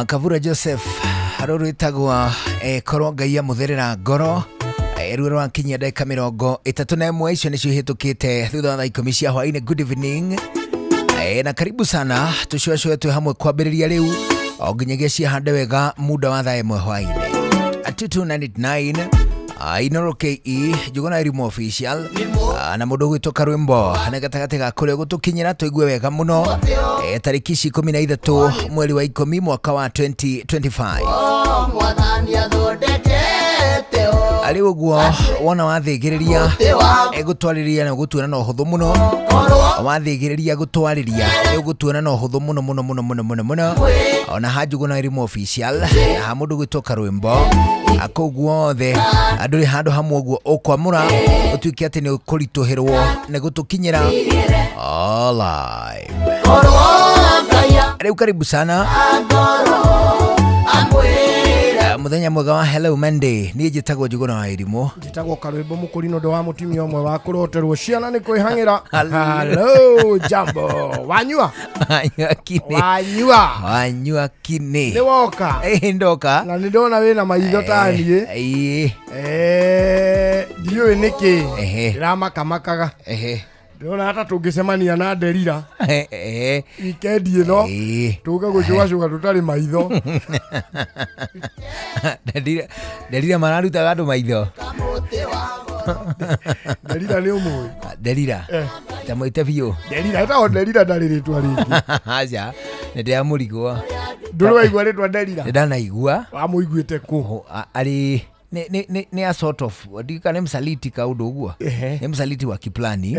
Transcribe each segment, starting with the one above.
Kavura Joseph rũrũ rwĩtagwo korwo Ngai amũtherera ngoro ruo rwa kinyia ndagĩka 31 icio nĩcio ihĩtũkĩte thutha wa thaa 10 cia hwaĩ-inĩ. Good evening na karibu sana tũcũacũe twĩ hamwe kwambĩrĩria rĩu o nginyagia ciahande wega muda wa thaa 1 hwaĩ-inĩ. 2299 Inoro KE Njuguna Elimu Official na mũndũ ũgwĩtwo Karwĩmbo nĩ gatagatĩ ga kũrĩa gũtũkinyĩra tũigue wega mũno tarĩki ici 13 mweri wa 10 mwaka wa 2025. Arĩ ũguo wona wathĩgĩrĩria egũtwarĩria na ũgũtuona na ũhũthũ mũno, wathĩgĩrĩria gũtwarĩria ũgũtuona na ũhũthũ mũno mũno mũno mũno mũno mũno ona ha Njuguna Elimu Official na ha mũndũ ũgwĩtwo Karwĩmbo akũu guothe andũ rĩ handũ hamwe ũguo ũkwamũra ũtuĩke atĩ nĩ ũkũritũhĩrwo nĩ gũtũkinyĩra all live. Rĩu karibu sana muthenya mwega wa Hello Monday. Niĩ njĩtagwo Njuguna wa Elimu, njĩtagwo Karwĩmbo Mũkũrinũ ndo wa mũtumia ũmwe wa kũroterwo ciana nĩ kwĩhang'ĩra. Hello jambo, wanyua wanyua wanyua kini nĩ woka ndoka na nĩ ndona wĩna maitho ta niĩ ndiũĩ nĩkĩ ndĩramakamakaga ndĩrona hata tũngĩcemania na Nderira wikendi ĩno tũke gũcũgacũga tũtarĩ maitho. Nderira mararutaga andũ maitho. Nderira nĩ ũmũĩ? Nderira ta mwĩte biũ Nderira ĩtagwo Nderira ndarĩ rĩtwa rĩngĩ. Aca nĩ ndĩramũrigwo. Ndũrĩ waigua rĩtwa Nderira? Nĩ ndanaigua. Wamũiguĩte kũ? Arĩ ni a sort of ndika nĩ msaliti kaũndũ ũguo, nĩ msaliti wa kiplani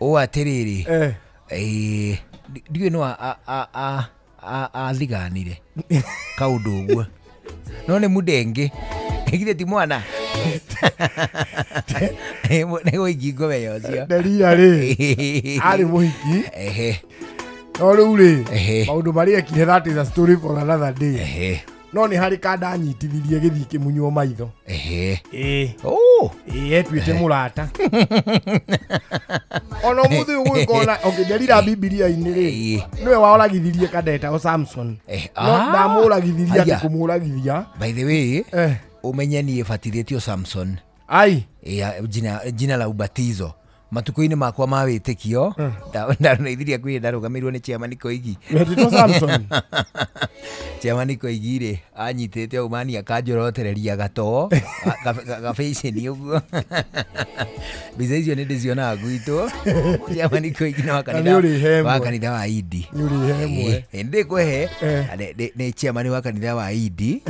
ũũ atĩrĩrĩ ndiũĩ no athiganire kaũndũ ũguo no nĩ mũndenge githĩ ti mwana nĩ gũikia ngomenya ũcio. Nderira rĩ arĩ mũhiki no rĩu rĩ maũndũ marĩa ekire, that is a story for another day. No nĩ harĩ kanda anyitithirie gĩthiĩ kĩmunywo maitho. Etuĩte mũrata ona ũmũthĩ ũyũ gũgĩkona Nderira Bibilia-inĩ rĩ nĩwe waoragithirie kanda etagwo Samson, no ndamũragithirie atĩ kũmũragithia. By the way ũmenye niĩ batithĩtio Samson. Ai jina la ubatizo matukũ-inĩ makwa ma wĩtĩkio ndarũithirie kwĩ ndarũgamĩirwo nĩ chairman Koigi. Wetĩtwo Samson? Chairman Koigi rĩ anyitĩte ũmani akanjorotereria gatoo gabeceni ũguo. Mbica icio nĩ ndĩcionaga gwitũ. Chairman Koigi nĩ wa kanitha wa Idi. Ndĩkũhe nĩ chairman wa kanitha wa Idi.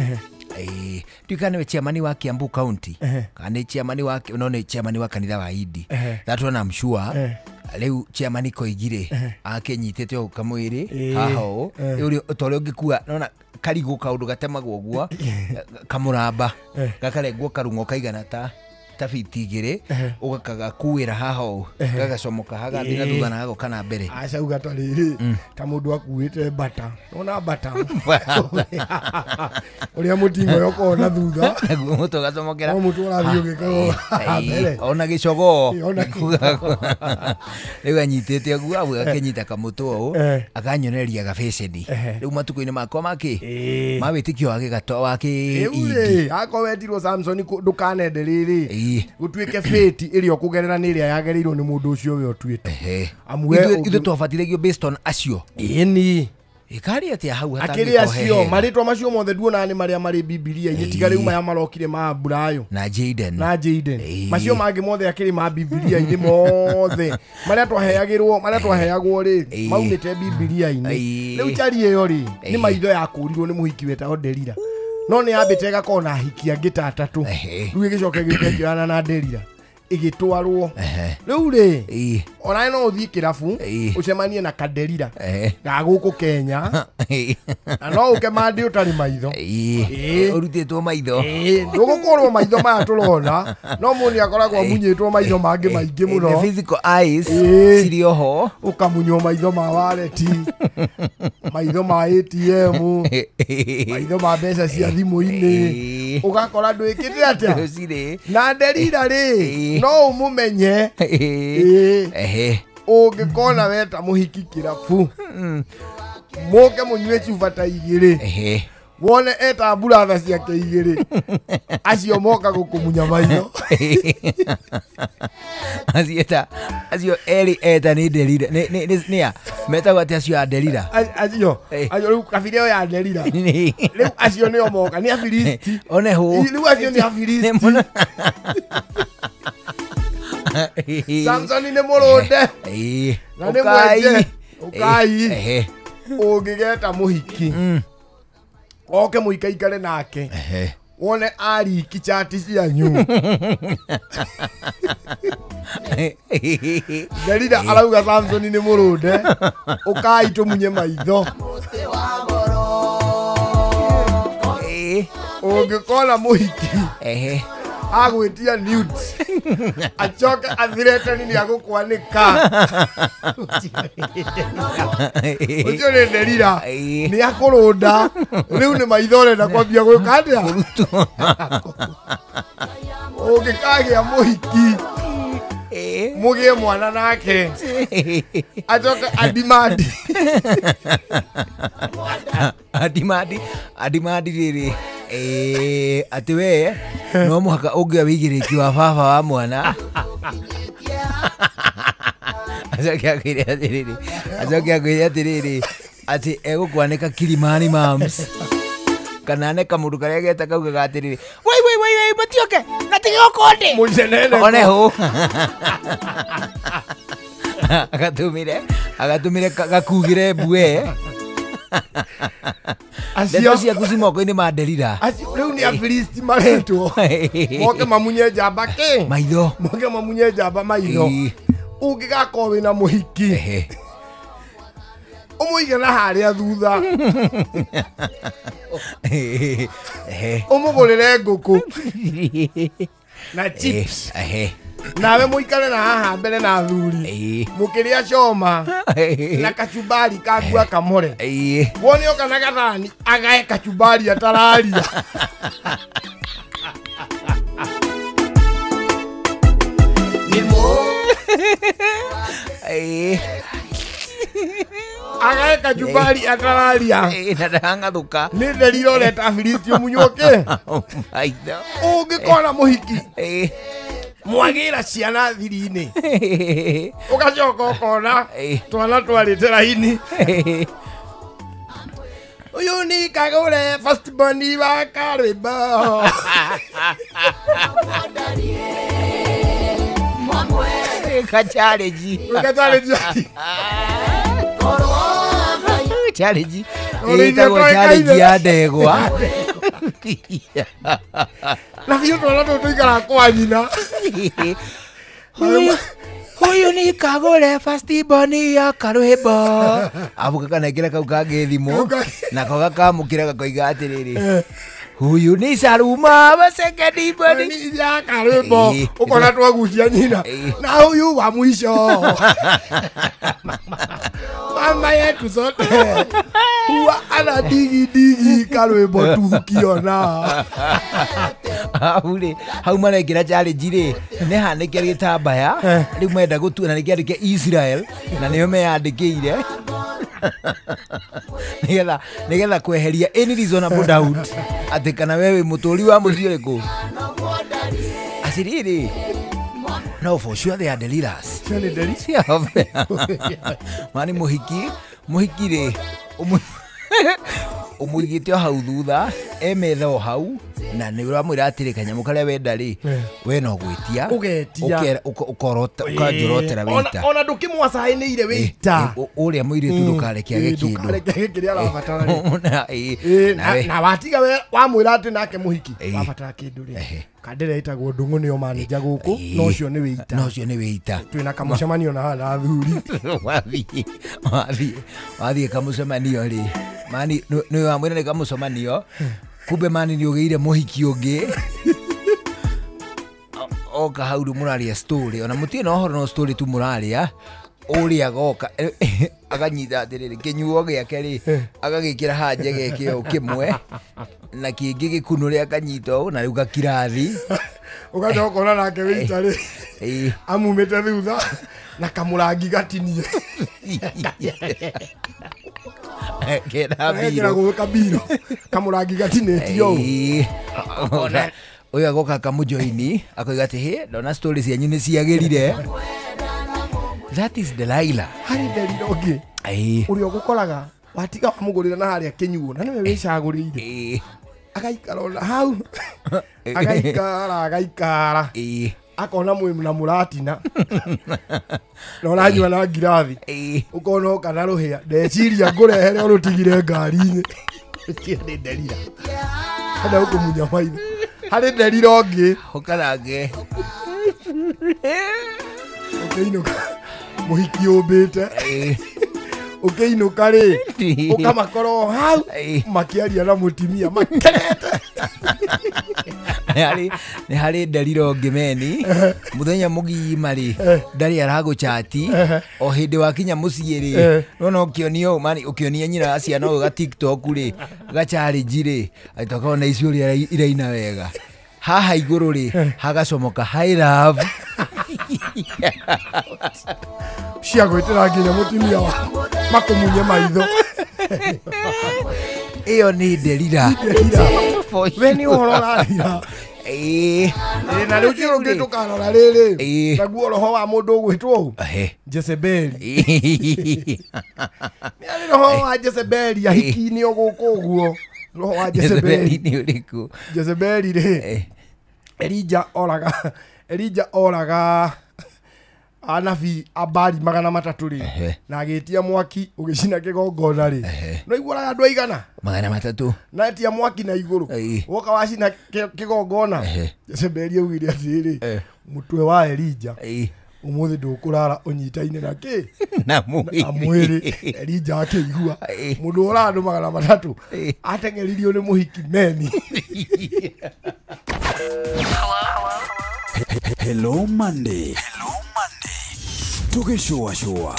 Ndiũĩ nĩwe chairman wa Kiambu County kana nĩ chairman wa no nĩ chairman wa kanitha wa Idi. That one I'm sure. Rĩu chairman Koigi rĩ akĩnyitĩte ũũ kamwĩrĩ haha ũũ ta ũrĩa ũngĩkua nona karigũ kaũndũ gatemagwo ũguo kamũramba gakarengwo karung'o kaigana ta fiti 2 ũgakagakuĩra haha ũũ gagacomoka hagathiĩ na thutha na gagoka na mbere. Aca uga ta rĩrĩ ta mũndũ akuĩte mbata nona mbata ũrĩa mũtingo yokorwo na thutha naguo mũtwe ũgacomokera no mũtwe ũrathiĩ ũgĩkorwo mbere ona gĩcogoo rĩu anyitĩte ũguo au akĩnyita kamũtwe ũũ akanyonereria gabeceni. Rĩu matukũ-inĩ makwa makĩ ma wĩtĩkio wa gĩgato wa kĩ Idi akorwo wetirwo Samson ndũkanende rĩrĩ gũtuĩke fate ĩrĩa ũkũgerera nĩ ĩrĩa yagereirwo nĩ mũndũ ũcio we ũtuĩte. Ithuĩ twabatithagio based on acio. Ĩni ĩkarĩ atĩa hau akĩrĩ acio marĩtwa macio mothe nduonaga nĩ marĩa marĩ Bibilia-inĩ tiga rĩu maya marokire ma Aburayo na Jaden macio mangĩ mothe akĩrĩ ma Bibilia-inĩ mothe marĩa twaheagĩrwo marĩa twaheagwo rĩ maumĩte Bibilia-inĩ. Rĩu njari ĩyo rĩ nĩ maitho yakũrirwo nĩ mũhiki wetagwo Nderira no nĩ yambĩte ĩgakorwo na ahiki angĩ ta atatũ rĩu ĩgĩcoka ĩgĩũka ĩkĩoyana na Nderira ĩgĩtwarwo. Rĩu rĩ onawe no ũthiĩ kĩrabu ũcemanie na Kanderira ga gũkũ Kenya na no ũke mandĩ ũtarĩ maitho ũrutĩtwo maitho. Ndũgũkũrwo maitho maya tũrona no mũndũ nĩ akoragwo amunyĩtwo maitho mangĩ maingĩ mũno. The physical eyes cirĩ oho ũkamunywo maitho ma wareti maitho ma ATM maitho ma mbeca cia thimũ-inĩ ũgakora ndwĩkĩte atĩa na Nderira rĩ no ũmũmenye ũngĩkona weta mũhiki kĩrabu Moke munyue cuba ta igĩrĩ. Wone eta mburatha ciake igĩrĩ. Acio moka gũkũmunya maitho. Acio eta acio eri eta ni Delila ni a metagwo atĩ acio a Delila. Acio acio rĩu kabira ĩyo ya Delila. Rĩu acio nĩo moka nĩ Afilisti. One hũ. Rĩu acio nĩ Afilisti. Samson nĩ mũrũnde. Na nĩ mwenje. Ũkai. Ũngĩgeta mũhiki. Oke mũikaikare nake. Wone ariki chati cianyu. Delila arauga Samson nĩ mũrũnde. Ũkai tũmunye maitho. Ũngĩkona mũhiki. Agwĩtia nudes. Acoke athiretani nĩ agũkwanĩka. Ũcio nĩ Delila. Nĩ akũrũnda. Rĩu nĩ maitho ũrenda kwambia gwĩka atĩa? Ũngĩkagĩa mũhiki. Mũgĩe mwana nake. Acoke adimandi. Adimandi adimandi rĩrĩ. Atĩ we no mũhaka ũngĩa wĩigĩrĩki wa baba wa mwana. Acoke akwĩre atĩrĩrĩ. Acoke akwĩre atĩrĩrĩ atĩ egũkwanĩka Kilimani Mams. Kana ne kamũndũ karĩa geta kaugaga atĩrĩrĩ wai wai wai wai matioke na tiga ũkonde. Mũcenene. One hũ. Agatũmire agatũmire gakugire mbue. Acio ciaku ci moko-inĩ ma Delila. Acio rĩu nĩ Afilisti maretwo. Moke mamunye njamba kĩ? Maitho. Moke mamunye njamba maitho. Ũngĩgakorwo wĩna mũhiki. Ũmũige na harĩa thutha. Ũmũgũrĩre ngũkũ. Na chips. Nawe mũikare na haha mbere na athuri. Mũkĩrĩa choma. Na kachumbari kagua kamore. Wone oka na gathani agae kachumbari atararia. Agae kachumbari atararia. Na ndang'athũka. Nĩ Delila ũreta Afilisti ũmunyũke. Maitho. Ũngĩkona mũhiki. Mwagĩra ciana thiri-inĩ. Ũgacoka ũkona twana twarĩte raini. Ũyũ nĩ kagũre first born wa karwĩmbo. Ka challenge. Ka challenge. Challenge. Ĩtagwo challenge ya ndegwa. Na biũ twana tũtũ tũikaraga kwa nyina. Huyu ni kagũre first born ya karwĩmbo. Abu gakanengera kau kangĩ thimũ nako gakamũkĩra gakoiga atĩrĩrĩ huyu ni Saruma wa second born ya karwĩmbo. Ũkona twagucia nyina. Na huyu wa mwisho. Mama yetu zote huwa ana digi digi karwĩmbo tukiona. Hau rĩ hau marekĩra challenge rĩ nĩ hanĩke gĩtambaya rĩu menda gũtua na nĩkĩandĩke Israel na nĩo meyandĩkĩire nĩgetha nĩgetha kweheria any reasonable doubt atĩ kana we wĩ mũtũri wa mũciĩ ũrĩkũ. Atĩrĩrĩ no for sure they are Delilas. Mani mũhiki mũhiki rĩ ũmũigĩte o hau thutha e metha o hau na nĩ ũramwĩra atĩrĩ kanyamũ karĩa wenda rĩ we no gwĩtia ũgetia ũkorota ũkanjorotera wĩita ona ndũkĩmwacainĩire wĩita ũrĩa mũirĩtu ndũkareke age kĩndũ ndũkareke kĩrĩa arabatara rĩ na watiga we wamwĩra atĩ nake mũhiki wabatara kĩndũ rĩ kandĩra ĩtagwo Ndung'u nĩo manager gũkũ no ũcio nĩ wĩita no ũcio nĩ wĩita twĩna kamũcemanio na haha na athuri wathiĩ wathiĩ wathiĩ kamũcemanio rĩ mani nĩ wamwĩra nĩ kamũcemanio kumbe mani nĩ ũgĩire mũhiki ũngĩ oka hau rĩu mũraria story ona mũtirĩ na ũhoro no story tu mũraria ũrĩa agoka akanyita atĩrĩrĩ kĩnyuo gĩake rĩ agagĩkĩra haha njegeke ũũ kĩmwe na kĩngĩ gĩkunũre akanyita ũũ na rĩu gakirathi ũgacoka ũkona nake wĩita rĩ amumĩte thutha na kamũrangi gatinie. Kena Ekĩra mbirũ. Gũgĩ kabiro kamũrangi gatinĩtio ũũ. Ĩĩ. Ũyũ agoka akamũjoini akoiga atĩ hĩ, ndona story cianyu nĩ ciagĩrire. That is Delilah. Harĩ Delila ũngĩ Ĩĩ. ũrĩa ũgũkoraga watiga wamũgũrĩra na harĩa kĩnyuo na nĩwe wĩcagũrĩire, Ĩĩ. agaikara ona hau, agaikara agaikara, Ĩĩ. akona mwĩ na mũratina na ũranyua na ngirathi, Ĩĩ. ũkona oka na rũhĩa, ndeciria ngũrehere ũrũtigire ngari-inĩ. Ũcio nĩ Delila enda gũkũmunya maitho. Harĩ Delila ũngĩ Ũkarange. Ũkĩinũka mũhiki ũmbĩte, Ĩĩ. ũkĩinũka rĩ, ũkamakorwo hau Ĩĩ. makĩaria na mũtimia makenete. Nĩ harĩ Delila ũngĩ meni mũthenya mũgima rĩ, ndarĩ aragũchati, o hĩndĩ wakinya mũciĩ rĩ, nona ũkĩonio mani ũkĩonia nyina wa ciana ũyũ ga TikTok rĩ, ga challenge rĩ, atĩ icio ũrĩa iraina wega haha igũrũ rĩ, hagacomoka "Hi love". Cia gwĩtĩra nginya mũtimia waku makũmunye maitho. Ĩyo nĩ Delila. Delila. For We nĩ ũhoro ũrarira. Ĩĩ. Ĩ, na rĩu kĩũndũ kĩ tũkarora rĩrĩ, Ĩĩ. naguo roho wa mũndũ ũgwĩtwo ũũ, Ehe. Jezebeli. Ĩĩ. Nĩ arĩ roho wa Jezebeli ahiki-inĩ o gũkũ ũguo, roho wa Jezebeli Jezebeli. nĩ ũrĩkũ? Jezebeli rĩ, Elija oraga anabii abari 300 rĩ, na agĩtia mwaki ũgĩcina kĩgongona rĩ. No iguoraga andũ aigana? 300. Na etia mwaki na igũrũ, woka wacina kĩgongona. Jezebeli augire atĩrĩrĩ, mũtwe wa Elija ũmũthĩ ndũkũrara ũnyitaine na kĩ? Na Na mwĩrĩ. Mwĩrĩ. Elija akĩigua mũndũ ũraga andũ 300 ateng'eririo nĩ mũhiki meni. Hello Monday. Hello Monday. Tũgĩcũacũa.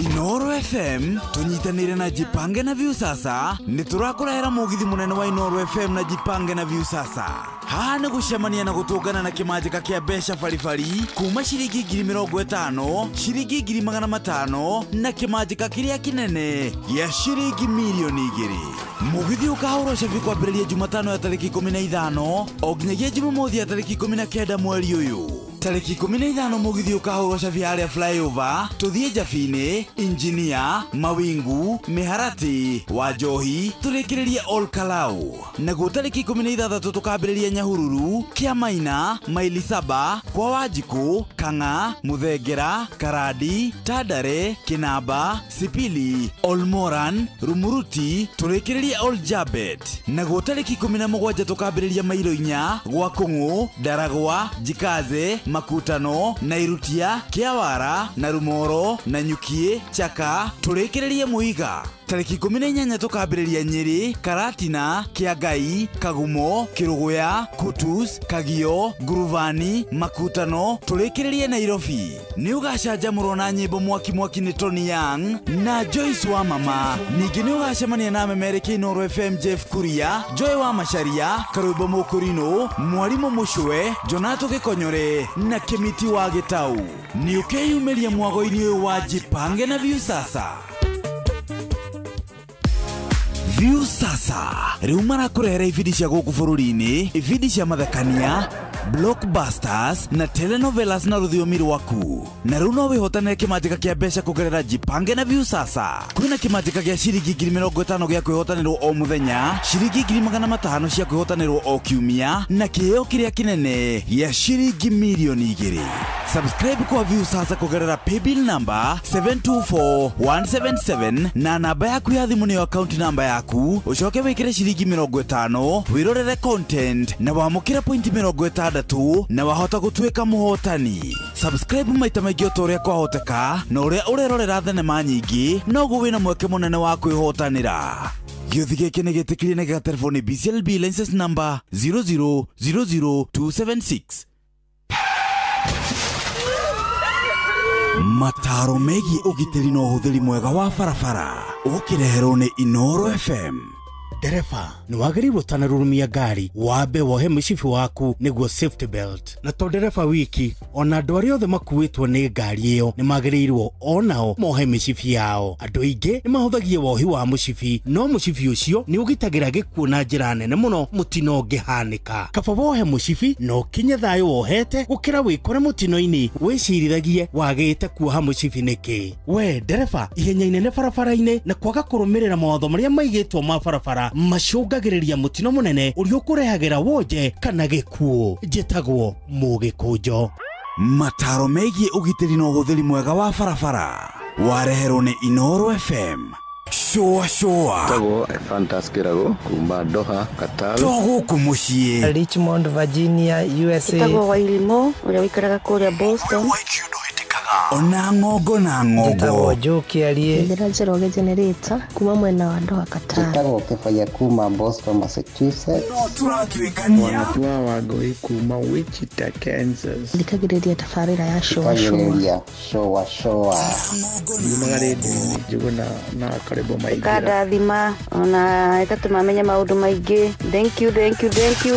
Inoro FM tũnyitanĩire na Jipange na Viusasa nĩ tũrakũrehera mũgithi mũnene wa Inoro FM na Jipange na Viusasa. Haha nĩ gũcemania na gũtũngana na kĩmanjĩka kĩa mbeca baribari kuma ciringi 50,000, ciringi 500,000 na kĩmanjĩka kĩrĩa kĩnene gĩa ciringi 2,000,000. Mũgithi ũkahũrwo cabi kwambĩrĩria Jumatano ya tarĩki 15 o nginyagia Jumamothi ya tarĩki 19 mweri ũyũ. Tarĩki 15 mũgithi ũkahũrwo cabi harĩa Flyover, tũthiĩ Njabinĩ, Injinia, Mawingu, Mĩharatĩ, Wanjohi, tũrĩkĩrĩrie Ol Kalou. Naguo tarĩki 16 tũkambĩrĩria Nyahururu, Kĩamaina, Maili Saba, kwa Wanjikũ, Kang'a, Mũthengera, Karandi, Tandare, Kĩnamba, Sipili, Olmoran, Rumuruti, tũrĩkĩrĩrie Ol Jabet. Naguo tarĩki 17 tũkambĩrĩria Mairo 4 gwa Kũng'ũ, Ndaragwa, Jikaze, Makutano, Nairutia, Kĩawara, Narumoro, Nanyukie, Chaka, tũrĩkĩrĩrie Mũiga. Tarĩki 18 tũkambĩrĩria Nyĩrĩ, Karatina, Kĩangai, Kagumo, Kĩrũgũya, Kutus, Kagio, Nguruvani, Makutano, tũrĩkĩrĩrie Nairobi. Nĩ ũgacanjamũrwo na nyĩmbo mwaki mwaki nĩ Tony Young na Joyce wa Mama. Ningĩ nĩ ũgacemania na memereki Inooro FM Jeff Kuria, Joy wa Macharia, Karwĩmbo Mũkũrinũ, Mwarimũ Mũcwe, Jonato Gĩkonyore na Kĩmiti wa Gĩtau. Nĩ ũkeyumĩria mwago-inĩ ũyũ wa Jipange na Viusasa. Viusasa rĩu marakũrehera ibindi cia gũkũ bũrũri-inĩ, ibindi cia mathekania, blockbusters na telenovelas na rũthiomi rwaku. Na rĩu no wĩhotanĩre kĩmanjĩka kĩa mbeca kũgerera Jipange na Viusasa. Kwĩna kĩmanjĩka gĩa ciringi 50,000 gĩa kwĩhotanĩrwo o mũthenya, ciringi 500,000 cia kwĩhotanĩrwo o kiumia, na kĩheo kĩrĩa kĩnene gĩa ciringi 2,000,000. Subscribe kwa Viusasa kũgerera paybill number 724177 na namba yaku ya thimũ nĩyo account namba yaku, ũcoke wĩkĩre ciringi 50 wĩrorere content na wamũkĩre pointi 60 na wahota gũtuĩka mũhotani. Subscribe maita maingĩ o ta ũrĩa kwahoteka, na ũrĩa ũrerorera thenema nyingĩ noguo wĩna mweke mũnene wa kwĩhotanĩra. Gĩũthi gĩkĩ nĩ gĩtĩkĩrie na gĩgaterefo nĩ BCLB license number 0000276. Mataro megiĩ ũgitĩri na ũhũthĩri mwega wa barabara ũkĩreherwo nĩ Inoro FM. Ndereba nĩ wagĩrĩirwo ũtanarurumia ngari wambe wohe mũcibi waku nĩguo safety belt. Na to ndereba wiki, ona andũ arĩa othe makuĩtwo nĩ ngari ĩyo nĩ magĩrĩirwo onao mohe mĩcibi yao. Andũ aingĩ nĩ mahũthagia wohi wa mũcibi, no mũcibi ũcio nĩ ũgitagĩra gĩkuũ na njĩra nene mũno mũtino ũngĩhanĩka. Kaba wohe mũcibi na ũkinye thayũ wohete gũkĩra wĩkore mũtino-inĩ wĩcirithagie wagĩte kuoha mũcibi nĩkĩ. We ndereba, ihenya inene barabara-inĩ na kwaga kũrũmĩrĩra mawatho marĩa maigĩtwo ma barabara macũngagĩrĩria mũtino mũnene ũrĩa ũkũrehagĩra wonje kana gĩkuũ. Njĩtagwo Mũgĩkũnjo. Mataro megiĩ ũgitĩri na ũhũthĩri mwega wa barabara wareherwo nĩ Inooro FM. Shũa shũa. Tagwo Fantas Kirago kuma Doha, Qatar. To gũkũ mũciĩ. Richmond, Virginia, USA. Tagwo Wairimo ũrĩa ũikaraga kũrĩa Boston. Ona ng'ongo na ng'ongo. Njĩtagwo Joe Kĩarie. Njĩra Njoroge Generator kuma mwena wa Doha, Qatar. Njĩtagwo Kĩbaya kuma Boston, Massachusetts. No tũratuĩkania. Wanatua Wangũi kuma Wichita, Kansas. Thikagĩrĩria tabarĩra ya Shũa Shũa. Shũa Shũa. Nyumaga rĩndiũ-inĩ Njũgũna na Karĩbo Maingĩra. Ĩkandathima ona ĩgatũma menye maũndũ maingĩ. Thank you, thank you, thank you.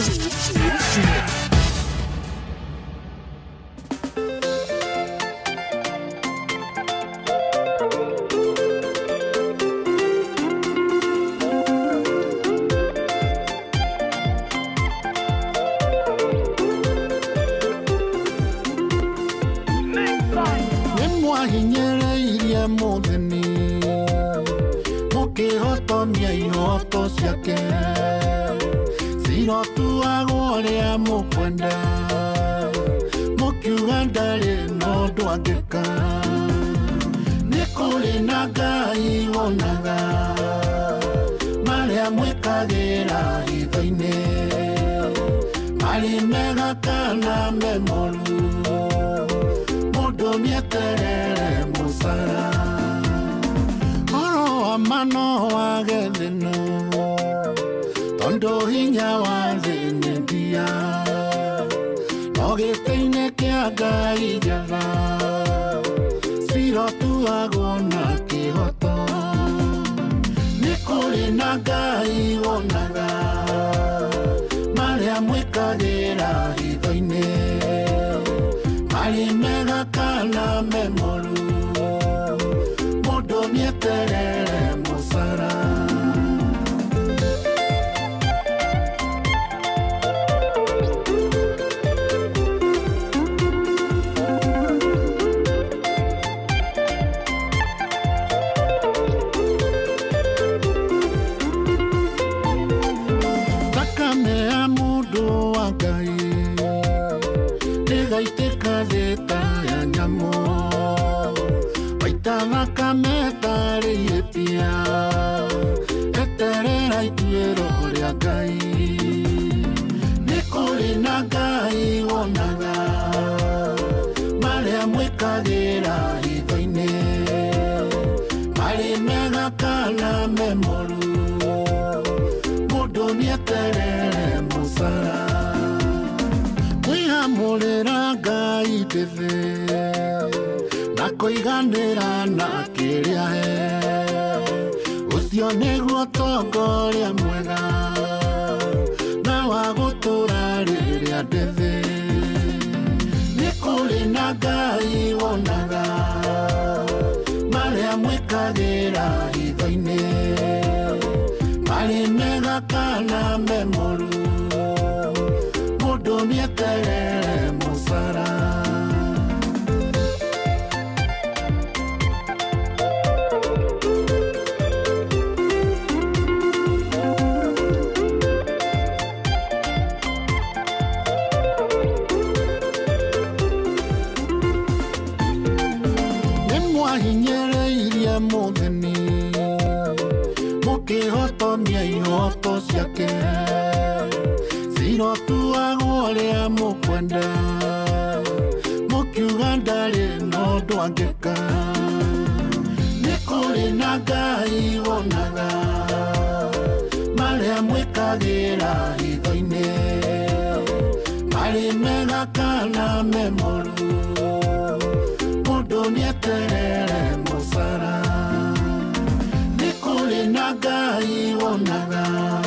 Ngai wonaga.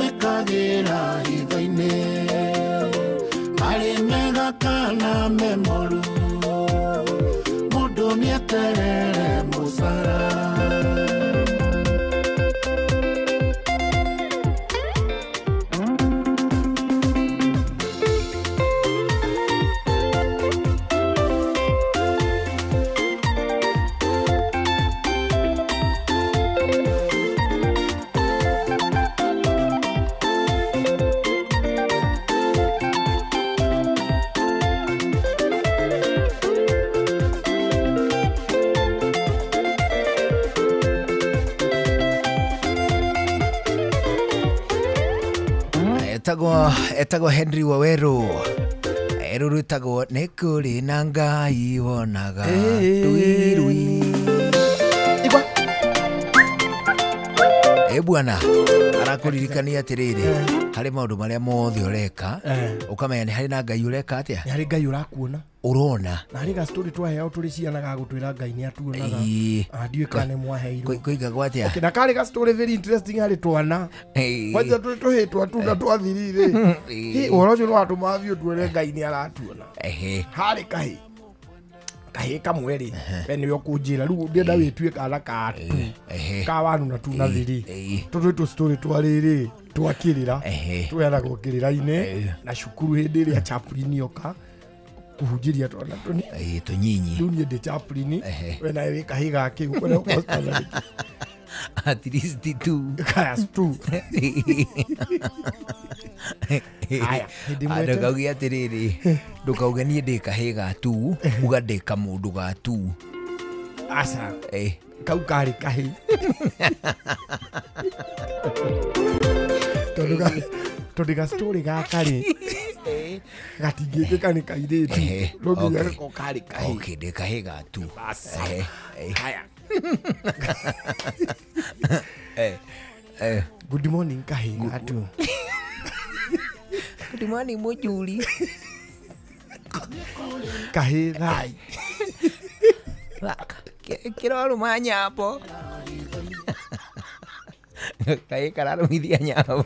Mwĩkagĩra hitho-inĩ marĩ mega kana me moru mũndũ nĩeterere mũcara. Etagwo Henry Waweru rũrũ rwĩtagwo nĩ kũrĩ na Ngai wonaga rui igwa. Bwana arakũririkania atĩrĩrĩ harĩ maũndũ marĩa mothe ũreka ũkamenya nĩ harĩ na Ngai ũreka atĩa, nĩ harĩ Ngai ũrakuona ũrona, na harĩ ga story twaheao tũrĩ ciana ga gũtwĩra Ngai nĩ atuonaga. Ndiũĩ kana nĩ mwaheirwo kũigagwo atĩa. Okay, na karĩ ga story very interesting harĩ twana kwanja tũrĩ tũhĩ twatu na twathirire ũhoro ũcio nĩwatũmaga biũ tuone Ngai nĩ aratuona. Harĩ kahĩ kahĩ kamwe rĩ we nĩwe ũkũnjĩra rĩu ndĩenda wĩtue kana ka tu ka wanu na tu na thiri tũtũ tũ story twarĩrĩ twakĩrĩra tweanagwo kĩrĩra-inĩ na cukuru hĩndĩ ĩrĩa chaplain yoka kuhunjĩria twana tũni tũnyinyi rĩu niĩ ndĩ chaplain we nawe wĩ kahĩ gakĩ ũkwenda gũkorwo standard at least two class two. Aya hĩndĩ ĩmwe ndũkauge atĩrĩrĩ ndũkauge niĩ ndĩ kahĩ ga tu uga ndĩ kamũndũ ga tu. Aca kau karĩ kahĩ tondũ ga story gaka rĩ gatingĩkĩka nĩ kairĩtu no nginya gako karĩ kahĩ. Okay, ndĩ kahĩ ga tu. Haya. Good morning kahĩ ga tu. Good morning mũjuri. Kahĩ thai kĩrorũma nyambo kahĩ kararũmithia nyambo.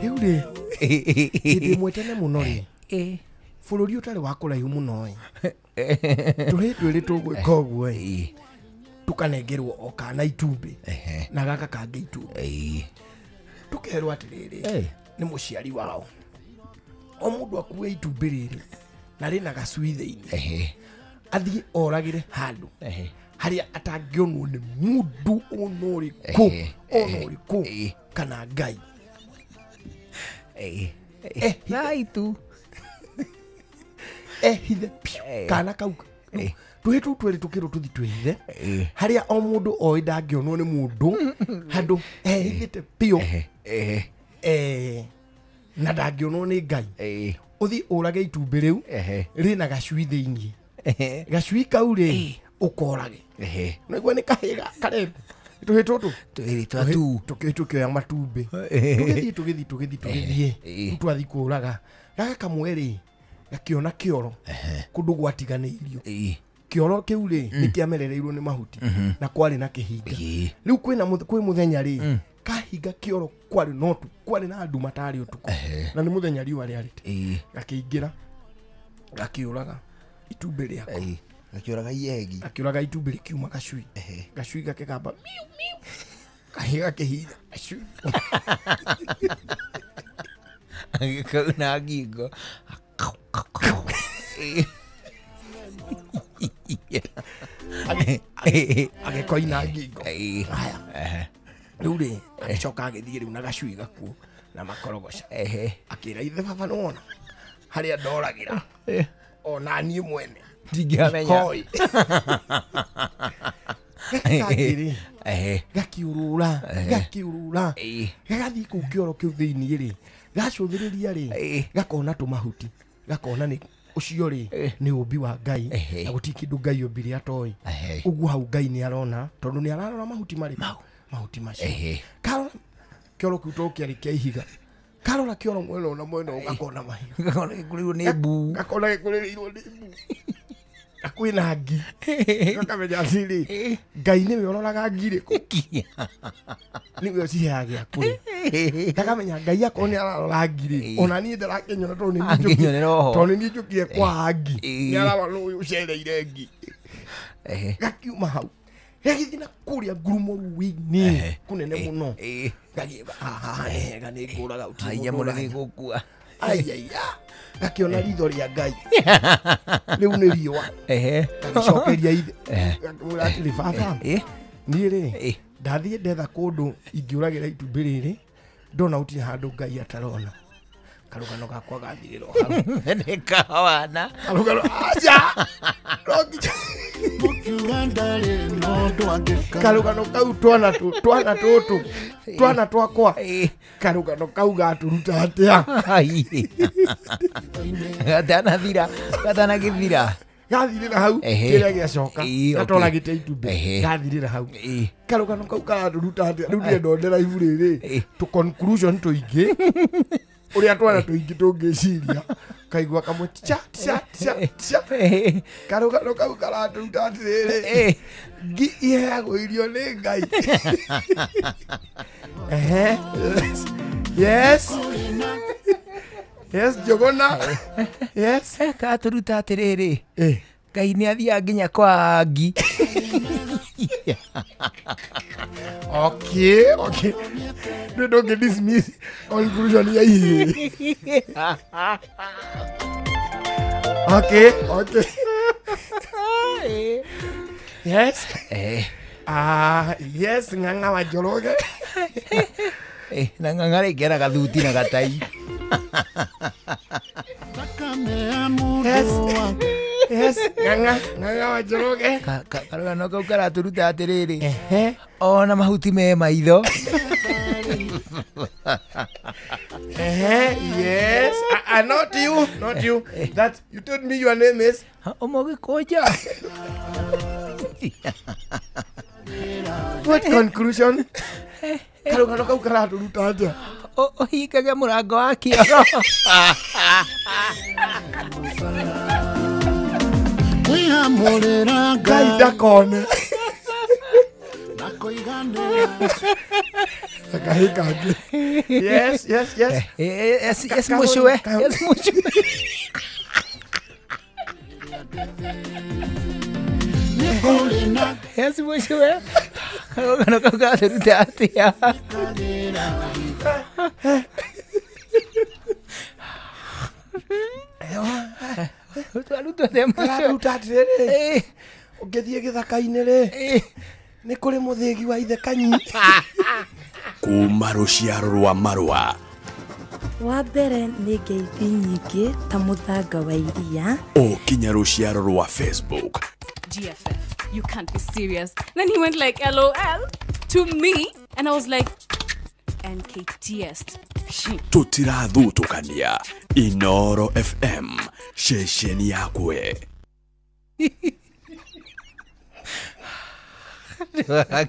Rĩu rĩ hĩndĩ ĩmwe tene mũno rĩ bũrũri ũtarĩ wa kũraihu mũno ĩ tũhĩ twĩrĩ tũgwĩka ũguo ĩ tũkanengerwo o kana itumbĩ na gaka kangĩ itumbĩ tũkerwo atĩrĩrĩ nĩ mũciari wao o mũndũ akue itumbĩ rĩrĩ na rĩna gacui thĩinĩ athiĩ oragĩre handũ harĩa atangĩonwo nĩ mũndũ ona ũrĩkũ ona ũrĩkũ kana Ngai. Thai tu ehithe piũ kana kau tũhĩ tũu twĩrĩ tũkĩrwo tũthi twĩhithe harĩa o mũndũ oĩ ndangĩonwo nĩ mũndũ handũ ehithĩte piũ na ndangĩonwo nĩ Ngai ũthiĩ ũrage itumbĩ rĩu rĩna gacui thĩinĩ gacui kau rĩ ũkorage naigua nĩ kahĩ karembu tũhĩ tũtũ twĩrĩ twa tu tũkĩoya matumbĩ tũgĩthiĩ tũgĩthiĩ rĩu twathiĩ kũraga gaka kamwe rĩ gakĩona kĩoro kũndũ gwatiganĩirio kĩoro kĩu rĩ nĩ kĩamerereirwo nĩ mahuti na kwarĩ na kĩhinga rĩu kwĩ mũthenya rĩ kahinga kĩoro kwarĩ no kwarĩ na andũ matarĩ ũtukũ na nĩ mũthenya riũa rĩarĩte gakĩingĩra gakĩũraga itumbĩ rĩako gakĩũraga iegi gakĩũraga itumbĩ rĩkiuma gacui gacui gakĩgamba miu miu kahĩ gakĩhinya gacui gĩkauna ngingo. Agĩkoina ngingo. Haya rĩu rĩ agĩcoka agĩthiĩ rĩu na gacui gakuo na makorogoca akĩra ithe baba nĩwona harĩa ndoragĩra ona niĩ mwene ndingĩamenya. Gakĩrĩ gakiurura gakiurura gagathiĩ kũu kĩoro kĩu thĩinĩ rĩ gacũthĩrĩria rĩ gakona tũmahuti gakona nĩ ũcio rĩ nĩ ũmbi wa Ngai na gũtirĩ kĩndũ Ngai ombire atoĩ ũguo hau Ngai nĩ arona tondũ nĩ ararora mahuti marĩkũ mahuti macio karora kĩoro kĩu to kĩarĩ kĩa ihiga karora kĩoro mwena ona mwena gakona mahiga gakona gĩkũrĩirwo nĩ mbu gakona gĩkũrĩrĩirwo nĩ mbu. Na kwĩna ngi. Gakamenya atĩrĩ, Ngai nĩwe ũroraga ngi rĩ, nĩwe ũciheaga gĩa kũrĩa. Gakamenya Ngai akorwo nĩ ararora ngi rĩ, ona niĩ ndarakĩnyona tondũ nĩ niĩ tondũ nĩ niĩ njũkire kwa ngi. Nĩ ararora nũ ũyũ ũcereire ngi. Gakiuma hau. Gagĩthiĩ na kũrĩa ngurumo rũĩ-inĩ kũnene mũno. Gagiuga haha nĩ hega nĩ ngũraga gũtirĩ mũndũ ũragũkua. Aiya. Gakiona ritho rĩa Ngai. Rĩu nĩ riũa. Gagĩcokeria ithe. Gakĩmwĩra atĩrĩ, baba, niĩ rĩ, ndathiĩ ndetha kũndũ ingĩũragĩra itumbĩ rĩrĩ, ndona gũtirĩ handũ Ngai atarona. Karũgano gakwa gathirĩra o hau. Nĩ kawana. Karũgano aca. Karũgano kau twana tũtũ twana twakwa karũgano kau gatũruta atĩa? Gatanathira, gatanagĩthira. Gathirĩra hau kĩrĩa gĩacoka gatoragĩte itumbĩ gathirĩra hau. Karũgano kau karatũruta atĩa? Rĩu ndiĩ ndondera ibu rĩrĩ tũ conclusion tũingĩ ũrĩa twana tũingĩ tũngĩciria kaigua kamwe cha cha cha cha. Karũgano kau karatũruta atĩrĩrĩ, ngi iheagwo irio nĩ Ngai. Yes. Yes, Njũgũna. Yes. Karatũruta atĩrĩrĩ, Ngai nĩ athiaga nginya kwa ngi. Okay, okay. Don't get dismiss conclusion ya hii. Okay, okay. Yes. Yes, ng'ang'a wa Njoroge. Na ng'ang'a rĩngĩ na gathuti na gatai. Yes. Yes, ng'ang'a wa Njoroge. Karũgano kau karatũruta atĩrĩrĩ, ona mahuti me maitho. Yes. Not you, not you. That you told me your name is Omogĩkũnja. What conclusion? Karũgano kau karatũruta atĩa? Ũhingage mũrango wa kĩoro. Ngai ndakone. Yes, yes, yes. Yes, yes, mũcue. Yes, mũcue. Yes, mũcue. Karũgano kau karatũruta atĩa? Karatũruta atĩrĩrĩ, ũngĩthiĩ gĩthaka-inĩ rĩ, nĩ kũrĩ mũthĩgi wa ithe Kanyi. Kuma rũciaro rwa marũa. Wa mbere nĩ ngeithi nyingĩ ta mũthanga wa iria. O kinya rũciaro rwa Facebook. GFF, you can't be serious. Then he went like LOL to me and I was like NKTS. Tũtirathutũkania. Inoro FM, ceceni yakwe.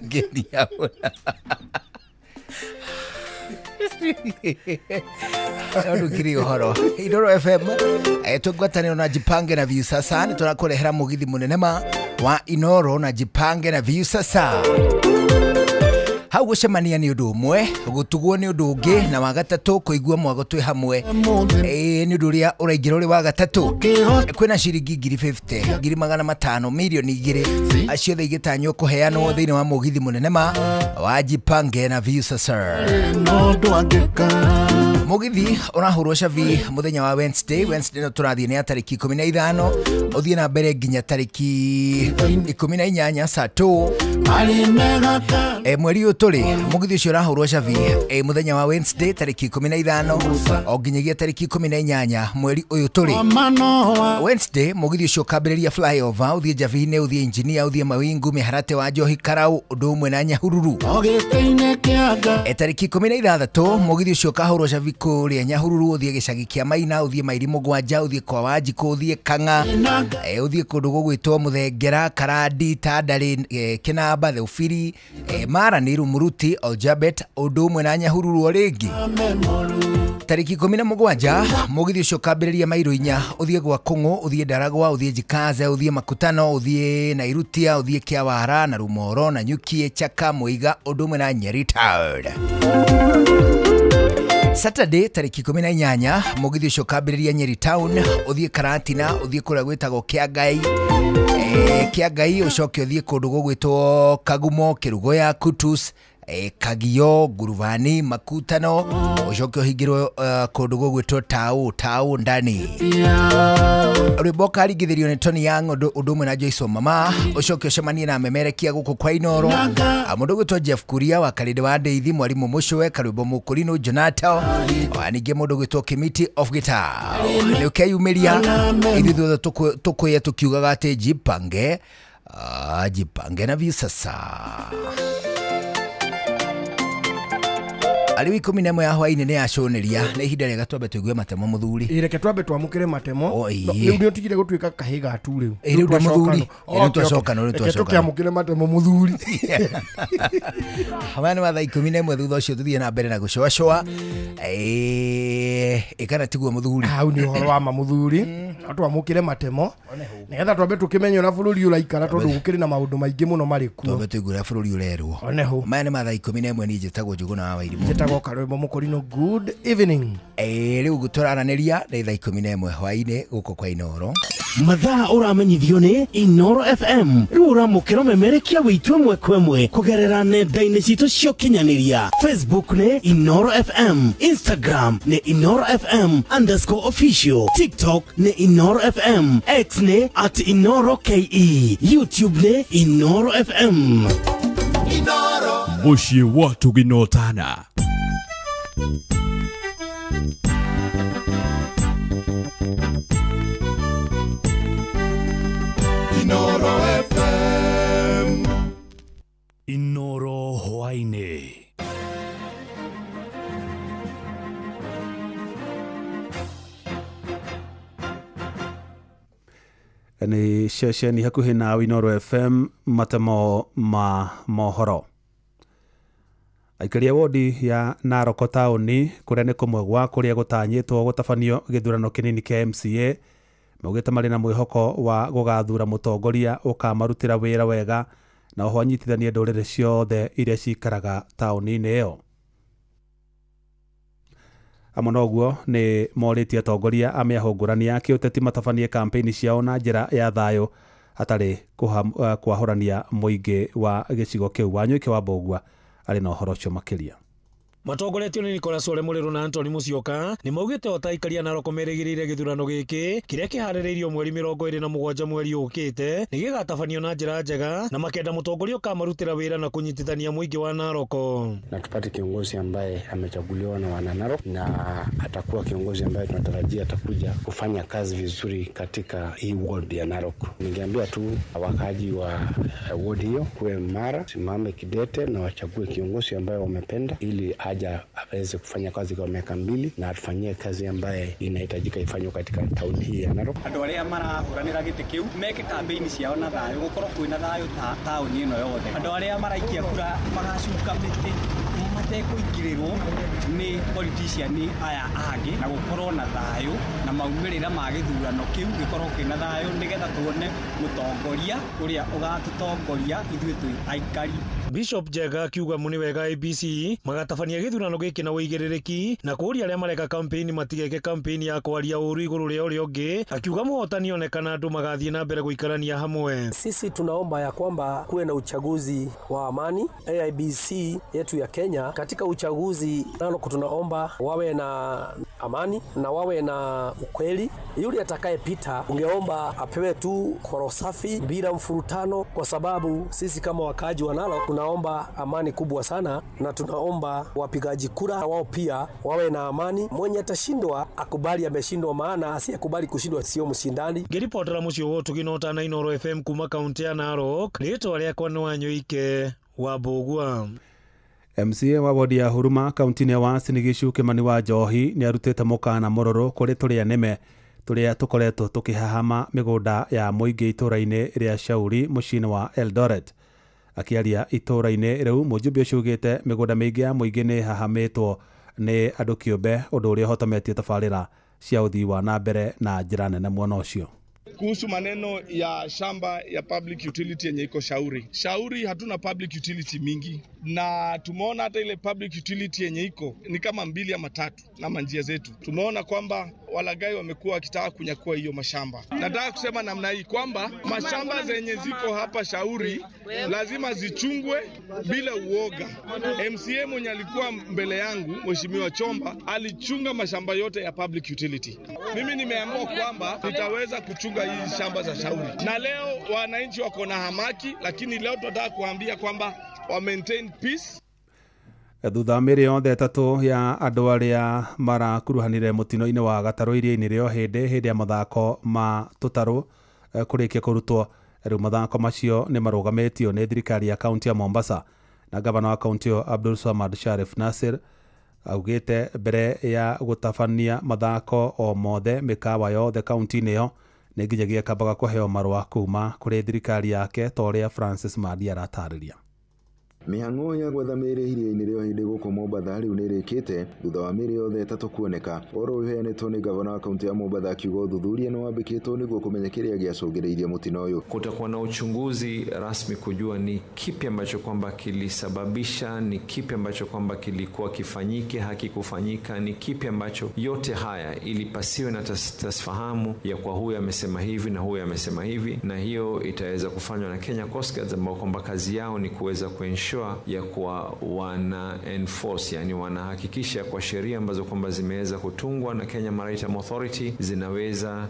Ngenia mũno. No ndukiri ũhoro. Inoro FM tũngwatanĩro na Jipange na Viusasa nĩ tũrakũrehera mũgithi mũnene ma wa Inoro na Jipange na Viusasa. Hau gũcemania nĩ ũndũ ũmwe, gũtugwo nĩ ũndũ ũngĩ, na wa gatatũ kũigua mwago twĩ hamwe. Nĩ ũndũ ũrĩa ũraingĩra ũrĩ wa gatatũ. Kwĩna ciringi 50,000, 500,000, mirioni 2 acio othe igĩtanywo kũheanwo thĩinĩ wa mũgithi mũnene ma wa Jipange na Viusasa. Mũgithi ũrahũrwo cabi mũthenya wa Wednesday. Wednesday no tũrathiĩ nĩ ya tarĩki 15 ũthiĩ na mbere nginya tarĩki 18 saa 2 mweri ũyũ tũrĩ. Mũgithi ũcio ũrahũrwo cabi mũthenya wa Wednesday tarĩki 15 o nginyagia tarĩki 18 mweri ũyũ tũrĩ. Wednesday mũgithi ũcio ũkambĩrĩria flyover ũthiĩ Njabinĩ, ũthiĩ Engineer, ũthiĩ Mawingu, Mĩharate wa Njohi, Karau, ũndũ ũmwe na Nyahururu. Tarĩki 16 mũgithi ũcio ũkahũrwo cabi kũrĩa Nyahururu, ũthiĩ gĩcagi kĩa Maina, ũthiĩ Mairi Mũgwanja, ũthiĩ kwa Wanjikũ, ũthiĩ Kang'a, ũthiĩ kũndũ gũgwĩtwo Mũthengera, Karandi, Tandarĩ, Kĩnamba, Theũbiri, Mara, Nĩru, Mũruti, Oljabet, ũndũ ũmwe na Nyahururu o rĩngĩ. Tarĩki 17 mũgithi ũcio ũkambĩrĩria mairo 4 ũthiĩ gwa Kũng'ũ, ũthiĩ Ndaragwa, ũthiĩ Jikaze, ũthiĩ Makutano, ũthiĩ Nairutia, ũthiĩ Kĩawara na Rumoro na Nyukie, Chaka, Mũiga ũndũ ũmwe na Nyeri Town. Saturday tarĩki 18 mũgithi ũcio ũkambĩrĩria Nyeri Town, ũthiĩ Karatina, ũthiĩ kũrĩa gwĩtagwo Kĩangai, Kĩangai ũcoke ũthiĩ kũndũ gũgwĩtwo Kagumo, Kĩrugoya, Kutus, Kagio, Nguruvani, Makutano, ũcoke ũhingĩrwo kũndũ gũgwĩtwo Tau Ndani. Rwĩmbo ũkaringithĩrio nĩ Tony Young ũndũ ũmwe na Joyce Mama, ũcoke ũcemanie na memerekia gũkũ kwa Inoro, mũndũ ũgwĩtwo Jeff Kuria wa Karĩndĩ wa Ndeithi, Mwarimũ Mũcũwe, Karwĩmbo Mũkũrinũ, Jonathan, ningĩ mũndũ ũgwĩtwo Kimiti of Guitar. Nĩ ũkeyumĩria ithuĩ ithuothe tũkwĩye tũkiugaga atĩ jipange, jipange na Viusasa. Arĩ 11 ya hwaĩ-inĩ nĩ yacũnĩria nĩ ihinda rĩega twambe tũigue matemo mũthuri. Reke twambe twamũkĩre matemo. Rĩu nĩ ũtigire gũtuĩka kahĩ ga tu rĩu. Rĩu ndĩ mũthuri. Rĩu twacokana, rĩu twacokana. Reke tũkĩamũkĩre matemo mũthuri. Hamwe nĩ wa thaa 11 thutha ũcio tũthiĩ na mbere na gũcũacũa. Ĩkana tiguo mũthuri. Hau nĩ ũhoro wa ma mũthuri. No twamũkĩre matemo nĩgetha twambe tũkĩmenye ũrĩa bũrũri ũraikara tondũ gũkĩrĩ na maũndũ maingĩ mũno marĩ kuo. Twambe tũigue ũrĩa bũrũri ũrerwo. Maya nĩ ma thaa 11 niĩ njĩtagwo Njũgũna wa Wairimu. Njĩtagwo Karwĩmbo Mũkũrinũ. Good evening. Rĩu tũraranĩria nĩ thaa 11 hwaĩ-inĩ gũkũ kwa Inoro. Mathaa ũramenyithio nĩ Inoro FM. Rĩu ũramũkĩra memerekia witũ ĩmwe kwa ĩmwe kũgerera nenda-inĩ citũ cia ũkinyanĩria. Facebook nĩ Inoro FM, Instagram nĩ Inoro FM _official, TikTok nĩ Inoro FM, X nĩ @InoroKE, YouTube nĩ Inoro FM. Inoro mũciĩ wa tũginotana. Inoro FM. Inoro hwaĩ-inĩ. Nĩ ceceni hakuhĩ na Inoro FM matemo ma mohoro. Aikari a wodi ya Narok taũni kũrĩa nĩ kũmwe gwa kũrĩa gũtanyĩtwo gũtabanio gĩthurano kĩnini kĩa MCA maugĩte marĩ na mwĩhoko wa gũgathura mũtongoria ũkamarutĩra wĩra wega na oho anyitithanie ndũrĩrĩ ciothe iria cikaraga taũni-inĩ ĩyo. Amwe noguo nĩ morĩtie atongoria a mĩahũngũrani ya kĩũteti matabanie kampeni ciao na njĩra ya thayũ hatarĩ kwahũrania mũingĩ wa gĩcigo kĩu. Wanyoike wa Mbũgua arĩ na ũhoro ũcio makĩria. Matongoretio nĩ Nicholas Ole Mũrĩrũ na Anthony Musyoka nĩ maugĩte o ta aikari a Narok merĩgĩrĩire gĩthurano gĩkĩ kĩrĩa kĩharĩrĩirio mweri 27 mweri ũkĩte nĩ gĩgatabanio na njĩra njega na makenda mũtongoria ũkamarutĩra wĩra na kũnyitithania mũingĩ wa Narok. Na tupate kiongozi ambaye amechaguliwa na wana Narok na atakuwa kiongozi ambaye tunatarajia atakuja kufanya kazi vizuri katika hii ward ya Narok. Ningeambia tu wakaaji wa ward hiyo kuwe mara simame kidete na wachague kiongozi ambaye wamependa ili aweze kufanya kazi kwa miaka 2 na atufanyie kazi ambaye inahitajika ifanywe katika town hii ya Narok. Andũ arĩa marahũranĩra gĩtĩ kĩu meke campaign ciao na thayũ, gũkorwo kwĩna thayũ ta taũni ĩno yothe. Andũ arĩa maraikia kura magacuka mĩtĩ matekũingĩrĩrwo nĩ politician aya angĩ na gũkorwo na thayũ na maumĩrĩra ma gĩthurano kĩu gĩkorwo kĩna thayũ nĩgetha tuone mũtongoria ũrĩa ũgatũtongoria ithuĩ twĩ aikari. Bishop Njega akiuga nĩ wega ABC magatabania gĩthurano gĩkĩ na ũigĩrĩrĩki na kũũria arĩa mareka campaign matigeke campaign ya kwaria ũru igũrũ rĩa ũrĩa ũngĩ, akiuga mũhotani onekana andũ magathiĩ na mbere gũikarania hamwe. Sisi tunaomba ya kwamba kuwe na uchaguzi wa amani. AIBC yetu ya Kenya katika uchaguzi Narok tunaomba wawe na amani na wawe na ukweli. Yule atakayepita ungeomba apewe tu kwa roho safi bila mfurutano, kwa sababu sisi kama wakaaji wa Narok tunaomba amani kubwa sana, na tunaomba wapigaji kura wao pia wawe na amani. Mwenye atashindwa akubali ameshindwa, maana asiyekubali kushindwa sio mshindani. Ngĩribotera mũciĩ wa ũtugi na ũtana Inoro FM kuma kaunti ya Narok, rĩtwa rĩakwa nĩ Wanyoike wa Mbũgua. MCA wa wodi ya Huruma kaunti-inĩ ya Uasin Gishu Kimani wa Njohi nĩ arutĩte mũkana mũrũrũ kũrĩ tũrĩa nĩme tũrĩa tũkoretwo tũkĩhahama mĩgũnda ya mũingĩ itũũra-inĩ rĩa Shauri mũciĩ-inĩ wa Eldoret. Akĩaria itũũra-inĩ rĩu, mũjumbe ũcio augĩte mĩgũnda mĩingĩ ya mũingĩ nĩ ĩhahamĩtwo nĩ andũ kĩũmbe ũndũ ũrĩa ũhotometie tabarĩra cia ũthii wa na mbere na njĩra nene mwena ũcio. Kuhusu maneno ya shamba ya public utility yenye iko Shauri. Shauri hatuna public utility mingi, na tumeona hata ile public utility yenye iko ni kama 2 ama 3 na njia zetu. Tumeona kwamba walagai wamekuwa wakitaka kunyakua hiyo mashamba. Nataka kusema namna hii kwamba mashamba zenye ziko hapa Shauri lazima zichungwe bila uoga. MCA mwenye alikuwa mbele yangu, Mheshimiwa Chomba, alichunga mashamba yote ya public utility. Mimi nimeamua kwamba nitaweza kuchunga hizi shamba za Shauri. Na leo wananchi wako na hamaki, lakini leo tunataka kuambia kwamba wa maintain peace. Thutha mĩĩrĩ yothe 3 ya andũ arĩa marakuruhanire mũtino-inĩ wa gatarũ iria-inĩ rĩa Ũhĩndĩ hĩndĩ ya mathako ma tũtarũ kũrĩkia kũrutwo, rĩu mathako macio nĩ marũgamĩtio nĩ thirikari ya kaunti ya Mombasa na gavana wa kaunti ĩyo Abdul Swamad Sharif Nasir augĩte mbere ya gũtabania mathako o mothe mĩkawa yothe kaunti-inĩ ĩyo nĩ nginyagia kambaga kũheo marũa kuma kũrĩ thirikari yake ta ũrĩa Francis Madi aratarĩria. Mĩhang'o ya gwetha mĩĩrĩ iria-inĩ rĩa Ũhĩndĩ gũkũ Mombatha rĩu nĩĩrĩkĩte thutha wa mĩĩrĩ yothe 3 kuoneka. Ũhoro ũyũ ũheanĩtwo nĩ gavana wa kaunti ya Mombatha akiuga ũthuthuria nĩ wambĩkĩtwo nĩguo kũmenya kĩrĩa gĩacũngĩrĩirie mũtino ũyũ. Kutakuwa na uchunguzi rasmi kujua ni kipi ambacho kwamba kilisababisha, ni kipi ambacho kwamba kilikuwa kifanyike, hakikufanyika, ni kipi ambacho, yote haya ili pasiwe na tasfahamu ya kwa huyu amesema hivi na huyu amesema hivi, na hiyo itaweza kufanywa na Kenya Coast Guards ambao kwamba kazi yao ni kuweza kuensure ya kuwa wana enforce, yani wanahakikisha kwa sheria ambazo kwamba zimeweza kutungwa na Kenya Maritime Authority zinaweza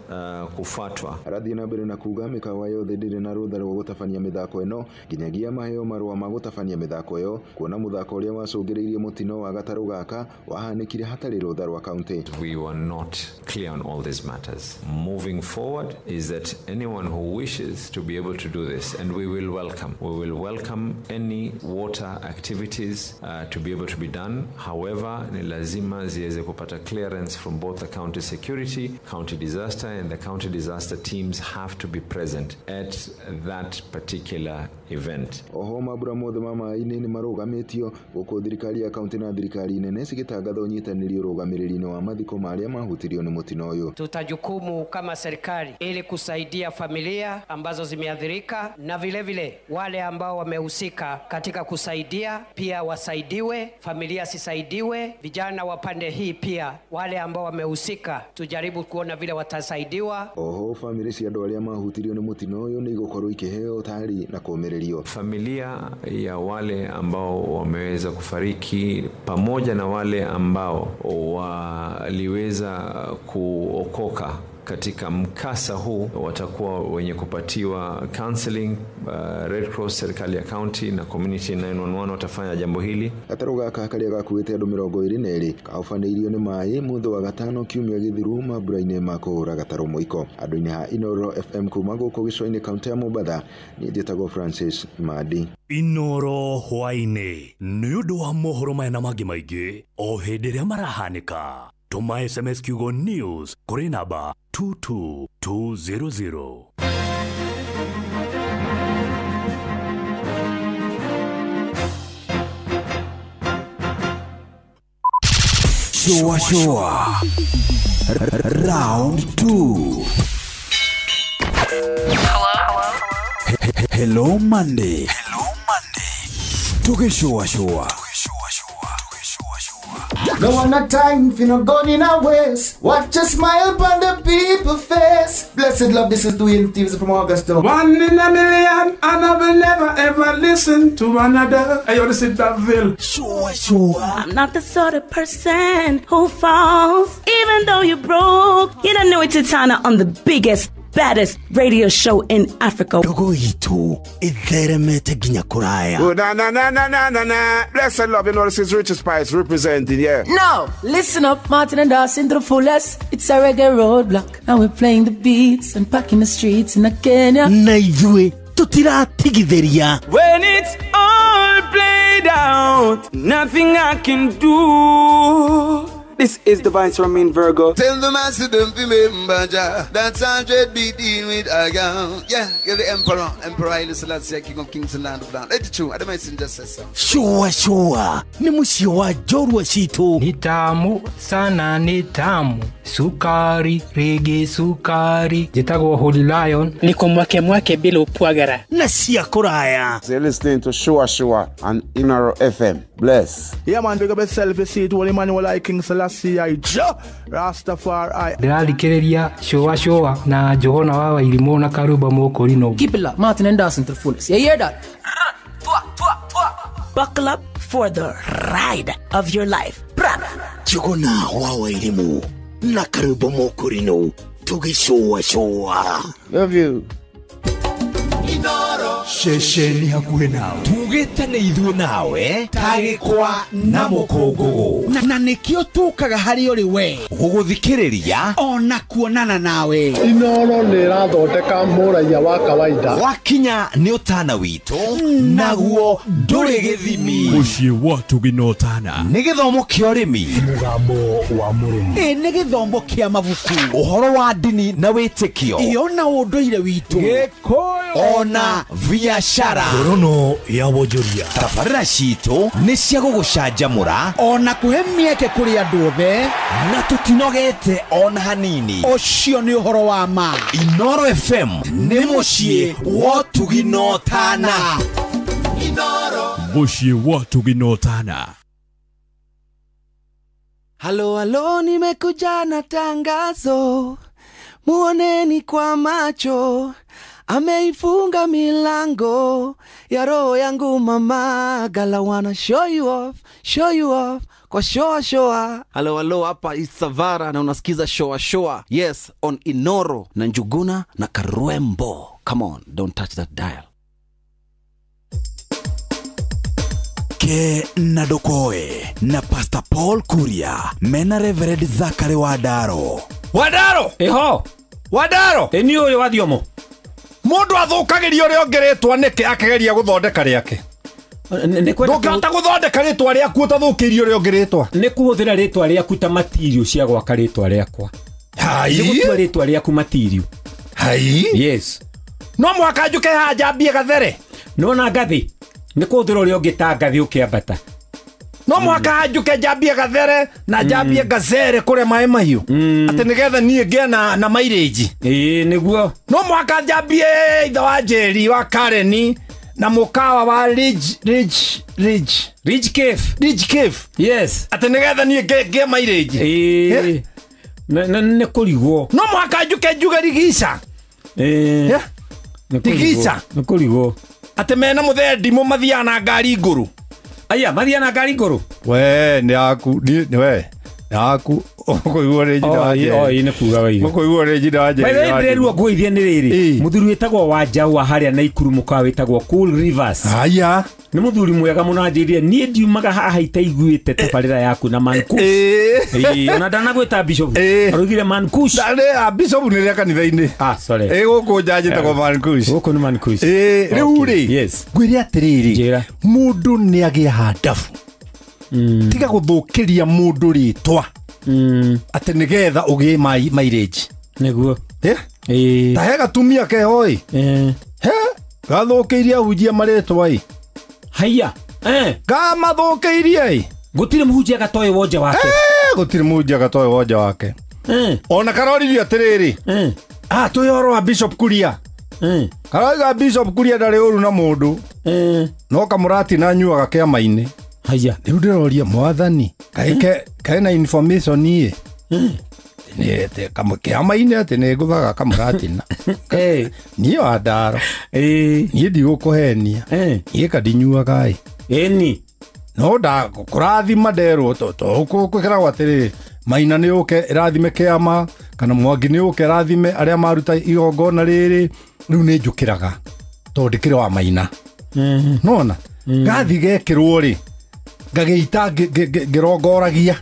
kufuatwa. Arathi na mbere na kuga mĩkawa yothe ndĩrĩ na rũtha rwa gũtabania mĩthako ĩno nginyagia maheo marũa ma gũtabania mĩthako ĩyo, kuona mũthako ũrĩa wacũngĩrĩirie mũtino wa gatarũ gaka wahanĩkire hatarĩ rũtha rwa kaunti. We were not clear on all these matters. Moving forward is that anyone who wishes to be able to do this, and we will welcome any water activities to be able to be done. However, ni lazima ziweze kupata clearance from both the county security, county disaster, and the county disaster teams have to be present at that particular event. Oho mabura mothe ma maĩ-inĩ nĩ marũgamĩtio gũkũ thirikari ya kaunti na thirikari nene cigĩtangatha ũnyitanĩri ũrũgamĩrĩri-inĩ wa mathiko marĩa mahutirio nĩ mũtino ũyũ. Tutajukumu kama serikali ili kusaidia familia ambazo zimeathirika na vile vile wale ambao wamehusika katika kusaidia pia wasaidiwe, familia sisaidiwe, vijana wa pande hii pia wale ambao wamehusika tujaribu kuona vile watasaidiwa. Oho familia cia andũ arĩa mahutirio nĩ mũtino ũyũ nĩ igũkorwo ikĩheo ũtari na kũũmĩrĩrio. Familia ya wale ambao wameweza kufariki pamoja na wale ambao waliweza kuokoka katika mkasa huu watakuwa wenye kupatiwa counseling. Red Cross, serikali ya county na community 911 watafanya jambo hili. Gatarũ gaka karĩa gakuĩte andũ 22 kaũbanĩirio nĩ maĩ mũthĩ wa gatano kiumia gĩthiru mambura-inĩ ma kũhũra gatarũ mũiko. Andũ-inĩ ha Inoro FM kuma gũkũ gĩcũa-inĩ kaunti ya Mombatha, niĩ njĩtagwo Francis Madi. Inoro hwaĩ-inĩ nĩ ũndũ wa mohoro maya na mangĩ maingĩ o hĩndĩ ĩrĩa marahanĩka. Tũma SMS kiugo news kũrĩ namba 22200. Shua Shua Round 2. Hello. Hello Monday. Hello Monday. Tukishua shua. No one not time if you not gone in our ways. Watch a smile upon the people's face. Blessed love, this is Dwayne Stevens from Augusta. 1 in a million, and I will never ever listen to another. Hey, yo, this is Daville. Sure, sure. I'm not the sort of person who falls, even though you're broke. You don't know it's Titana on the biggest, baddest radio show in Africa. Dogo itu itheremete ginya kuraya. Oh, na na na na na na na. Blessed love, you know this is Richard Spice representing, yeah. No, listen up, Martin and Dawson to the fullest. It's a reggae roadblock, and we're playing the beats and packing the streets in Kenya. Na ithuĩ tutiratigithĩria. When it's all played out, nothing I can do. This is Divine Ramin Virgo. Tell the master don't remember Jah. That's 100 be dealing with a girl. Yeah, you're the emperor. Emperor Haile Selassie, King of Kings and Land of Land. It's true. I don't messenger says so. Shua shua. Ni muciĩ wa njorua citũ. Ni tamu sana, ni tamu. Sukari, rege sukari. Njĩtagwo Holy Lion. Niko mwake mwake bila upwagara. Na cia kũraya. You're listening to Shua Shua on Inoro FM. Bless. Yeah man, pick up yourself, you see it, Holy Emmanuel I King Selassie I Jah Rastafari. Ndĩrathikĩrĩria Shua Shua na Johana wa Wairimũ na Karuba Mũkũrinũ. Keep it locked, Martin and Dawson to the fullest. You hear that? Buckle up for the ride of your life. Njuguna wa Wairimũ na Karuba Mũkũrinũ tũgĩcũa cũa. Love you. Ceceni hakuhĩ nawe tugĩte nĩ ithuĩ nawe tagĩkwa na mũkũngũgũ na nĩkĩo tũkaga harĩ ũrĩ we gũgũthikĩrĩria ona kuonana nawe. Inoro nĩ ĩrathondeka mũraiya wa kawaida. Wakinya nĩ ũtana witũ naguo ndũrĩ gĩthimi. Mũciĩ wa Tũgĩ na Ũtana nĩ gĩthomo kĩa ũrĩmi, mũgambo wa mũrĩmi, ĩ nĩ gĩthomo kĩa mabuku, ũhoro wa ndini na wĩtĩkio, ĩ ona ũndũire witũ, Gĩkũyũ ona biashara. Ngorono ya wonjoria. Tabarĩra citũ nĩ cia gũgũcanjamũra ona kũhe mĩeke kũrĩ andũ othe, na tũtinogete ona hanini. Ũcio nĩ ũhoro wa ma. Inoro FM nĩ mũciĩ wa Ũtugi na Ũtana. Mũciĩ wa Ũtugi na Ũtana. Halo halo, nimekuja na tangazo, muoneni kwa macho, ameifunga milango ya roho yangu mama. Gala wanna show you off, show you off kwa shoa shoa. Halo halo, hapa Isavara na unasikiza shoa shoa. Yes, on Inoro na Njuguna na Karwembo. Come on, don't touch that dial. Ke na Dokoe na Pastor Paul Kuria mena Reverend Zachary Wadaro. Wadaro! Eho! Wadaro! Eni ũyũ wa Thiomo. Mundu athukagirio ria ongeretwo niki akigeria guthondeka riake. Ndungihota guthondeka ritwa riaku utathukiirio ria ongeretwo. Ni kuhuthira ritwa riaku ta material cia gwaka ritwa riakwa. Hai. Ni gutua ritwa riaku material. Hai. Yes. No mwaka njuke haha njambie gathere. Nona ngathi. Ni kuhuthira uria ungi ta ngathi ukiambata. No mwaka njuke njambie gathere na njambie gazere kure maĩ mahiũ atĩ nĩgetha niĩ ngĩe na mileage. Ĩĩ nĩguo. No mwaka njambie ithe wa Njeri wa Kareni na mũkawa wa Ridge Cave. Yes. Atĩ nĩgetha niĩ ngĩe mileage. Ĩĩ. Nĩ kũrigwo. No mwaka njuke njuge rigica. Ĩĩ. Rigica. Nĩ kũrigwo. Atĩ mena mũthee ndimũ mathiaga na ngari ngũrũ. Aya, mathiaga na ngari ngũrũ. We nĩ aku nĩ we nĩ aku ũkũigua rĩ njina wa Njeri. Oi nĩ kuga waiga. Ũkũigua rĩ njina wa Njeri. By the way, ndĩrerwo ngũithie nĩ rĩrĩ. Mũthuri wĩtagwo Wanjaũ wa harĩa Naikuru mũkawa wĩtagwo Cool Rivers. Aya. Nĩ mũthuri mwega mũno anjĩrire niĩ ndiumaga haha itaiguĩte tabarĩra yaku na Mankush. Ĩĩ, ona ndanagwĩta Bishop. Araugire Mankush. Bishop nĩ rĩa kanitha-inĩ. Ah, sorry. Ĩ gũkũ nja njĩtagwo Mankush. Gũkũ nĩ Mankush. Ĩ, rĩu rĩ. Yes. Ngwĩre atĩrĩrĩ. Mũndũ nĩ agĩa handabu. Tiga gũthũkĩria mũndũ rĩtwa. Atĩ nĩgetha ũgĩe mileage. Nĩguo. Ta he gatumia keho ĩ. He gathũkĩirie ahunjia marĩtwa ĩ. Haiya. Gamathũkĩirie ĩ. Gũtirĩ mũhunjia gatoĩ wonje wake. Gũtirĩ mũhunjia gatoĩ wonje wake. Ona karoririe atĩrĩrĩ. Ah, twĩ ũhoro wa Bishop Kuria. Karoiga Bishop Kuria ndarĩ ũru na mũndũ. No kamũratina anyuaga kĩama-inĩ. Haiya. Rĩu ndĩroria mwathani kaĩ na information ĩ. Kĩama-inĩ atĩ nĩ ngũthaga kamũratina. Niĩ wa Ndaro. Niĩ ndigũkũhenia. Niĩ kandinyuaga ĩ. Ĩni. No kũrathima nderwo kwĩragwo atĩrĩrĩ Maina nĩ ũke ĩrathime kĩama kana Mwangi nĩ ũke ĩrathime arĩa maruta igongona rĩrĩ. Rĩu nĩ njũkĩraga tondũ ndĩkĩrĩ wa Maina. Nona ngathi gekĩrwo rĩ ngagĩita ngĩrongoragia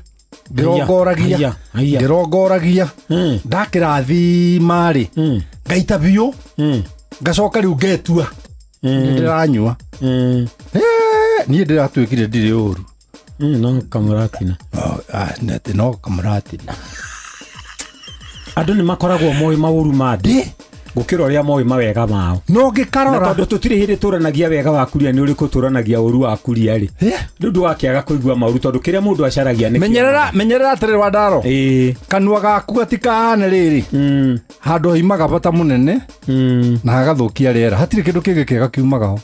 ngĩrongoragia ndakĩrathima rĩ ngaita biũ ngacoka rĩu ngetua nĩ ndĩranyua. Niĩ ndĩratuĩkire ndirĩ ũru. No kamuratina. No kamuratina. Andũ nĩ makoragwo moĩ maũru ma andũ gũkĩra ũrĩa moĩ mawega mao. No ngĩkarora na tondũ tũtirĩ hĩndĩ tũranagia wega wa kuria nĩ ũrĩkũ tũranagia ũru wa kuria rĩ. Rĩu ndũgakĩaga kũigua maũru tondũ kĩrĩa mũndũ acaragia nĩ menyerera menyerera atĩrĩ wa ndaro. Kanua gaku gatikahane rĩrĩ. Handũ hoimaga bata mũnene na hagathũkia rĩera. Hatirĩ kĩndũ kĩngĩ kĩega kiumaga ho.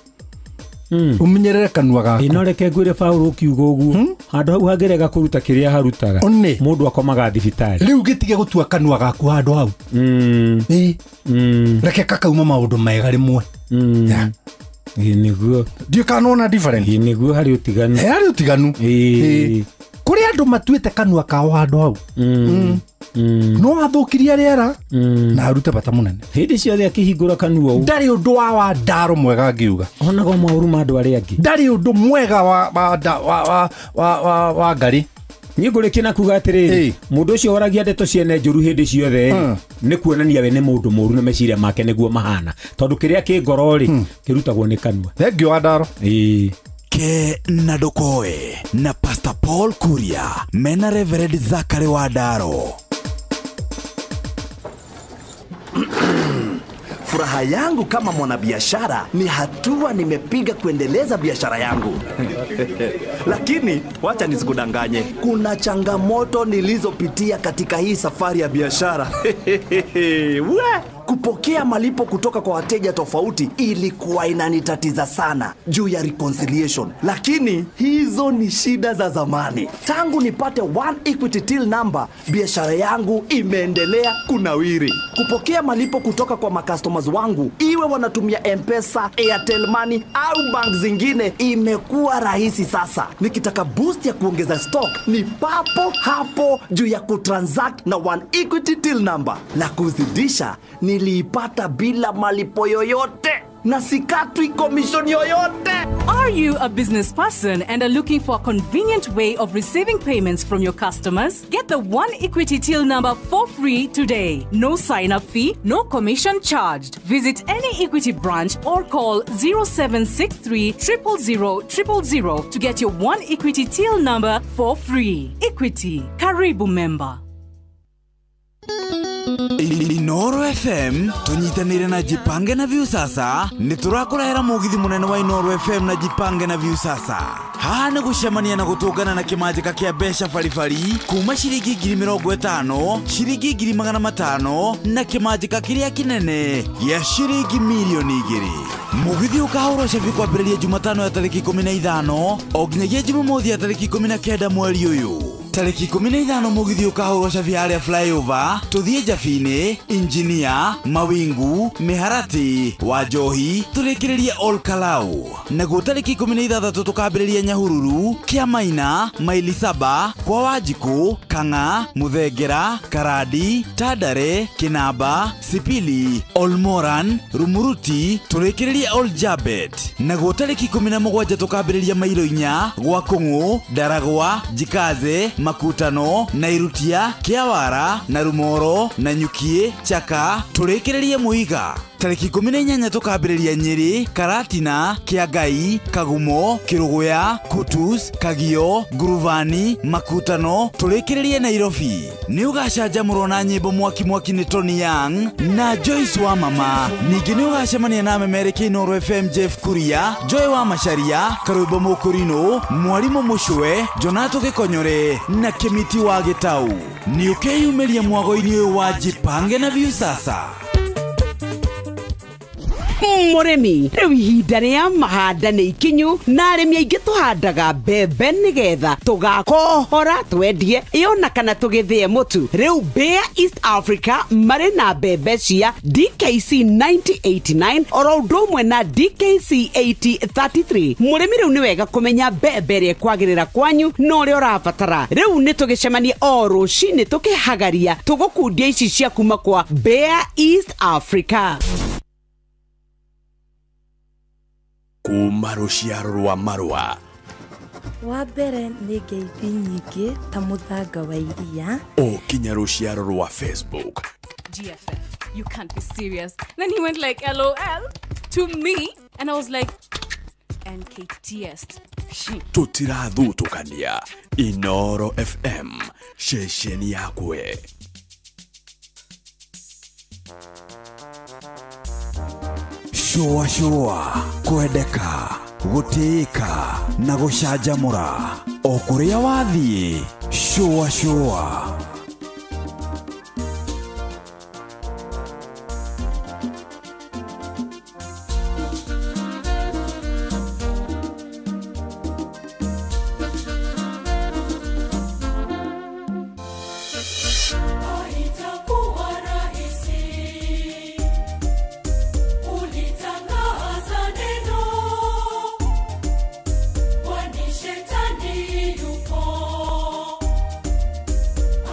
Umenyerere kanua gaku. No reke ngwĩre Paul ũkiuga ũguo handũ hau hangĩrega kũruta kĩrĩa harutaga mũndũ akomaga thibitarĩ. Rĩu gĩtige gũtua kanua gaku handũ hau. Reke kakauma maũndũ mega rĩmwe. Nĩguo ndiũ kana wona different. Nĩguo harĩ ũtiganu. Harĩ ũtiganu. Kũrĩ andũ matuĩte kanua kao handũ hau. No athũkirie rĩera na arute bata mũnene. Hĩndĩ ciothe akĩhingũra kanua ũũ ndarĩ ũndũ wa ndaro mwega angiuga. Onaga maũru ma andũ arĩa angĩ. Ndarĩ ũndũ mwega wa ngari. Niĩ ngũrĩkia na kuga atĩrĩrĩ, mũndũ ũcio waragia ndeto ciene njũru hĩndĩ ciothe nĩ kuonania we nĩ mũndũ mũũru na meciria make nĩguo mahana, tondũ kĩrĩa kĩ ngoro rĩ kĩrutagwo nĩ kanua. Thengiũ wa ndaro. Ke na Ndokoe na Pastor Paul Kuria mena Reverend Zachary wa Ndaro. Furaha yangu kama mwanabiashara ni hatua nimepiga kuendeleza biashara yangu. Lakini wacha nisikudanganye, kuna changamoto nilizopitia katika hii safari ya biashara. Kupokea malipo kutoka kwa wateja tofauti ilikuwa inanitatiza sana juu ya reconciliation. Lakini hizo ni shida za zamani. Tangu nipate One Equity Till Number, biashara yangu imeendelea kunawiri. Kupokea malipo kutoka kwa makastomers wangu, iwe wanatumia M-Pesa, Airtel Money au bank zingine, imekuwa rahisi sasa. Nikitaka boost ya kuongeza stock ni papo hapo juu ya kutransact na One Equity Till Number. La kuzidisha, niliipata bila malipo yoyote na sikatwi commission yoyote. Are you a business person and are looking for a convenient way of receiving payments from your customers? Get the One Equity Till Number for free today. No sign-up fee, no commission charged. Visit any Equity branch or call 0763 000 000 to get your One Equity Till Number for free. Equity. Karibu member. Inoro FM tunyitanire na Jipange na Viusasa nĩ tũrakũrehera mũgithi mũnene wa Inoro FM na Jipange na Viusasa. Haha nĩ gũcemania na gũtũngana na kĩmanjĩka kĩa mbeca baribari kuma ciringi 50,000 ciringi 500,000 na kĩmanjĩka kĩrĩa kĩnene gĩa ciringi 2,000,000. Mũgithi ũkahũrwo cabi kwambĩrĩria Jumatano ya tarĩki 15 o nginyagia Jumamothi ya tarĩki 19 mweri ũyũ. Tarĩki 15 mũgithi ũkahũrwo cabi harĩa flyover tũthiĩ Njabini, Injinia, Mawingu, Mĩharati, Wanjohi tũrĩkĩrĩrie Ol Kalou. Naguo tarĩki 16 tũkambĩrĩria Nyahururu, Kĩamaina, Maili Saba, kwa Wanjikũ, Kang'a, Muthengera, Karandi, Tandare, Kĩnamba, Sipili, Olmoran, Rumuruti tũrĩkĩrĩrie Ol Jabet. Naguo tarĩki 17 tũkambĩrĩria Mailo inya, gwa Kũng'ũ, Ndaragwa, Jikaze, Makutano, Nairutia, Kĩawara, Narumoro, Nanyukie, Chaka, tũrĩkĩrĩrie Mũiga. Tarĩki 18 tũkambĩrĩria Nyĩrĩ, Karatina, Kĩangai, Kagumo, Kĩrũgũya, Kutus, Kagio, Nguruvani, Makutano, tũrĩkĩrĩrie Nairobi. Nĩ ũgacanjamũrwo na nyĩmbo mwaki mwaki nĩ Tony Young na Joyce wa Mama. Ningĩ nĩ ũgacemania na memereki Inoro FM Jeff Kuria, Joy wa Macharia, Karwĩmbo Mũkũrinũ, Mwarimũ Mũcwe, Jonato Gĩkonyore na Kĩmiti wa Gĩtau. Nĩ ũkeyumĩria mwago-inĩ ũyũ wa Jipange na Viusasa. Mũrĩmi rĩu ihinda rĩa mahanda nĩ ikinyu na arĩmi aingĩ tũhandaga mbembe nĩgetha tũgakohora twendie ĩona kana tũgĩthĩe mũtu. Rĩu Bayer East Africa marĩ na mbembe cia DKC 9089 oro ũndũ ũmwe na DKC 8033. Mũrĩmi rĩu nĩ wega kũmenya mbembe ĩrĩa ĩkwagĩrĩra kwanyu na ũrĩa ũrabatara. Rĩu nĩ tũgĩcemanie o rũcinĩ tũkĩhagaria tũgũkundia ici cia kuma kwa Bayer East Africa. Kuma rũciaro rwa marũa wa mbere nĩ ngeithi nyingĩ ta mũthanga wa iria o kinya rũciaro rwa Facebook. GFF, you can't be serious. Then he went like LOL to me and I was like, and Kate Tiest. Tũtirathutũkania. Inoro FM, ceceni yakwe. Shũa shũa, kwendeka, gũtĩĩka na gũcanjamũra o kũrĩa wathiĩ. Shũa shũa. Haitakuwa rahisi, ulitangaza neno, kwani shetani yupo,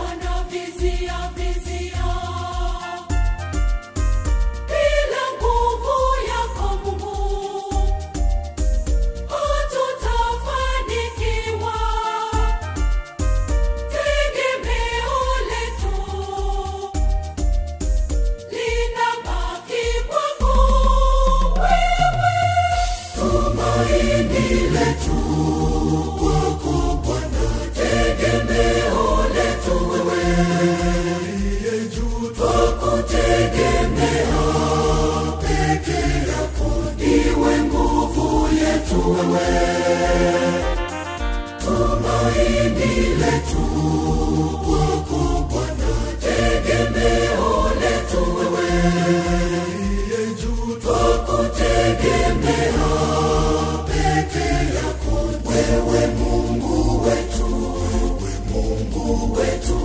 anavizia vizia. Bila nguvu yako Mungu, hatutafanikiwa. Tegemeo letu linabaki kwako wewe. Tumaini letu kwako Bwana, tegemeo letu wewe. Uliye juu twakutegemea, peke yako ndiwe nguvu yetu wewe. Tumaini letu kwako Bwana, tegemeo letu wewe. Uliye juu twakutegemea, peke yako wewe Mungu wetu, wewe Mungu wetu.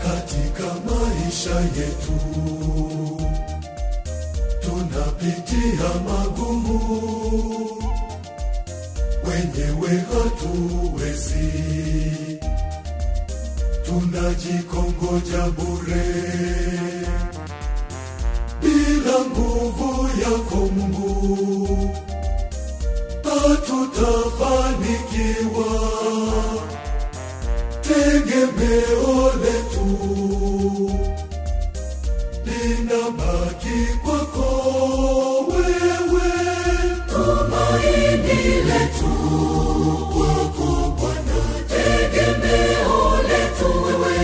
Katika maisha yetu tunapitia magumu, wenyewe hatuwezi, tunajikongoja bure. Bila nguvu yako Mungu hatutafanikiwa. Tegemeo letu linabaki kwako wewe. Tumaini letu kwako Bwana, tegemeo letu wewe.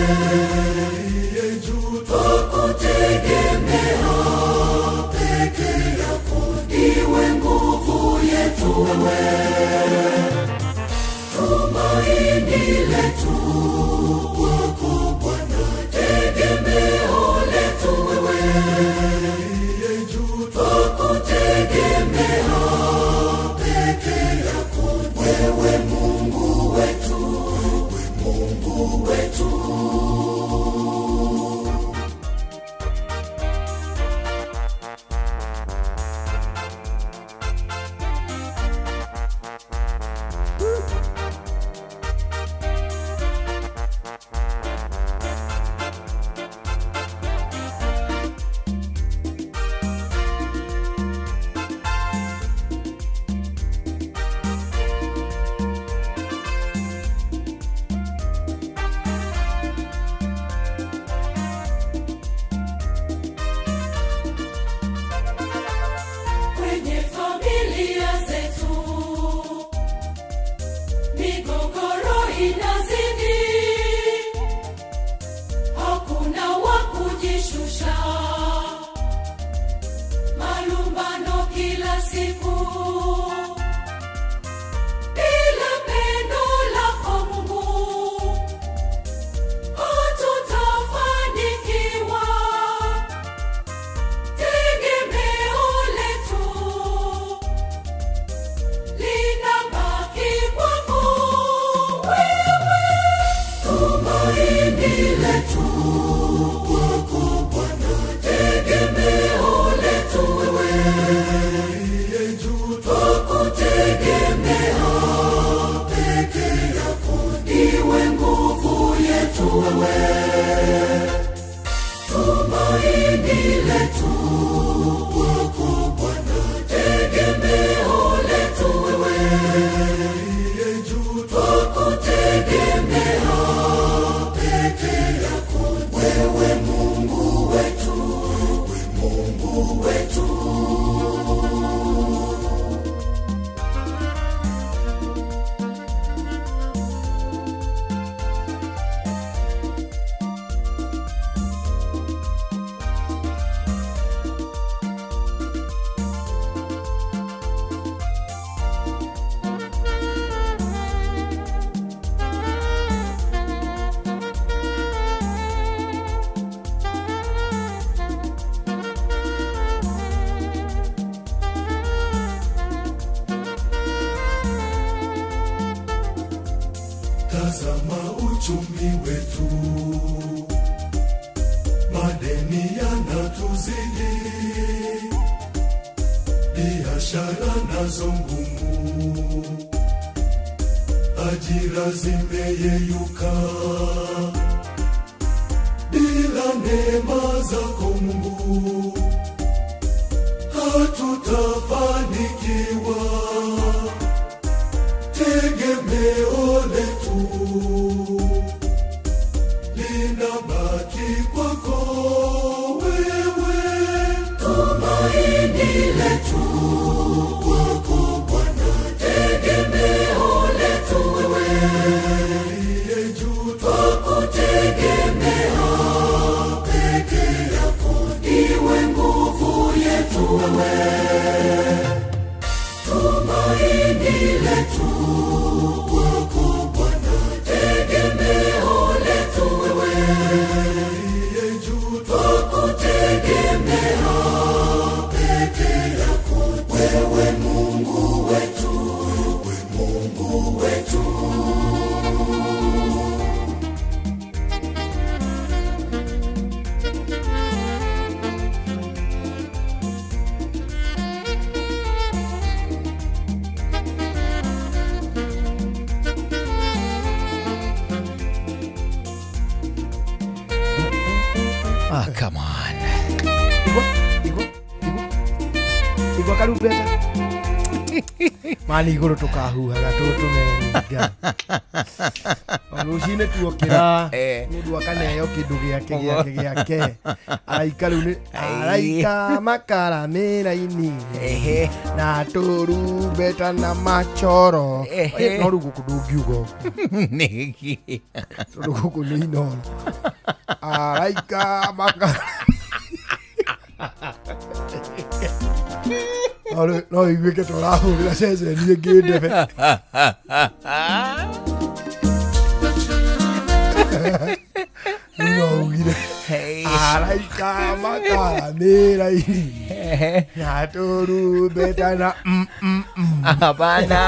Uliye juu twakutegemea, peke yako ndiwe nguvu yetu wewe. Tumaini letu kwako Bwana, tegemeo letu wewe. Uliye juu twakutegemea, peke yako wewe Mungu wetu, wewe Mungu wetu. Kwenye familia zetu migogoro inazidi, hakuna wa kujishusha, malumbano kila siku. Bila pendo lako Mungu hatutafanikiwa. Tegemeo letu linabaki kwako wewe. Tumaini letu kwako Bwana, Tazama uchumi wetu, madeni yanatuzidi, biashara nazo ngumu, ajira zimeyeyuka. Bila neema zako Mungu hatutafanikiwa. Tegemeo letu linabaki kwako wewe, tumaini letu kwako Bwana, tegemeo letu wewe, uliye juu twakutegemea, peke yako ndiwe nguvu yetu wewe, tumaini letu kwako Bwana, tegemeo letu wewe, uliye juu twakutegemea, peke yako wewe Mungu wetu, wewe Mungu wetu. Ah, come on. Igwa karumbeta. Mani igũrũ tũkahuhaga tũtũmenga. Rũcinĩ tuokĩra mũndũ akaneo kĩndũ gĩake gĩake gĩake. Araika rĩu nĩ araika makara mĩraini na tũrumbeta na machoro. No rĩu gũkũ ndũngiuga ũguo. Nĩkĩ? Tondũ gũkũ nĩ Inooro. Araika makara. No iguĩke ta ũrahũrĩra ceceni ĩngĩ ndebe. Rĩu no ugire araika makara mĩraini na tũrumbeta na Hapana.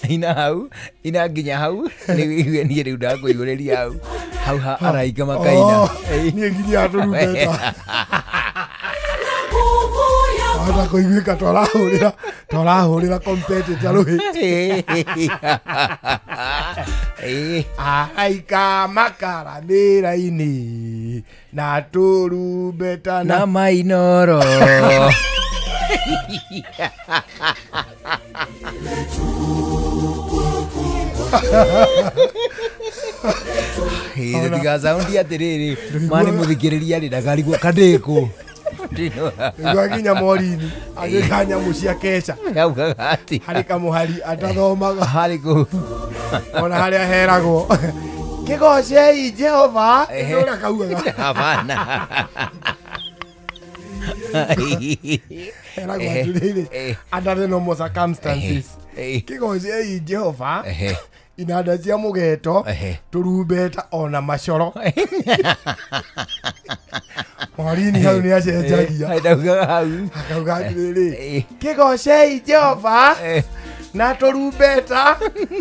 Ina hau, ina nginya hau, nĩ niĩ rĩu ndakũihũrĩria hau. Hau ha araika makaina. Niĩ nginya tũrumbeta. Hata kũiguĩka ta ũrahũrĩra competitor rũhĩ. Araika makara mĩraini na tũrumbeta na mainoro. Tigasaundi atĩrĩrĩ mani mũthikĩrĩria rĩ ndakarigwo kandĩkũ. Igua nginya Morini agĩka nyamũ cia keca harĩ kamũhari atathomaga harĩ kũ ona harĩa heragwo kĩgocei Jehova nĩ ũrĩa kaugaga. Hapana. Heragwo atĩrĩrĩ under the normal circumstances kĩgocei Jehova inanda cia mũgeto tũrumbeta ona macoro. Morini hau nĩ acenjagia akauga atĩrĩrĩ kĩgocei Jehova na tũrumbeta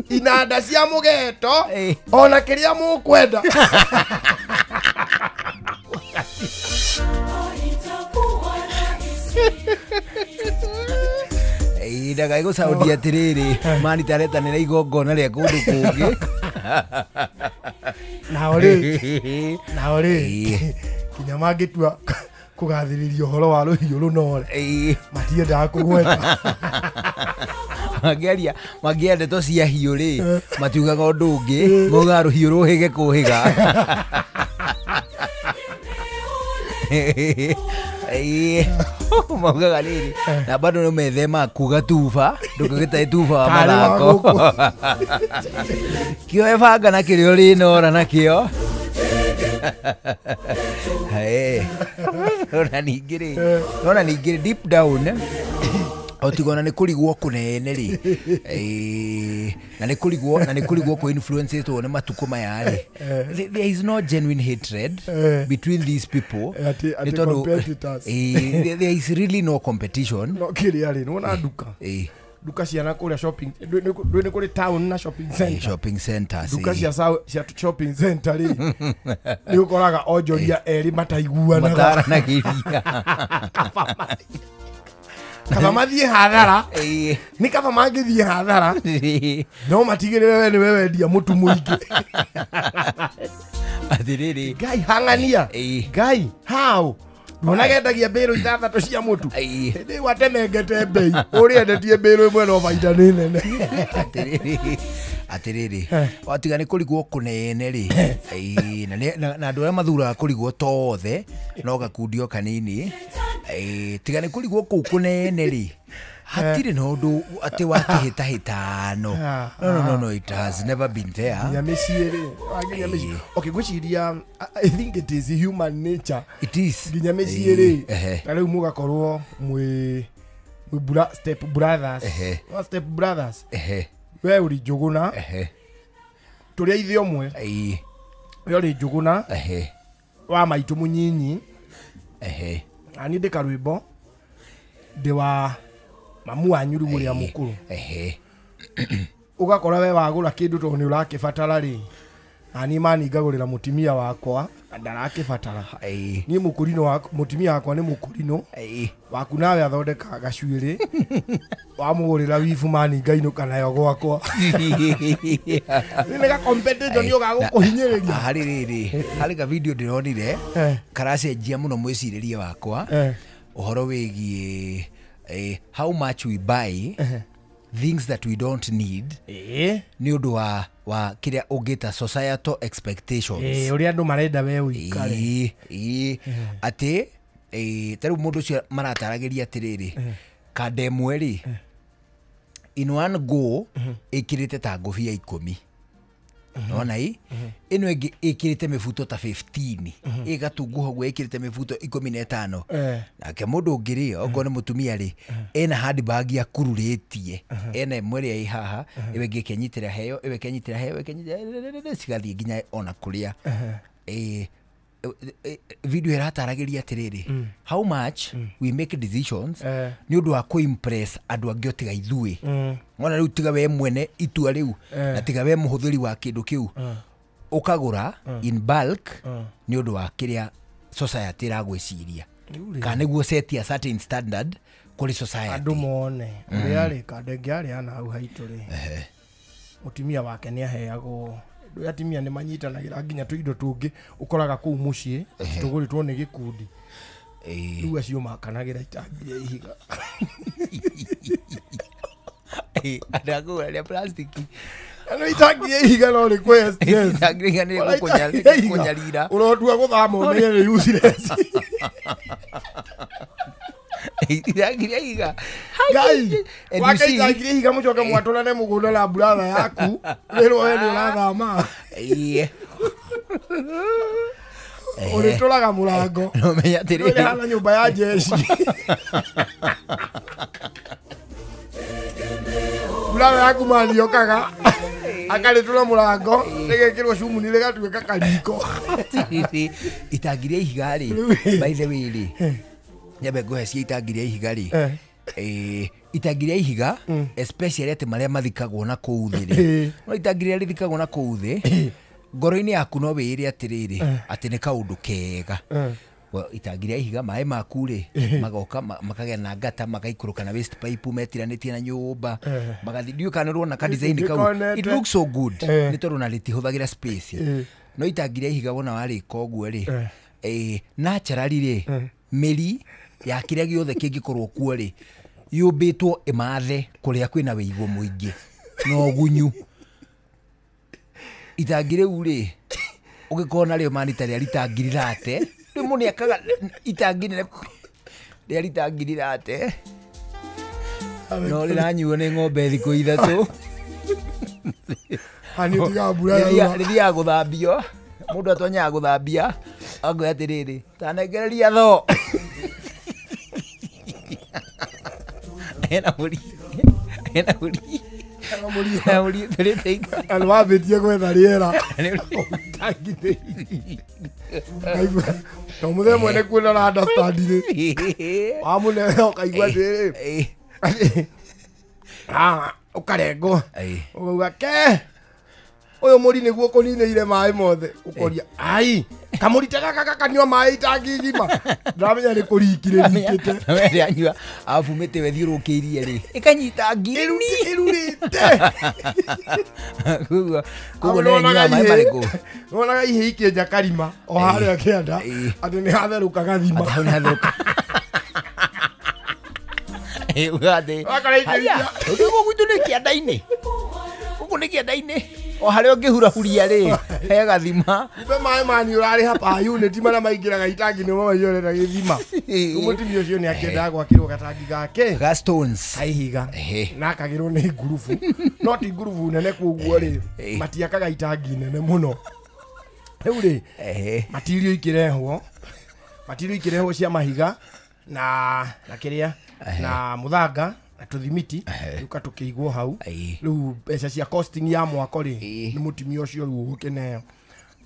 inanda cia mũgeto ona kĩrĩa mũkwenda. Ndagai gũcaundi atĩrĩrĩ mani taretanĩra igongona rĩa kũndũ kũngĩ. Nao rĩ kinya mangĩtua kũgathĩrĩria ũhoro wa rũhiũ rũnore matiendaga kũgweta. Mangĩaria mangĩaria ndeto cia hiũ rĩ matiugaga ũndũ ũngĩ maugaga rũhiũ rũhĩge kũhĩga. Maugaga rĩrĩ na bado no methema kuga tuba ndũngĩgĩta tuba wa mathako kĩoe banga na kĩrĩa ũrĩnora nakĩo. Ona ningĩ deep down otigona nĩ kũrigwo kũnene rĩ na nĩ kũrigwo kũ influenceitwo nĩ matukũ maya rĩ. There is no genuine hatred between these people. There is really no competition. No kĩrĩa rĩ nĩwona nduka Nduka cia na kũrĩa shopping ndwĩ nĩ kũrĩ town na shopping center. Shopping centers. Nduka cia cia shopping center rĩ nĩ ũkoraga onjoria erĩ mataiguanaga. Mataranagĩria. Kaba mathiĩ hathara nĩ kaba mangĩthiĩ hathara no matigĩrĩre we nĩwe wendia mũtu mũingĩ. Atĩrĩrĩ Ngai hang'ania Ngai how ndonaga endagia mbĩrũ ithathatũ cia mũtu hĩndĩ ĩyo atemengete mbei ũrĩa endetie mbĩrũ ĩmwe no baita nĩ nene. Atĩrĩrĩ watiga nĩ kũrigwo kũnene rĩ na andũ arĩa mathuraga kũrigwo to othe no gakundi o kanini tiga nĩ kũrigwo kũu kũnene rĩ hatirĩ na ũndũ atĩ wa kĩhĩtahĩtano. No, it has never been there. Nginya mĩciĩ rĩ nginya mĩciĩ okay ngwĩciria I think it is human nature. It is nginya mĩciĩ rĩ ta rĩu mũgakorwo mwĩ step brothers. Step brothers we ũrĩ Njũgũna tũrĩ a ithe ũmwe we ũrĩ Njũgũna wa maitũ mũnyinyi na niĩ ndĩ karwĩmbo ndĩ wa mamu wanyu rĩu ũrĩa mũkũrũ. Ũgakora we wagũra kĩndũ tondũ nĩ ũrakĩbatara rĩ na niĩ mani ngagũrĩra mũtumia wakwa na ndarakĩbatara. Niĩ mũkũrinũ wa mũtumia wakwa nĩ mũkũrinũ waku nawe athondeka gacuĩrĩ wamũgũrĩra wibu mani ngainũka nayo gwakwa. Nĩ ga competition ũgagũkũhinyĩrĩria. Harĩ rĩrĩ harĩ ga video ndĩronire karacenjia mũno mwĩcirĩrie wakwa ũhoro wĩgiĩ how much we buy things that we don't need nĩ ũndũ wa kĩrĩa ũngĩta societal expectations. Ũrĩa andũ marenda we ũikare. Atĩ ta rĩu mũndũ ũcio marataragĩria atĩrĩrĩ kanda ĩmwe rĩ in one go ĩkĩrĩte ta ngũbia 10 nona ĩ ĩno ĩngĩ ĩkĩrĩte mĩbuto ta 15 ĩgatunguha ũguo ĩkĩrĩte mĩbuto 15 nake mũndũ ũngĩ rĩ okorwo nĩ mũtumia rĩ ena handbag akururĩtie ena ĩmwe ĩrĩa ĩ haha ĩyo ĩngĩ ĩkenyitĩra heo ĩyo ĩkenyitĩra heo ĩkenyitĩra cigathiĩ nginya ona kũrĩa. Video ĩrataragĩria atĩrĩrĩ how much we make decisions nĩ ũndũ wa kũ-impress andũ angĩ o tiga ithuĩ. Wona rĩu tiga we mwene itua rĩu na tiga we mũhũthĩri wa kĩndũ kĩu ũkagũra in bulk nĩ ũndũ wa kĩrĩa society ĩragwĩciria kana nĩguo set a certain standard kũrĩ society andũ mone ũrĩa rĩ kanda ĩngĩ arĩ ana hau haitũ rĩ mũtumia wake nĩ aheagwo andũ atumia nĩ manyitanagĩra nginya tũindo tũngĩ ũkoraga kũu mũciĩ tũgũrĩtwo nĩ gĩkundi rĩu acio makanagĩra itangi rĩa ihiga. Andũ akũgũra rĩa plastiki ano itangi rĩa ihiga no request yes itangi rĩa ihiga nĩ gũkũnyarira ũrotua gũthama ũmenye nĩ useless. Itangi rĩa ihiga Ngai wake itangi rĩa ihiga mũcoke mwatũrane mũgũnda na brother yaku rĩrwo we nĩ ũrathama ũrĩtũraga mũrango ũrĩ hana nyũmba ya jeshi. Brother yaku maniokaga akarĩtũra mũrango rĩgekĩrwo cumuni rĩgatuĩka kariko. Itangi rĩa ihiga rĩ by the way rĩ nyambe ngũhe cia itangi rĩa ihiga rĩ itangi rĩa ihiga especially atĩ marĩa mathikagwo na kũu thĩ rĩ no itangi rĩrĩa rĩthikagwo na kũu thĩ ngoro-inĩ yaku no wĩĩre atĩrĩrĩ atĩ nĩ kaũndũ kega. Itangi rĩa ihiga maĩ maku rĩ magoka makagĩa na ngata magaikũrũka na waste pipe metiranĩtie na nyũmba magathiĩ ndiũĩ kana nĩũrona ka design kau it looks so good nĩ tondũ na rĩtihũthagĩra space no itangi rĩa ihiga wona warĩka ũguo rĩ naturally rĩ mĩri ya kĩrĩa gĩothe kĩngĩkorwo kuo rĩ yũmbĩtwo ĩmathe kũrĩa kwĩna wĩigũ mũingĩ na ũgunyu. Itangi rĩu rĩ ũgĩkorwo narĩo mani ta rĩa rita 30,000 rĩu mũndũ nĩakaga itangi nene rĩa rita 30,000 no rĩranyuo nĩ ng'ombe thikũ 3 rĩthiaga gũthambio mũndũ atonyaga gũthambia akwĩra atĩrĩrĩ tanengereria thoo ena mũri ena mũri Andũ mambĩtie gwetha rĩera to mũthee mwene kuona na understand rĩ wamũne ũkaigua atĩrĩrĩ Ũkarengwo ũkauga ke ũyũ mũri nĩguo kũninĩire maĩ mothe ũkoria ai kamũri ta gaka gakanyua maĩ itangi igima ndamenya nĩ kũrikĩrĩrikĩte we anyua arabu mĩtĩ we thiũrũkĩirie rĩ ĩkanyita ngiri ĩrurĩte koguo nĩ anyua maĩ marĩkũ wonaga ihĩ ikĩenja karima o harĩa kĩanda atĩ nĩ hatherũka gathima hau nĩ hatherũka ugathe gũkũ gwitũ nĩ kĩanda-inĩ gũkũ nĩ kĩanda-inĩ o harĩa ũngĩhurahuria rĩ he gathima kumbe maĩ mani ũrarĩha per unit marĩa maingĩraga itangi nĩmo maiyũrĩte gĩthima rĩu mũtumia ũcio nĩ akĩendaga gwakĩrwo gatangi gake ga stones kaihiga na akagĩrwo nĩ ngurubu no ti ngurubu nene koguo rĩ matiakaga itangi nene mũno rĩu rĩ matirio ikĩrehwo cia mahiga na kĩrĩa na mũthanga na tũthimiti rĩu tũkĩigwo hau rĩu mbeca cia costing ya mwako rĩ nĩ mũtumia ũcio rĩu ũgũkĩneo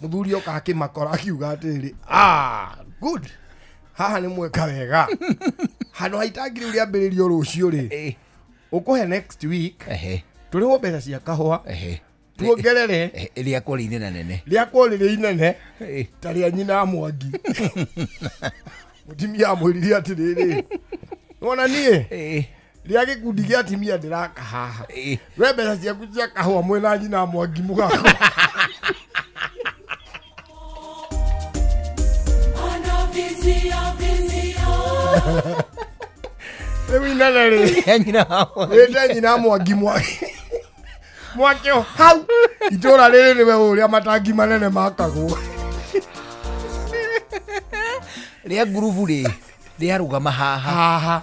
mũthuri oka akĩmakora akiuga atĩrĩrĩ good haha nĩ mweka wega handũ ha itangi rĩu rĩambĩrĩrio rũciũ rĩ ũkũhe next week tũrĩhwo mbeca cia kahũa tuongerere rĩakwo rĩ inene nene rĩakwo rĩrĩ inene ta rĩa nyina Mwangi mũtumia amwĩrire atĩrĩrĩ wona niĩ rĩa gĩkundi gĩa atumia ndĩraka haha we mbeca ciaku cia kahũa mwĩna nyina Mwangi mũgako rĩu inene rĩ wĩte nyina Mwangi mwakĩo hau itũra rĩrĩ nĩwe ũrĩa matangi manene makagwo rĩa ngurubu rĩ rĩarũgama haha haha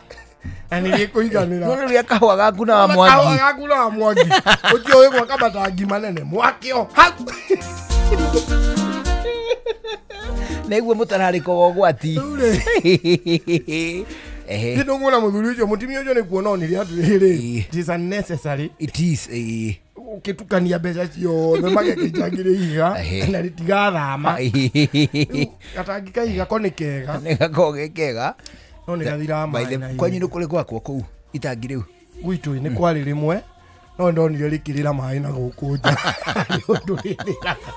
na nĩ rĩkũiganĩra no rĩa kahũa gaku na wa Mwangi kahũa gaku na wa Mwangi ũtiũĩ gwaka matangi manene mwakĩo hau naigua mũtararĩko wa ũgwati nĩ ndũkuona mũthuri ũcio mũtumia ũcio nĩ kuona onire atĩrĩrĩ it is unnecessary it is ũkĩtukania mbeca ciothe mageke itangi rĩa ihiga na rĩtigathama gatangi ka ihiga ko nĩ kega nĩ gakoragwo ge kega no nĩ gathiraga maĩ na kwanyu nĩ kũrĩ gwakwo kũu itangi rĩu gwitũ nĩ kwarĩ rĩmwe no ndonire rĩkĩrĩra maĩ na gũkũ nja nĩ ũndũ rĩrĩraga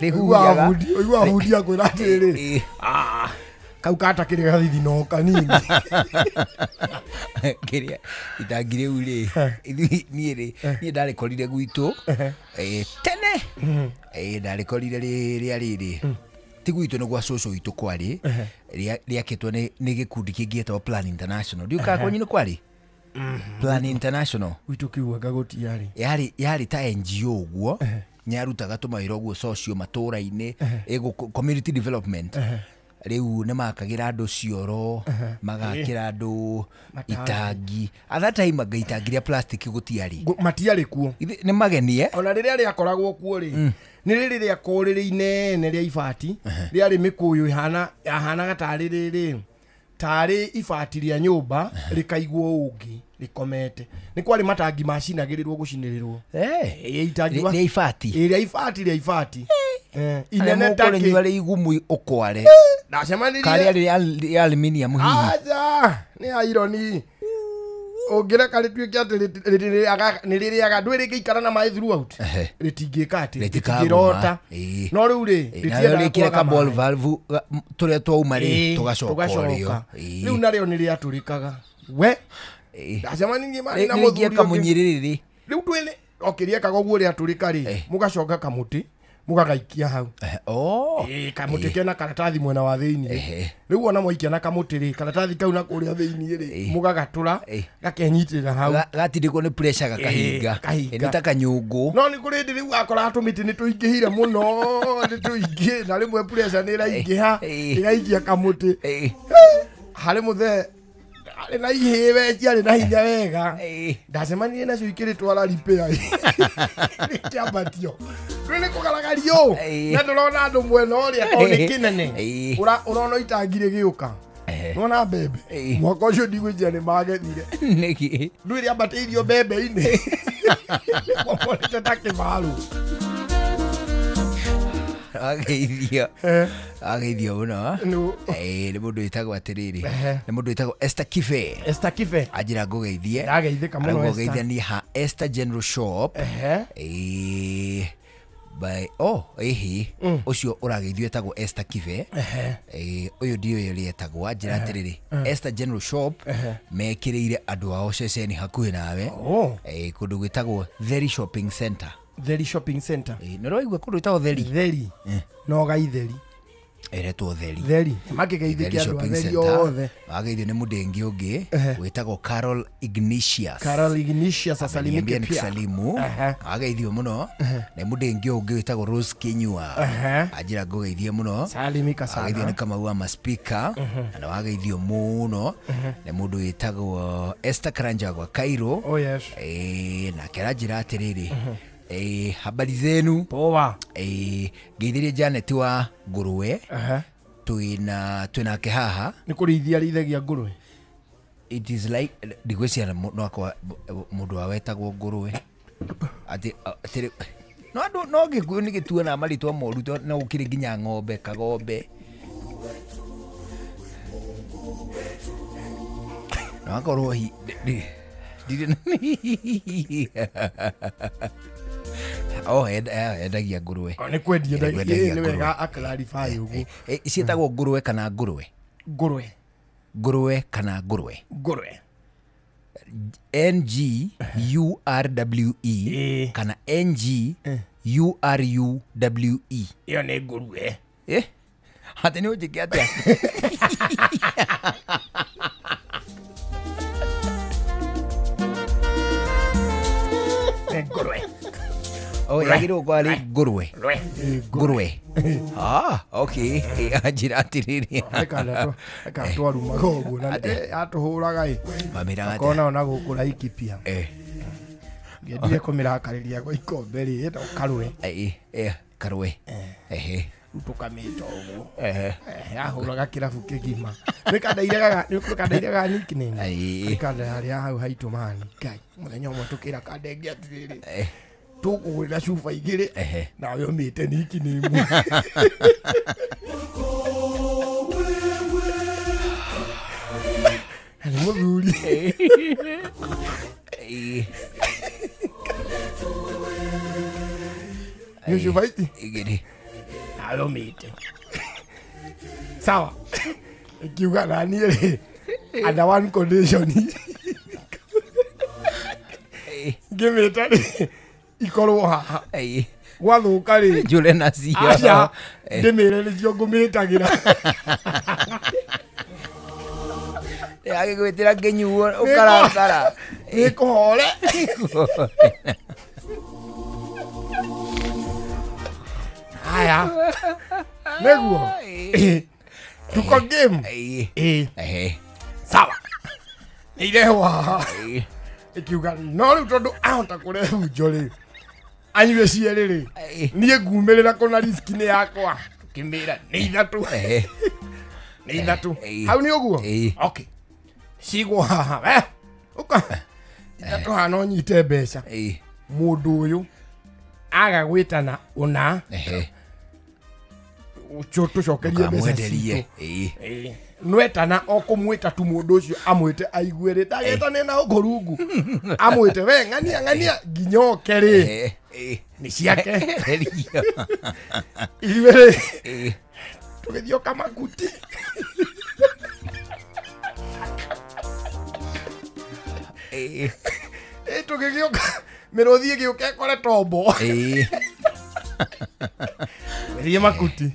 rĩhuhaga ũiguaga bundi akwĩra atĩrĩrĩ kau kata kĩrĩ gathithi no kanini kĩrĩa itangi rĩu rĩ niĩ rĩ niĩ ndarĩkorire gwitũ tene ndarĩkorire rĩa rĩrĩ ti gwitũ nĩ gwa cũcũ witũ kwarĩ rĩakĩtwo nĩ gĩkundi kĩngĩ gĩetagwo Plan International ndiũĩ kana kwanyu nĩ kwarĩ Plan International gwitũ kiugaga gũtiarĩ yarĩ ta NGO ũguo nĩarutaga tũmawĩra ũguo social matũra-inĩ community development rĩu nĩ makagĩra andũ cioro magakĩra andũ itangi at that time anga itangi rĩa plastic gũtiarĩ matiarĩ kuo nĩ magenie ona rĩrĩa rĩakoragwo kuo rĩ nĩ rĩrĩ rĩakorwo rĩrĩ inene rĩa ibati rĩarĩ mĩkũyũ yahanaga tarĩ rĩrĩ tarĩ ibati rĩa nyũmba rĩkaigwo ũngĩ rĩkomete nĩ kwarĩ matangi macinagĩrĩrwo gũcinĩrĩrwo itangi rĩa ibati rĩa ibati rĩa ibati inene ta kĩ rĩ igumu ũkware ndacemanirie karĩa rĩ aluminium hihi aja nĩ ironi ũngĩreka rĩtuĩke atĩ nĩ rĩrĩaga ndwĩ rĩngĩikara na maĩ throughout rĩtingĩka atĩ rĩtingĩrota no rĩu rĩ rĩtiendaga rĩkĩre ka ball valve tũrĩa twauma rĩ tũgacoka ũrĩo rĩu narĩo nĩ rĩatũrĩkaga we ndacemanirie marĩ na mũthuri ũngĩ kamũnyĩrĩrĩ rĩu twĩ okĩrĩekaga ũguo rĩatũrĩka rĩ mũgacoka kamũtĩ mũgagaikia hau kamũtĩ kena karatathi mwena wa thĩiniĩ rĩu ona mwaikia na kamũtĩ rĩ karatathi kau na kũrĩa thĩiniĩ rĩ mũgagatũra gakenyitĩrĩra hau gatindĩkwo nĩ pressure gakahinga nĩ ta kanyũngũ no nĩ kũrĩ hĩndĩ rĩu akora tũmĩtĩ nĩ tũingĩhire mũno nĩ tũingĩ na rĩmwe pressure nĩ ĩraingĩha ĩgaikia kamũtĩ harĩ mũthee arĩ na ihĩ we ciarĩ na hinya wega ndacemanirie nacio ikĩrĩtwara repair rĩkĩambatio rĩu nĩ kũgaragario na ndũrona andũ mwena ũrĩa tondũ nĩ kĩnene ũrona itangi rĩgĩũka nona mbembe mwaka ũcio ndigwĩciria nĩ magethire nĩkĩ ndũĩ rĩambatĩirio mbembe-inĩ momorete ta kĩbaru Ageithio. Ageithio muno. Nĩ mũndũ wĩtagwo atĩrĩrĩ. Nĩ mũndũ wĩtagwo Esther Kibe. Esther Kibe. Anjĩra ngũgeithie. Ndageithĩka mũno Esther. Ngũgeithania ha Esther General Shop. By oh ehe ucio urageithio etagwo Esther Kibe. Uyu ndiũĩ ũrĩa etagwo anjĩra atĩrĩrĩ Esther General Shop mekĩrĩire andũ ao ceceni hakuhĩ nawe kũndũ gwĩtagwo Theri Shopping Center. Theri Shopping Center. Nĩ ũraigua kũndũ gwĩtagwo Theri? Theri. No gaitheri. Ĩretwo Theri. Theri. Makĩgeithĩkia andũ a Theri othe. Wageithio nĩ mũndũ ũngĩ wĩtagwo Carol Ignatius. Carol Ignatius asalimike pia. Salimu. Wageithio mũno nĩ mũndũ ũngĩ wĩtagwo Rose Kinyua. Anjĩra ngũgeithie mũno. Salimika sana. Wageithio nĩ Kamau wa maspika. Na wageithio mũno nĩ mũndũ wĩtagwo Esther Karanja gwa Cairo. Oh yes. Nake aranjĩra atĩrĩrĩ. Habari zenu. Poa. Ngeithirie Janet wa ngũrwe. Twĩnake haha. Nĩ kũrĩithia arĩithagia ngũrwe. It is like ndigwĩciria no akwa mũndũ wa wetagwo ngũrwe. Atĩ atĩrĩ no andũ no gĩkuũ nĩ gĩtuonaga marĩtwa moru no gũkĩrĩ nginya ng'ombe kagombe. No akorwo hi ndirĩ oh endagia ngũrwe. Nĩ kwendia endagia, nĩ wega aklarify ũguo. Ciĩtagwo ngũrwe kana ngũrwe? Ngũrwe. Ngũrwe kana ngũrwe? Ngũrwe. N G U R W E kana N G U R U W E. Ĩyo nĩ ngũrwe. Atĩ nĩ ũnjĩke atĩa? Nĩ ngũrwe. Oh, yagĩrĩirwo gũkorwo arĩ ngũrwe. Ngũrwe. Ah, okay. Anjĩra atĩrĩrĩ. Eka twarumaga ũguo na atũhũraga ĩ. Mamĩraga atĩa? Akona ona gũkũ Laikipia. Ngĩendire kũmĩrakarĩria gwa ikombe rĩ, ĩtagwo Karwe. Karwe. Ehe. Tũkamĩta ũguo. Yahũraga kĩrabu kĩgima. Nĩ kandairega nickname. Nĩ harĩa hau haitũ mani. Ngai, mũthenya ũmwe tũkĩra kandenge atĩrĩrĩ. Tũkũgũrĩra cuba igĩrĩ nawe ũmĩte nickname. Nĩ mũthuri. Nĩ cuba ici? Igĩrĩ. Nawe ũmĩte. Sawa. Ikiuga na niĩ rĩ, under one condition. Ngĩmĩta rĩ, ikorwo haha. Gwathũka rĩ, njũre nacio. Aca, ndĩmĩre nĩcio ngũmĩtagĩra. Agĩgwĩtĩra kĩnyuo ũkarakara. Nĩkũhore. Haya. Nĩguo. Tuko game. Sawa. Nĩ irehwo haha. Ikiuga no rĩu tondũ ahota kũrehe hunjo rĩ, anyue cierĩ rĩ, niĩ ngumĩrĩra kũna riski nĩ yakwa. Tũkĩmĩra nĩ ithatũ. Nĩ ithatũ. Hau nĩ ũguo? Okay. Cigwo haha. Ũka. Ithatũ haha no nyite mbeca. Mũndũ ũyũ aga gwĩtana ũna. Tũcokerie mbeca citũ. Nwetana o kũmwĩta tu mũndũ ũcio amwĩte aigue rĩ, ndagetane na ũkũrungu. Amwĩte we ng'ania ng'ania nginya oke rĩ. Nĩ ciake. Ithuĩ rĩ, tũgĩthiĩ o Kamakuti. Tũgĩgĩũka mĩrũthi ĩgĩũka ĩkore tombo. Thiĩ Makuti.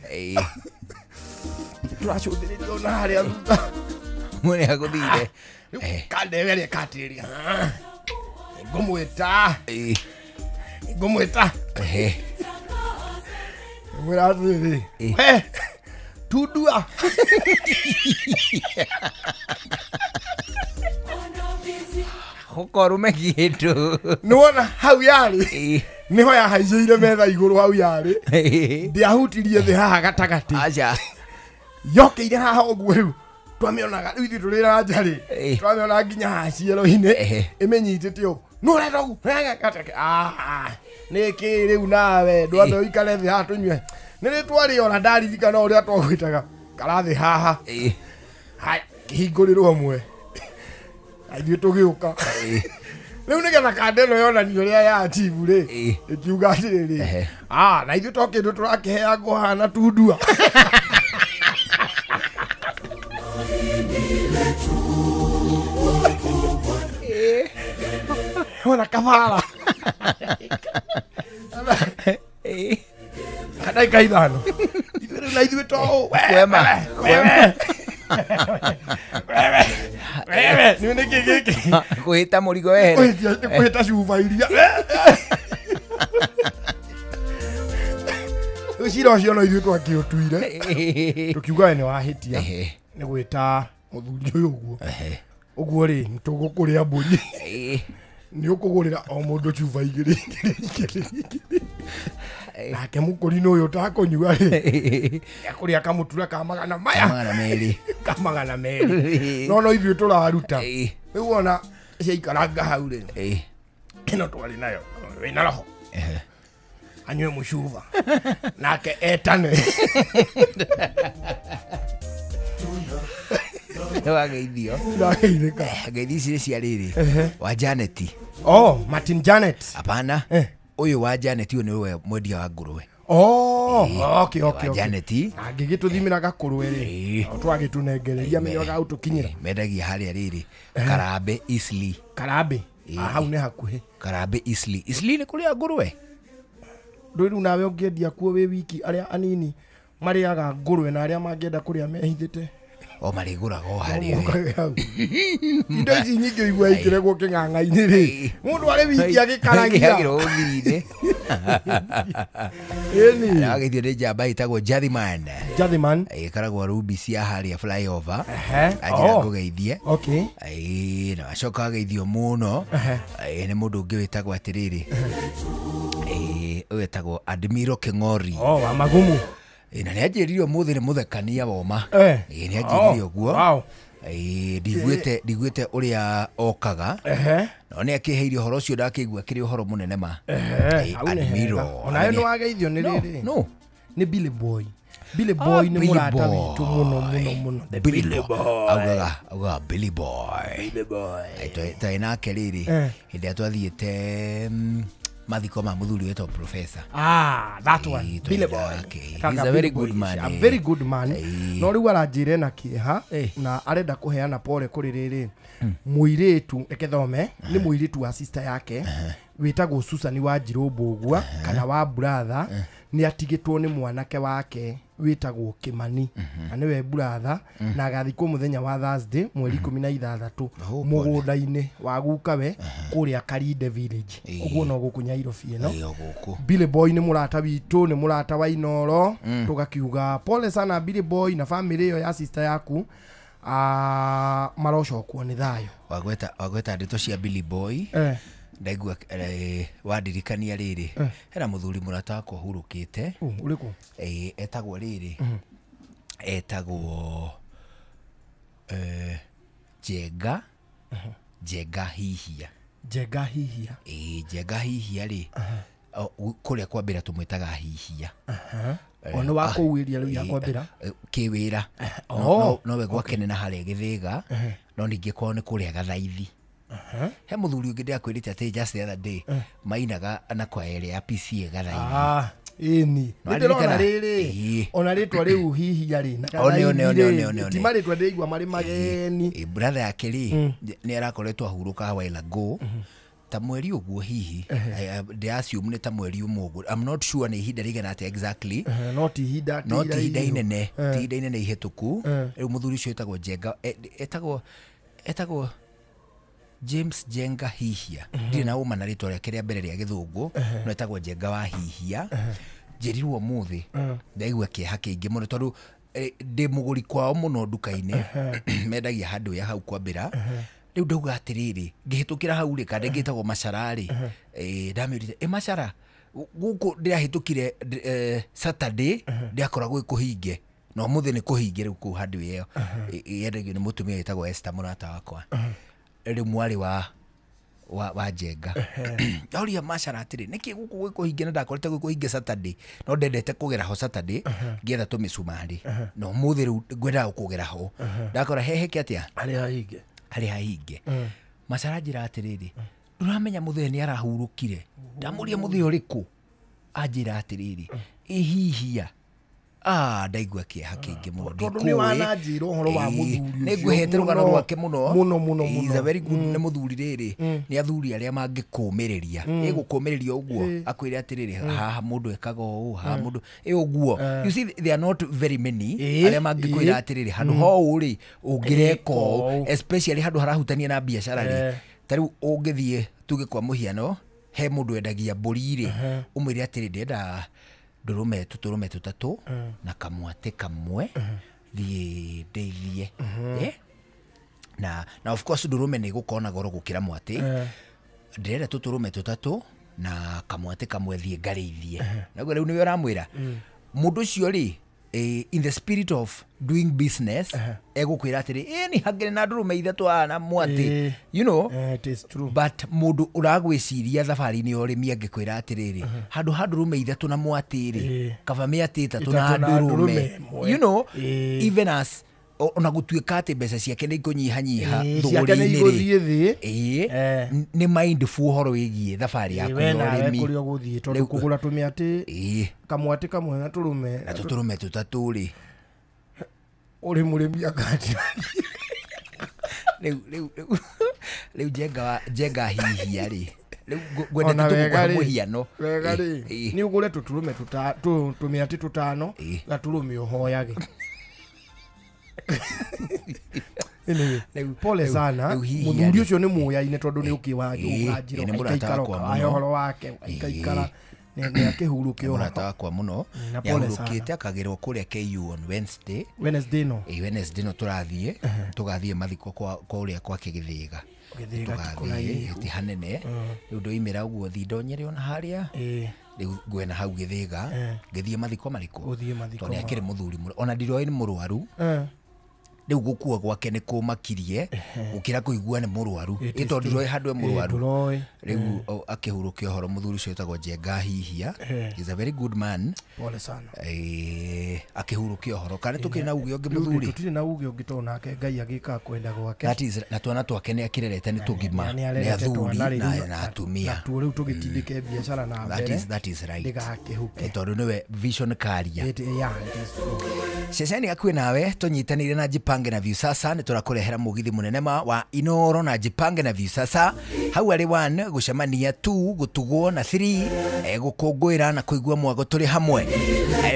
Tũracũthĩrĩria ona harĩa thutha. Mwene agũthire. Rĩu kandebe rĩ katĩrĩria. Ngũmwĩta. Ngũmwĩta. Ngwĩra atĩrĩrĩ. We, tundua. Ũkorume kĩndũ. Nĩwona hau yarĩ. Nĩho yahaicĩire metha igũrũ hau yarĩ. Ndiahutirie thĩ haha gatagatĩ. Aca. Yokĩire haha ũguo rĩu. Twamĩonaga rĩu ithuĩ tũrĩ na nja rĩ. Twamĩona nginya haha ciero-inĩ. Ĩmĩnyitĩte ũguo. Nũ ũrenda ũguo? Nĩ kĩ rĩu nawe? Ndwambe ũikare thĩ haha tũnyue. Nĩ rĩtwa rĩora ndaririkana ũrĩa twagwĩtaga karathĩ haha. Haya, kĩhingũrĩrwo mwe. Na ithuĩ tũgĩũka. Rĩu nĩgetha kanda ĩno yonanio ũrĩa ya achieve rĩ, ĩkiuga atĩrĩrĩ, ah, na ithuĩ to kĩndũ tũrakĩheangwo hana tundua. Ona kabara. Ndagĩka 5. Ithuĩ rĩu na ithuĩ to Kwema, kwema. Wewe, nĩ nĩkĩ gĩkĩ? Kũhĩta mũrigo wehere. Kũhĩta cuba iria. Rĩu cira ũcio no ithuĩ twakĩũtuire. Tũkiuga we nĩ wahĩtia. Nĩ gwĩta mũthuri ũyũ ũguo. Ũguo rĩ, nĩ tũgũkũrĩa mbũri. Nĩ ũkũgũrĩra o mũndũ cuba 2 2 2. Nake mũkũrinũ ũyũ ũtakũnyua rĩ, ekũrĩa kamũtura ka magana maya. 200. Ka 200. No ithuĩ tũraruta. Rĩu wona ciaikaranga hau rĩ, ĩno twarĩ nayo wĩna roho anyue mũcuba nake etane. Wageithio. Ndageithĩka. Ngeithi ici nĩ cia rĩrĩ wa Janet. Oh, Martin Janet. Hapana. Ũyũ wa Janet ũyũ nĩwe mwendia wa ngũrwe. Oh, okay, okay, wa okay. Janet. Angĩgĩtũthimĩra gakũrwe rĩ, twagĩtũnengereria mĩoga gũtũkinyĩra. Mendagia harĩa rĩrĩ Karambe Isli. Karambe. Hau nĩ hakuhĩ. Karambe Isli. Isli nĩ kũrĩa ngũrwe. Ndũĩ rĩu nawe ũngĩendia kuo wĩ wiki arĩa anini marĩaga ngũrwe na arĩa mangĩenda kũrĩa mehithĩte. O marĩgũraga o harĩa hau. Indo ici nyingĩ ũigua ikĩregwo kĩng'ang'a-inĩ rĩ, mũndũ arĩ wiki agĩkaragia. Kĩhagĩrwo ũthiri-inĩ. Ĩni. Ageithio nĩ njamba ĩtagwo Jathiman. Jathiman. Ĩkoragwo Ruby cia harĩa flyover. Anjĩra Oh. ngũgeithie. Okay. Na acoka ageithio mũno. Nĩ mũndũ ũngĩ wĩtagwo atĩrĩrĩ. Ũyũ wĩtagwo Admiro Kĩng'ori. Oh, wa magumu. Na nĩ anjĩrire ũmũthĩ nĩ mũthekania woma. Nĩ anjĩrire ũguo. Ndiguĩte ũrĩa okaga. No nĩ akĩheire ũhoro ũcio ndakĩigua kĩrĩ ũhoro mũnene ma. Hau nĩ hega. Onawe nĩ wageithio nĩ rĩrĩ. No. Nĩ Billy Boy. Billy Boy nĩ mũrata witũ mũno mũno mũno. The Billy Boy. Augaga Billy Boy. Billy Boy. Twarĩ nake rĩrĩ hĩndĩ ĩrĩa twathiĩte mathiko ma mũthuri wetwo Professor. Ah, that one. Billy Boy. He's a very good man. A very good man. No rĩu aranjĩre na kĩeha na arenda kũheana pole kũrĩ rĩrĩ. Mũirĩtu reke thome nĩ mũirĩtu wa sister yake wĩtagwo Susan wa Njirũ Mbũgua kana wa brother nĩ atigĩtwo nĩ mwanake wake wĩtagwo Kĩmani na nĩwe brother na agathikwo mũthenya wa Thursday mweri 16 mũgũnda-inĩ wa gukawe kũrĩa Karinde village ũguo no gũkũ Nyairobi ĩno. Billy Boy nĩ mũrata witũ, nĩ mũrata wa Inoro. Tũgakiuga pole sana Billy Boy na family ĩyo ya sister yaku. Marocokwo nĩ thayũ. Wagweta ndeto cia Billy Boy. Ndaigua wandirikania rĩrĩ hena mũthuri mũrata wakwa ũhurũkĩte. Ũrĩkũ? Etagwo rĩrĩ etagwo Njenga. Njenga Hihia. Njenga Hihia. Njenga Hihia rĩ kũrĩa kwambĩra tũmwĩtaga Hihia. Ono wa kũu area rĩu ya kwambĩra kĩwĩra nowe gwake na harĩa Gĩthĩga no ningĩ kwao nĩ kũrĩa Gathaithi. He mũthuri ũngĩ ndĩrakwĩrĩte atĩ just the other day mainaga na kwa area ya PCA Gathaithi. Ĩni nĩndĩrona rĩrĩ ona rĩtwa rĩu Hihia rĩ na Gathaithi ti marĩtwa ndĩraigua marĩ mageni. Brother yake rĩ nĩ arakoretwo ahurũka while ago ta mweri ũguo hihi ndĩ assume nĩ ta mweri ũmwe ũguo. I'm not sure nĩ ihinda rĩigana atĩa exactly. No ti ihinda no ti ihinda inene, ti ihinda inene ihĩtũku. Rĩu mũthuri ũcio wĩtagwo Njenga etagwo James Njenga Hihia. Ndirĩ na ũma na rĩtwa rĩake rĩa mbere rĩa gĩthũngũ no etagwo Njenga wa Hihia. Njĩrirwo ũmũthĩ ndaigua kĩeha kĩingĩ mũno tondũ ndĩ mũgũri kwao mũno nduka-inĩ mendagia handũ ya hau kwambĩra. Rĩu ndauga atĩrĩrĩ ngĩhĩtũkĩra hau rĩ kanda ĩngĩ ĩtagwo Macara rĩ ndamĩũrire Macara gũkũ ndĩrahĩtũkire Saturday ndĩakoragwo ĩkũhinge na ũmũthĩ nĩ kũhinge rĩu kũu handũ ĩyo yendagio nĩ mũtumia wĩtagwo Esther mũrata wakwa. Rĩu mwarĩ wa wa Njenga. Ndauria macara atĩrĩ, nĩkĩ gũkũ gwĩ kũhinge na ndakorete gwĩ kũhinge Saturday, no ndendete kũgera ho Saturday ngĩetha tũmĩcumarĩ, no ũmũthĩ rĩu ngwendaga kũgera ho, ndakora heheke atĩa harĩ hahinge, harĩ hahinge. Macara njĩra atĩrĩrĩ, ndũramenya mũthee nĩ arahurũkire. Ndamũria mũthee ũrĩkũ, anjĩra atĩrĩrĩ, ĩhihia ndaigua kĩeha kĩingĩ mũno. Tondũ nĩ wananjĩra ũhoro wa mũthuri ũcio. Nĩngwĩhete rũgano rwake mũno mũno mũno mũno. He's a very good, nĩ mũthuri rĩrĩ, nĩ athuri arĩa mangĩkũmĩrĩria, ĩgũkũmĩrĩria ũguo akwĩre atĩrĩrĩ, haha mũndũ ekaga ũũ, haha mũndũ ĩ ũguo. You see, there are not very many arĩa mangĩkwĩra atĩrĩrĩ, handũ ho ũũ rĩ ũngĩreka ũũ, especially handũ harahutania na biacara rĩ. Ta rĩu ũngĩthiĩ tuge kwa mũhiano he mũndũ endagia mbũri rĩ, ũmwĩre atĩrĩ, ndĩrenda ndũrũme tũtũrũme tũtatũ na kamwatĩ kamwe, thiĩ ndeithie. Na of course ndũrũme nĩ ĩgũkorwo na goro gũkĩra mwatĩ, ndĩrenda tũtũrũme tũtatũ na kamwatĩ kamwe, thiĩ ngarĩithie. Naguo rĩu nĩwe ũramwĩra mũndũ ũcio rĩ, in the spirit of doing business, egũkwĩra atĩrĩ, ĩ nĩ hangĩrĩ na ndũrũme ithatũ haha na mwatĩ, you know. It is true. But mũndũ ũragwĩciria thabarĩ-inĩ ya ũrĩmi angĩkwĩra atĩrĩrĩ, handũ ha ndũrũme ithatũ na mwatĩ rĩ, kaba mĩatĩ ĩtatũ na ndũrũme, you know. Even as ona gũtuĩka atĩ mbeca ciake nĩ ikũnyihanyiha thũgũrĩ-inĩ rĩ, nĩ mindful ũhoro wĩgiĩ thabarĩ yaku ya ũrĩmi. Kũrĩa ũgũthiĩ, tondũ kũgũra tũmĩatĩ kamwatĩ kamwe na tũrũme na tũtũrũme tũtatũ rĩ, ũrĩ mũrĩmi akati. Rĩu Njenga hihia rĩ, rĩu ngwendete tũgũkũhe mũhiano wega rĩ, nĩ ũgũre tũtũrũme tũmĩatĩ tũtano gatũrũme ũhoyage. Anyway, pole sana mũthuri ũcio nĩ mũyaine, tondũ nĩ ũkĩ wa ũkanjĩra ũkaikara ũhoro wake aikaikara nĩ akĩhurũke ũhoro. Mũrata wakwa mũno nĩ ahurũkĩte, akagĩrwo kũrĩa KU on Wednesday. Wednesday no Wednesday no tũrathiĩ, tũgathiĩ mathiko kwa ũrĩa gwake Gĩthĩga, tũgathiĩ ti hanene. Rĩu ndoimĩra ũguo thiĩ ndonyere ona harĩa rĩu ngwena hau Gĩthĩga, ngĩthiĩ mathiko marĩkũ, tondũ nĩ akĩrĩ mũthuri ona ndiroĩ nĩ mũrwaru. Rĩu gũkua gwake nĩ kũmakirie gũkĩra kũigua nĩ mũrwaru, ĩ tondũ ndiroĩ handũ e mũrwaru. Rĩu akĩhurũkia ũhoro mũthuri ũcio wĩtagwo Njenga Hihia, is a very good man. Pole sana. Akĩhurũkia ũhoro. Kana tũkĩrĩ na uge ũngĩ mũthuri? Tũtirĩ na uge ũngĩ, tondũ nake Ngai agĩkaga kwenda gwake. That is, na twana twake nĩ akĩrerete nĩ tũgima, nĩ athuri na atumia. Natuo rĩu tũgĩtindĩke biacara na mbere. That is right. Ndĩgakĩhuke. Tondũ nĩwe vision carrier. Ceceni akuĩ nawe tũnyitanĩire na Jipange na Viusasa, nĩ tũrakũrehera mũgithi mũnene wa Inoro na Jipange na Viusasa. Hau arĩ 1 gũcemania, 2 gũtugwo na 3 gũkũngũĩra na kũigua mwago tũrĩ hamwe.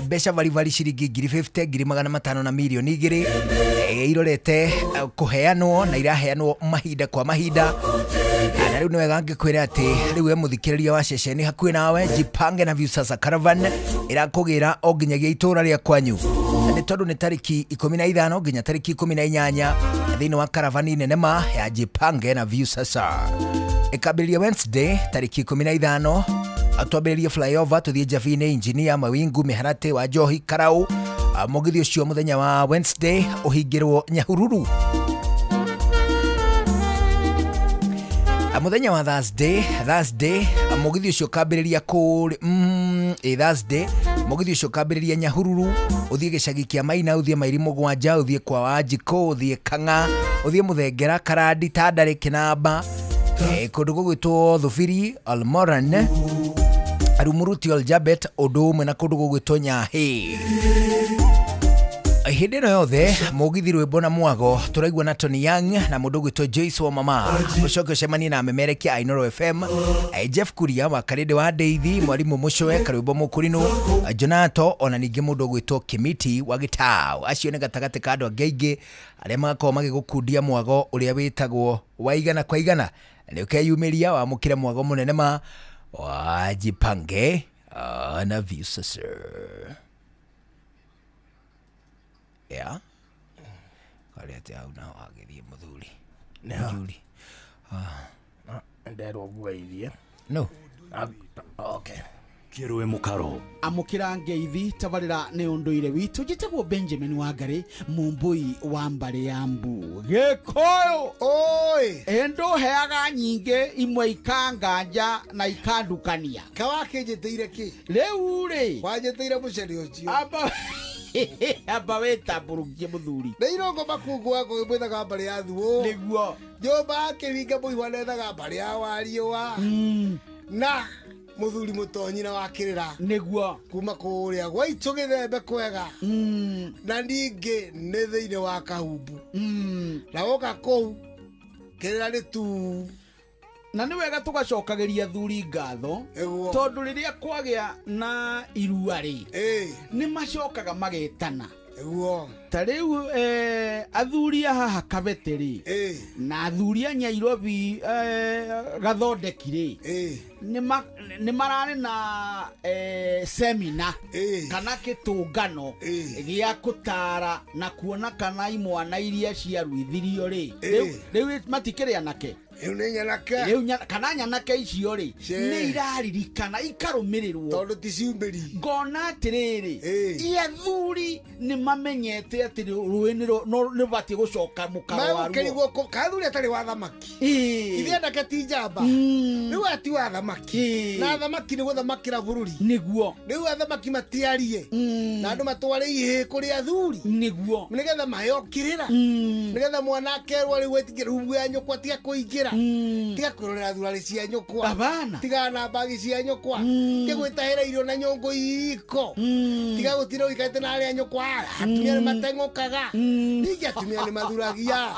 Mbeca baribari ciringi 50,000, 500,000 na mirioni 2 irorete kũheanwo na iraheanwo mahinda kwa mahinda. Na rĩu nĩ wega ngĩkwĩra atĩ rĩu we mũthikĩrĩria wa ceceni hakuhĩ nawe, Jipange na Viusasa Caravan ĩrakũgĩra o nginyagia itũra rĩa kwanyu. Nĩ tondũ nĩ tarĩki 15 nginya tarĩki 18 thĩinĩ wa karavani nene ma ya Jipange na Viusasa. Ĩkambĩrĩria Wednesday tarĩki 15, twambĩrĩrie flyover tũthiĩ Njabinĩ, Engineer, Mawingu, Mĩharatĩ, wa Njohi, Karau. Mũgithi ũcio mũthenya wa Wednesday ũhingĩrwo Nyahururu. Mũthenya wa Thursday mũgithi ũcio ũkambĩrĩria kũrĩ Thursday mũgithi ũcio ũkambĩrĩria Nyahururu, ũthiĩ gĩcagi kĩa Maina, ũthiĩ Mairi Mũgwanja, ũthiĩ kwa Wanjikũ, ũthiĩ Kang'a, ũthiĩ Mũthengera, Karandi, Tandare, Kĩnamba, kũndũ gũgwĩtwo Thubiri, Olmoran, Rumuruti, Oljabet, ũndũ ũmwe na kũndũ gũgwĩtwo Nyahĩ. Hĩndĩ ĩno yothe mũgithi rwĩmbo na mwago tũraigua na Tony Young na mũndũ ũgwĩtwo Joyce wa mama, ũcoke ũcemanie na memerekia a Inoro FM, Jeff Kuria wa Karĩndĩ wa Ndeithi, Mwarimũ Mũcũe, Karwĩmbo Mũkũrinũ, Jonato, ona ningĩ mũndũ ũgwĩtwo Kĩmiti wa Gĩtaũ. Acio nĩ gatagatĩ ka andũ angĩ aingĩ arĩa magakorwo magĩgũkundia mwago ũrĩa wĩtagwo wa igana kwa igana. Nĩ ũkeyumĩria wamũkĩre mwago mũnene ma wa Jipange na Viusasa. Yeah. Karĩ atĩ hau naho hagĩthiĩ mũthuri. Mũthuri. Nderwo ngugeithie. No. Okay. Kĩrwe Mũkaro. Amũkĩra ngeithi tabarĩra nĩ ũndũire witũ. Njĩtagwo Benjamin Wangari, mũmbũi wa mbarĩ ya mbu Gĩkũyũ. Oi, ĩndũheaga nyingĩ imwe ikanganja na ikandukania. Kawakĩnjĩtĩire kĩ rĩu rĩ? Wanjĩtĩire mũcere ũcio. Amba wĩtambũrũkie mũthuri. Nĩ irongo makungu wako mwethaga mbarĩ ya thuo. Nĩguo. Nyũmba akĩringa mũihwa nethaga mbarĩ ya wariũa. Na muthuri mutonyi na wakirira niguo kuma kuria gwaitu githembe kwega na ningi ni thiini wa kahumbu na woka kuu kirira ni tu na nĩ wega tũgacokageria thuri ngatho tondũ rĩrĩa kwagĩa na irua rĩ nĩ macokaga magetana. Ta rĩu athuri a haha Kabete rĩ na athuri a Nyairobi Gathondeki rĩ nĩ mararĩ na semina kana kĩtũngano gĩa kũtara na kuona kana imwana iria ciaruithirio rĩ rĩu matikĩrĩ anake. Rĩu nĩ nyanake. Rĩu kana nyanake icio rĩ nĩ iraririkana ikarũmĩrĩrwo tondũ ti ciumbĩri. Ngona atĩrĩrĩ athuri nĩ mamenyete atĩ rũĩ nĩ rũbatiĩ gũcoka mũkaro waruo. Magũkĩrigwo kathuri atarĩ wa thamaki. Ithuĩ anake ti njamba. Rĩu aya ti wa thamaki. Na thamaki nĩ gũthamakĩra bũrũri. Nĩguo. Rĩu athamaki matiarie. Na andũ matware ihĩĩ kũrĩ athuri. Nĩguo. Nĩgetha maheo kĩrĩra. Nĩgetha mwana akerwo rĩu etigĩre rungu ya nyũkwa tiga kũingĩra. Tiga kwĩrorera thurarĩ cia nyũkwa. Tiga na mbagi cia nyũkwa. Tiga gwĩtahĩra irio na nyũngũ iko. Tiga gũtinda ũikarĩte na arĩa nyũkwa. Atumia nĩ mateng'ũkaga. Ningĩ atumia nĩ mathuragia.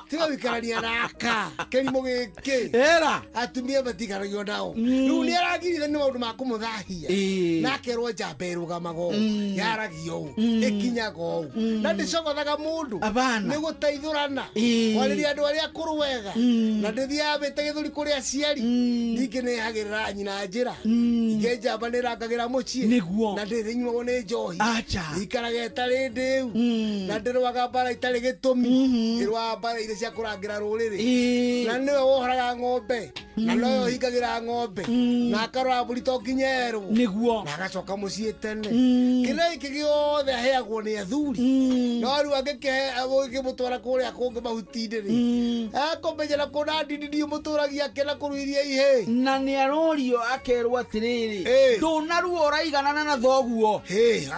Tiga gũikarania na aka kĩrimũ gĩkĩ. Atumia matiikaragio nao. Rĩu nĩ aragirire nĩ maũndũ ma kũmũthahia. Na akerwo njamba ĩrũgamaga ũũ, yaragia ũũ, ĩkinyaga ũũ. Na ndĩcogothaga mũndũ. Nĩ gũteithũrana. Kwarĩria andũ arĩa akũrũ wega. Na ndĩthiaga mbĩte gĩthũri kũrĩ aciari. Ningĩ nĩhagĩrĩra nyina njĩra. Ningĩ njamba nĩrangagĩra mũciĩ. Na ndĩrĩnyuagwo nĩ njohi. Ikaraga ĩtarĩ ndĩu. Na ndĩrũaga mbara itarĩ gĩtũmi. Ĩrũaga mbara iria cia kũrangĩra rũrĩrĩ. Na nĩwe wohoraga ng'ombe. Na nowe ũhingagĩra ng'ombe. Na akarora mbũri to nginya erwo. Nĩguo. Na agacoka mũciĩ tene. Kĩrĩa gĩkĩ gĩothe aheagwo nĩ athuri. No rĩu angĩkĩmũtwara kũrĩa kũngĩ mahuti-inĩ rĩ, akũmenyera kũna ndini ndiũ mũtũragia ake na kũruiria ihĩĩ. Na nĩ arorio akerwo atĩrĩrĩ, ndũnaruo ũraiganana na thoguo.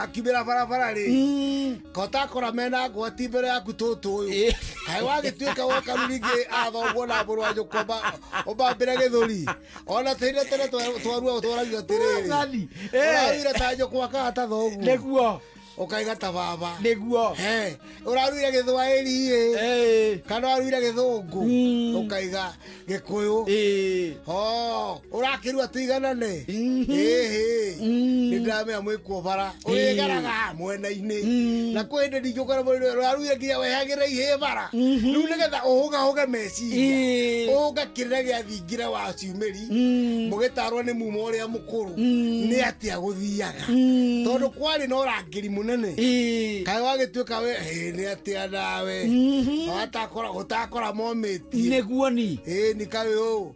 Akiumĩra barabara rĩ, kotakora mena ngwati mbere yaku tũtũ ũyũ. Kaĩ wagĩtuĩka woka rĩu rĩngĩ athoguo na mũrũ wa nyũkwa ũmambĩre gĩthũri. Ona tene tene twarua twaragio atĩrĩrĩ, ũraruire ta nyũkwa kana ta thoguo. Nĩguo. Ũkaiga ta baba. Nĩguo. Ũraruire gĩthwaĩri ĩ, kana ũraruire gĩthũngũ. Ũkaiga gĩkũyũ. Ũrakĩrua tũiganane. Ĩhĩ. Nĩ ndĩramenya mwĩkuo bara. Ũrĩgaraga mwena-inĩ. Na kwĩ hĩndĩ ningĩ ũkora mũndũ ũraruire nginya wehagĩre ihĩĩ bara. Rĩu nĩgetha ũhũgahũge meciria. Ũhũga kĩrĩra gĩa thingira wa ciumĩri. Mũgĩtarwo nĩ mumo ũrĩa mũkũrũ. Nĩ atĩa gũthiaga. Tondũ kwarĩ na ũrangĩri mũnene. Kaĩ wagĩtuĩka we nĩ atĩa nawe. Ũtakora momĩtie. Nĩguo ni. Nĩ kaĩ ũũ.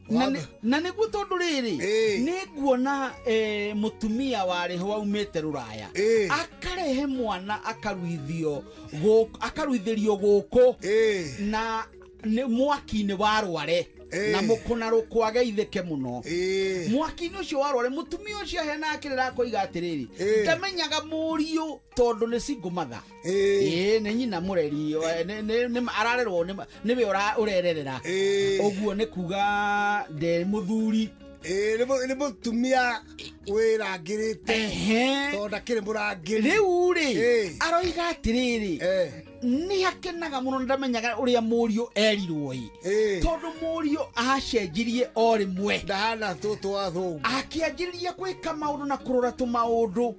Na nĩguo tondũ rĩrĩ nĩ nguona mũtumia warĩ ho aumĩte rũraya akarehe mwana akaruithio akaruithĩrio gũkũ na nĩ mwaki-inĩ wa rware na mũkũna rũkwageithĩke mũno. Mwaki-inĩ ũcio wa rware mũtumia ũcio aheanaga kĩrĩra akoiga atĩrĩrĩ, ndamenyaga mũriũ tondũ nĩ single mother. Nĩ nyina mũreri, ararerwo nĩwe ũrererera. Ũguo nĩ kuga nde mũthuri. Nĩ mũtumia wĩrangĩrĩte tondũ ndakĩrĩ mũrangĩri. Rĩu rĩ aroiga atĩrĩrĩ, nĩ akenaga mũno ndamenyaga ũrĩa mũriũ erirwo ĩ, tondũ mũriũ acenjirie o rĩmwe. Ndahana tũtũ wa thũngũ. Akĩanjĩrĩria gwĩka maũndũ na kũrora tũmaũndũ.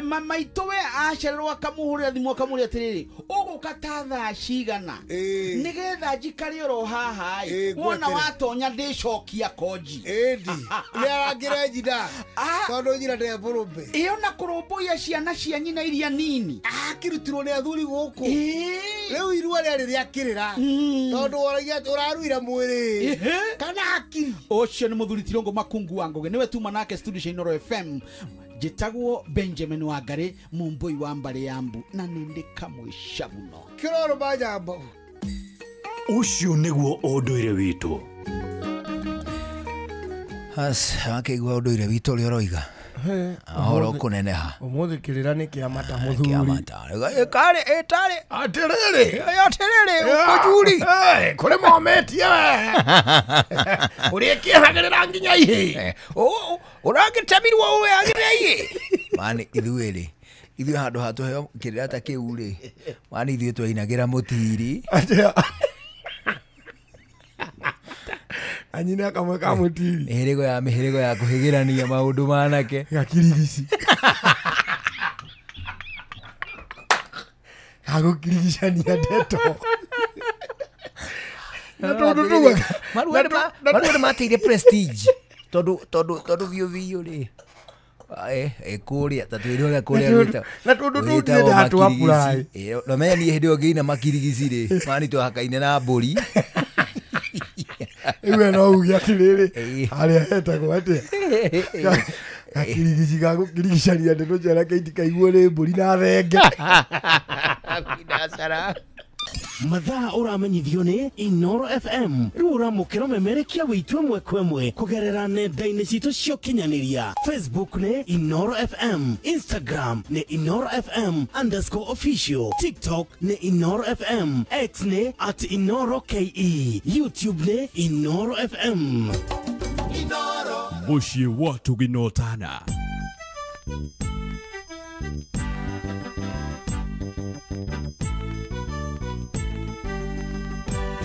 Na maitũ we acererwo akamũhũrĩra thimũ akamũria atĩrĩrĩ, ũgũka ta thaa cigana nĩgetha njikare oro haha ĩ, wona watonya ndĩcokia konji. Ĩndi nĩ arangĩre njina tondũ njina ndĩ mũrũmbe. Ĩyo na kũrũmbũiya ciana cia nyina iria nini. Akĩrutirwo nĩ athuri gũkũ. Rĩu irua rĩarĩ rĩa kĩrĩra tondũ ũraruire mwĩrĩ kana hakiri. Ũcio nĩ mũthuri Tirũngũ Makungu wa Ngũgĩ, nĩwe tuma nake studio cia Inooro FM. Njĩtagwo Benjamin Wangari, Mũmbũi wa mbarĩ ya mbu, na nĩ ndĩ kamũica mũno. Kĩroro majambo. Ũcio nĩguo ũndũire witũ. Has akĩigua ũndũire witũ ũrĩa ũroiga. Ahoro kũneneha. Ũmũthĩ kĩrĩra nĩ kĩamata mũthuri. Kĩamata. Ĩkarĩ ĩtarĩ. Atĩrĩrĩ. Atĩrĩrĩ ũkũjuri. Kũrĩ mometie we. Ũrĩa kĩehagĩrĩra nginya ihĩ. Ũrangĩtemirwo ũyagĩrĩre ihĩ. Mani ithuĩ rĩ. Ithuĩ handũ ha tũheo kĩrĩra ta kĩu rĩ. Mani ithuĩ twainagĩra mũtiri. Atĩa. Anyina kamwe ka mũtiri. Mĩhĩrĩgo ya mĩhĩrĩgo ya kũhĩgĩrania maũndũ manake. Gakirigici. Gagũkirigicania ndeto. Na tondũ tugaga. Maruo nĩ mateire prestige. Tondũ biũ biũ rĩ. Kũrĩa ta twĩre ũrĩa kũrĩa gwĩtagwo. Na tondũ tũthiĩte handũ apply. No menya niĩ hĩndĩ ĩyo ngĩina makirigici rĩ. Mani twahakaine na mbũri. Iwe no uge atĩrĩrĩ harĩa hetagwo atĩa gakirigici ga gũkirigicania ndeto cianake itikaiguo nĩ mbũri na thenge. Mathaa ũramenyithio nĩ Inooro FM. Rĩu ũramũkĩra ũmemerekia witũ ĩmwe kwa ĩmwe kũgerera nenda-inĩ citũ cia ũkinyanĩria. Facebook nĩ Inooro FM, Instagram nĩ Inooro FM _official, TikTok nĩ Inooro FM, X nĩ @InooroKE, YouTube nĩ Inooro FM. Mũciĩ wa Tũginotana.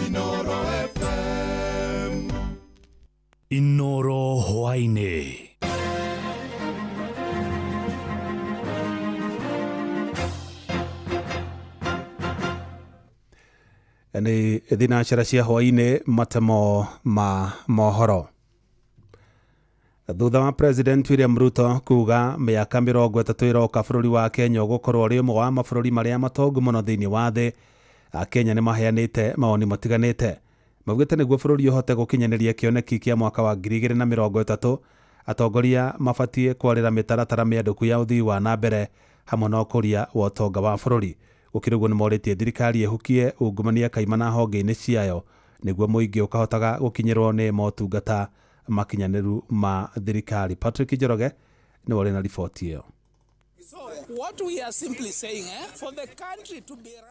Inooro FM. Inooro hwaĩ-inĩ. Nĩ thinacara cia hwaĩ-inĩ matemo ma mohoro. Thutha wa President William Ruto kuga mĩaka 30 ĩroka bũrũri wa Kenya ũgũkorwo ũrĩ ũmwe wa mabũrũri marĩa matongu mũno thĩinĩ wa thĩ, Akenya nĩ maheanĩte mawoni matiganĩte. Maugĩte nĩguo bũrũri ũhote gũkinyanĩria kĩoneki kĩa mwaka wa 2030, atongoria mabatiĩ kwarĩra mĩtaratara mĩandũku ya ũthii wa na mbere hamwe na ũkũria wa ũtonga wa bũrũri. Gũkĩrĩ ũguo nĩmorĩtie thirikari ĩhukie ungumania kaimana honge-inĩ ciayo nĩguo mũingĩ ũkahotaga gũkinyĩrwo nĩ motungata makinyanĩru ma thirikari. Patrick Njoroge nĩwe ũrĩ na riboti ĩyo. What we are simply saying, for the country to be run.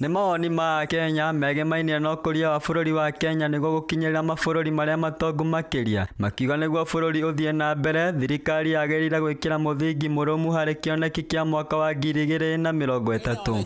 Nĩ mawoni ma Kenya megemainie na ũkũria wa bũrũri wa Kenya nĩguo gũkinyĩra mabũrũri marĩa matongu makĩria. Makiuga nĩguo bũrũri ũthiĩ na mbere, thirikari yagĩrĩire gwĩkĩra mũthingi mũrũmu harĩ kĩoneki kĩa mwaka wa 2030.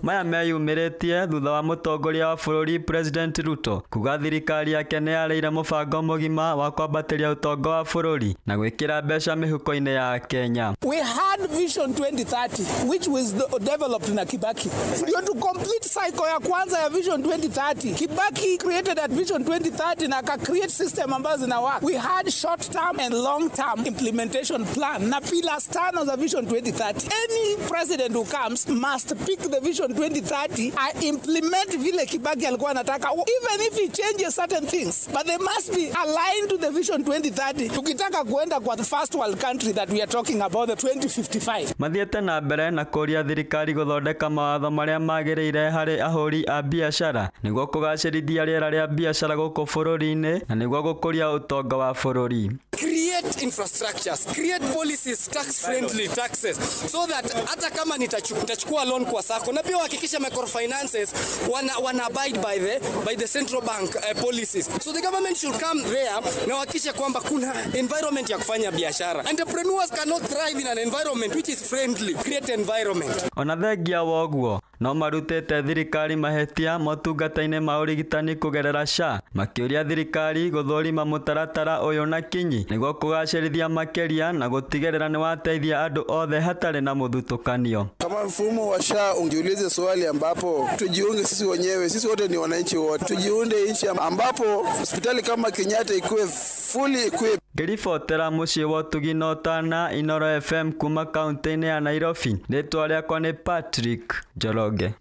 Maya meyumĩrĩtie thutha wa mũtongoria wa bũrũri President Ruto kuga thirikari yake nĩ yarĩire mũbango mũgima wa kwambatĩria ũtonga wa bũrũri na gwĩkĩra mbeca mĩhuko-inĩ ya Kenya. We had Vision 2030, which was developed na Kibaki. Ndio to complete cycle ya kwanza ya Vision 2030. Kibaki created that Vision 2030 na aka create system ambazo zina work. We had short term and long term implementation plan na pillars tano za Vision 2030. Any president who comes must pick the Vision 2030 and implement vile Kibaki alikuwa anataka, even if he changes certain things, but they must be aligned to the Vision 2030. Tukitaka kuenda kwa the first world country that we are talking about, the 2055. Mathiĩte na mbere na kũria thirikari gũthondeka mawatho marĩa magĩrĩire harĩ ahũri a biacara nĩguo kũgacĩrithia rĩera rĩa biacara gũkũ bũrũri-inĩ na nĩguo gũkũria ũtonga wa bũrũri. Create infrastructures, create policies, tax friendly taxes, so that hata kama nitachukua loan kwa sako, na pia hakikisha microfinances wana abide by the central bank policies. So the government should come there na hakikisha kwamba kuna environment ya kufanya biashara. Entrepreneurs cannot thrive in an environment which is friendly. Create environment. Ona thengia woguo no marutĩte thirikari mahĩtia motungata-inĩ ma ũrigitani kũgerera SHA, makĩũria thirikari gũthũrima mũtaratara ũyũ na kinyi nĩguo kũgacĩrithia makĩria na gũtigĩrĩra nĩ wateithia andũ othe hatarĩ na mũthutũkanio. Kama mfumo wa SHA ungeulize swali ambapo tujiunge sisi wenyewe, sisi wote ni wananchi wote, tujiunde nchi ambapo hospitali kama Kenyatta ikuwe fully equipped. Ngĩribotera mũciĩ wa Ũtugi na Ũtana, Inooro FM kuma kaunti-inĩ ya Nairobi, rĩtwa rĩakwa nĩ Patrick Njoroge.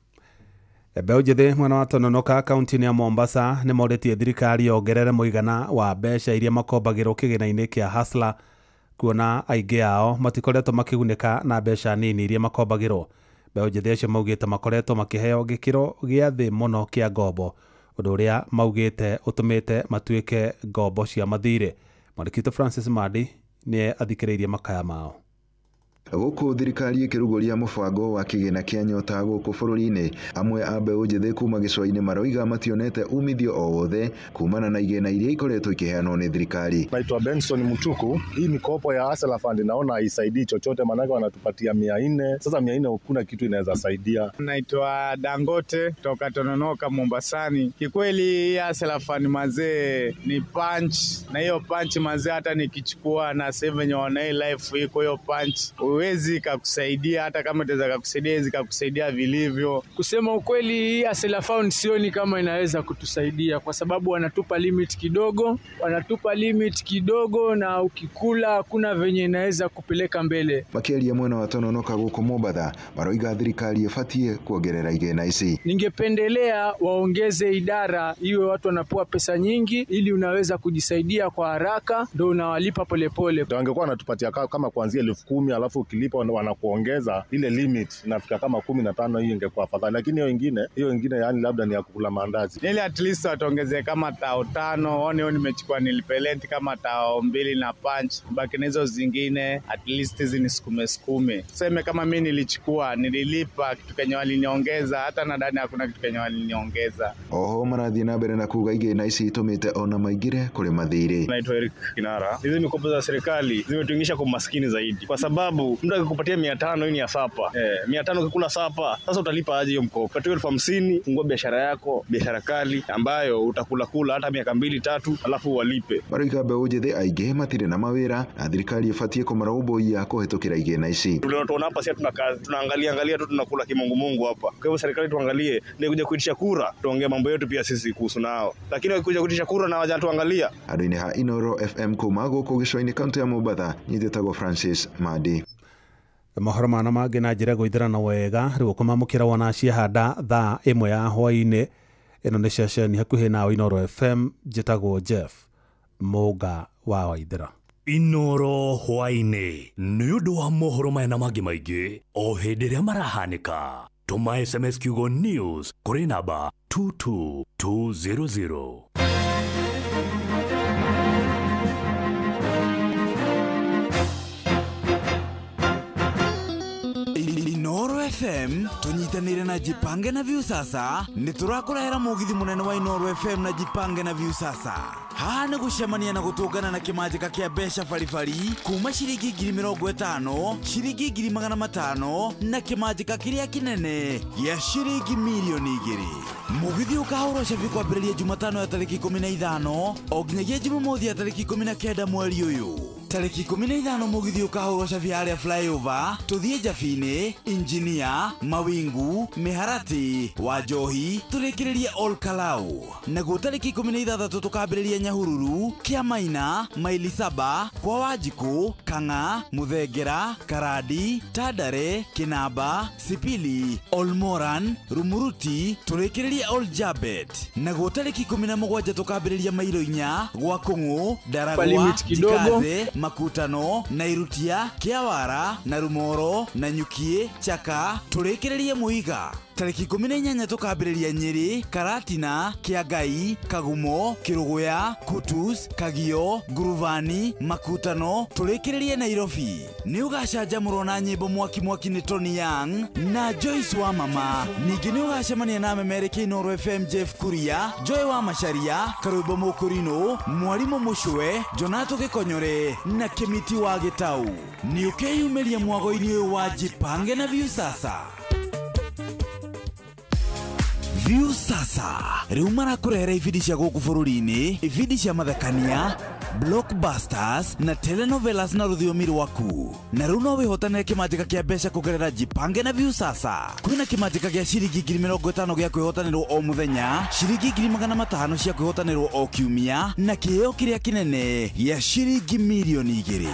Mbeũ njĩthĩ mwena wa Tononoka kaunti-inĩ ya Mombasa nĩ morĩtie thirikari yongerere mũigana wa mbeca iria makombagĩrwo kĩgĩna-inĩ kĩa Hustler, kuona aingĩ ao matikoretwo makĩgunĩka na mbeca nini iria makombagĩrwo. Mbeũ njĩthĩ acio maugĩte makoretwo makĩheo gĩkĩro gĩa thĩ mũno kĩa ngombo, ũndũ ũrĩa maugĩte ũtũmĩte matuĩke ngombo cia mathirĩ. Mwandĩki witũ Francis Mandi nĩ athikĩrĩirie makaya mao. Gũkũ thirikari ĩkĩrugũria mũbango wa kĩgĩna kĩa nyota gũkũ bũrũri-inĩ, amwe a mbeũ njĩthĩ kuma gĩcũa-inĩ maroiga mationete umithio o wothe kumana na igĩna iria ikoretwo ikĩheanwo nĩ thirikari. Naitwa Benson Mutuku. Hii mikopo ya Hustler Fund naona haisaidii chochote, maanake wanatupatia 400. Sasa 400 hakuna kitu inaweza saidia. Naitwa Dangote toka Tononoka Mombasani. Kikweli hii Hustler Fund mazee ni punch, na hiyo punch mazee hata nikichukua na save yenye wana hii life iko hiyo punch huwezi kakusaidia, hata kama itaweza kakusaidia haiwezi kakusaidia vilivyo. Kusema ukweli, hii Hustler Fund sioni kama inaweza kutusaidia kwa sababu wanatupa limit kidogo, wanatupa limit kidogo na ukikula hakuna venye inaweza kupeleka mbele. Makĩaria mwena wa Tononoka gũkũ Mombatha maroiga thirikari ĩbatiĩ kuongerera igĩna ici. Ningependelea waongeze idara iwe watu wanapewa pesa nyingi ili unaweza kujisaidia kwa haraka, ndio unawalipa polepole. Wangekuwa wanatupatia kama kuanzia 10,000 alafu ukilipa wanakuongeza ile limit inafika kama 15, hiyo ingekuwa afadhali, lakini hiyo ingine yani labda ni ya kukula maandazi. Ili at least watuongeze kama 5,000, one hiyo nimechukua nilipelenti kama 2,000 na punch, baki na hizo zingine at least hizi ni sukume sukume. Tuseme kama mimi nilichukua nililipa kitu kenye waliniongeza, hata nadhani hakuna kitu kenye waliniongeza. Oho marathiĩ na mbere na kuga igĩna ici itũmĩte ona maingĩre kũrĩ mathirĩ. Naitwa Eric Kinara. Hizi mikopo za serikali zimetuingisha kwa umaskini zaidi, kwa sababu mtu akikupatia 500 hii ni ya sapa. 500 ukikula sapa, sasa utalipa aje hiyo mkopo? Patiwe 50,000, fungua biashara yako, biashara kali ambayo utakula kula hata miaka 2-3 alafu walipe. Maroiga mbeũ njĩthĩ aingĩ matirĩ na mawĩra na thirikari ĩbatiĩ kũmarũmbũiya kũhĩtũkĩra igĩna ici. Tunaona hapa sisi tuna kazi, tunaangalia angalia tu tunakula kimungu mungu hapa. Kwa hivyo serikali tuangalie, ni kuja kuitisha kura, tuongee mambo yetu pia sisi kuhusu nao. Lakini wakikuja kuitisha kura na hawajatuangalia. Andũ-inĩ ha Inoro FM kuma gũkũ gĩcũa-inĩ kaũntĩ ya Mombatha, nyitĩtagwo Francis Mandi. Mohoro mana mangĩ na njĩra gũithĩrana wega rĩu ũkũmamũkĩra wona ciahanda thaa 1 ya hwaĩ-inĩ. Ĩno nĩ ceceni hakuhĩ nawe Inoro FM, njĩtagwo Jeff Mũnga wa Waithĩra. Inoro hwaĩ-inĩ nĩ ũndũ wa mohoro maya na mangĩ maingĩ o hĩndĩ ĩrĩa marahanĩka. Tũma SMS kiugo news kũrĩ namba 22200. Inoro FM tunyitanire na Jipange na Viusasa nĩ tũrakũrehera mũgithi mũnene wa Inoro FM na Jipange na Viusasa. Haha nĩ gũcemania na gũtũngana na kĩmanjĩka kĩa mbeca baribari kuma ciringi 50,000, ciringi 500,000 na kĩmanjĩka kĩrĩa kĩnene gĩa ciringi 2,000,000. Mũgithi ũkahũrwo cabi kwambĩrĩria Jumatano ya tarĩki 15 o nginyagia Jumamothi ya tarĩki 19 mweri ũyũ. Tarĩki 15 mũgithi ũkahũrwo cabi harĩa flyover tũthiĩ Njabinĩ, Injinia, Mawingu, Mĩharatĩ, Wanjohi, tũrĩkĩrĩrie Ol Kalou. Naguo tarĩki 16 tũkambĩrĩria Nyahururu, Kĩamaina, Maili Saba, kwa Wanjikũ, Kang'a, Mũthengera, Karandi, Tandare, Kĩnamba, Sipili, Olmoran, Rumuruti, tũrĩkĩrĩrie Ol Jabet. Naguo tarĩki 17 tũkambĩrĩria Mairo 4, gwa Kũng'ũ, Ndaragwa, Jikaze, Makutano, Nairutia, Kĩawara, na Rumoro, na Nyukie, Chaka, tũrĩkĩrĩrie Mũiga. Tarĩki 18 tũkambĩrĩria Nyĩrĩ, Karatina, Kĩangai, Kagumo, Kĩrũgũya, Kutus, Kagio, Nguruvani, Makutano, tũrĩkĩrĩrie Nairobi. Nĩ ũgacanjamũrwo na nyĩmbo mwaki mwaki nĩ Tony Young na Joyce wa Mama. Ningĩ nĩ ũgacemania na memereki Inoro FM Jeff Kuria, Joy wa Macharia, Karwĩmbo Mũkũrinũ, Mwarimũ Mũcwe, Jonato Gĩkonyore na Kĩmiti wa Gĩtau. Nĩ ũkeyumĩria mwago-inĩ ũyũ wa Jipange na Viusasa. Viusasa rĩu marakũrehera ibindi cia gũkũ bũrũri-inĩ, ibindi cia mathekania, blockbusters na telenovelas na rũthiomi rwaku. Na rĩu no wĩhotanĩre kĩmanjĩka kĩa mbeca kũgerera Jipange na Viusasa. Kwĩna kĩmanjĩka gĩa ciringi 50,000 gĩa kwĩhotanĩrwo o mũthenya, ciringi 500,000 cia kwĩhotanĩrwo o kiumia, na kĩheo kĩrĩa kĩnene gĩa ciringi 2,000,000.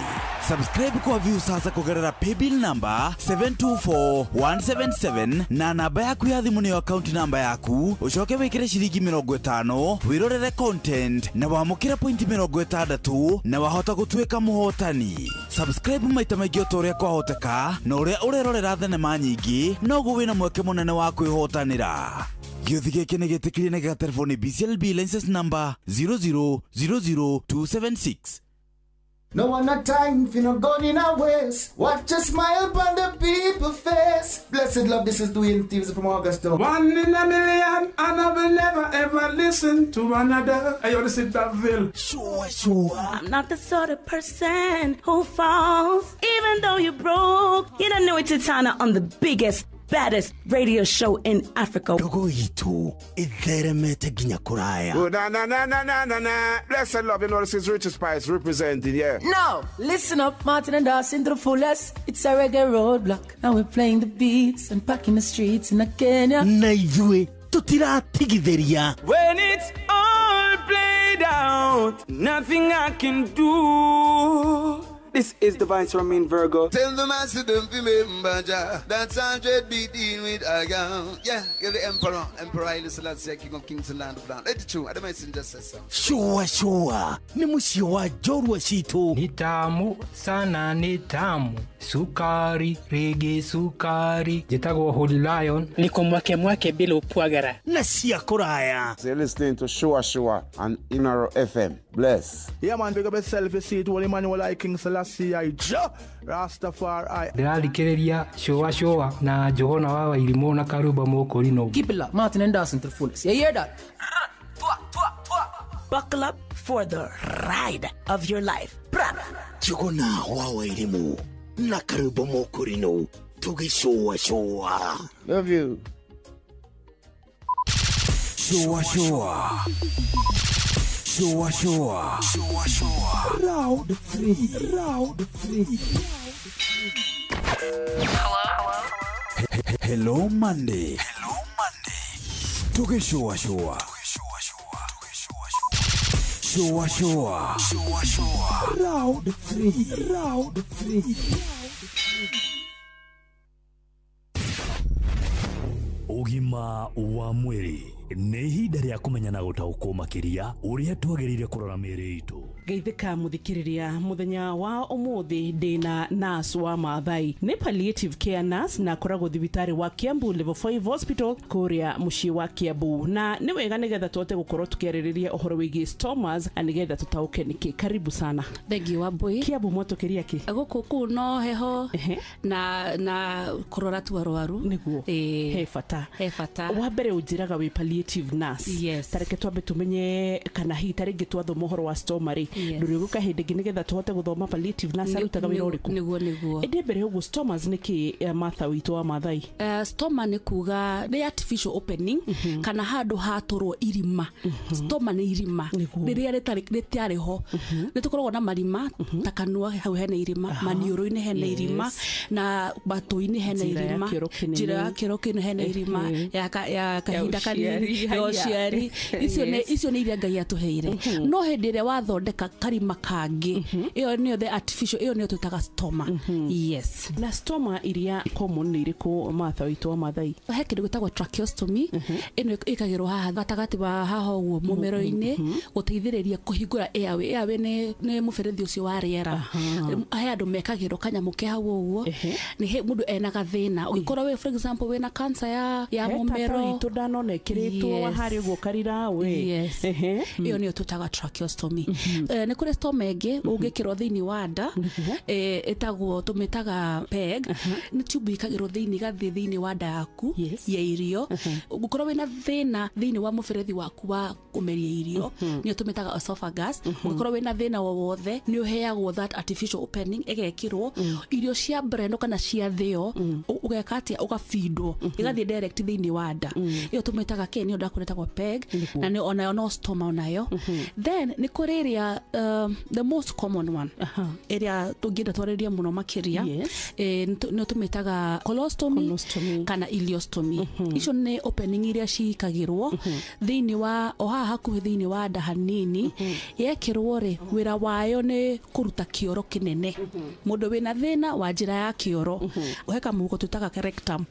Subscribe kwa Viusasa kũgerera paybill number 724177 na namba yaku ya thimũ nĩyo account namba yaku, ũcoke wĩkĩre ciringi 50 wĩrorere content na wamũkĩre point 60 na wahota gũtuĩka mũhotani. Subscribe maita maingĩ o ta ũrĩa kwahoteka na ũrĩa ũrerorera thenema nyingĩ noguo wĩna mweke mũnene wa kwĩhotanĩra. Gĩũthi gĩkĩ nĩ gĩtĩkĩrie na gĩgaterefoni BCLB license number 0000276. No one a time for no gun in a waste. Watch a smile upon the people face. Blessed love, this is Dwayne Stevens from Augusta. One in a million, and I will never ever listen to another. I want to sit that Ville. Sure, sure. I'm not the sort of person who falls, even though you're broke. You don't know it's Titana on the biggest, baddest radio show in Africa. Dogo itu itheremete ginya kuraya. Oh, na na na na na na na. Blessed love, you know this is Richard Spice representing, yeah. No, listen up, Martin and Dawson to the fullest. It's a reggae roadblock, and we're playing the beats and packing the streets in Kenya. Na ithuĩ tutiratigithĩria. When it's all played out, nothing I can do. This is the Vice Romain Virgo. Tell the master don't remember Jah. That's 100 be dealing with a gun. Yeah, you're the emperor. Emperor Haile Selassie, King of Kings and Land of Land. Let it true. I don't mind just say so. Shua shua. Ni muciĩ wa njorua citũ. Ni tamu sana, ni tamu. Sukari, rege sukari. Njĩtagwo Holy Lion. Niko mwake mwake bila upwagara. Na cia kũraya. So you're listening to Shua Shua on Inoro FM. Bless. Yeah man, big up yourself, you see it. Holy Emmanuel I King Selassie I Jah Rastafari. Ndĩrathikĩrĩria Shua Shua na Johana wa Wairimũ na Karuba Mũkũrino. Keep it locked, Martin and Dawson to the fullest. You hear that? Buckle up for the ride of your life. Jogona wa Wairimũ na Karuba Mũkũrino tũgĩcũa shua. Love you. Shua shua. Shua shua. Shua shua. Round 3. Round 3. Hello. Hello Monday. Hello Monday. Tugishua shua. Shua shua. Shua shua. Round 3. Round 3. Ũgima wa mwĩrĩ nĩ ihinda rĩa kũmenya na gũtaũkwo makĩria ũrĩa twagĩrĩire kũrora mĩĩrĩ itũ. Geithĩka mũthikĩrĩria mũthenya wa ũmũthĩ ndĩna nurse wa Maathai, nĩ palliative care nurse na akoragwo thibitarĩ wa Kiambu Level 5 Hospital kũrĩa mũciĩ wa Kiambu, na nĩ wega nĩgetha tũhote gũkorwo tũkĩarĩrĩria ũhoro wĩgiĩ stomas na nĩgetha tũtaũke nĩkĩ. Karibu sana. Thengiũ Wambui. Kiambu mwatũkĩria kĩ? Gũkũ kũu no heho na kũrora tu arwaru. Nĩguo. He bata. He bata. Wa mbere ũnjĩraga wĩ palliative nurse. Yes. Tareke twambe tũmenye kana hihi tarĩngĩ twathoma ũhoro wa stoma rĩ, ndũrĩgũka hĩndĩ ĩngĩ nĩgetha tũhote gũthoma palliative nurse arutaga wĩra ũrĩkũ. Nĩguo nĩguo. Ĩndĩ mbere ũguo stomas nĩ kĩ, Martha witũ wa Maathai? Stoma nĩ kuga nĩ artificial opening kana handũ hatũrwo irima. Stoma nĩ irima rĩrĩa rĩtiarĩ ho. Nĩ tũkoragwo na marima ta kanua hau hena irima, maniũrũ-inĩ hena irima na matũ-inĩ hena irima, njĩra ya kĩoro kĩnene hena irima ya kahinda kanini ya ũciari. Icio nĩ iria Ngai atũheire. No hĩndĩ ĩrĩa wathondeka karima kangĩ, ĩyo nĩyo the artificial, ĩyo nĩyo twĩtaga stoma. Yes. Na stoma iria common nĩ irĩkũ Martha witũ wa Maathai? He kĩndũ gĩtagwo tracheostomy, ĩno ĩkagĩrwo haha gatagatĩ wa haha ũguo mũmero-inĩ gũteithĩrĩria kũhingũra airway. Airway nĩ mũberethi ũcio wa rĩera. He andũ mekagĩrwo kanyamũ ke hau ũguo, nĩ mũndũ ena gathĩna. Ũngĩkorwo wĩ for example wĩna cancer ya mũmero, witũ ndanona ĩkĩrĩtwo harĩ ũguo karira we. Ĩyo nĩyo twĩtaga tracheostomy. Nĩ kũrĩ stoma ĩngĩ ũngĩkĩrwo thĩinĩ wa nda, ĩtagwo tũmĩtaga peg. Nĩ tube ĩkagĩrwo thĩinĩ ĩgathiĩ thĩinĩ wa nda yaku ya irio. Ũngĩkorwo wĩna thĩna thĩinĩ wa mũberethi waku wa kũmeria irio, nĩyo tũmĩtaga esophagus. Ũngĩkorwo wĩna thĩna o wothe nĩ ũheagwo that artificial opening ĩgekĩrwo irio cia brendo kana cia thĩo, ũgeka atĩa, ũgabindwo ĩgathiĩ direct thĩinĩ wa nda. Ĩyo tũmĩtaga kĩ? chain ĩyo ndakũretagwo peg na nĩ onayo no stoma onayo. Then nĩ kũrĩ ĩrĩa the most common one ĩrĩa tũngĩenda twarĩrie mũno makĩria, nĩ tũmĩtaga colostomy kana ileostomy. Icio nĩ opening iria ciikagĩrwo thĩinĩ wa o haha hakuhĩ thĩinĩ wa nda hanini. Yekĩrwo rĩ, wĩra wayo nĩ kũruta kĩoro kĩnene. Mũndũ wĩna thĩna wa njĩra ya kĩoro, he kamũhuko twĩtaga rectum.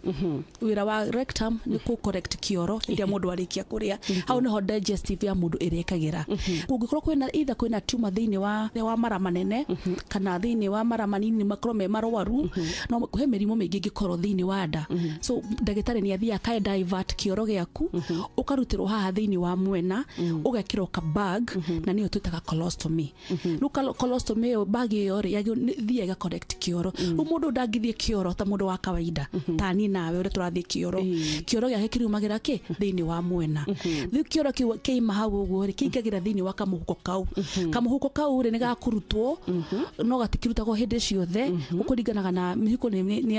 Wĩra wa rectum nĩ kũ correct kĩoro rĩrĩa mũndũ arĩkia kũrĩa. Hau nĩho digestive ya mũndũ ĩrekagĩra. Kũngĩkorwo kwĩna either kwĩna tumor thĩinĩ wa mara manene kana thĩinĩ wa mara manini makorwo me marwaru, no he mĩrimũ mĩingĩ ĩngĩkorwo thĩinĩ wa nda. So ndagĩtarĩ nĩ athiaga aka divert kĩoro gĩaku, ũkarutĩrwo haha thĩinĩ wa mwena, ũgekĩrwo ka bag, na nĩyo twĩtaga colostomy. Rĩu colostomy ĩyo, bag ĩyo rĩ, thiaga ĩga correct kĩoro. Rĩu mũndũ ndangĩthiĩ kĩoro ta mũndũ wa kawaida ta niĩ nawe ũrĩa tũrathiĩ kĩoro. Kĩoro gĩake kĩriumagĩra kĩ thĩinĩ wa mwena. Rĩu kĩoro kĩu kĩima hau ũguo rĩ, kĩingagĩra thĩinĩ wa kamũhuko kau. Kamũhuko kau rĩ, nĩ gakũrutwo, no gatikĩrutagwo hĩndĩ ciothe, gũkũringanaga na mĩhuko nĩ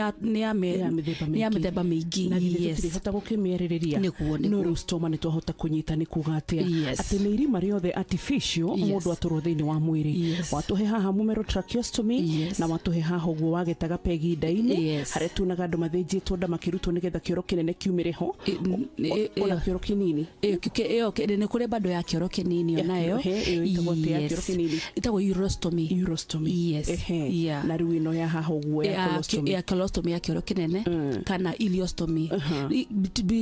ya mĩthemba mĩingĩ. Na githĩ tũtirĩhota gũkĩmĩarĩrĩria? Nĩguo. No rĩu stoma nĩ twahota kũnyita nĩ kuga atĩa? Atĩ nĩ irima rĩothe artificial mũndũ atũrwo thĩinĩ wa mwĩrĩ. Watũhe haha mũmero tracheostomy, na watũhe haha ũguo wagetaga pegi nda-inĩ, harĩa tuonaga andũ mathĩnjĩtwo nda makĩrutwo nĩgetha kĩoro kĩnene kiumĩre ho, ona kĩoro kĩnini. Ĩyo nĩ kũrĩ bado ya kĩoro kĩnini onayo. Ĩyo ĩtagwo atĩa ya kĩoro kĩnini? Ĩtagwo urostomy. Urostomy. Yes. Na rĩu ĩno ya haha ũguo ya colostomy. Ya colostomy ya kĩoro kĩnene kana ileostomy.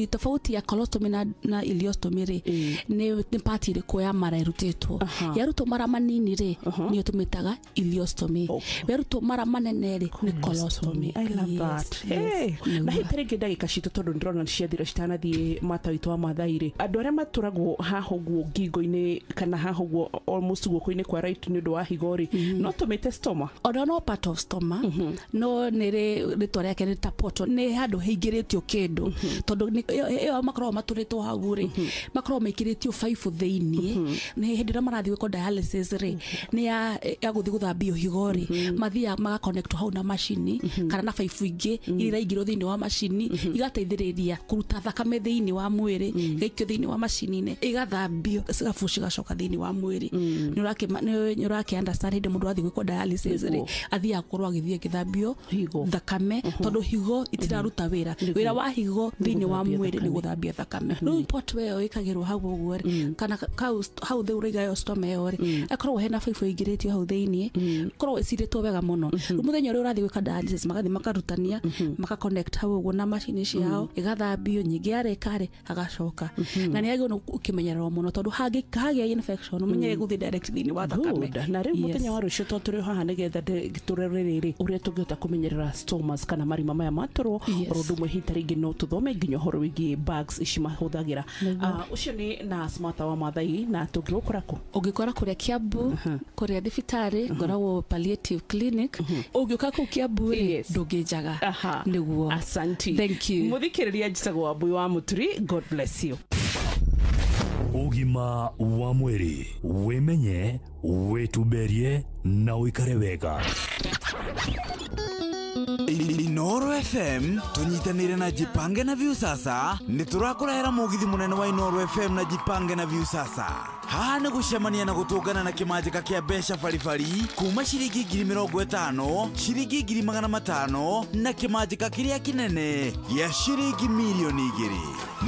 Tofauti ya colostomy na ileostomy rĩ, nĩ part ĩrĩkũ ya mara ĩrutĩtwo. Yarutwo mara manini rĩ, nĩyo tũmĩtaga ileostomy. Yarutwo mara manene rĩ, nĩ colostomy. I love that. Na hĩndĩ rĩngĩ ndagĩka citũ tondũ ndĩrona ciathira citanathiĩ mata witũ wa Maathai rĩ, andũ arĩa matũragwo haha ũguo ngingo-inĩ kana haha ũguo almost guoko-inĩ kwa right nĩ ũndũ wa higo rĩ, no tũmĩte stoma? Ona no part of stoma, no nĩ rĩtwa rĩake nĩ ta portal, nĩ handũ haingĩrĩtio kĩndũ, tondũ ĩyo makoragwo matũrĩtwo hau rĩ, makoragwo maikĩrĩtio baibũ thĩinĩ. Nĩ hĩndĩ ĩrĩa marathiĩ gwĩkwo dialysis rĩ, nĩ ya gũthiĩ gũthambio higo rĩ, mathiaga magaconnect hau na macini kana na baibũ ingĩ iria iraingĩrwo thĩinĩ wa macini, igateithĩrĩria kũruta thakame thĩinĩ wa mwĩrĩ, ĩgaikio thĩinĩ wa macini-inĩ, ĩgathambio cigabu cigacoka thĩinĩ wa mwĩrĩ. Nĩ ũrakĩ understand hĩndĩ mũndũ athiĩ gwĩkwo dialysis rĩ, athiaga gũkorwo agĩthiĩ agĩthambio thakame, tondũ higo itiraruta wĩra. Wĩra wa higo thĩinĩ wa mwĩrĩ nĩ gũthambia thakame. Rĩu port ĩyo ĩkagĩrwo hau ũguo rĩ, kana hau thĩ ũraiga ĩyo stoma ĩyo rĩ, ĩkoragwo hena baibũ ĩingĩrĩtio hau thĩinĩ, ĩkoragwo ĩcirĩtwo wega mũno. Rĩu mũthenya ũrĩa ũrathiĩ gwĩka dialysis, magathiĩ makarutania, makaconnect hau ũguo na macini ciao, ĩgathambio, nyingĩ yarĩka rĩ, agacoka. Na nĩ yagĩrĩirwo gũkĩmenyererwo mũno tondũ hagĩa infection ũmenye gũthiĩ direct thĩinĩ wa thakame. Na rĩu mũthenya wa rũciũ to tũrĩ haha nĩgetha tũrore rĩrĩ ũrĩa tũngĩhota kũmenyerera stomas kana marima maya matũrwo, oro ũndũ ũmwe hita rĩngĩ no tũthome nginya ũhoro wĩgiĩ bags ici mahũthagĩra. Ũcio nĩ nurse Martha wa Maathai, na tũngĩgũkora kũ? Ũngĩkora kũrĩa Kiambu, kũrĩa thibitarĩ, ngoragwo palliative clinic. Ũngĩũka kũu Kiambu rĩ, ndũngĩnjaga. Nĩguo. Asante. Thank you. Mũthikĩrĩria, njĩtagwo Wambui wa Mũturi. God bless you. Ũgima wa mwĩrĩ, wĩmenye, wĩtumberie na ũikare wega. Inoro FM tunyitanire na Jipange na Viusasa nĩ tũrakũrehera mũgithi mũnene wa Inoro FM na Jipange na Viusasa. Haha nĩ gũcemania na gũtũngana na kĩmanjĩka kĩa mbeca baribari kuma ciringi 50,000, ciringi 500,000 na kĩmanjĩka kĩrĩa kĩnene gĩa ciringi 2,000,000.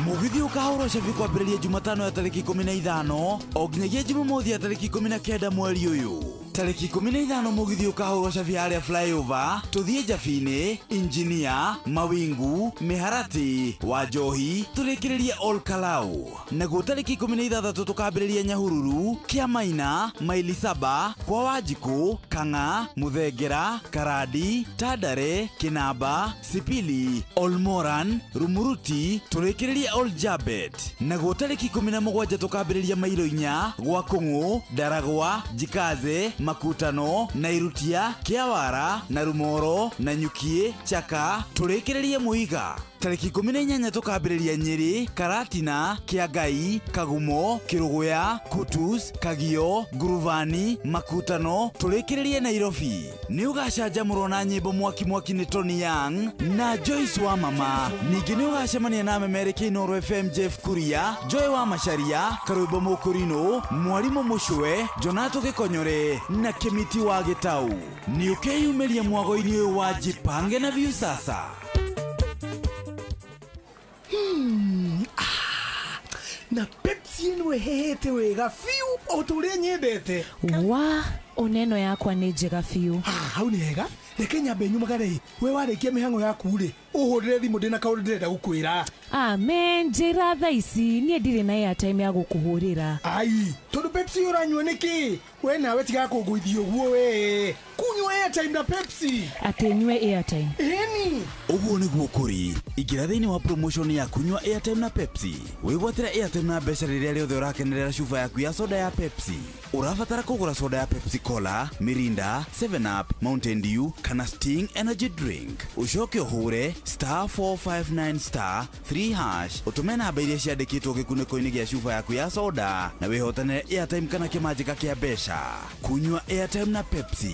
Mũgithi ũkahũrwo cabi kwambĩrĩria Jumatano ya tarĩki 15 o nginyagia Jumamothi ya tarĩki 19 mweri ũyũ. Tarĩki 15 mũgithi ũkahũrwo cabi harĩa flyover tũthiĩ Njabini, Injinia, Mawingu, Mĩharatĩ, Wanjohi, tũrĩkĩrĩrie Ol Kalou. Naguo tarĩki 16 tũkambĩrĩria Nyahururu, Kĩamaina, Maili Saba, kwa Wanjikũ, Kang'a, Mũthengera, Karandi, Tandare, Kĩnamba, Sipili, Olmoran, Rumuruti, tũrĩkĩrĩrie Ol Jabet. Naguo tarĩki 17 tũkambĩrĩria Mailo 4 gwa Kũng'ũ, Ndaragwa, Jikaze, Makutano, Nairutia, Kĩawara, Narumoro, Nanyukie, Chaka, tũrĩkĩrĩrie Mũiga. Tarĩki 18 tũkambĩrĩria Nyĩrĩ, Karatina, Kĩangai, Kagumo, Kĩrũgũya, Kutus, Kagio, Nguruvani, Makutano, tũrĩkĩrĩrie Nairobi. Nĩ ũgacanjamũrwo na nyĩmbo mwaki mwaki nĩ Tony Young na Joyce wa Mama. Ningĩ nĩ ũgacemania na memereki Inooro FM Jeff Kuria, Joy wa Macharia, Karwĩmbo Mũkũrinũ, Mwarimũ Mũcwe, Jonato Gĩkonyore na Kĩmiti wa Gĩtau. Nĩ ũkeyumĩria mwago-inĩ ũyũ wa Jipange na Viusasa. Na Pepsi ĩno ĩhehete wega biũ o ta ũrĩa nyendete. Wa oneno yakwa nĩ njega biũ. Hau nĩ hega. Reke nyambe nyumagare. We warĩkia mĩhang'o yaku rĩ, ũhũrĩre thimũ ndĩna kaũndũ ndĩrenda gũkwĩra. Amen, njĩra thaa ici niĩ ndirĩ na airtime ya gũkũhũrĩra. Ai, tondũ Pepsi ũranyua nĩkĩ? We nawe tiga kũngũithia ũguo we. Kunyua airtime na Pepsi. Atĩ nyue airtime. Ĩni. Ũguo nĩguo kũrĩ. Ingĩra thĩinĩ wa promotion ya kunyua airtime na Pepsi. Wĩgwatĩre airtime na mbeca rĩrĩa rĩothe ũrakenerera cuba yaku ya soda ya Pepsi. Ũrabatara kũgũra soda ya Pepsi Cola, Mirinda, 7up, Mountain Dew kana Sting Energy Drink. Ũcoke ũhũre *459 *3# ũtũme namba iria ciandĩkĩtwo gĩkunĩko-inĩ gĩa cuba yaku ya soda na wĩhotanĩre airtime kana kĩmanjĩka kĩa mbeca. Kunyua airtime na Pepsi.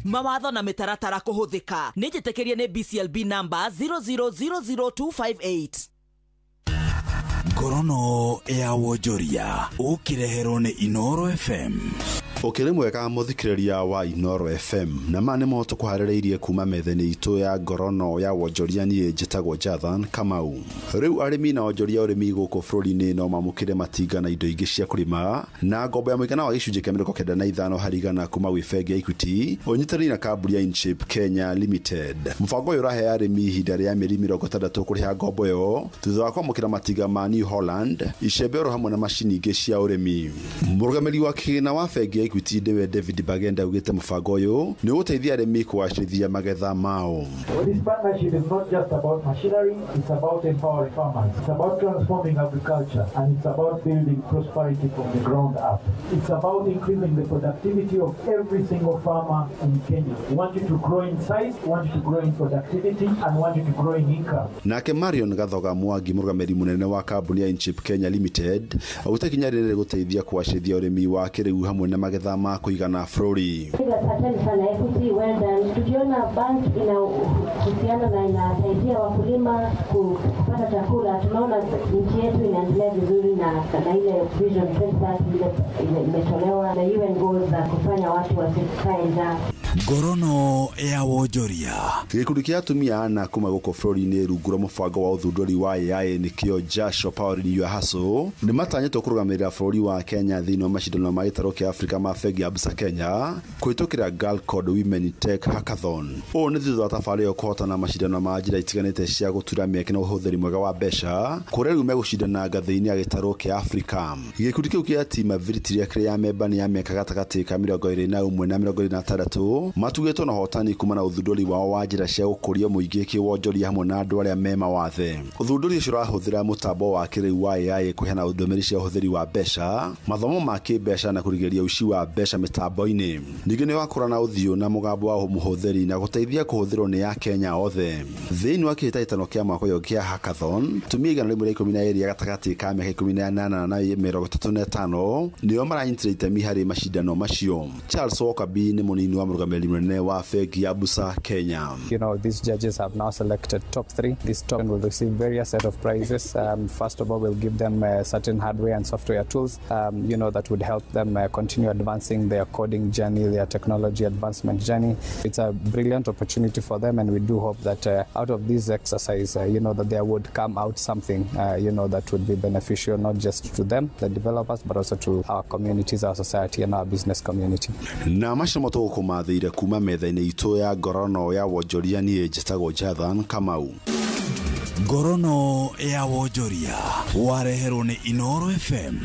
Mawatho na mĩtaratara kũhũthĩka. Nĩ njĩtĩkĩrie nĩ BCLB number 0000258. Ngorono ya wonjoria ũkĩreherwo nĩ Inooro FM. Ũkĩrĩ mwega mũthikĩrĩria wa Inooro FM na ma nĩ mo tũkũharĩrĩirie kuma metha-inĩ itũ ya ngorono ya wonjoria. Niĩ njĩtagwo Jathan Kamau. Rĩu arĩmi na onjoria ũrĩmi gũkũ bũrũri-inĩ no mamũkĩre matinga na indo ingĩ cia kũrĩma na ngombo ya mũigana wa gĩcunjĩ kĩa 95 harĩ igana kuma gwĩ bengi ya Equity ũnyitanĩire na kambuni ya InShape Kenya Limited. Mũbango ũyũ ũrahe arĩmi ihinda rĩa mĩeri 60 kũrĩha ngombo ĩyo thutha wa kwamũkĩra matinga ma New Holland, icembe oro hamwe na macini ingĩ cia ũrĩmi. Mũrũgamĩrĩri wa kĩgĩna wa bengi ya Equity nĩwe David Bagenda augĩte mũbango ũyũ nĩ ũgũteithia arĩmi kũgacĩrithia magetha mao. This partnership is not just about machinery, it's about empowering farmers. It's about transforming agriculture and it's about building prosperity from the ground up. It's about increasing the productivity of every single farmer in Kenya. We want you to grow in size, we want you to grow in productivity and want you to grow in income. Nake Marion Gathoga Mwangi mũrũgamĩrĩri mũnene wa kambuni ya InShape Kenya Limited augĩte ikinya rĩrĩ rĩgũteithia kũgacĩrithia ũrĩmi wa kĩrĩu hamwe na magetha ma kũigana bũrũri. Asanteni sana Equity, well done. Tukiona bank inahusiana na inasaidia wakulima kupata chakula, tunaona nchi yetu inaendelea vizuri na ile Vision 2030 ile imetolewa na UN goals za kufanya watu wasikae njaa. Ngorono ya wonjoria. Gĩkundi kĩa atumia ana kuma gũkũ bũrũri-inĩ rungu rwa mũbango wa ũthundũri wa AI nĩkĩo Jasho Powering Your Hustle nĩ matanyĩtwo kũrũgamĩrĩra bũrũri wa Kenya thĩinĩ wa macindano ma gĩtarũ kĩa Afrika ma bengi ya Absa Kenya kũhĩtũkĩra Girl Code Women Tech Hackathon. Ũũ nĩ thutha wa tabarĩra ĩyo kũhotana macindano ma njĩra itiganĩte cia gũtura mĩeke na ũhũthĩri mwega wa mbeca kũrĩa rĩu megũcindana ngathĩ-inĩ ya gĩtarũ kĩa Afrika. Gĩkundi kĩu kĩa Team Ability kĩrĩa ya memba nĩ ya mĩaka gatagatĩ ka 21 na 26 matugĩtwo na ũhotani kuma na ũthundũri wao wa njĩra cia gũkũria mũingĩ kĩwonjoria hamwe na andũ arĩa me mawathe. Ũthundũri ũcio ũrahũthĩra mũtambo wa kĩrĩu wa AI kũheana ndũmĩrĩri cia ũhũthĩri wa mbeca, mathomo ma kĩmbeca na kũrigĩrĩria ũici wa mbeca mĩtambo-inĩ. Ningĩ nĩ wakũra na ũthiũ na mũgambo wa mũhũthĩri na gũteithia kũhũthĩrwo nĩ Akenya othe. Thĩinĩ wa kĩhĩtahĩtano kĩa mwaka ũyũ kĩa hackathon, atumia 112 gatagatĩ ka mĩaka 18 na 35 nĩo maranyitĩra itemi harĩ macindano macio. Charles Walker-B nĩ mũnini wa mũrũgamĩrĩri mũnene wa bengi ya Absa Kenya. You know, these judges have now selected top three. This top will receive various set of prizes. First of all, we'll give them certain hardware and software tools, you know, that would help them continue advancing their coding journey, their technology advancement journey. It's a brilliant opportunity for them, and we do hope that out of this exercise, you know, that there would come out something, you know, that would be beneficial not just to them, the developers, but also to our communities, our society, and our business community. Na macio tũgũkũmathĩire kuma metha-inĩ itũ ya ngorono ya wonjoria. Niĩ njĩtagwo Jathan Kamau. Ngorono ya wonjoria wareherwo nĩ Inooro FM.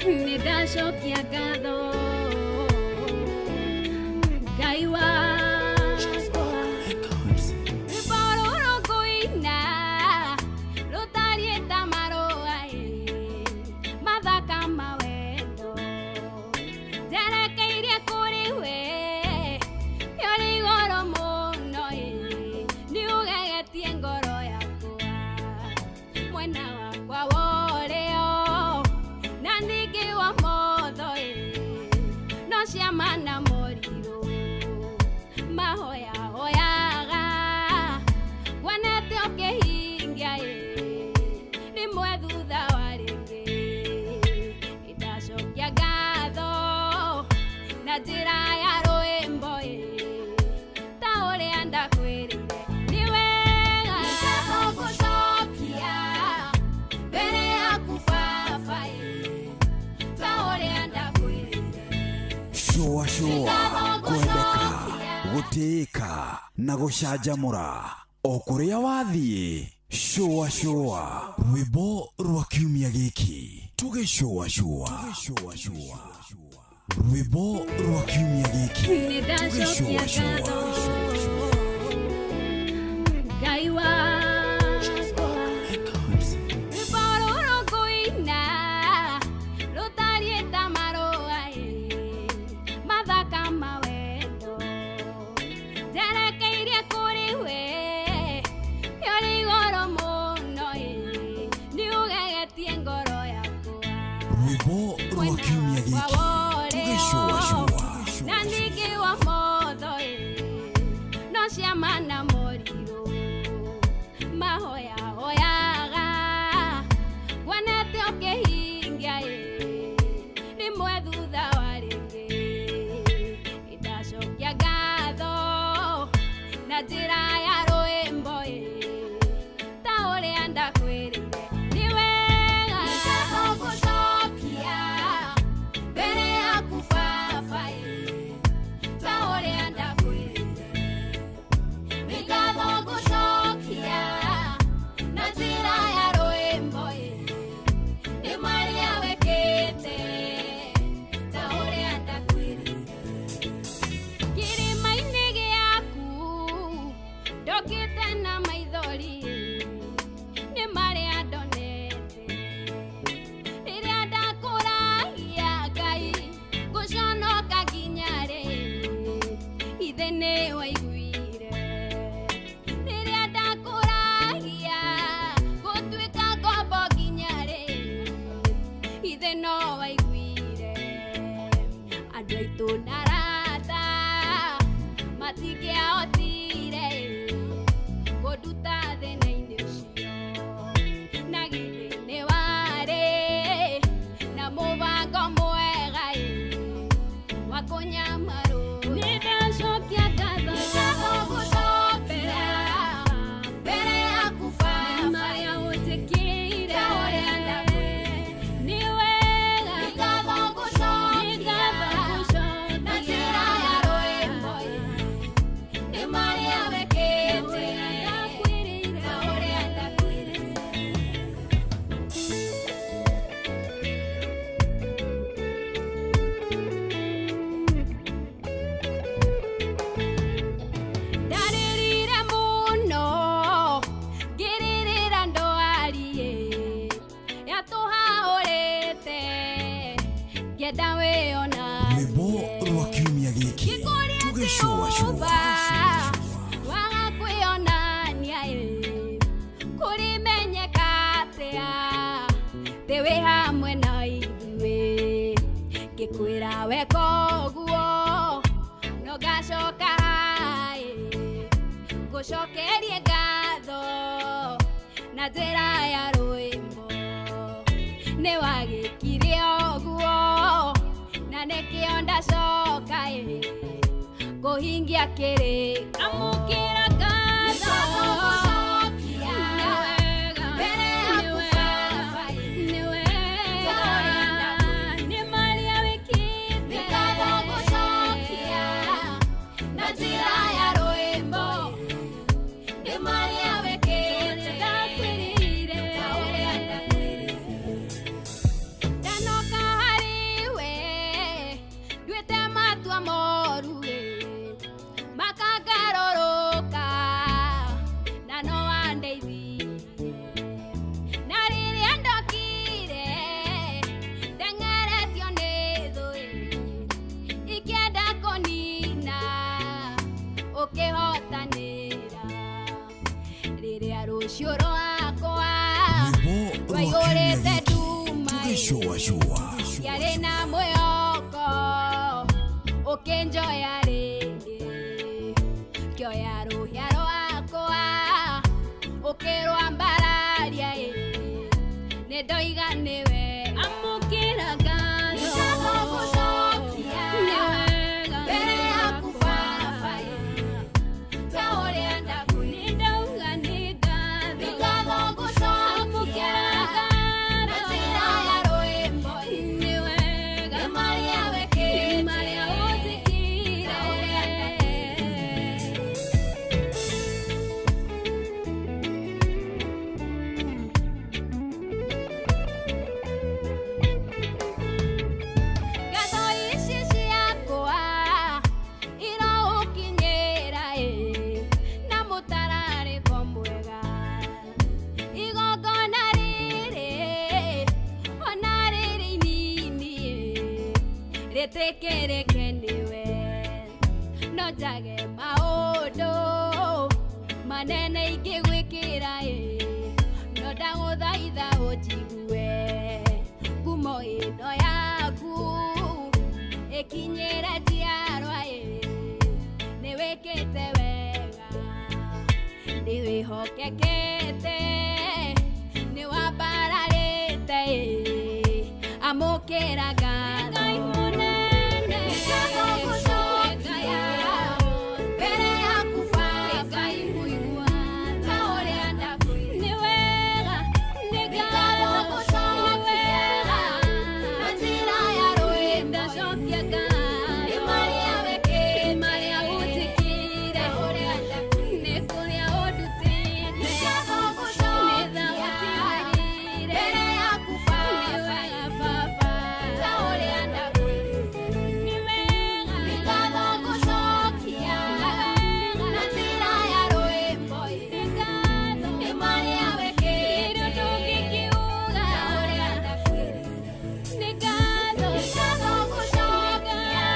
Nĩndacokia ngatho Ngai wakwa, rwĩmbo rũrũ ngũina rũtariĩ ta marũa mathaka ma wendo njerekeirie kũrĩ we. Mwena wakwa worĩo na ningĩ wa motho ĩ no ciama na morirũ mahoya hoyaga wonete ũkĩhingia ĩ rĩmwe thutha wa rĩngĩ nĩndacokia ngatho na njĩra ya rwĩmbo ĩ ta ũrĩa ndakwĩrĩire nĩ wega gũcokia mbere yaku baba ĩ ta ũrĩa ndakwĩrĩire. Shũa shũa, kwendeka, gũtĩĩka na gũcanjamũra o kũrĩa wathiĩ. Shũa shũa, rwĩmbo rwa kiumia gĩkĩ tũgĩcũa shũa. Rwĩmbo rwa kiumia gĩkĩ Nĩndacokia tũgĩcũa shũa. ngatho Ngai wakwa rwĩmbo rũrũ ngũina rũtariĩ ta marũa ĩ mathaka ma wendo njerekeirie kũrĩ we ũrĩ igũrũ mũno ĩ nĩũgegetie ngoro yakwa. Rwĩmbo rwa kiumia gĩkĩ tũgĩcũa shũa. Na ningĩ wa motho ĩ no ciama na morirũ mahoya hoyaga wonete ũkĩhingia ĩ rĩmwe thutha wa rĩngĩ nĩndacokia ngatho na njĩra ya rwĩmbo ĩ ta ũrĩa ndakwĩrĩire nĩ wega gũcokia mbere yaku baba ĩ ta ũrĩa ndakwĩrĩire nĩ ngatho ngũcokia na njĩra ya rwĩmbo ĩ nĩ marĩa wĩkĩte ta ũrĩa ndakwĩrĩire. Kĩrĩma-inĩ gĩaku ndokĩte na maithori nĩ marĩa ndonete rĩrĩa ndakũragia Ngai ngũconoka nginya rĩ ithe nĩ waiguire rĩrĩa ndakũragia gũtuĩka ngombo nginya rĩ ithe no waiguire andũ aitũ na arata matingĩahotire kũnduta thĩna-inĩ ũcio na githĩ nĩ warĩ na mũbango mwega ĩ wa kũnyamarwo. Nĩndacokia ngatho gũcokia mbere yaku baba marĩa ũnjĩkĩire ta ũrĩa ndakwĩrĩire nĩ wega nĩ ngatho ngũcokia na njĩra ya rwĩmbo ĩ nĩ marĩa wĩkĩte ta ũrĩa ndakwĩrĩire. Ndarĩrire mũno ngĩrĩrĩra ndwari ĩ yatũhaũrĩte ngĩenda wĩona Rwĩmbo rwa kiumia gĩkĩ tũgĩcũa shũa. Waga kwĩonania ĩ kũrĩmenyeka atĩa thĩ wĩ hamwe na ithuĩ ngĩkwĩra weka ũguo no ngacoka ĩ ngũcokerie ngatho na njĩra ya rwĩmbo nĩ wagĩkire ũguo na nĩkĩo ndacoka ĩ kũhingia kĩrĩ amũkĩra ngatho gũcokia mbere yaku baba ĩ nĩ wega nĩ marĩa wĩkĩte nĩ ngatho ngũcokia na njĩra ya rwĩmbo ĩ nĩ marĩa wĩkĩte ndakwĩrĩire ta ũrĩa ndakwĩrĩire ndanoka harĩ we nduĩte matua moru ĩ makangarũrũka na no Tugĩcũacũa Yarĩ na mwĩhoko ũkĩnjoya rĩngĩ Kĩoya rũhĩa rwakwa ũkĩrwambararia ĩ Nĩ ndoiga nĩwe amũkĩra ngatho Nĩgũcokia mbere yaku baba ĩ Ta ũrĩa ndakwĩra Nĩ ndauga nĩ ngatho Ngatho ngũcokia na njĩra ya rwĩmbo ĩ Nĩ wega nĩ marĩa wekĩte nĩ marĩa ũnjĩkĩire Ta ũrĩa Ngatho ici ciakwa iroũkinyĩra ĩ na mũtararĩko mwega igongona rĩrĩ ona rĩrĩ inini ĩ rĩtĩkĩrĩke nĩwe no njage maũndũ manene ingĩgwĩkĩra ĩ no ndagũthaitha ũnjigue ngumo ĩno yaku ĩkinyĩre njiarwa ĩ nĩwĩkĩte wega nĩwĩhokekete nĩwambararĩte ĩ amũkĩra ngatho Ngai mũnene ngatho ngũcokia mbere yaku baba Ngai mũigua ta ũrĩa ndakwĩra nĩ wega nĩ ngatho ngũcokia na njĩra ya rwĩmbo ndacokia ngatho nĩ marĩa wekĩte nĩ marĩa ũnjĩkĩire nĩ kũrĩa ũndutĩte nĩ ngatho ngũcokia mbere yaku baba nĩ wega baba ta ũrĩa ndakwĩra nĩ wega nĩ ngatho ngũcokia na njĩra ya rwĩmbo nĩ ngatho nĩ marĩa wekĩte ndũngĩkiuga ta ũrĩa ndakwĩra nĩ ngatho nĩ ngatho ngũcokia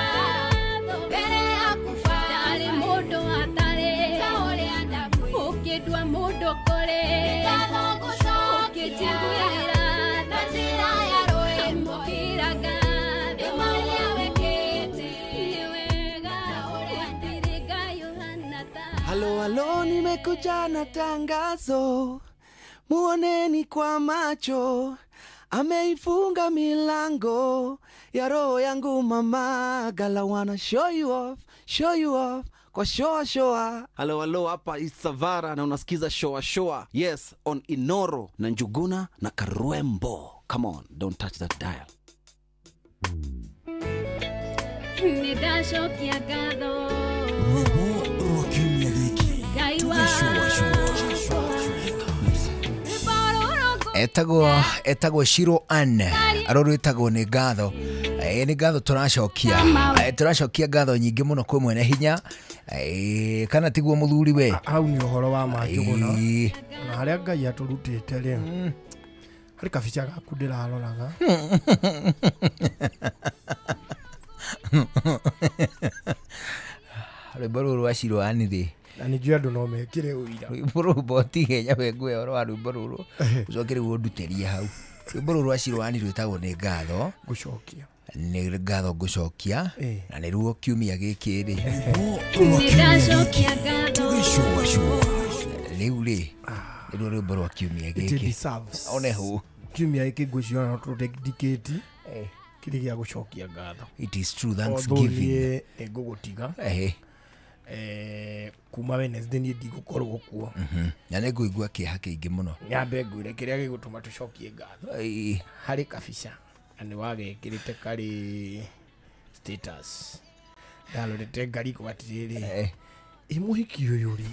mbere yaku baba ndarĩ mũndũ atarĩ ta ũrĩa ndakwĩra ũkĩndua mũndũ kũrĩ nĩ ngatho ngũcokia ũkĩnjiguĩra na njĩra ya rwĩmbo amũkĩra ngatho nĩ marĩa wekĩte nĩ wega gũtirĩ Ngai ũhana ta Halo halo, nimekuja na tangazo, muoneni kwa macho, ameifunga milango ya roho yangu mama. Gala wanna show you off, show you off kwa shoa shoa. Halo halo, hapa Isavara na unasikiza shoa shoa. Yes, on Inoro na Njuguna na Karwembo. Come on, don't touch that dial. Nĩ ndacokia ngatho Rwĩmbo rwa kiumia gĩkĩ Ngai Etagwo Shiro Ann arå rwĩtagwo nĩ ngatho. Nĩ ngatho tũracokia. Tũracokia ngatho nyingĩ mũno kwĩ mwene hinya. Kana tiguo mũthuri we hau nĩ ũhoro wa ma Njũgũna na harĩa Ngai atũrutĩte rĩ harĩ kabica gaku ndĩraroraga rwĩmbo rũrũ rwa Shiro Ann rĩ na nĩ njũĩ andũ no mekĩre ũira rwĩmbo rũrũ mbotige nyambe nguhe ũhoro wa rwĩmbo rũrũ ũcoke rĩu ũndutĩrie hau rwĩmbo rũrũ rwa Shiro Ann rwĩtagwo nĩ ngatho ngũcokia nĩ ngatho ngũcokia na nĩruo kiumia gĩkĩ rĩ Nĩ ndacokia ngatho rĩu rĩ nĩruo rwĩmbo rwa kiumia It gĩkĩ deserves one hũ kiumia gĩkĩ ngwĩciria no tũdedicate kĩrĩ gĩa gũcokia ngatho it is true Although thanksgiving niĩ nĩ ngũgũtiga kuma Wednesday niĩ ndigũkorwo kuo na nĩ ngũigua kĩeha kĩingĩ mũno nyambe ngwĩre kĩrĩa gĩgũtũma tũcokie ngatho harĩ kabica na nĩ wagekĩrĩte karĩ status ndarorete ngarigwo atĩrĩrĩ ĩ mũhiki ũyũ rĩ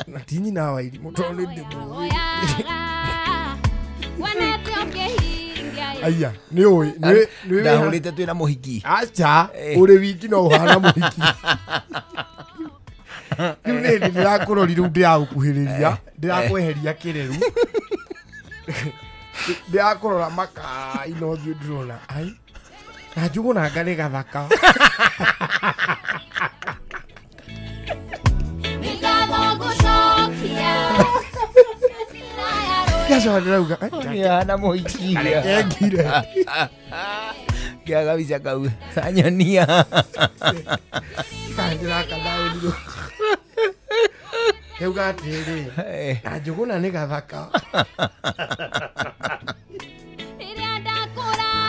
na ti nyina wa irimũ tondũ nĩ ndĩmũĩ wonete ũkĩhingia aya nĩ ũĩ nĩ ndahũrĩte twĩna mũhiki aca ũrĩ wiki no ũhana mũhiki rĩu nĩ ndĩrakũrori rĩu ndĩragũkuhĩrĩria ndĩrakweheria kĩreru ndĩrakũrora makai no thiĩ ndĩrona ai na Njũgũna ngarĩ gathaka Nĩ ngatho ngũcokia Ndacoka ndĩrauga Hana mũhiki Kareke ngire. Kĩa kabica kau sanyonia. Kandĩrakadaũnirwo keuga atĩrĩrĩ na Njũgũna nĩ gathaka.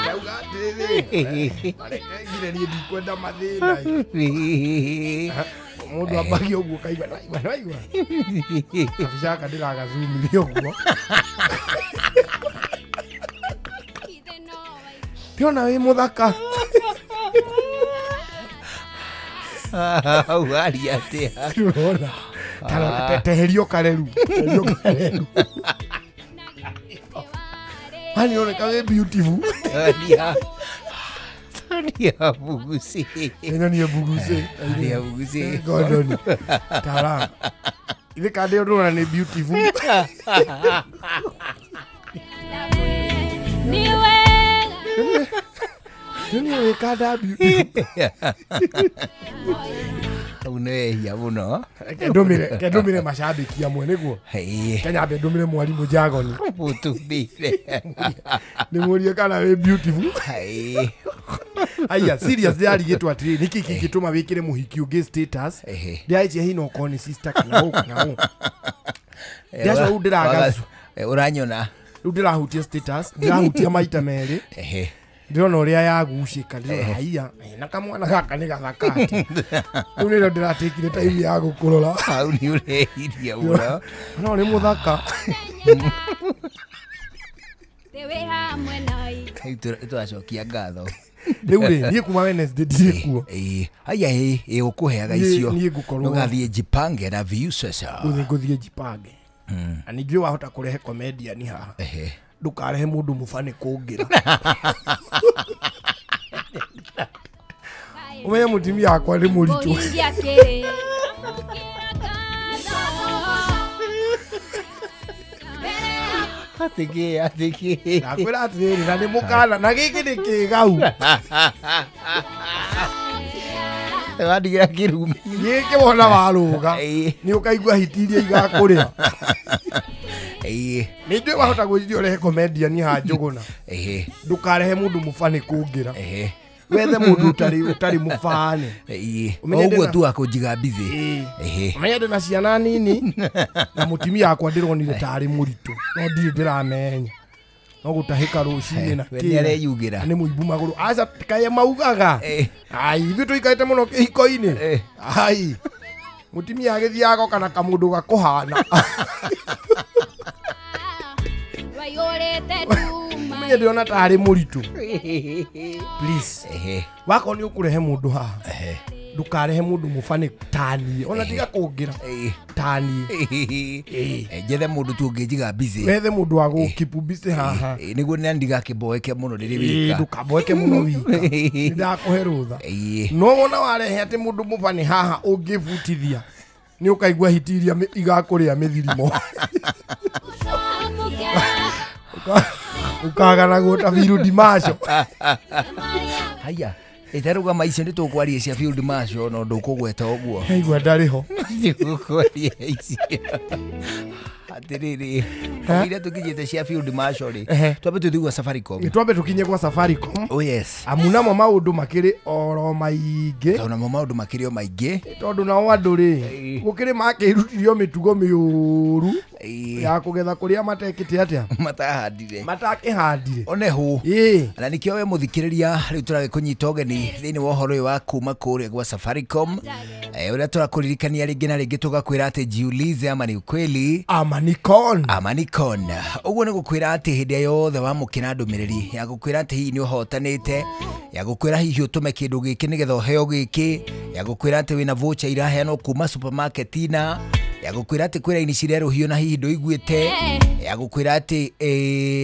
Ndauga atĩrĩrĩ mareke ngire niĩ ndikwenda mathĩna. Mũndũ ambagia ũguo kaigua naigua naigua kabica gaka ndĩragacumithia ũguo ndĩrona wĩ mũthaka. Hau aria atĩa? Ndĩrona teherio kareru teherio kareru mani ũroneka wĩ beautiful. Nia bugusi. Ĩno nĩ bugusi. Nia bugusi. Gordon. Tara. Ithe kande ũrona nĩ beautiful. Nĩ wĩ kanda beautiful. Hau nĩ wehia mũno. Kendũmĩre macambĩki amwe nĩguo. Kenyambe ndũmĩre mwarimũ Jagoni. Mũtumire. Ndĩmũrie kana wĩ beautiful. Aya serious ndĩrarigĩtwo atĩrĩrĩ nĩkĩ kĩngĩtũma wĩkĩre mũhiki ũngĩ status. Ndĩraitia hihi no ũkorwo nĩ sister kana ũ kana ũ. Ndĩracoka rĩu ndĩragacu. Ũranyona. Rĩu ndĩrahutia status ndĩrahutia maita merĩ. Ndĩrona ũrĩa yagucĩka ndĩrona haiya na kamwana gaka nĩ gathaka atĩ. Rĩu nĩrĩo ndĩratekire time ya gũkũrora. Hau nĩ ũrehirie mũno. No nĩ mũthaka. Tũracokia ngatho. Rĩu rĩ niĩ kuma Wednesday ndirĩ kuo. Haya ĩ ũkũheaga icio. Niĩ ngũkorwo Ndũgathiĩ Jipange na Viusasa. Ngũthiĩ Jipange. Na ningĩ wahota kũrehe comedian haha. Ndũkarehe mũndũ mũbani kũngĩra. Ũmenye mũtumia wakwa nĩ mũritũ. Atĩkĩ atĩkĩ. Ndakwĩra atĩrĩrĩ na nĩ mũkana na gĩkĩ nĩ kĩgau. Wandigĩra kĩrumi. Gĩkĩ wona warũga nĩ ũkaigua hiti iria igakũrĩa. Nĩ njũĩ wahota gwĩciria ũrehe comedian haha Njũgũna. Ndũkarehe mũndũ mũbani kũngĩra. Wethe mũndũ ũtarĩ mũbani. Ũguo tu akũnjiga busy. Ũmenye ndĩna ciana nini na mũtumia wakwa ndĩronire tarĩ mũritũ no ndirĩ ndĩramenya. No gũtahĩka rũcinĩ na We nĩareyugĩra. Nĩ mũimbu magũrũ. Aca kaĩ maugaga. Ai ithuĩ tũikarĩte mũno kĩhiko-inĩ. Ai mũtumia agĩthiaga agoka na kamũndũ gakũhana. Ũmenye ndĩrona tarĩ mũritũ. Please. Wakorwo nĩ ũkũrehe mũndũ haha ndũkarehe mũndũ mũbani taniĩ ona tiga kũngĩra taniĩ. Njethe mũndũ tu ũngĩnjiga busy. Wethe mũndũ wa gũkeep busy haha. Nĩguo na ndigakĩmboeke mũno rĩrĩ wika. Ndũkamboeke mũno wika. Nĩndakũhe rũtha. No wona warehe atĩ mũndũ mũbani haha ũngĩbutithia nĩ ũkaigua hiti iria igakũrĩa mĩthirimo. Ũkaganagwo ta Field Marshal. Haya ĩtarũgama icio nĩ tũkwaria cia Field Marshal no ndũkũgweta ũguo. Aigua ndarĩ ho. Tũkwaria icio. Atĩrĩrĩ iria tũkinyĩte cia Field Marshal rĩ twambe tũthiĩ gwa Safaricom. Twambe tũkinye gwa Safaricom. Oh yes. Amu namo maũndũ makĩrĩ oro maingĩ. Tondũ namo maũndũ makĩrĩ o maingĩ. Tondũ nao andũ rĩ gũkĩrĩ makĩrutirio mĩtugo mĩũru ya kũgetha kũrĩa matekĩte atĩa. Matahandire. Matakĩhandire. One hũ. Na nĩkĩo we mũthikĩrĩria rĩu tũragĩkũnyita ũgeni thĩinĩ wa ũhoro ũyũ wa kuma kũrĩa gwa Safaricom. Ũrĩa tũrakũririkania rĩngĩ na rĩngĩ tũgakwĩra atĩ jiulize ama ni ukweli ama ni con. Ama ni con. Ũguo nĩ gũkwĩra atĩ hĩndĩ yothe wamũkĩra ndũmĩrĩri ya gũkwĩra atĩ hihi nĩ ũhotanĩte, ya gũkwĩra hihi ũtũme kĩndũ gĩkĩ nĩgetha ũheo gĩkĩ, ya gũkwĩra atĩ wĩna voucher iraheanwo kuma supermarket na ya gũkwĩra atĩ kwĩ raini cirerũhio na hihi ndũiguĩte, ya gũkwĩra atĩ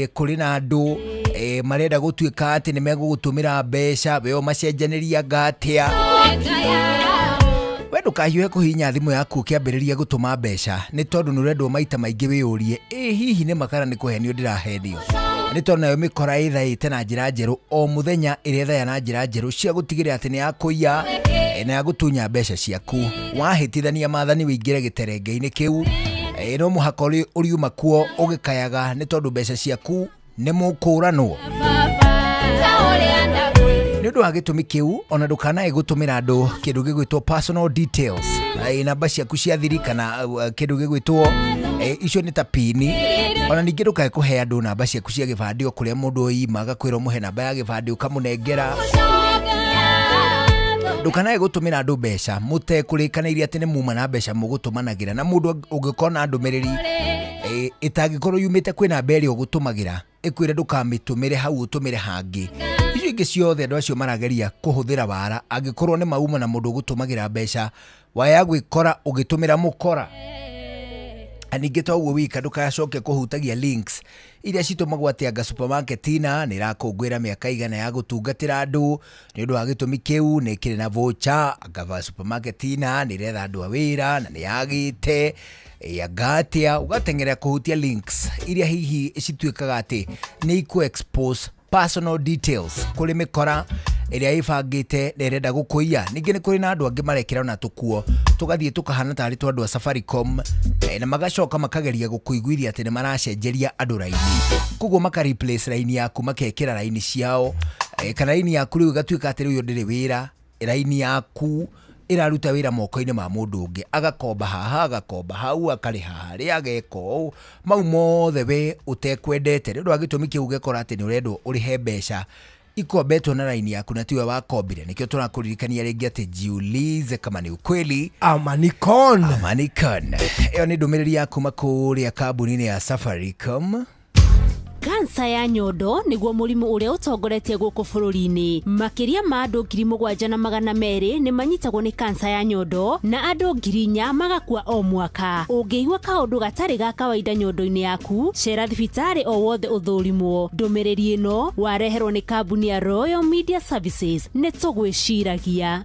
kũrĩ na andũ marenda gũtuĩka atĩ nĩ megũgũtũmĩra mbeca we ũmacenjanĩria ngatĩa. We ndũkahiũhe kũhihinya thimũ yaku ũkĩambĩrĩria gũtũma mbeca nĩ tondũ nĩ ũrendwo maita maingĩ wĩyũrie ĩ hihi nĩ makara nĩ kũhenio ndĩrahenio. Nĩ tondũ nayo mĩkora ĩthaĩte na njĩra njerũ o mũthenya ĩrethaya na njĩra njerũ cia gũtigĩrĩra atĩ nĩ yakũiya na ya gũtunya mbeca ciaku. Wahĩtithania maathani wĩingĩre gĩterenge-inĩ kĩu No mũhaka ũriuma kuo ũgĩkayaga nĩ tondũ mbeca ciaku nĩ mũkũranwo. Nĩ ũndũ wa gĩtũmi kĩu ona ndũkanae gũtũmĩra andũ kĩndũ gĩgwĩtwo personal details, namba ciaku cia thiri kana kĩndũ gĩgwĩtwo icio nĩ ta pini. Ona ningĩ ndũkae kũhe andũ namba ciaku cia gĩbandĩ o kũrĩa mũndũ oima agakwĩra ũmũhe namba ya gĩbandĩ ũkamũnengera. Ndũkanae gũtũmĩra andũ mbeca mũtekũrĩkanĩirie atĩ nĩ muma na mbeca mũgũtũmanagĩra, na mũndũ ũngĩkona ndũmĩrĩri ĩtangĩkorwo yumĩte kwĩ namba ĩrĩa ũgũtũmagĩra ĩkwĩre ndũkamĩtũmĩre hau ũtũmĩre hangĩ. Icio ingĩ ciothe andũ acio marageria kũhũthĩra wara, angĩkorwo nĩ mauma na mũndũ ũgũtũmagĩra mbeca waya gwĩkora ũgĩtũmĩra mũkora. Ningĩ to ũguo wika, ndũkacoke kũhutagia links iria citũmagwo atĩ anga supermarket ina nĩ ĩrakũngũĩra mĩaka igana ya gũtungatĩra andũ, nĩ ũndũ wa gĩtũmi kĩu nĩ ĩkĩrĩ na voucher, anga supermarket ina nĩ ĩretha andũ a wĩra na nĩ yagĩte anga atĩa, ũgateng'era kũhutia links iria hihi cituĩkaga atĩ nĩ ikũ expose personal details kũrĩ mĩkora ĩrĩa ĩbangĩte na ĩrenda gũkũiya. Ningĩ nĩ kũrĩ na andũ angĩ marekĩra ona tũkuo tũgathiĩ tũkahana tarĩ twa andũ a Safaricom, na magacoka makageria gũkũiguithia atĩ nĩ maracenjeria andũ raini, koguo maka replace raini yaku makekĩra raini ciao, kana raini yaku rĩu ĩgatuĩka atĩ rĩu ndĩrĩ wĩra, raini yaku ĩraruta wĩra moko-inĩ ma mũndũ ũngĩ, agakomba haha agakomba hau akarĩha harĩa ageka ũũ, mau mothe we ũtekwendete. Nĩ ũndũ wa gĩtũmi kĩu ũgekora atĩ nĩ ũrendwo ũrĩhe mbeca ikombetwo na raini yaku na tiwe wakombire. Nikĩo tũrakũririkania rĩngĩ atĩ jiulize kama ni ukweli ama ni con. Ama ni con. Ĩyo nĩ ndũmĩrĩri ya kuma kũrĩa kambuni-inĩ ya Safaricom. Kansa ya nyondo niguo mũrimũ ũrĩa ũtongoretie gũkũ bũrũri-inĩ. Makĩria ma andũ 7,200 nĩ manyitagwo nĩ kansa ya nyondo na andũ 4,000 magakua o mwaka. Ũngĩigua kaũndũ gatarĩ ga kawaida nyondo-inĩ yaku, cera thibitarĩ o wothe ũthũrimwo. Ndũmĩrĩri ĩno wareherwo nĩ kambuni ya Royal Media Services. Nĩ tũgwĩciragia.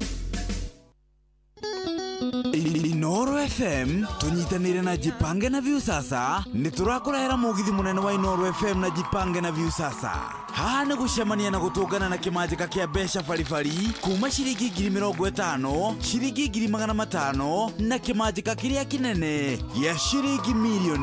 Inoro FM tunyitanire na Jipange na Viusasa nĩ tũrakũrehera mũgithi mũnene wa Inoro FM na Jipange na Viusasa. Haha nĩ gũcemania na gũtũngana na kĩmanjĩka kĩa mbeca baribari kuma ciringi 50,000, ciringi 500,000 na kĩmanjĩka kĩrĩa kĩnene gĩa ciringi 2 million.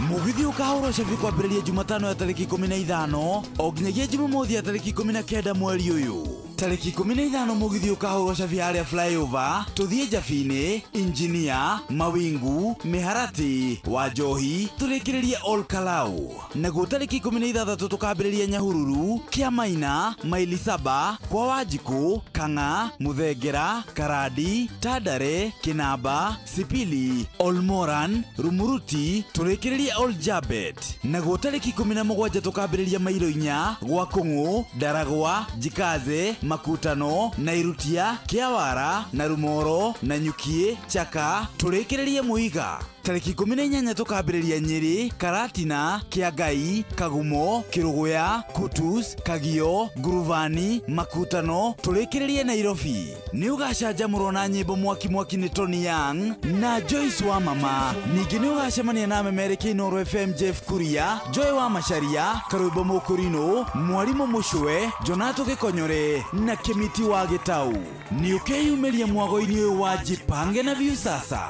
Mũgithi ũkahũrwo cabi kwambĩrĩria Jumatano ya tarĩki 15 o nginyagia Jumamothi ya tarĩki 19 mweri ũyũ. Tarĩki 15 mũgithi ũkahũrwo cabi harĩa flyover tũthiĩ Njabini, Injinia, Mawingu, Miharati, Wanjohi tũrĩkĩrĩrie Ol Kalou. Naguo tarĩki 16 tũkambĩrĩria Nyahururu, Kĩamaina, Maili Saba, kwa Wanjikũ, Kang'a, Muthengera, Karandi, Tandare, Kinamba, Sipili, Olmoran, Rumuruti tũrĩkĩrĩrie Ol Jabet. Naguo tarĩki 17 tũkambĩrĩria Mailo Inya, gwa Kũng'ũ, Ndaragwa, Jikaze, Makutano, Nairutia, Kĩawara, Narumoro, Nanyukie, Chaka tũrĩkĩrĩrie Mũiga. Tarĩki 18 tũkambĩrĩria Nyĩrĩ, Karatina, Kĩangai, Kagumo, Kĩrũgũya, Kutus, Kagio, Nguruvani, Makutano tũrĩkĩrĩrie Nairobi. Nĩ ũgacanjamũrwo na nyĩmbo mwaki mwaki nĩ Tony Young na Joyce wa Mama. Ningĩ nĩ ũgacemania na memereki Inoro FM Jeff Kuria, Joy wa Macharia, Karwĩmbo Mũkũrinũ, Mwarimũ Mũcwe, Jonato Gĩkonyore na Kĩmiti wa Gĩtau. Nĩ ũkeyumĩria mwago-inĩ ũyũ wa Jipange na Viusasa.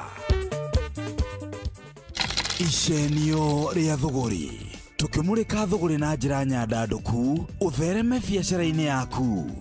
Icenio rĩa thũgũrĩ tũkĩmũrĩka thũgũrĩ na njĩra nyandandũku ũthereme biacara-inĩ yaku.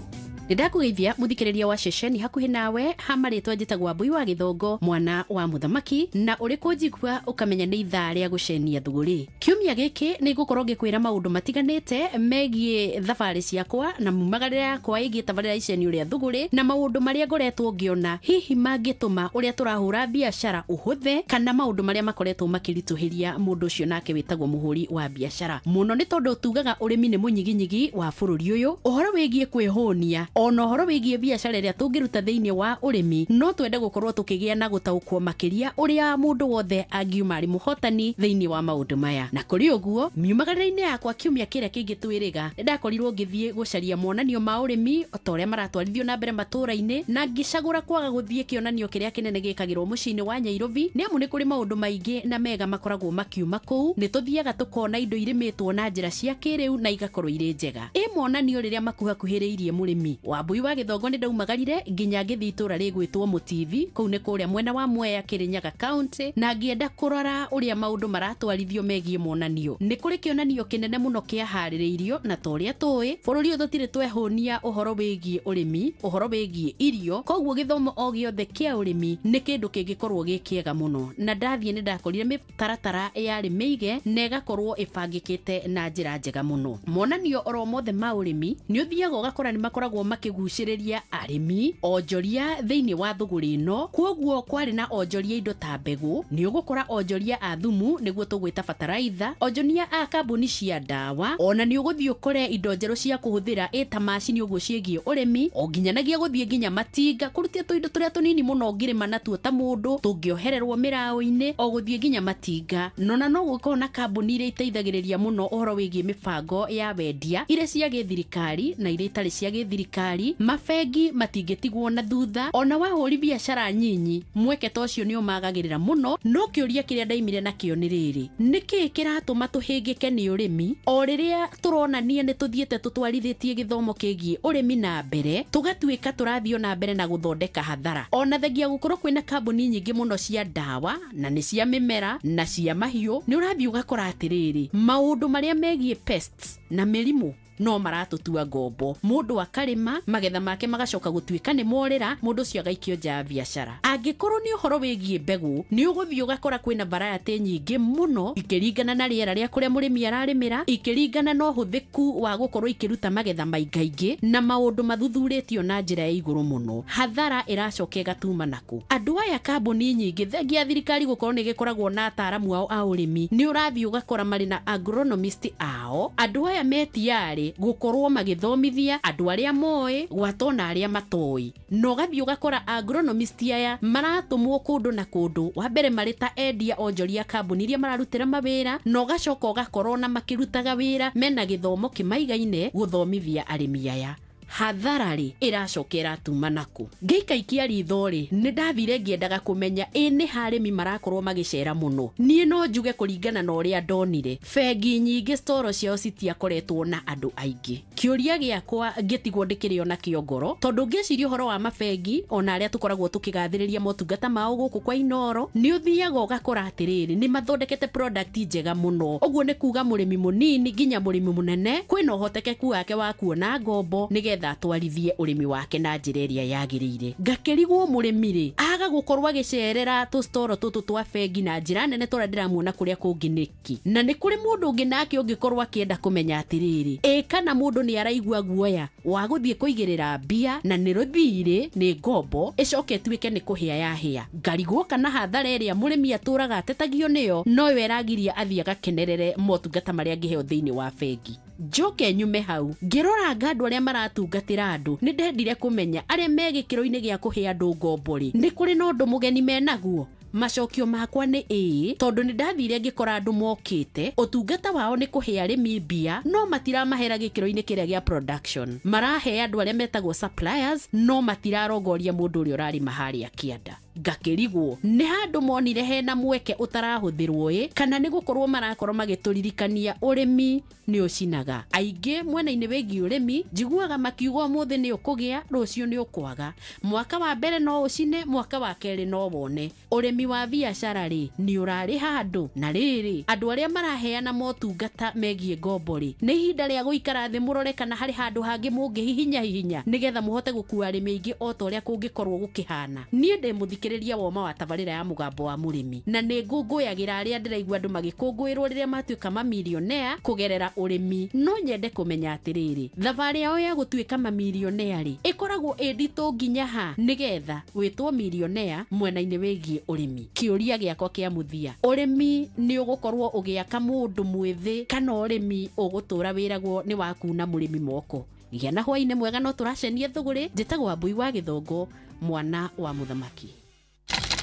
Ndakũgeithia mũthikĩrĩria wa ceceni hakuhĩ nawe ha marĩtwa njĩtagwo Mbui wa Gĩthongo mwana wa mũthamaki, na ũrĩ kũnjigua ũkamenya nĩ ithaa rĩa gũcenia thũgũrĩ. Kiumia gĩkĩ nĩ ngũkorwo ngĩkwĩra maũndũ matiganĩte megiĩ thabarĩ ciakwa na mumagarĩra yakwa ĩgiĩ tabarĩra icenio rĩa thũgũrĩ na maũndũ marĩa ngoretwo ngĩona hihi mangĩtũma ũrĩa tũrahũra biacara ũhũthe kana maũndũ marĩa makoretwo makĩritũhĩria mũndũ ũcio nake wĩtagwo mũhũri wa biacara mũno, nĩ tondũ tugaga ũrĩmi nĩ mũnyiginyigi wa bũrũri ũyũ. Ũhoro wĩgiĩ kwĩhũnia ona ũhoro wĩgiĩ biacara ĩrĩa tũngĩruta thĩinĩ wa ũrĩmi no twende gũkorwo tũkĩgĩa na gũtaũkwo makĩria ũrĩa mũndũ wothe angiuma arĩ mũhotani thĩinĩ wa maũndũ maya. Na kũrĩ ũguo miumagarĩra-inĩ yakwa kiumia kĩrĩa kĩngĩ twĩrĩga nĩndakorirwo ngĩthiĩ gũcaria monanio ma ũrĩmi o ta ũrĩa maratwarithio na mbere matũũra-inĩ, na ngĩcagũra kwaga gũthiĩ kĩonanio kĩrĩa kĩnene gĩkagĩrwo mũciĩ-inĩ wa Nairobi nĩ amu nĩ kũrĩ maũndũ maingĩ na mega makoragwo makiuma kũu. Nĩ tũthiaga tũkona indo irĩmĩtwo na njĩra cia kĩrĩu na igakorwo irĩ njega. Ĩ monanio rĩrĩa makuhakuhĩrĩirie mũrĩmi Wambui wa Gĩthongo nĩ ndaumagarire nginya ngĩthiĩ itũra rĩgwĩtwo Mũtithi, kũu nĩ kũrĩa mwena wa Mwea Kĩrĩnyaga County, na ngĩenda kũrora ũrĩa maũndũ maratwarithio megiĩ monanio. Nĩ kũrĩ kĩonanio kĩnene mũno kĩaharĩrĩirio, na ta ũrĩa tũĩ bũrũri ũyũ tũtirĩ twehũnia ũhoro wĩgiĩ ũrĩmi, ũhoro wĩgiĩ irio, koguo gĩthomo o gĩothe kĩa ũrĩmi nĩ kĩndũ kĩngĩkorwo gĩ kĩega mũno. Na ndathiĩ nĩ ndakorire mĩtaratara yarĩ mĩige na ĩgakorwo ĩbangĩkĩte na njĩra njega mũno. Monanio oro mothe ma ũrĩmi nĩ ũthiaga ũgakora nĩ makoragwo makĩgucĩrĩria arĩmi onjoria thĩinĩ wa thũgũrĩ ĩno, koguo kwarĩ na onjoria indo ta mbegũ, nĩ ũgũkora onjoria a thumu nĩguo tũgwĩta bataraitha, onjoria a kambuni cia ndawa, ona nĩ ũgũthiĩ ũkore indo njerũ cia kũhũthĩra ĩta macini ũguo ciĩgiĩ ũrĩmi, o nginyanagia gũthiĩ nginya matinga kũrutia tũindo tũrĩa tũnini mũno ũngĩrĩma natuo ta mũndũ tũngĩohererwo mĩraũ-inĩ, o gũthiĩ nginya matinga. Nona no gũkorwo na kambuni iria iteithagĩrĩria mũno ũhoro wĩgiĩ mĩbango ya wendia iria cia gĩthirikari na iria itarĩ cia gĩthirikari. Mabengi matingĩtigwo na thutha, ona wahũri biacara nyinyi mweke ta ũcio nĩ ũmagagĩrĩra mũno. No kĩũria kĩrĩa ndaimire nakĩo nĩ rĩrĩ, nĩkĩĩ kĩratũma tũhĩngĩke nĩ ũrĩmi o rĩrĩa tũronania nĩ tũthiĩte tũtwarithĩtie gĩthomo kĩgiĩ ũrĩmi na mbere, tũgatuĩka tũrathiĩ na mbere na gũthondeka hathara? Ona thengia gũkorwo kwĩna kambuni nyingĩ mũno cia ndawa na nĩ cia mĩmera na cia mahiũ, nĩ ũrathiĩ ũgakora atĩrĩrĩ, maũndũ marĩa megiĩ pests na mĩrimũ no maratutua ngombo. Mũndũ akarĩma magetha make magacoka gũtuĩka nĩ morĩra, mũndũ ũcio agaikio nja ya biacara. Angĩkorwo nĩ ũhoro wĩgiĩ mbegũ, nĩ ũgũthiĩ ũgakora kwĩna variety nyingĩ mũno ikĩringana na rĩera rĩa kũrĩa mũrĩmi ararĩmĩra, ikĩringana na ũhũthĩku wa gũkorwo ikĩruta magetha maingaingĩ na maũndũ mathuthurĩtio na njĩra ya igũrũ mũno. Hathara ĩracoka ĩgatuma naku. Andũ aya kambuni nyingĩ thengia thirikari gũkorwo nĩ gĩkoragwo na ataaramu ao a ũrĩmi, nĩ ũrathiĩ ũgakora marĩ na agronomist ao. Andũ aya metiarĩ gũkorwo magĩthomithia andũ arĩa moĩ gwata na arĩa matoĩ, na ũgathiĩ ũgakora agronomist aya maratũmwo kũndũ na kũndũ, wa mbere marĩ ta endia onjoria kambuni iria mararutĩra mawĩra, na ũgacoka ũgakorwo na makĩrutaga wĩra mena gĩthomo kĩmaigaine gũthomithia arĩmi aya. Hathara rĩ ĩracoka ĩratuma naku. Ngĩikaikia ritho rĩ, nĩ ndathire ngĩendaga kũmenya ĩ nĩ harĩmi marakorwo magĩcera mũno. Niĩ no njuge kũringana na ũrĩa ndonire, bengi nyingĩ storo ciao citiakoretwo na andũ aingĩ. Kĩũria gĩakwa ngĩtigwo ndĩkĩrĩ ona kĩo ngoro, tondũ ngĩciria ũhoro wa mabengi ona arĩa tũkoragwo tũkĩgathĩrĩria motungata mao gũkũ kwa Inoro, nĩ ũthiaga ũgakora atĩrĩrĩ, nĩ mathondekete product njega mũno. Ũguo nĩ kuga mũrĩmi mũnini nginya mũrĩmi mũnene kwĩna ũhotekeku wake wa kuona ngombo nĩgetha atwarithie ũrĩmi wake na njĩra ĩrĩa yagĩrĩire. Ngakĩrigwo mũrĩmi rĩ, aga gũkorwo agĩcerera tũstoro tũtũ twa bengi na njĩra nene tũrĩa ndĩramuona kũrĩa kũngĩ nĩkĩ? Na nĩ kũrĩ mũndũ ũngĩ nake ũngĩkorwo akĩenda kũmenya atĩrĩrĩ, ĩ kana mũndũ nĩ araigua guoya wa gũthiĩ kũigĩrĩra mbia na nĩ rũthirĩ nĩ ngombo ĩcoke ĩtuĩke nĩ kũhĩa yahĩa. Ngarigwo kana hathara ĩrĩa mũrĩmi atũraga atetagio nĩyo noyo ĩragiria athiĩ agakenerere motungata marĩa angĩheo thĩinĩ wa bengi. Njoke nyume hau ngĩroranga andũ arĩa maratungatĩra andũ, nĩ ndendire kũmenya arĩa me gĩkĩro-inĩ gĩa kũhe andũ ngombo rĩ, nĩ kũrĩ na ũndũ mũgeni menaguo? Macokio makwa nĩ ĩĩ, tondũ nĩ ndathire ngĩkora andũ mokĩte ũtungata wao nĩ kũhe arĩmi mbia no matiramahera gĩkĩro-inĩ kĩrĩa gĩa production, marahe andũ arĩa metagwo suppliers no matirarongoria mũndũ ũrĩa ũrarĩma harĩa kĩanda. Ngakĩrigwo nĩ handũ monire hena mweke ũtarahũthĩrwo ĩ, kana nĩ gũkorwo marakorwo magĩtũririkania ũrĩmi nĩ ũcinaga. Aingĩ mwena-inĩ wĩgiĩ ũrĩmi njiguaga makiuga ũmũthĩ nĩ ũkũgĩa, rũciũ nĩ ũkwaga, mwaka wa mbere no ũcine, mwaka wa kerĩ no wone. Ũrĩmi wa biacara rĩ, nĩ ũrarĩ handũ? Na rĩrĩ, andũ arĩa maraheana motungata megiĩ ngombo rĩ, nĩ ihinda rĩa gũikara thĩ mũrore kana harĩ handũ hangĩ mũngĩhihinya hihinya nĩgetha mũhote gũkua arĩmi aingĩ o ta ũrĩa kũngĩkorwo gũkĩhana. Niĩ ndĩ mũthikĩrĩria woma wa tabarĩra ya Mũgambo wa Mũrĩmi, na nĩ ngũngũyagĩra arĩa ndĩraigua andũ magĩkũngũĩrwo rĩrĩa matuĩka mamilionea kũgerera ũrĩmi. No nyende kũmenya atĩrĩrĩ, thabarĩ yao ya gũtuĩka mamilionea rĩ, ĩkoragwo ĩ nditũ nginya ha nĩgetha wĩtwo milionea mwena-inĩ wĩgiĩ ũrĩmi? Kĩũria gĩakwa kĩa mũthia, ũrĩmi nĩ ũgũkorwo ũgĩaka mũndũ mwĩthĩ kana ũrĩmi ũgũtũra wĩragwo nĩ wa kuna mũrĩmi moko? Gĩa na hwaĩ-inĩ mwega, no tũracenia thũgũrĩ. Njĩtagwo Wambui wa Gĩthongo, mwana wa mũthamaki.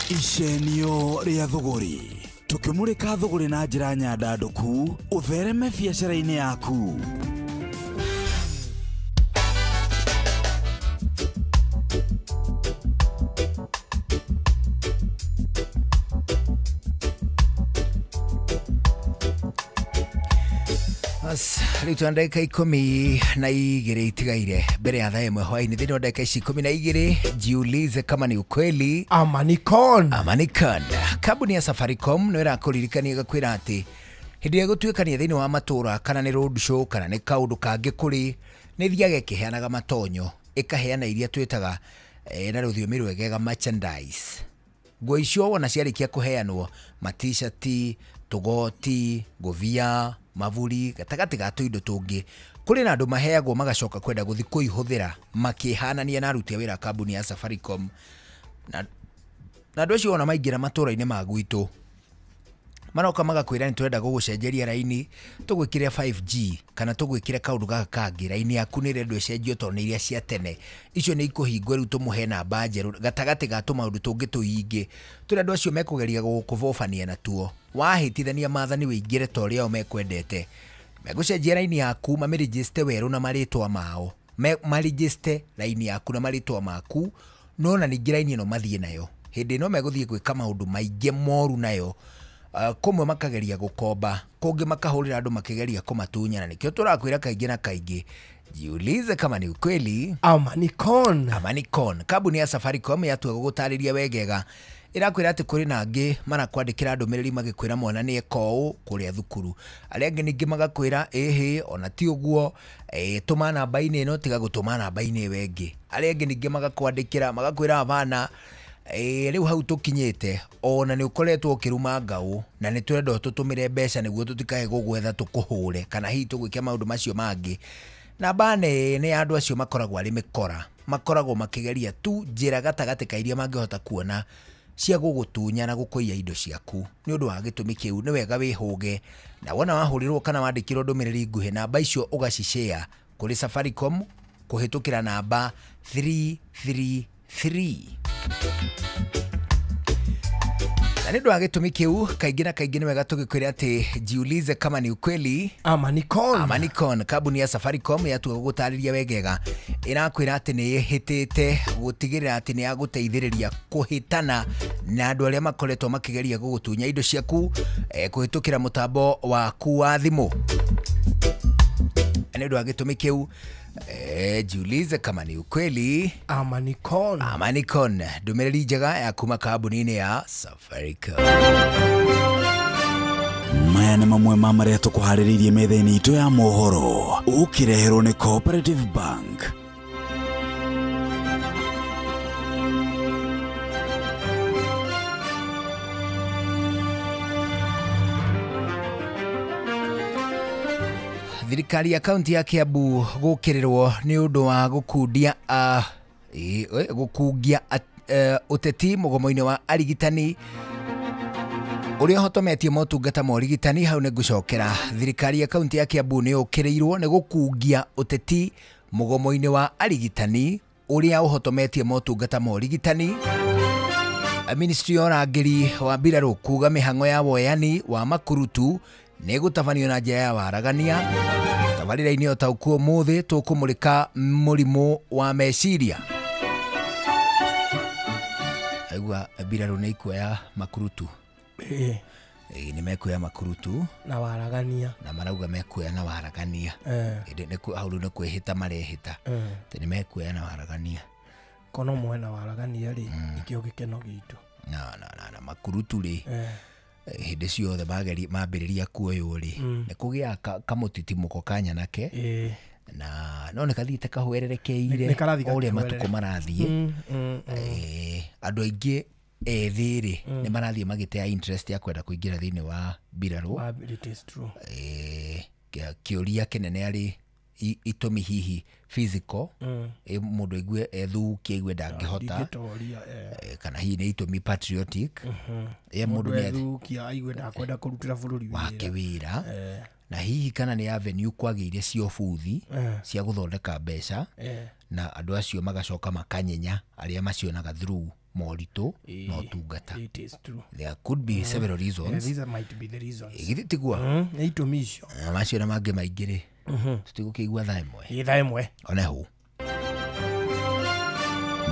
Icenio rĩa thũgũrĩ, tũkĩmũrĩka thũgũrĩ na njĩra nyandandũku ũthereme biacara-inĩ yaku. Rĩu twa ndagĩka 12 itigaire mbere ya thaa 1 hwaĩ-inĩ. Thĩinĩ wa ndagĩka ici 12, jiulize kama ni ukweli ama ni con. Ama ni con. Kambuni ya Safaricom nĩ ĩrakũririkania ĩgakwĩra atĩ hĩndĩ ĩrĩa gũtuĩkania thĩinĩ wa matũra kana nĩ road show kana nĩ kaũndũ kangĩ kũrĩ, nĩ ĩthiaga ĩkĩheanaga matonyo, ĩkaheana iria twĩtaga na rũthiomi rwegega merchandise. Nguo icio wona ciarĩkia kũheanwo, matishati, tũgoti, ngũbia, maburi, gatagatĩ ga tũindo tũngĩ, kũrĩ na andũ maheagwo magacoka kwenda gũthiĩ kũihũthĩra makĩhanania na aruti a wĩra a kambuni ya Safaricom. Na andũ acio ona maingĩra matũra-inĩ ma gwitũ maroka magakwĩra nĩ tũrenda gũgũcenjeria raini, tũgwĩkĩre 5G kana tũgwĩkĩre kaũndũ gaka kangĩ, raini yaku nĩ ĩrendwo ĩcenjio tondũ nĩ iria cia tene icio nĩ ikũhingwo, rĩu tũmũhe namba njerũ, gatagatĩ ga tũmaũndũ tũngĩ tũingĩ tũrĩa andũ acio mekũgeria gũkũbobania natuo. Wahĩtithania maathani wĩingĩre ta ũrĩa o mekwendete, megũcenjia raini yaku, mamĩrĩnjĩste werũ na marĩtwa mao, marĩnjĩste raini yaku na marĩtwa maku, no na ningĩ raini ĩno mathiĩ nayo hĩndĩ ĩno megũthiĩ gwĩka maũndũ maingĩ moru nayo. Kũmwe makageria gũkomba, kũngĩ makahũrĩra andũ makĩgeria kũmatunyana. Nĩkĩo tũrakwĩra kaingĩ na kaingĩ, jiulize kama ni ukweli ama ni con. Ama ni con. Kambuni ya Safaricom yatua gũgũtarĩria wegega, ĩrakwĩra atĩ kũrĩ na angĩ marakwandĩkĩra ndũmĩrĩri magĩkwĩra mwana nĩ eka ũũ kũrĩa thukuru, arĩa angĩ ningĩ magakwĩra ĩhĩ ona ti ũguo, tũma namba-inĩ ĩno tiga gũtũma namba-inĩ ĩyo ĩngĩ, arĩa angĩ ningĩ magakwandĩkĩra magakwĩra abana, rĩu hau tũkinyĩte ona nĩ ũkoretwo ũkĩruma ngaũ na nĩ tũrenda ũtũtũmĩre mbeca nĩguo tũtikae gũgwetha tũkũhũre kana hihi tũgwĩke maũndũ macio mangĩ. Namba nene ya andũ acio makoragwo arĩ mĩkora, makoragwo makĩgeria tu njĩra gatagatĩ ka iria mangĩhota kuona cia gũgũtunya na gũkũiya indo ciaku. Nĩ ũndũ wa gĩtũmi kĩu nĩ wega wĩhũge, na wona wahũrĩrwo kana wandĩkĩrwo ndũmĩrĩri nguhĩ, namba icio ũgacishare kũrĩ Safaricom kũhĩtũkĩra namba 333. Na nĩ ũndũ wa gĩtũmi kĩu kaingĩ na kaingĩ nĩ wega tũgĩkwĩra atĩ jiulize kama ni ukweli ama ni con. Ama ni con. Kambuni ya Safaricom yatua gũgũtarĩria wegega, ĩrakwĩra atĩ nĩ ĩhĩtĩte gũtigĩrĩra atĩ nĩ yagũteithĩrĩria kũhĩtana na andũ arĩa makoretwo makĩgeria gũgũtunya indo ciaku kũhĩtũkĩra mũtambo waku wa thimũ. Na nĩ ũndũ wa gĩtũmi kĩu jiulize kama ni ukweli ama ni con. Ama ni con. Ndũmĩrĩri njega ya kuma kambuni-inĩ ya Safaricom. Maya nĩ mamwe ma marĩa tũkũharĩrĩirie metha-inĩ itũ ya mohoro, ũkĩreherwo nĩ Cooperative Bank. Thirikari ya kaunti ya Kiambu gũkĩrĩrwo nĩ ũndũ wa gũkundia gũkungia ũteti mũgomo-inĩ wa arigitani ũrĩa ũhotometie motungata ma ũrigitani. Hau nĩ ngũcokera. Thirikari ya kaunti ya Kiambu nĩ ũkĩrĩirwo nĩ gũkungia ũteti mũgomo-inĩ wa arigitani ũrĩa ũhotometie motungata ma ũrigitani. Ministry ya ũrangĩri wa mbirarũ kuga mĩhang'o ya woyani wa makurutu nĩ gũtabanio na njĩra ya waragania. Tabarĩra-inĩ o ta ũkuo ũmũthĩ tũkũmũrĩka mũrimũ wa meciria. Aigua mbirarũ nĩ ikuoya makurutu. Nĩ mekuoya makurutu na waragania, na marauga mekuoya na waragania. Ĩndĩ nĩ hau rĩu nĩ kwĩhĩta marehĩta atĩ nĩ mekuoya na waragania. Kono muoe na waragania rĩ, nĩkĩo gĩkeno gitũ. Na makurutu rĩ, hĩndĩ ciothe mambĩrĩria kuoywo rĩ, nĩ kũgĩaga kamũtitimũko ka nyanake, na no nĩ kathiĩte kahwererekeire o ũrĩa matukũ marathiĩ. Andũ aingĩ ethĩ rĩ, nĩ marathiĩ magĩtea interest ya kwenda kũingĩra thĩinĩ wa mbirarũ. Kĩũria kĩnene arĩ itũmi hihi physical, mũndũ aigue ethukie aigue ndangĩhota, kana hihi nĩ itũmi patriotic, mũndũ nĩ ethukia aigue ndakwenda kũrutĩra bũrũri wake wĩra, na hihi kana nĩ avenue kwagĩire cia ũbuthi cia gũthondeka mbeca, na andũ acio magacoka makanyenya arĩa macionaga through moritũ na ũtungata. There could be several reasons. These might be the reasons. Githĩ tiguo? Nĩ itũmi icio. Macio na mangĩ maingĩ rĩ, tũtigũkĩigua thaa ĩmwe. Ĩ thaa ĩmwe. One hũ.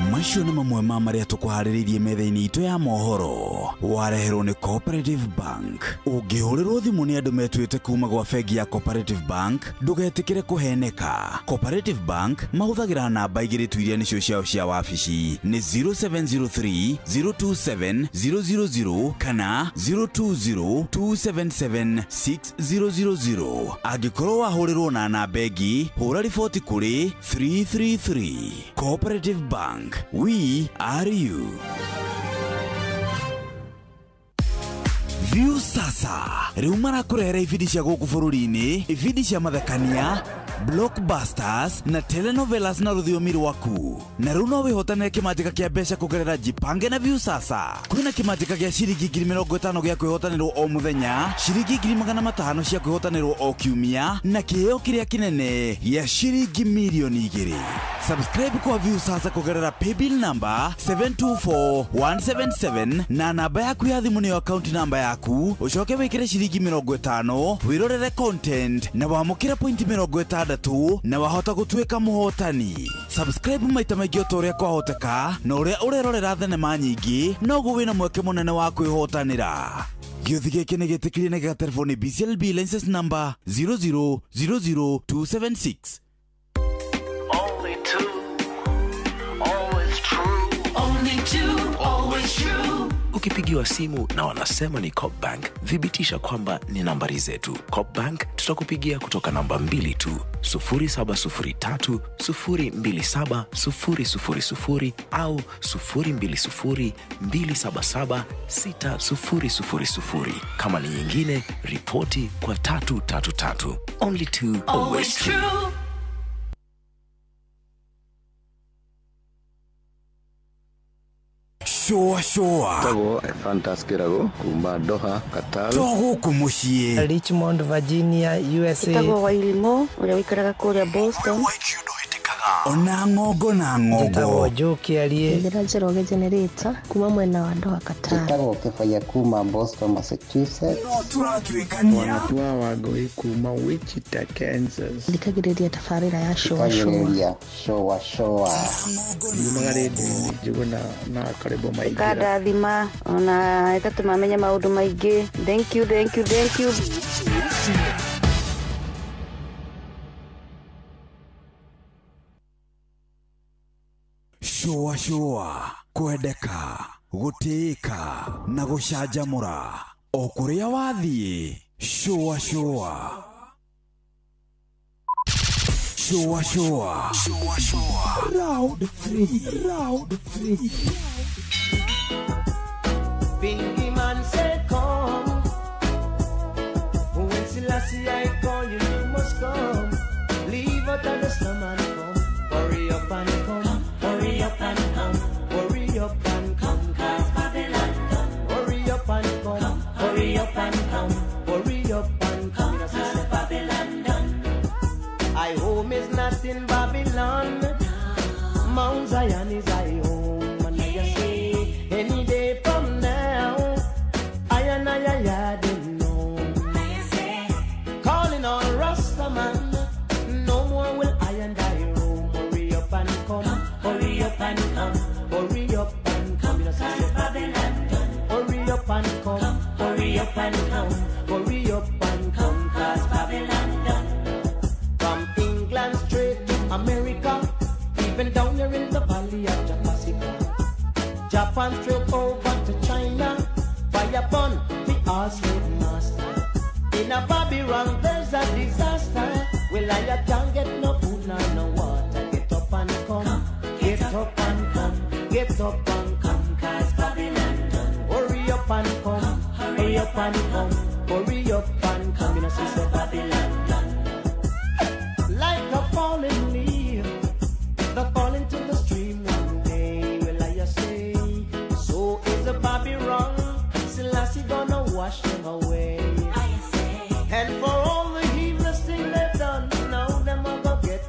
Macio nĩ mamwe ma marĩa tũkũharĩrĩirie metha-inĩ itũ ya mohoro. Wareherwo nĩ Cooperative Bank. Ũngĩhũrĩrwo thimũ nĩ andũ metuĩte kuma gwa bengi ya Cooperative Bank, ndũgetĩkĩre kũheneka. Cooperative Bank mahũthagĩra namba igĩrĩ tu iria nĩcio ciao cia wabici, nĩ 0703 027 000 kana 020 277 6000. Angĩkorwo wahũrĩrwo na namba ĩngĩ, hũra riboti kũrĩ 333. Cooperative Bank, we are you. View sasa rĩu marakũrehera ibindi cia gũkũ bũrũri-inĩ, ibindi cia mathekania, blockbusters na telenovelas na rũthiomi rwaku. Na rĩu no wĩhotanĩre kĩmanjĩka kĩa mbeca kũgerera Jipange na View sasa. Kwĩna kĩmanjĩka gĩa ciringi 50,000 gĩa kwĩhotanĩrwo o mũthenya, ciringi 500,000 cia kwĩhotanĩrwo o kiumia, na kĩheo kĩrĩa kĩnene gĩa ciringi 2,000,000. Subscribe kwa View sasa kũgerera paybill number 724177 na namba yaku ya thimũ nĩyo account number yaku, ũcoke wĩkĩre ciringi 50 wĩrorere content na wamũkĩre point 60 na wahota gũtuĩka mũhotani. Subscribe maita maingĩ o ta ũrĩa kwahoteka, na ũrĩa ũrerorera thenema nyingĩ noguo wĩna mweke mũnene wa kwĩhotanĩra. Gĩũthi gĩkĩ nĩ gĩtĩkĩrie na gĩgaterwo nĩ BCLB license number 0000276. Only two, always true. Only two, always true. Ukipigiwa simu na wanasema ni Coop Bank, thibitisha kwamba ni nambari zetu. Coop Bank tutakupigia kutoka namba 2 tu, 0703 027 000 au 020 277 6000. Kama ni nyingine, ripoti kwa 333. Only two, always true. Shua shua. Tago Fantas Kirago kuma Doha Qatar. Togo kumushie Richmond Virginia USA. Tago Wailimo uria wikaraga kuria Boston. Ona ng'ongo na ng'ongo. Tago Joki arie. Ndira Njoroge Generator kuma mwena wa Doha Qatar. Tago Kefaya kuma Boston Massachusetts. No turatuikania. Wanatua Wangui kuma Wichita Kansas. Thikagiriria tabarĩra ya shua shua. Shua shua. Yumaga rĩndiũ-inĩ Njuguna na Karĩbo Maingĩra. Ĩkandathima ona ĩgatũma menye maũndũ maingĩ. Thank you, thank you, thank you. Shua shua, kwendeka, gũtĩĩka na gũcanjamũra o kũrĩa wathiĩ. Shua shua. Shua shua. Shua shua. Round 3. Round 3. Bingy man say come. When Selassie I call you, you must come. Leave out of the storm and come. Hurry up and come. Hurry up and come. Hurry up and come. 'Cause Babylon done. Hurry up and come. Hurry up and come. Hurry up and come. 'Cause Babylon done. I home is not in Babylon. Mount Zion is I home. And I say any day from now, I and I didn't know. Calling on Rasta man, no more will I and I roam. Hurry up and come. Hurry up and come. Hurry up and come. 'Cause Babylon done. Hurry up and come. Hurry up and come. Hurry up and come. 'Cause Babylon done. From England straight to America, even down here in the valley of Japasica. Japan straight over to China, fire upon the all slave master. In a Babylon there's a disaster. Well, I can't get no food nor no water. Get up and come. Get up and come. Get up and come. 'Cause Babylon done. Hurry up and come. Hurry up and come. Hurry up and come. You know, sister, Babylon done. Like a fallen leaf that fall into the stream one day. Well, I say, so is a Babylon. Selassie gonna wash them away. And for all the heedless thing they've done, now them a go get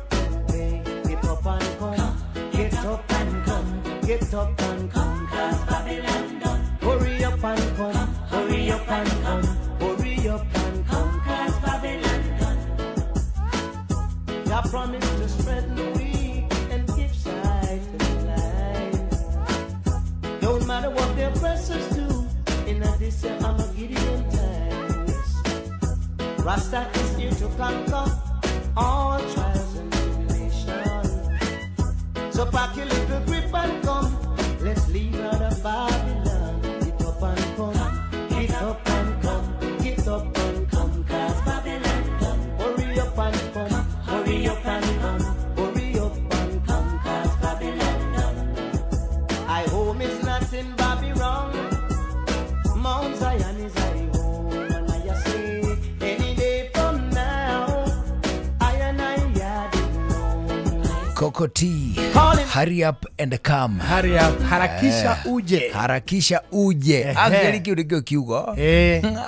pay. Get up and come. Get up and come. Get up and come. 'Cause Babylon done. Hurry up and come. Hurry up and come. Hurry up and come. 'Cause Babylon done. Jah promised to strengthen the weak and give sight to the blind. here to conquer all trials and tribulation. So pack your little grip and come. Let's leave out of Babylon. Get up and come. Get up and come. Get up and come. 'Cause Babylon done. Hurry up and come. Hurry up and come. Hurry up and come. 'Cause Babylon done. I home is not in Babylon. Mount Zion is I home. And I say any day from now, I and I are the Coco T. Hurry up and come. Hurry up. Harakisha uje. Harakisha uje. Actually kiu nĩkĩo kiugo.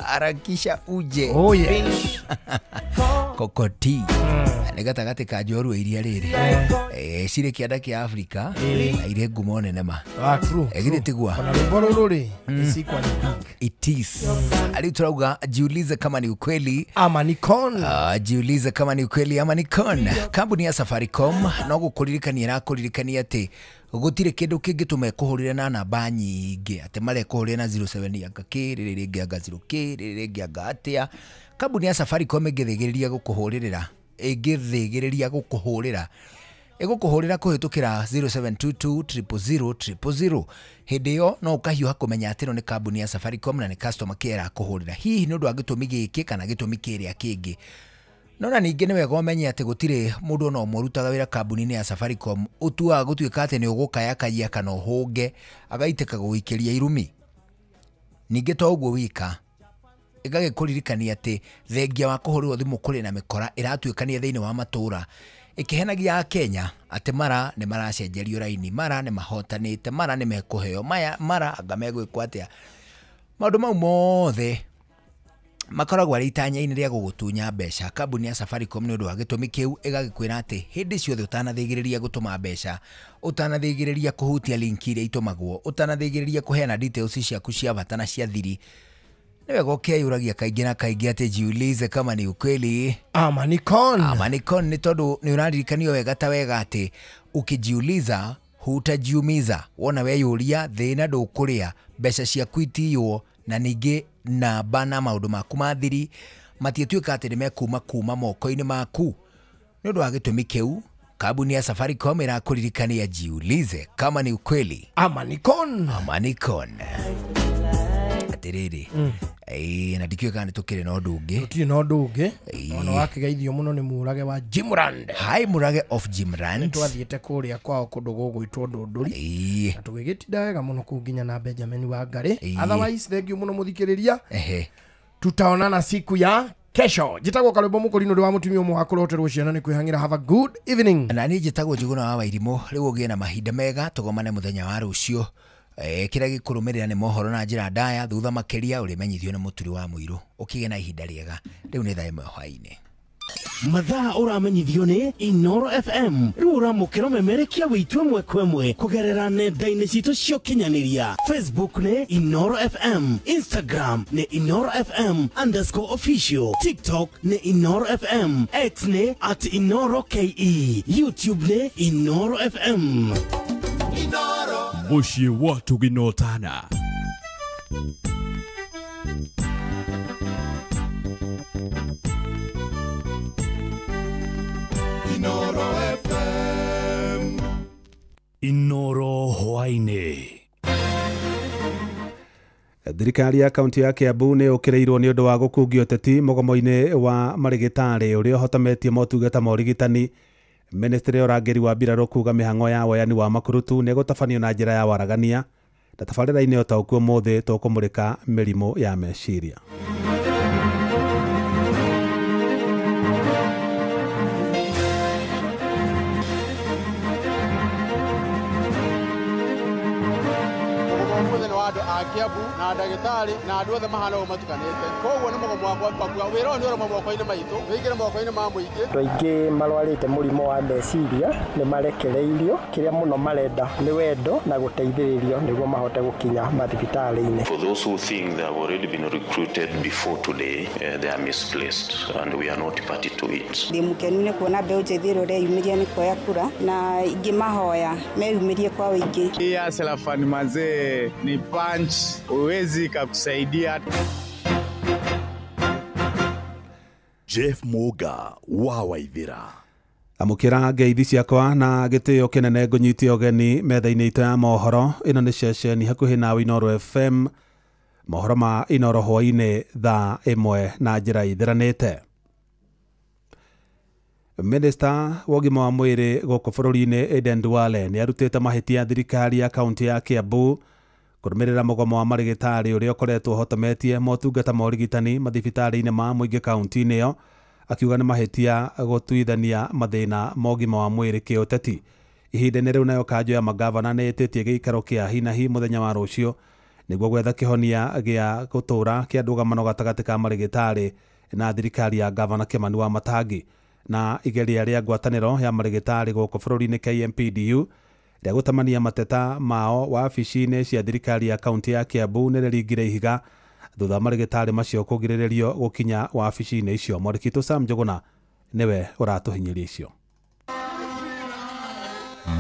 Harakisha uje. Oh yes. Coco T. Nĩ gatagatĩ ka njorua iria rĩrĩ. Cirĩ kĩanda kĩa Afrika na irĩ ngumo nene ma. Ah, true. Githĩ tiguo? Ona rwĩmbo rũrũ rĩ, is equally big. It is. Rĩu turauga jiulize kama ni ukweli ama ni con. Jiulize kama ni ukweli ama ni con. Kambuni ya Safaricom no gũkũririkania ĩrakũririkania atĩ gũtirĩ kĩndũ kĩngĩtũma ĩkũhũrĩre na namba nyingĩ atĩ marekũhũrĩra na 07 anga kĩ rĩrĩ rĩngĩ anga 0 kĩ rĩrĩ rĩngĩ anga atĩa. Kambuni ya Safaricom ĩngĩthĩgĩrĩria gũkũhũrĩrĩra ĩngĩthĩgĩrĩria gũkũhũrĩra ĩgũkũhũrĩra kũhĩtũkĩra 0722 000 000. Hĩndĩ ĩyo no ũkahiũha kũmenya atĩ ĩno nĩ kambuni ya Safaricom na nĩ customer care ĩrakũhũrĩra, hihi nĩ ũndũ wa gĩtũmi gĩkĩ kana gĩtũmi kĩrĩa kĩngĩ. No na ningĩ nĩ wega ũmenye atĩ gũtirĩ mũndũ ona ũmwe ũrutaga wĩra kambuni-inĩ ya Safaricom ũtuaga gũtuĩka atĩ nĩ ũgũkayakaia kana ũhũnge agaitĩka gũgũikĩria irumi. Ningĩ to ũguo wika, ĩgagĩkũririkania atĩ thengia wa kũhũrĩrwo thimũ kũrĩ na mĩkora ĩratuĩkania thĩinĩ wa matũũra ĩkĩhenagia Akenya atĩ mara nĩ maracenjerio raini, mara nĩ mahotanĩte, mara nĩ mekũheo maya, mara anga megwĩkwo atĩa. Maũndũ mau mothe makoragwo arĩ itanya-inĩ rĩa gũgũtunya mbeca. Kambuni ya Safaricom nĩ ũndũ wa gĩtũmi kĩu ĩgagĩkwĩra atĩ hĩndĩ ciothe ũtanathĩgĩrĩria gũtũma mbeca, ũtanathĩgĩrĩria kũhutia link iria itũmagwo, ũtanathĩgĩrĩria kũheana details ciaku cia bata na cia thiri, nĩ wega ũkeyũragia kaingĩ na kaingĩ atĩ jiulize kama ni ukweli ama ni con. Ama ni con, nĩ tondũ nĩ ũraririkanio wega ta wega atĩ ukijiuliza hutajiumiza. Wona weyũria thĩna ndũkũrĩa, mbeca ciaku itiywo, na ningĩ namba na maũndũ maku ma thiri matiĩtuĩka atĩ nĩmekuma kuma moko-inĩ maku. Nĩ ũndũ wa gĩtũmi kĩu kambuni ya Safaricom ĩrakũririkania jiulize kama ni ukweli ama ni con. Ama ni con. Atĩrĩrĩ, na ndikĩũĩ kana nĩtũkĩrĩ na ũndũ ũngĩ. Tũtirĩ na ũndũ ũngĩ. Ona wakĩgeithio mũno nĩ Mũrage wa Jimrand. Hi Mũrage of Jimrand. Nĩtwathiĩte kũrĩa kwao kũndũ gũgwĩtwo Ndũndũri. Na tũgĩgĩtinda wega mũno kũu nginya na Benjamin Wangari. Otherwise thank you mũno mũthikĩrĩria. Tutaonana siku ya kesho. Njĩtagwo Karwĩmbo Mũkũrinũ ndĩ wa mũtumia ũmwe wa kũroterwo ciana nĩ kwĩhang'ĩra. Have a good evening. Na niĩ njĩtagwo Njũgũna wa Wairimũ. Rĩu ũgĩe na mahinda mega, tũgomane mũthenya wa rũciũ. Kĩrĩa gĩkũrũmĩrĩra nĩ mohoro na njĩra ndaya, thutha makĩria ũrĩmenyithio nĩ mũturi wa mũirũ. Ũkĩgĩe na ihinda rĩega. Rĩu nĩ thaa 1 hwaĩ-inĩ. Mathaa ũramenyithio nĩ Inoro FM. Rĩu ũramũkĩra memerekia witũ ĩmwe kwa ĩmwe kũgerera nenda-inĩ citũ cia ũkinyanĩria. Facebook nĩ Inoro FM, Instagram nĩ Inoro FM _official, TikTok nĩ Inoro FM, X nĩ @InoroKE, YouTube nĩ Inoro FM. Mũciĩ wa tũginotana. Inoro FM. Inoro hwaĩ-inĩ. Thirikari ya kaunti ya Kiambu nĩ ũkĩrĩirwo nĩ ũndũ wa gũkungio ũteti mũgomo-inĩ wa marĩgĩtarĩ ũrĩa ũhotometie motungata ma ũrigitani. Ministry ya ũrangĩri wa mbirarũ kuga mĩhang'o ya woyani wa makurutu nĩ gũtabanio na njĩra ya waragania. Na tabarĩra-inĩ o ta ũguo ũmũthĩ tũkũmũrĩka mĩrimũ ya meciria. Andũ a Kiambu na ndagĩtarĩ na andũ othe mahana ũũ matukanĩte. Koguo nĩ mũgomo wakwa kwakua wĩra ũyũ nĩ ũroma moko-inĩ maitũ, wĩingĩre moko-inĩ ma mũingĩ. Andũ aingĩ marwarĩte mũrimũ wa meciria nĩ marekereirio, kĩrĩa mũno marenda nĩ wendo na gũteithĩrĩrio nĩguo mahote gũkinya mathibitarĩ-inĩ. For those who think they have already been recruited before today, they are misplaced and we are not party to it. Ndĩ mũkenu nĩ kuona mbeũ njĩthĩ ĩrĩa ũreyumĩria nĩ kuoya kura na ingĩ mahoya meyumĩrie kwa ũingĩ. Hii Hustler Fund mazee ni punch, uwezi kakusaidia. Jeff Muga wa Waithira. Amũkĩra ngeithi ciakwa na gĩtĩo kĩnene ngũnyitie ũgeni metha-inĩ itũ ya mohoro. Ĩno nĩ ceceni hakuhĩ nawe Inooro FM. Mohoro ma Inooro hwaĩ-inĩ thaa 1 na njĩra ithiranĩte. Minista wa ũgima wa mwĩrĩ gũkũ bũrũri-inĩ Aden Duale nĩ arutĩte mahĩtia thirikari ya kaunti ya Kiambu kũrũmĩrĩra mũgomo wa marĩgĩtarĩ ũrĩa ũkoretwo ũhotometie motungata ma ũrigitani mathibitarĩ-inĩ ma mũingĩ kaunti-inĩ ĩyo, akiuga nĩ mahĩtia gũtuithania mathĩna ma ũgima wa mwĩrĩ kĩũteti. Ihinda-inĩ rĩu nayo kanjũ ya magavana nĩ ĩtĩtie gĩikaro kĩa hinahi mũthenya wa rũciũ nĩguo gwetha kĩhonia gĩa gũtũũra kĩa ndũgamano gatagatĩ ka marĩgĩtarĩ na thirikari ya gavana Kĩmani wa Matangi. Na igeria rĩa ngwatanĩro ya marĩgĩtarĩ gũkũ bũrũri-inĩ KMPDU rĩa gũtamania mateta mao wabici-inĩ cia thirikari ya kaunti ya Kiambu nĩ rĩringire ihiga thutha wa marĩgĩtarĩ macio kũgirĩrĩrio gũkinya wabici-inĩ icio. Mwandĩki Sam Njũgũna nĩwe ũratũhinyĩria icio.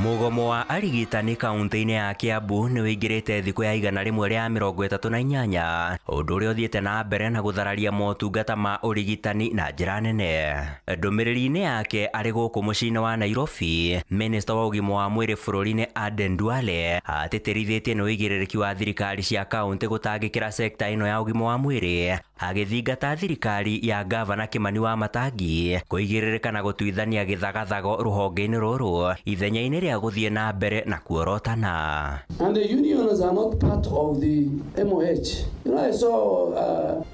Mũgomo wa arigitani kaunti-inĩ ya Kiambu nĩ ũingĩrĩte thikũ ya 138, ũndũ ũrĩa ũthiĩte na mbere na gũthararia motungata ma ũrigitani na njĩra nene. Ndũmĩrĩri-inĩ yake arĩ gũkũ mũciĩ-inĩ wa Nairobi, Minista wa ũgima wa mwĩrĩ bũrũri-inĩ Aden Duale atĩtĩrithĩtie nĩ ũigĩrĩrĩki wa thirikari cia kaunti gũtangĩkĩra sekta ĩno ya ũgima wa mwĩrĩ, agĩthingata thirikari ya gavana Kĩmani wa Matangi kũigĩrĩrĩka na gũtuithania gĩthagathago rũhonge-inĩ rũrũ ithenya-inĩ rĩa gũthiĩ na mbere na kuorotana. And the unions are not part of the MOH. You know, I saw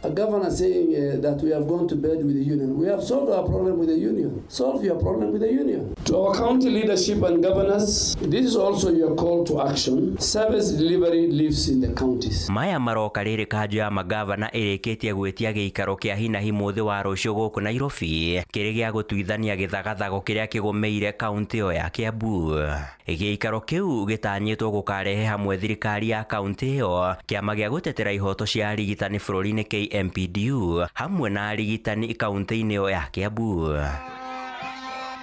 a governor saying that we have gone to bed with the union. We have solved our problem with the union. Solve your problem with the union. To our county leadership and governors, this is also your call to action. Service delivery lives in the counties. Maya maroka rĩrĩ kanjũ ya magavana ĩrĩkĩtie gwĩtia gĩikaro kĩa hinahi mũthĩ wa rũciũ gũkũ Nairobi kĩrĩ gĩa gũtuithania gĩthagathago kĩrĩa kĩgũmĩire kaunti ĩyo ya Kiambu. Gĩikaro kĩu gĩtanyĩtwo gũkarehe hamwe thirikari ya kaunti ĩyo, kĩama gĩa gũtetera ihoto cia arigitani bũrũri-inĩ KMPDU hamwe na arigitani kaunti-inĩ ĩyo ya Kiambu.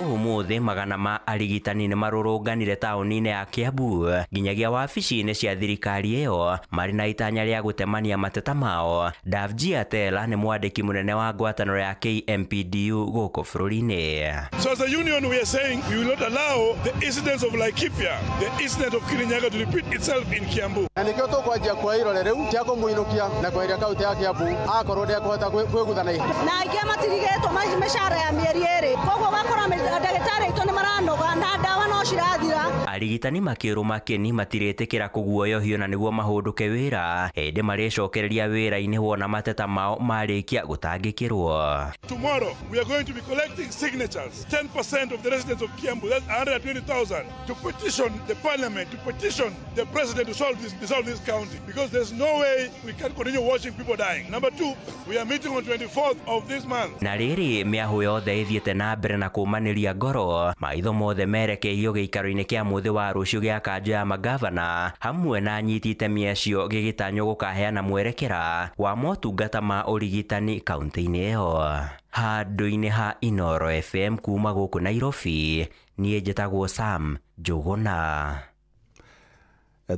Ũmũthĩ magana ma arigitani nĩ marũrũnganire taũni-inĩ ya Kiambu nginyagia wabici-inĩ cia thirikari ĩyo marĩ na itanya rĩa gũtemania mateta mao. Davji Atela nĩ mwandĩki mũnene wa ngwatanĩro ya KMPDU gũkũ bũrũri-inĩ. So as a union we are saying we will not allow the incidents of Laikipia, the incident of Kirinyaga to repeat itself in Kiambu. Na nĩkĩo tũkwanjia kuoya irore rĩu cia kũmũinũkia na kweheria kaunti ya Kiambu akorwo ndekũhota kwĩgutha na ihenya. Na aingĩ matirigĩtwo mĩcara ya mĩeri ĩrĩ, koguo ũgakora ndagĩtarĩ aitũ nĩ maranoga na ndawa no cirathira. Arigitani makĩrũma kĩni matirĩtĩkĩra kũguoyohio na nĩguo mahũndũke wĩra ĩndĩ marĩcokereria wĩra-inĩ wona mateta mao marĩkia gũtangĩkĩrwo. Tomorrow we are going to be collecting signatures, 10% of the residents of Kiambu, that's 120,000, to petition the parliament, to petition the president to solve this, dissolve this county, because there's no way we can continue watching people dying. Number two, we are meeting on 24th of this month. Na rĩrĩ mĩahũ yothe ĩthiĩte na mbere na kũmanĩria ngoro, maitho mothe merekeirio gĩikaro-inĩ kĩa mũthĩ wa rũciũ gĩa kanjũ ya magavana hamwe na anyiti itemi acio gĩgĩtanywo gũkaheana mwerekera wa motungata ma ũrigitani kaunti-inĩ ĩyo. Handũ-inĩ ha Inooro FM kuma gũkũ Nairobi, niĩ njĩtagwo Sam Njũgũna.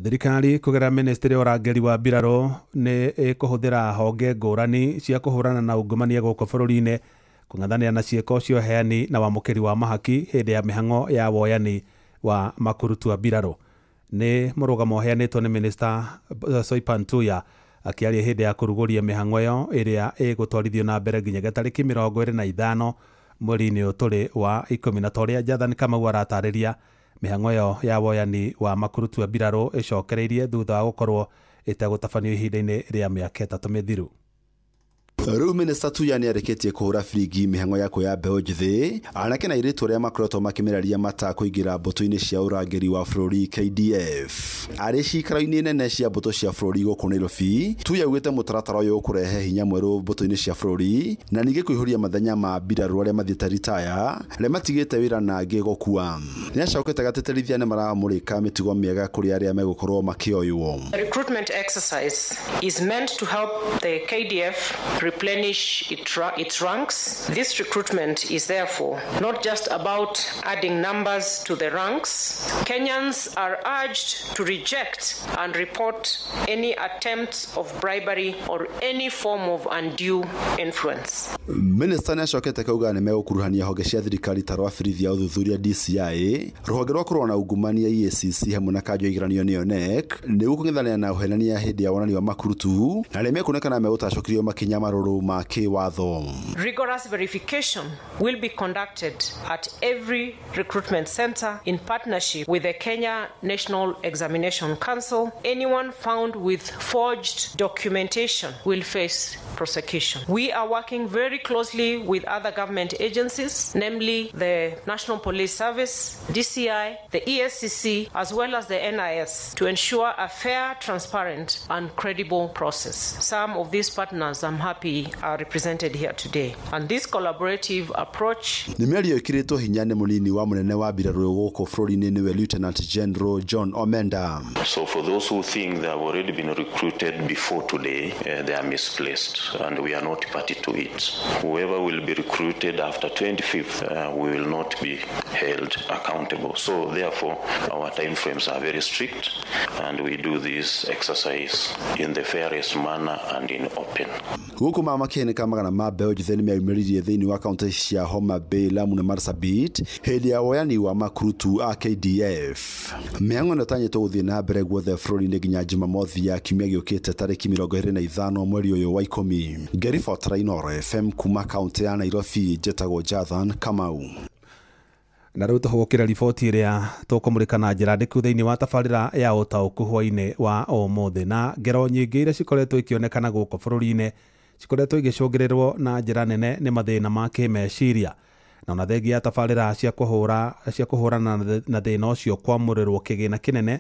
Thirikari kũgerera ministry ya ũrangĩri wa mbirarũ nĩ ĩkũhũthĩra honge ngũrani cia kũhũrana na ungumania gũkũ bũrũri-inĩ kũng'ethanĩra na ciĩko cia ũheani na wamũkĩri wa mahaki hĩndĩ ya mĩhang'o ya woyani wa makurutu a mbirarũ. Nĩ mũrũgamo ũheanĩtwo nĩ Minista Soipan Tuya akĩaria hĩndĩ ya kũrugũria mĩhang'o ĩyo ĩrĩa ĩgũtwarithio na mbere nginyagia tarĩki 25 mweri-inĩ ũyũ tũrĩ wa 10 na torĩa Jathan Kamau aratarĩria mĩhang'o ĩyo ya woyani wa makurutu a mbirarũ ĩcokereirie thutha wa gũkorwo ĩtegũtabanio ihinda-inĩ rĩa mĩaka 3 mĩthiru. Rĩu Minista Tuya nĩarĩkĩtie kũhũra biringi mĩhang'o ya kuoya mbeũ njĩthĩ anake na airĩtu arĩa makoretwo makĩmeraria mata kũingĩra mbũtũ-inĩ cia ũrangĩri wa bũrũri KDF. Arĩ cikaro-inĩ nene cia mbũtũ cia bũrũri gũkũ Nairobi, Tuya augĩte mũtaratara ũyũ ũkũrehe hinya mwerũ mbũtũ-inĩ cia bũrũri na ningĩ kũihũria mathenya ma mbirarũ arĩa mathiĩte ritaya arĩa matigĩte wĩra na angĩ gũkua. Nĩacokete agatĩtĩrithia nĩ maramũrĩka mĩtugo mĩega kũrĩ arĩa megũkorwo makĩoywo. The recruitment exercise is meant to help the KDF replenish its ranks. This recruitment is therefore not just about adding numbers to the ranks. Kenyans are urged to reject and report any attempts of bribery or any form of undue influence. Minister nĩacokete kauga nĩ megũkuruhania honge cia thirikari ta rwa birithi ya ũthuthuria DCI, rũhonge rwa kũrũa na ungumania EACC hamwe na kanjũ ya igeranio nĩyo KNEC nĩguo kũng'ethanĩra na ũhenania hĩndĩ ya wonani wa makurutu na arĩa mekuonekana megũtacũkĩrio makinya marũrũ ma kĩwatho. Rigorous verification will be conducted at every recruitment center in partnership with the Kenya National Examination Council. Anyone found with forged documentation will face prosecution. We are working very closely with other government agencies, namely the National Police Service, DCI, the EACC, as well as the NIS, to ensure a fair, transparent, and credible process. Some of these partners, I'm happy, are represented here today. And this collaborative approach. Nĩ mĩario ĩkĩrĩtwo hinya nĩ mũnini wa mũnene wa mbirarũ gũkũ bũrũri-inĩ nĩwe Lieutenant General John Omenda. So for those who think they have already been recruited before today, they are misplaced and we are not party to it. Whoever will be recruited after 25th, we will not be held accountable. So therefore, our time frames are very strict and we do this exercise in the fairest manner and in open. Gũkũ mamakĩheneka magana ma mbeũ njĩthĩ nĩmeyumĩririe thĩinĩ wa kaunti cia Homa Bay, Lamu na Marsabit hĩndĩ ya woyani wa makurutu a KDF. Mĩhang'o ĩno ĩtanyĩtwo gũthiĩ na mbere guothe bũrũri-inĩ nginya Jumamothi ya kiumia gĩũkĩte tarĩki 25 mweri ũyũ wa 10. Ngĩribotera Inooro FM kuma kaunti ya Nairobi, njĩtagwo Jathan Kamau. Na rĩu tũhũgũkĩre riboti ĩrĩa tũkũmũrĩka na njĩra ndĩku thĩinĩ wa tabarĩra ya ũtaũku hwainĩ wa ũmũthĩ. Na ngero nyingĩ iria cikoretwo ikĩonekana gũkũ bũrũri-inĩ cikoretwo igĩcũngĩrĩrwo na njĩra nene nĩ mathĩna ma kĩmeciria, na ona thengia ya tabarĩra cia kũhũrana na thĩna ũcio kwamũrĩrwo kĩgĩna kĩnene,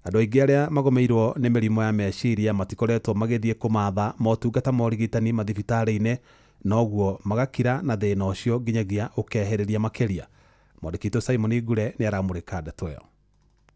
andũ aingĩ arĩa magomeirwo nĩ mĩrimũ ya meciria matikoretwo magĩthiĩ kũmatha motungata ma ũrigitani mathibitarĩ-inĩ, noguo magakira na thĩna ũcio nginyagia ũkehereria makĩria. Mwandĩki witũ Simon Ngure nĩ aramũrĩka ndeto ĩyo.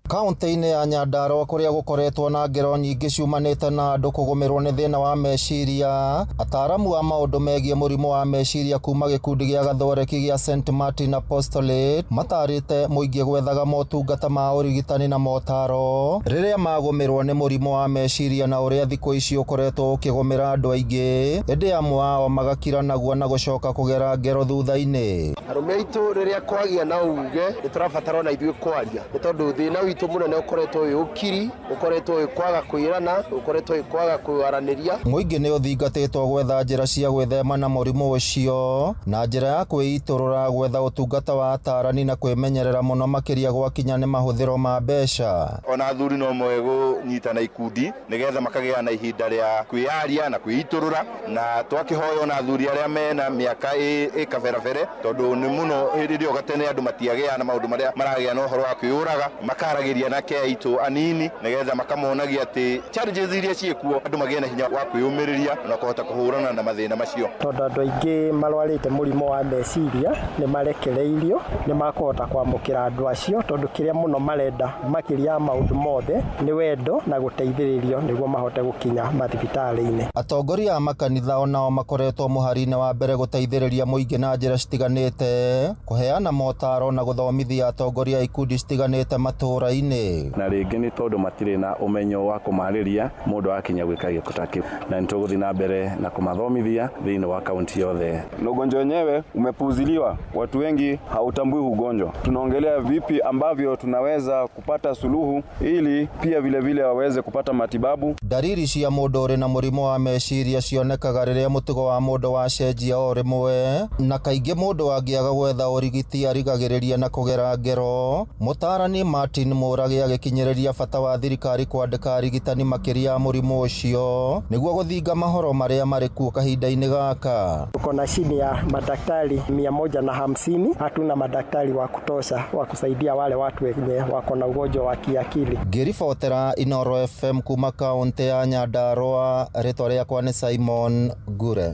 Kaunti-inĩ ya Nyandarua kũrĩa gũkoretwo na ngero nyingĩ ciumanĩte na andũ kũgũmĩrwo nĩ thĩna wa meciria, ataaramu a maũndũ megiĩ mũrimũ wa meciria kuma gĩkundi gĩa gathoreki gĩa St Martin Apostolate matarĩte mũingĩ gwethaga motungata ma ũrigitani na motaro rĩrĩa magũmĩrwo nĩ mũrimũ wa meciria na ũrĩa thikũ ici ũkoretwo ũkĩgũmĩra andũ aingĩ, ĩndĩ amwe ao magakira naguo na gũcoka kũgera ngero thutha-inĩ. Arũme aitũ rĩrĩa kwagĩa na uge nĩ tũrabatara ona ithuĩ kwaria, nĩ tondũ thĩna witũ mũnene ũkoretwo wĩ ũkiri, ũkoretwo wĩ kwaga kwĩrana, ũkoretwo wĩ kwaga kwaranĩria. Mũingĩ nĩ ũthingatĩtwo gwetha njĩra cia gwĩthema na mũrimũ ũcio na njĩra ya kwĩitũrũra, gwetha ũtungata wa atarani na kwĩmenyerera mũno makĩria gwakinya nĩ mahũthĩro ma mbeca. Ona athuri no moe kũnyitana ikundi nĩgetha makagĩa na ihinda rĩa kwĩyaria na kwĩitũrũra, na twakĩhoya ona athuri arĩa mena mĩaka ĩ kaberabere, tondũ nĩ mũno hĩndĩ ĩrĩa gatene andũ matiagĩa na maũndũ marĩa maragĩa na ũhoro wa kwĩyũraga, makaragĩria na ke aitũ anini nĩgetha makamonagia atĩ challenges iria ciĩkuo andũ magĩe na hinya wa kwĩyũmĩrĩria na kũhota kũhũrana na mathĩna macio. Tondũ andũ aingĩ marwarĩte mũrimũ wa meciria nĩ marekereirio, nĩ makũhota kwamũkĩra andũ acio, tondũ kĩrĩa mũno marenda makĩria ya maũndũ mothe nĩ wendo na gũteithĩrĩrio nĩguo mahote gũkinya mathibitarĩ-inĩ. Atongoria a makanitha onao makoretwo mũhari-inĩ wa mbere gũteithĩrĩria mũingĩ na njĩra citiganĩte, kũheana motaro na gũthomithia atongoria a ikundi citiganĩte matũũra-inĩ. Na rĩngĩ nĩ tondũ matirĩ na ũmenyo wa kũmarĩria mũndũ akinya gwĩka gĩko ta kĩu, na nĩ tũgũthiĩ na mbere na kũmathomithia thĩinĩ wa kaunti yothe. Na ugonjwa wenyewe umepuuziliwa, watu wengi hautambui ugonjwa. Tunaongelea vipi ambavyo tunaweza kupata suluhu ili pia vile vile waweze kupata matibabu. Dariri cia mũndũ ũrĩ na mũrimũ wa meciria cionekaga rĩrĩa mũtugo wa mũndũ wacenjia o rĩmwe, na kaingĩ mũndũ angĩaga gwetha ũrigiti arigagĩrĩria na kũgera ngero. Mũtaarani Martin Mũrage agĩkinyĩrĩria bata wa thirikari kwandĩka arigitani makĩria ya mũrimũ ũcio nĩguo gũthinga mahoro marĩa marĩ kuo kahinda-inĩ gaka. Tuko na chini ya madaktari 150, hatuna madaktari wa kutosha wa kusaidia wale watu wenye wako na ugonjwa wa kiakili. Ngĩribotera Inooro FM kuma kaunti ya Nyandarua, rĩtwa rĩakwa nĩ Simon Ngure.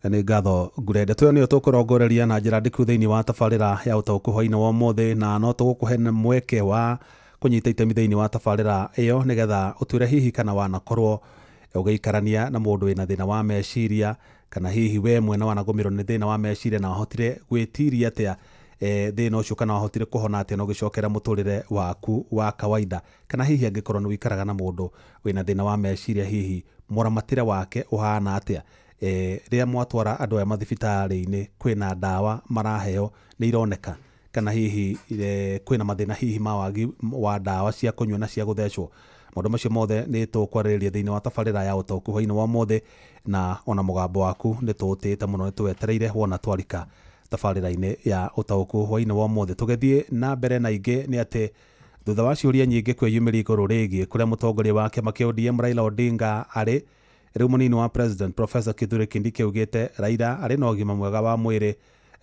Nĩ ngatho Ngure. Ndeto ĩyo nĩyo tũkũrongoreria na njĩra ndĩku thĩinĩ wa tabarĩra ya ũtaũku hwainĩ wa ũmũthĩ, na no tũgũkũhe mweke wa kũnyita itemi thĩinĩ wa tabarĩra ĩyo nĩgetha ũtwĩre hihi kana wanakorwo ũgĩikarania na mũndũ wĩna thĩna wa meciria, kana hihi we mwene wanagũmĩrwo nĩ thĩna wa meciria na wahotire gwĩtiria atĩa thĩna ũcio, kana wahotire kũhona atĩa na ũgĩcokera mũtũrĩre waku wa kawaida, kana hihi angĩkorwo nĩ ũikaraga na mũndũ wĩna thĩna wa meciria, hihi mũramatĩre wake ũhana atĩa, rĩrĩa mwatwara andũ aya mathibitarĩ-inĩ kwĩna ndawa maraheo nĩ ironeka, kana hihi kwĩna mathĩna hihi ma wagi wa ndawa cia kũnyua na cia gũthecwo. Maũndũ macio mothe nĩ tũkwarĩrĩria thĩinĩ wa tabarĩra ya ũtaũku hwainĩ wa ũmũthĩ, na ona mũgambo waku nĩ tũũtĩĩte mũno, nĩ tũwetereire wona twarika tabarĩra-inĩ ya ũtaũku hwainĩ wa ũmũthĩ. Tũgĩthiĩ na mbere na ingĩ nĩ atĩ thutha wa ciũria nyingĩ kwĩyumĩria igũrũ rĩgiĩ kũrĩa mũtongoria wa kĩama kĩa ODM Raila Odinga arĩ, rĩu mũnini wa President Professor Kithure Kindiki augĩte Raila arĩ na ũgima mwega wa mwĩrĩ.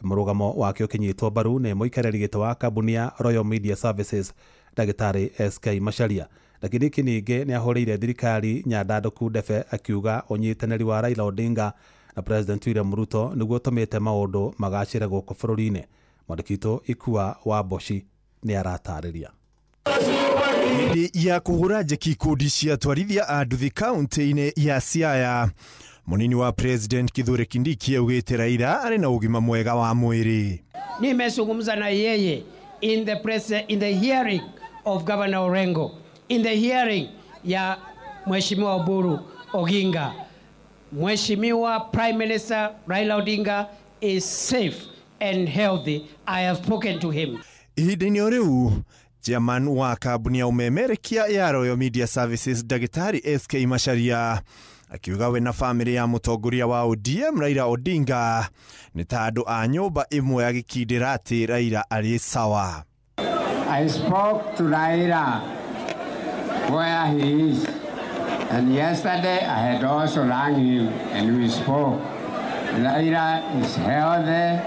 Mũrũgamo wake ũkĩnyitwo mbaru nĩ mũikarĩri gĩtĩ wa kambuni ya Royal Media Services Ndagĩtarĩ SK Macharia. Na Kindiki ningĩ nĩ ahũrĩire thirikari nyandandũku ndebe akiuga ũnyitanĩri wa Raila Odinga na President William Ruto nĩguo ũtũmĩte maũndũ magacĩre gũkũ bũrũri-inĩ. Mwandĩki witũ Ikua wa Mboci nĩ aratarĩria. Hĩndĩ ya kũhũra njeki ikundi cia atwarithia a nduthi kaunti-inĩ ya Siaya, mũnini wa President Kithure Kindiki augĩte Raila arĩ na ũgima mwega wa mwĩrĩ. Nimezungumza na yeye in the press, in the hearing of Governor Orengo, in the hearing ya Mheshimiwa Oburu Oginga. Mheshimiwa Prime Minister Raila Odinga is safe and healthy. I have spoken to him. Ihinda-inĩ o rĩu, chairman wa kambuni ya ũmemerekia ya Royal Media Services Ndagĩtarĩ SK Macharia akiuga we na famĩlĩ ya mũtongoria wa ODM Raila Odinga nĩ ta andũ a nyũmba ĩmwe, agĩkindĩra atĩ Raila arĩ sawa. I spoke to Raila where he is, and yesterday I had also rang him and we spoke. Raila is healthy,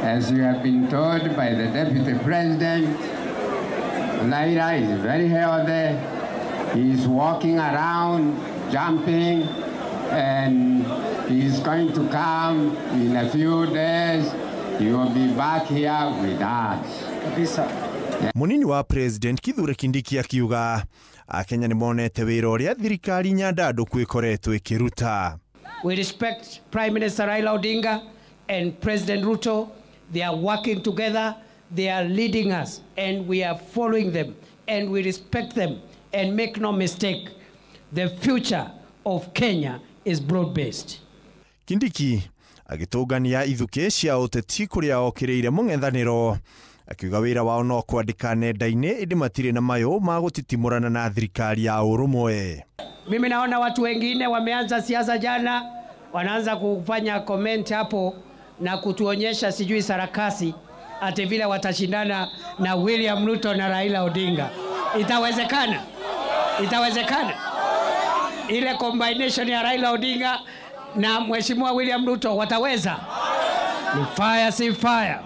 as you have been told by the Deputy President. Raila is very healthy. He is walking around, jumping, and he is going to come in a few days. He will be back here with us. Mũnini wa President Kithure Kindiki akiuga Akenya nĩ monete wĩra ũrĩa thirikari nyandandũku ĩkoretwo ĩkĩruta. We respect Prime Minister Raila Odinga and President Ruto. They are working together. They are leading us, and we are following them, and we respect them. And make no mistake, the future of Kenya is broad-based. Kindiki agĩtũngania ithukĩ cia ũteti kũrĩa okĩrĩire mũng'ethanĩro, akiuga wĩra wao no kwandĩka nenda-inĩ ĩndĩ matirĩ na mayũ ma gũtitimũrana na thirikari ya ũrũmwe. Mimi naona watu wengine wameanza siasa jana, wanaanza kufanya comment hapo na kutuonyesha sijui sarakasi ati vile watashindana na William Ruto na Raila Odinga. Itawezekana? Itawezekana? Ile combination ya Raila Odinga na Mheshimiwa William Ruto wataweza? Ni fire si fire.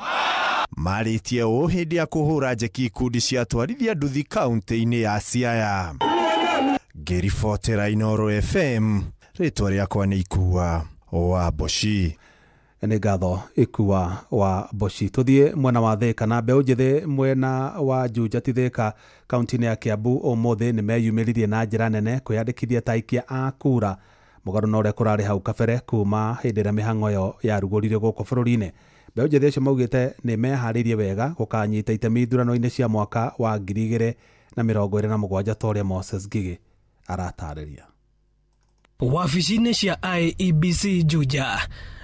Marĩtie ũũ hĩndĩ ya kũhũra njeki ikundi cia atwarithia nduthi kaunti-inĩ ya Siaya. Ngĩribotera Inooro FM, rĩtwa rĩakwa nĩ Ikua wa Mboci. Nĩ ngatho Ikua wa Mboci. Tũthiĩ mwena wa Thika na mbeũ njĩthĩ mwena wa Juja ti Thika kaunti-inĩ ya Kiambu ũmũthĩ nĩ meyumĩririe na njĩra nene kwĩyandĩkithia ta aikia a kura, mũgarũ na ũrĩa kũrarĩ hau kabere kuma hĩndĩ ĩrĩa mĩhang'o ĩyo yarugũririo gũkũ bũrũri-inĩ. Mbeũ njĩthĩ acio maugĩte nĩ meharĩirie wega gũkanyita itemi ithurano-inĩ cia mwaka wa 2027 ta ũrĩa Moses Ngigĩ aratarĩria. Wabici-inĩ cia IEBC Juja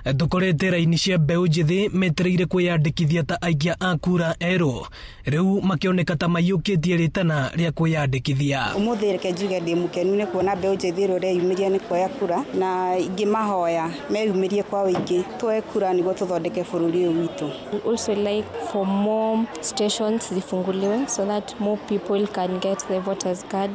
tũkorete raini cia mbeũ njĩthĩ metereire kwĩyandĩkithia ta aikia a kura erũ, rĩu makĩoneka ta maiyũkĩtie rĩtana rĩa kwĩyandĩkithia. Ũmũthĩ reke njuge ndĩ mũkenu nĩ kuona mbeũ njĩthĩ ĩrĩa ĩreyumĩria nĩ kuoya kura, na ingĩmahoya meyumĩrie kwa ũingĩ tuoe kura nĩguo tũthondeke bũrũri ũyũ witũ. We also like for more stations zifunguliwe so that more people can get the voters card.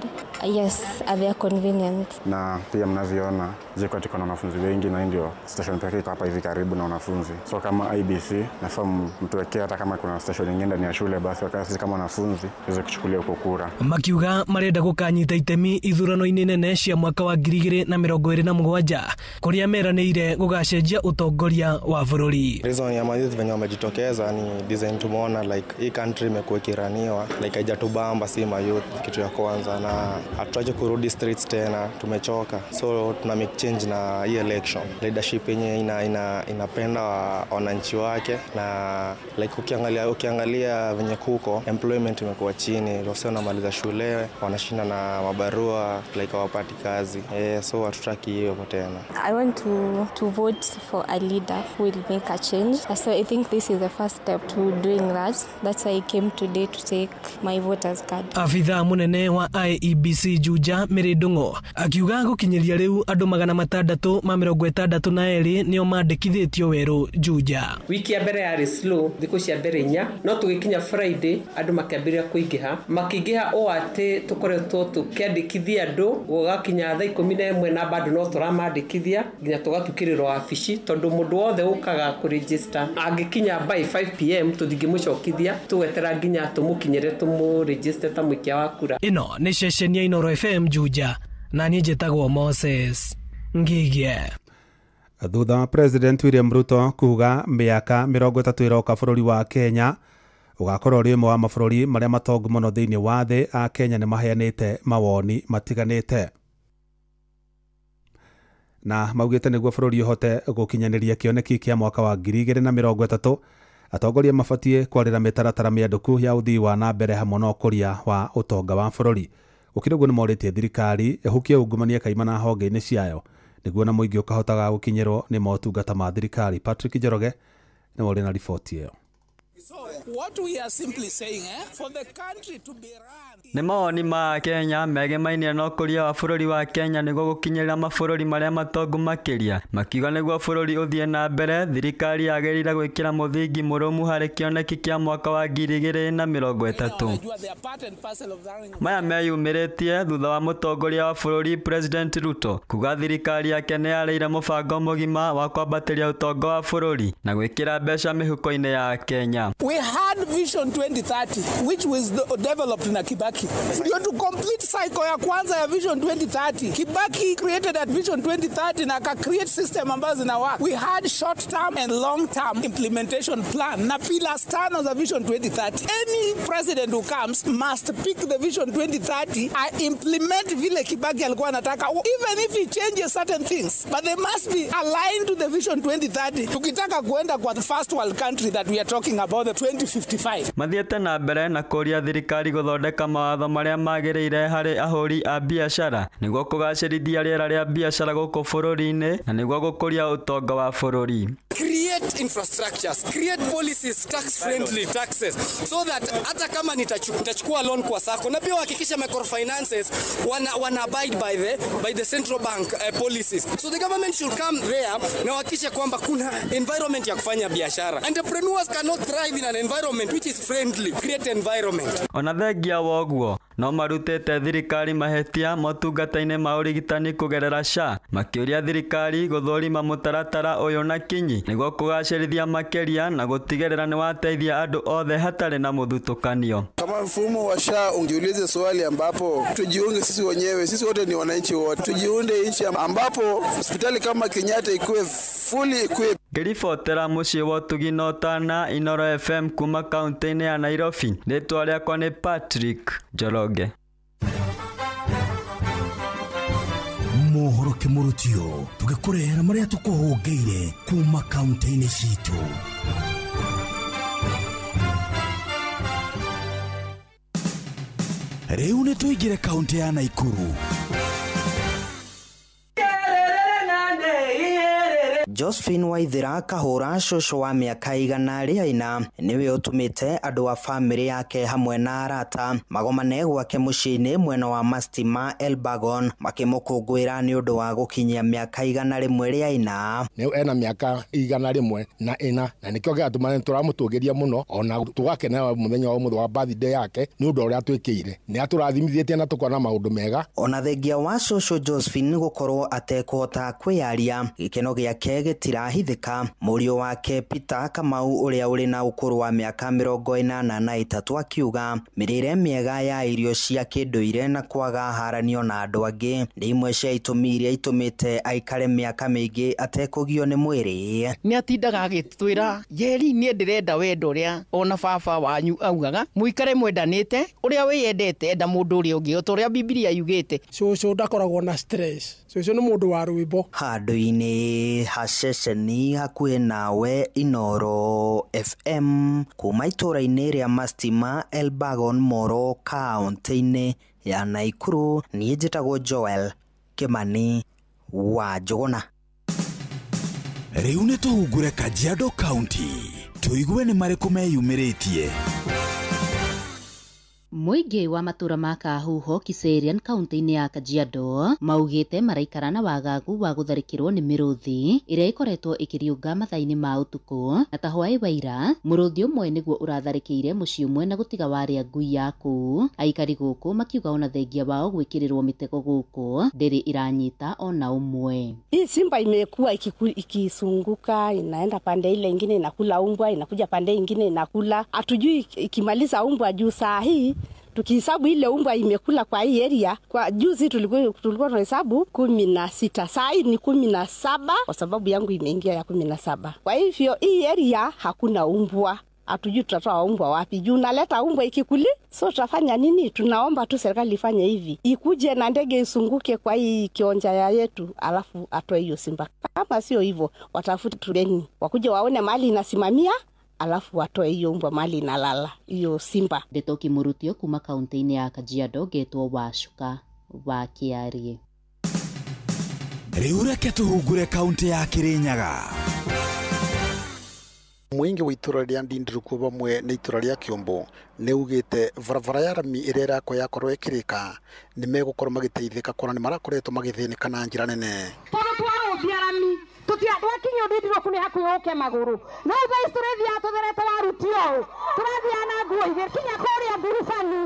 Yes, at their convenience. Na pia mnavyoona JKUAT iko na wanafunzi wengi na ndio station pekee hapa hivi karibu na wanafunzi. So kama IEBC nafaa mtuwekee hata kama kuna station nyingine ndani ya shule, basi wakati sisi kama wanafunzi tuweze kuchukulia huko kura. Makiuga marenda gukanyita itemi ithurano-inĩ nene cia mwaka wa 2027 kuria meranĩire gugacenjia utongoria wa bũrũri. Reason ya mayouth venye wamejitokeza ni design tumeona like hii country imekuwa ikiraniwa like haijatubamba si mayouth, kitu ya kwanza, na hatutaki kurudi streets tena, tumechoka. So tuna make change na hii election. Leadership yenye inapenda wananchi wake, na like ukiangalia venye kuko employment imekuwa chini, wasio wanamaliza shule wanashinda na mabarua like hawapati kazi. So hatutaki hiyo tena. I want to vote for a leader who will make a change. So I think this is the first step to doing that. That's why I came today to take my voters card. Afitha munene wa IEBC Juja Mary Ndung'u akiuga gukinyiria riu andu 662 nio mandikithitio weru Juja. Wiki ya mbere yari slow, thiku cia mbere inya, no tugikinya Friday andu makiambiria kuingiha, makiingiha o ati tukoretwo tukiandikithia andu gugakinya thaa 11 na bado no turamandikithia nginya tugatukirirwo wabici, tondu mundu wothe ukaga kuregister angikinya by 5 pm tuthingĩmũcokithia, tugwetera nginya tumukinyire tumuregister ta mwikia wa kura. Ino ni ceceni ya Inooro FM Juja, na niĩ njĩtagwo Moses Ngigie. Thutha wa President William Ruto kuga mĩaka 30 ĩroka bũrũri wa Kenya ũgakorwo ũrĩ ũmwe wa mabũrũri marĩa matongu mũno thĩinĩ wa thĩ, a Kenya nĩ maheanĩte mawoni matiganĩte na maugĩte nĩguo bũrũri ũhote gũkinyanĩria kĩoneki kĩa mwaka wa 2030 atongoria mabatiĩ kwarĩra mĩtaratara mĩandũku ya ũthii wa na mbere hamwe na ũkũria wa ũtonga wa bũrũri. Gũkĩrĩ ũguo nĩmorĩtie thirikari ĩhukie ungumania kaimana honge-inĩ ciayo nĩguo na mũingĩ ũkahotaga gũkinyĩrwo nĩ motungata ma thirikari. Patrick Njoroge nĩwe ũrĩ na riboti ĩyo. Nĩ mawoni ma Kenya megemainie na ũkũria wa bũrũri wa Kenya nĩguo gũkinyĩra mabũrũri marĩa matongu makĩria. Makiuga nĩguo bũrũri ũthiĩ na mbere, thirikari yagĩrĩire gwĩkĩra mũthingi mũrũmu harĩ kĩoneki kĩa mwaka wa 2030. Maya meyumĩrĩtie thutha wa mũtongoria wa bũrũri President Ruto kuga thirikari yake nĩ yarĩire mũbango mũgima wa kwambatĩria ũtonga wa bũrũri na gwĩkĩra mbeca mĩhuko-inĩ ya Kenya. We had Vision 2030 which was developed na Kibaki. Ndio to complete cycle ya kwanza ya Vision 2030. Kibaki created that Vision 2030 na aka create system ambazo zina work. We had short term and long term implementation plan na pillars tano za Vision 2030. Any president who comes must pick the Vision 2030 and implement vile Kibaki alikuwa anataka, even if he changes certain things, but they must be aligned to the Vision 2030. Tukitaka kuenda kwa the first world country that we are talking about, the 2055. Mathiĩte na mbere na kũria thirikari gũthondeka mawatho marĩa magĩrĩire harĩ ahũri a biacara nĩguo kũgacĩrithia rĩera rĩa biacara gũkũ bũrũri-inĩ na nĩguo gũkũria ũtonga wa bũrũri. Create infrastructures, create policies, tax friendly taxes, so that hata kama nitachukua loan kwa sako, na pia wahakikisha microfinances wana abide by the central bank policies. So the government should come there na wahakikishe kwamba kuna environment ya kufanya biashara. Entrepreneurs cannot thrive in an environment which is friendly. Create environment. Ona thengia woguo no marutĩte thirikari mahĩtia motungata-inĩ ma ũrigitani kũgerera SHA, makĩũria thirikari gũthũrima mũtaratara ũyũ na kinyi nĩguo kũgacĩrithia makĩria na gũtigĩrĩra nĩ wateithia andũ othe hatarĩ na mũthutũkanio. Kama mfumo wa SHA ungiulize swali ambapo tujiunge sisi wenyewe, sisi wote ni wananchi wote, tujiunde nchi ambapo hospitali kama Kenyatta ikuwe fully equipped. Ngĩribotera mũciĩ wa ũtugi na ũtana Inooro FM kuma kaunti-inĩ ya Nairobi, rĩtwa rĩakwa nĩ Patrick Njoroge. Mohoro kĩmũrutio tũgĩkũrehera marĩa tũkũhũngĩire kuma kaunti-inĩ citũ. Rĩu nĩ tũingĩre kaunti ya Naikuru. Josephine Waithera kahũra cũcũ wa mĩaka 104 nĩwe ũtũmĩte andũ a famĩlĩ yake hamwe na arata magomane gwake mũciĩ-inĩ mwena wa Mastima Elbagon makĩmũkũngũĩra nĩ ũndũ wa gũkinyia mĩaka 104. Nĩ ena mĩaka 104 na nĩkĩo gĩatũma tũramũtũgĩria mũno ona tũgakena mũthenya wa ũmũthĩ wa birthday yake nĩ ũndũ ũrĩa atwĩkĩire. Nĩ atũrathimithĩtie na tũkona maũndũ mega. Ona thengia wa cũcũ Josephine gũkorwo atekũhota kwĩyaria, gĩkeno gĩake gĩtirahithĩka. Mũriũ wake Peter Kamau ũrĩa ũrĩ na ũkũrũ wa mĩaka 83 akiuga mĩrĩre mĩega ya irio cia kĩndũire na kwaga haranio na andũ angĩ nĩ imwe cia itũmi iria itũmĩte aikare mĩaka mĩingĩ atekũgio nĩ mwĩrĩ. Nĩ atindaga agĩtwĩra Njeri, niĩ ndĩrenda wendo ũrĩa ona baba wanyu augaga, mũikare mwendanĩte, ũrĩa wĩyendete enda mũndũ ũrĩa ũngĩ o ta ũrĩa Bibilia yugĩte. Cũcũ ndakoragwo na stress, cũcũ nĩ mũndũ wa rwĩmbo. Handũ-inĩ ha ceceni hakuhĩ nawe Inoro FM kuma itũũra-inĩ rĩa Mastima, Elbagon, Moro, kaũntĩ-inĩ ya Naikuru, niĩ njĩtagwo Joel Kimani wa Njũgũna. Rĩu nĩ tũhungure Kajiado County, tũigue nĩ marĩkũ meyumĩrĩtie. Mũingĩ wa matũra ma Kahuho Kiserian kaunti-inĩ ya Kajiado maugĩte maraikara na wagagu wa gũtharĩkĩrwo nĩ mĩrũthi ĩrĩa ĩkoretwo ĩkĩriũnga mathaa-inĩ ma ũtukũ, na ta hwaĩ wa ira mũrũthi ũmwe nĩguo ũratharĩkĩire mũciĩ ũmwe na gũtiga warĩa ngui yaku. Aikari gũkũ makiuga ona thengia wao gwĩkĩrĩrwo mĩtego gũkũ ndĩrĩ iranyita ona ũmwe. Hii simba imekuwa ikisunguka, inaenda pande ile ingine inakula umbwa, inakuja pande ingine inakula, hatujui ikimaliza umbwa juu saa hii tukihesabu ile umbwa imekula kwa hii area, kwa juzi tulikuwa tunahesabu 16, saa hii ni 17, kwa sababu yangu imeingia ya 17. Kwa hivyo hii area hakuna umbwa, hatujui tutatoa umbwa wapi juu naleta umbwa ikikuli. So tutafanya nini? Tunaomba tu serikali ifanye hivi, ikuje na ndege isunguke kwa hii kionja ya yetu, alafu atoe hiyo simba. Kama sio hivyo watafute treni wakuje waone mali inasimamia, alafu watoe hiyo umbwa mali inalala hiyo simba. Ndeto Kimurutio kuma kaunti-inĩ ya Kajiado, getwo Wacuka wa Kĩarie. Rĩu reke tũhungure kaunti ya Kirinyaga. Mũingĩ wa itũra rĩa Ndindiruku vamwe na itũra rĩa Kĩũmbũ nĩ ugĩte barabara ya rami ĩrĩa ĩrakwo yakorwo ĩkĩrĩka nĩ megũkorwo magĩteithĩka kuona nĩ marakoretwo magĩthĩnĩka na njĩra nene. Tondũ twarũthia rami twakinya Ndindiruku nĩ hakuhĩ ũke magũrũ, no thaa ici tũrĩthiaga tũtherete warutio ũũ, tũrathiaga na nguo igĩrĩ kinya kũrĩa ngurubani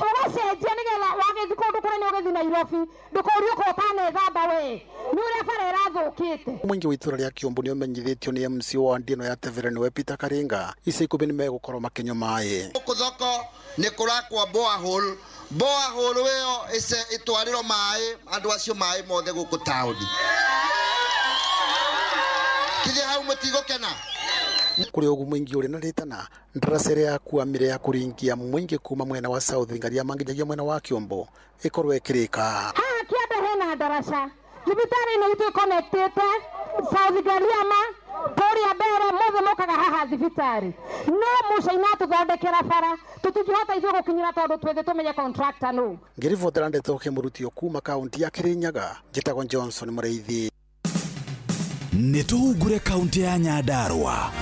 ũgacenjia nĩgetha wagĩthiĩ kũndũ kũrĩa ũgĩthiĩ Nairobi ndũkorio ko ũtanethamba we nĩ ũrĩa bara ĩrathũkĩte. Mũingĩ wa itũra rĩa Kĩũmbũ nĩ ũmenyithĩtio nĩ MC wa ndino ya Tevere nĩwe Peter Karinga ica ikuhĩ nĩ megũkorwo makĩnyua maĩ. Gũkũ thoko nĩ kũrakwo borehole, borehole ĩyo ĩtwarĩrwo maĩ andũ acio maĩ mothe gũkũ taũni. Kithĩ hau mũtigũkena? Kũrĩ ũguo mũingĩ ũrĩ na rĩtana ndaraca ĩrĩa yakuamire ya kũringia mũingĩ kuma mwena wa South Ngariama nginyagia mwena wa Kĩũmbũ ĩkorwo ĩkĩrĩka. Haha kĩanda hena ndaraca, thibitarĩ ĩno itũ ĩconnectĩte South Ngariama kũrĩa mbere mothe mokaga haha thibitarĩ, no mũcaina atũthondekera bara tũtingĩhota ithuĩ gũkinyĩra tondũ twĩthĩ tũmenye contractor nũ. Ngĩribotera ndeto Kĩmũrutio kuma kaunti ya Kirinyaga, njĩtagwo Johnson Mũrĩithi. Nĩ tũhungure kaunti ya Nyandarua.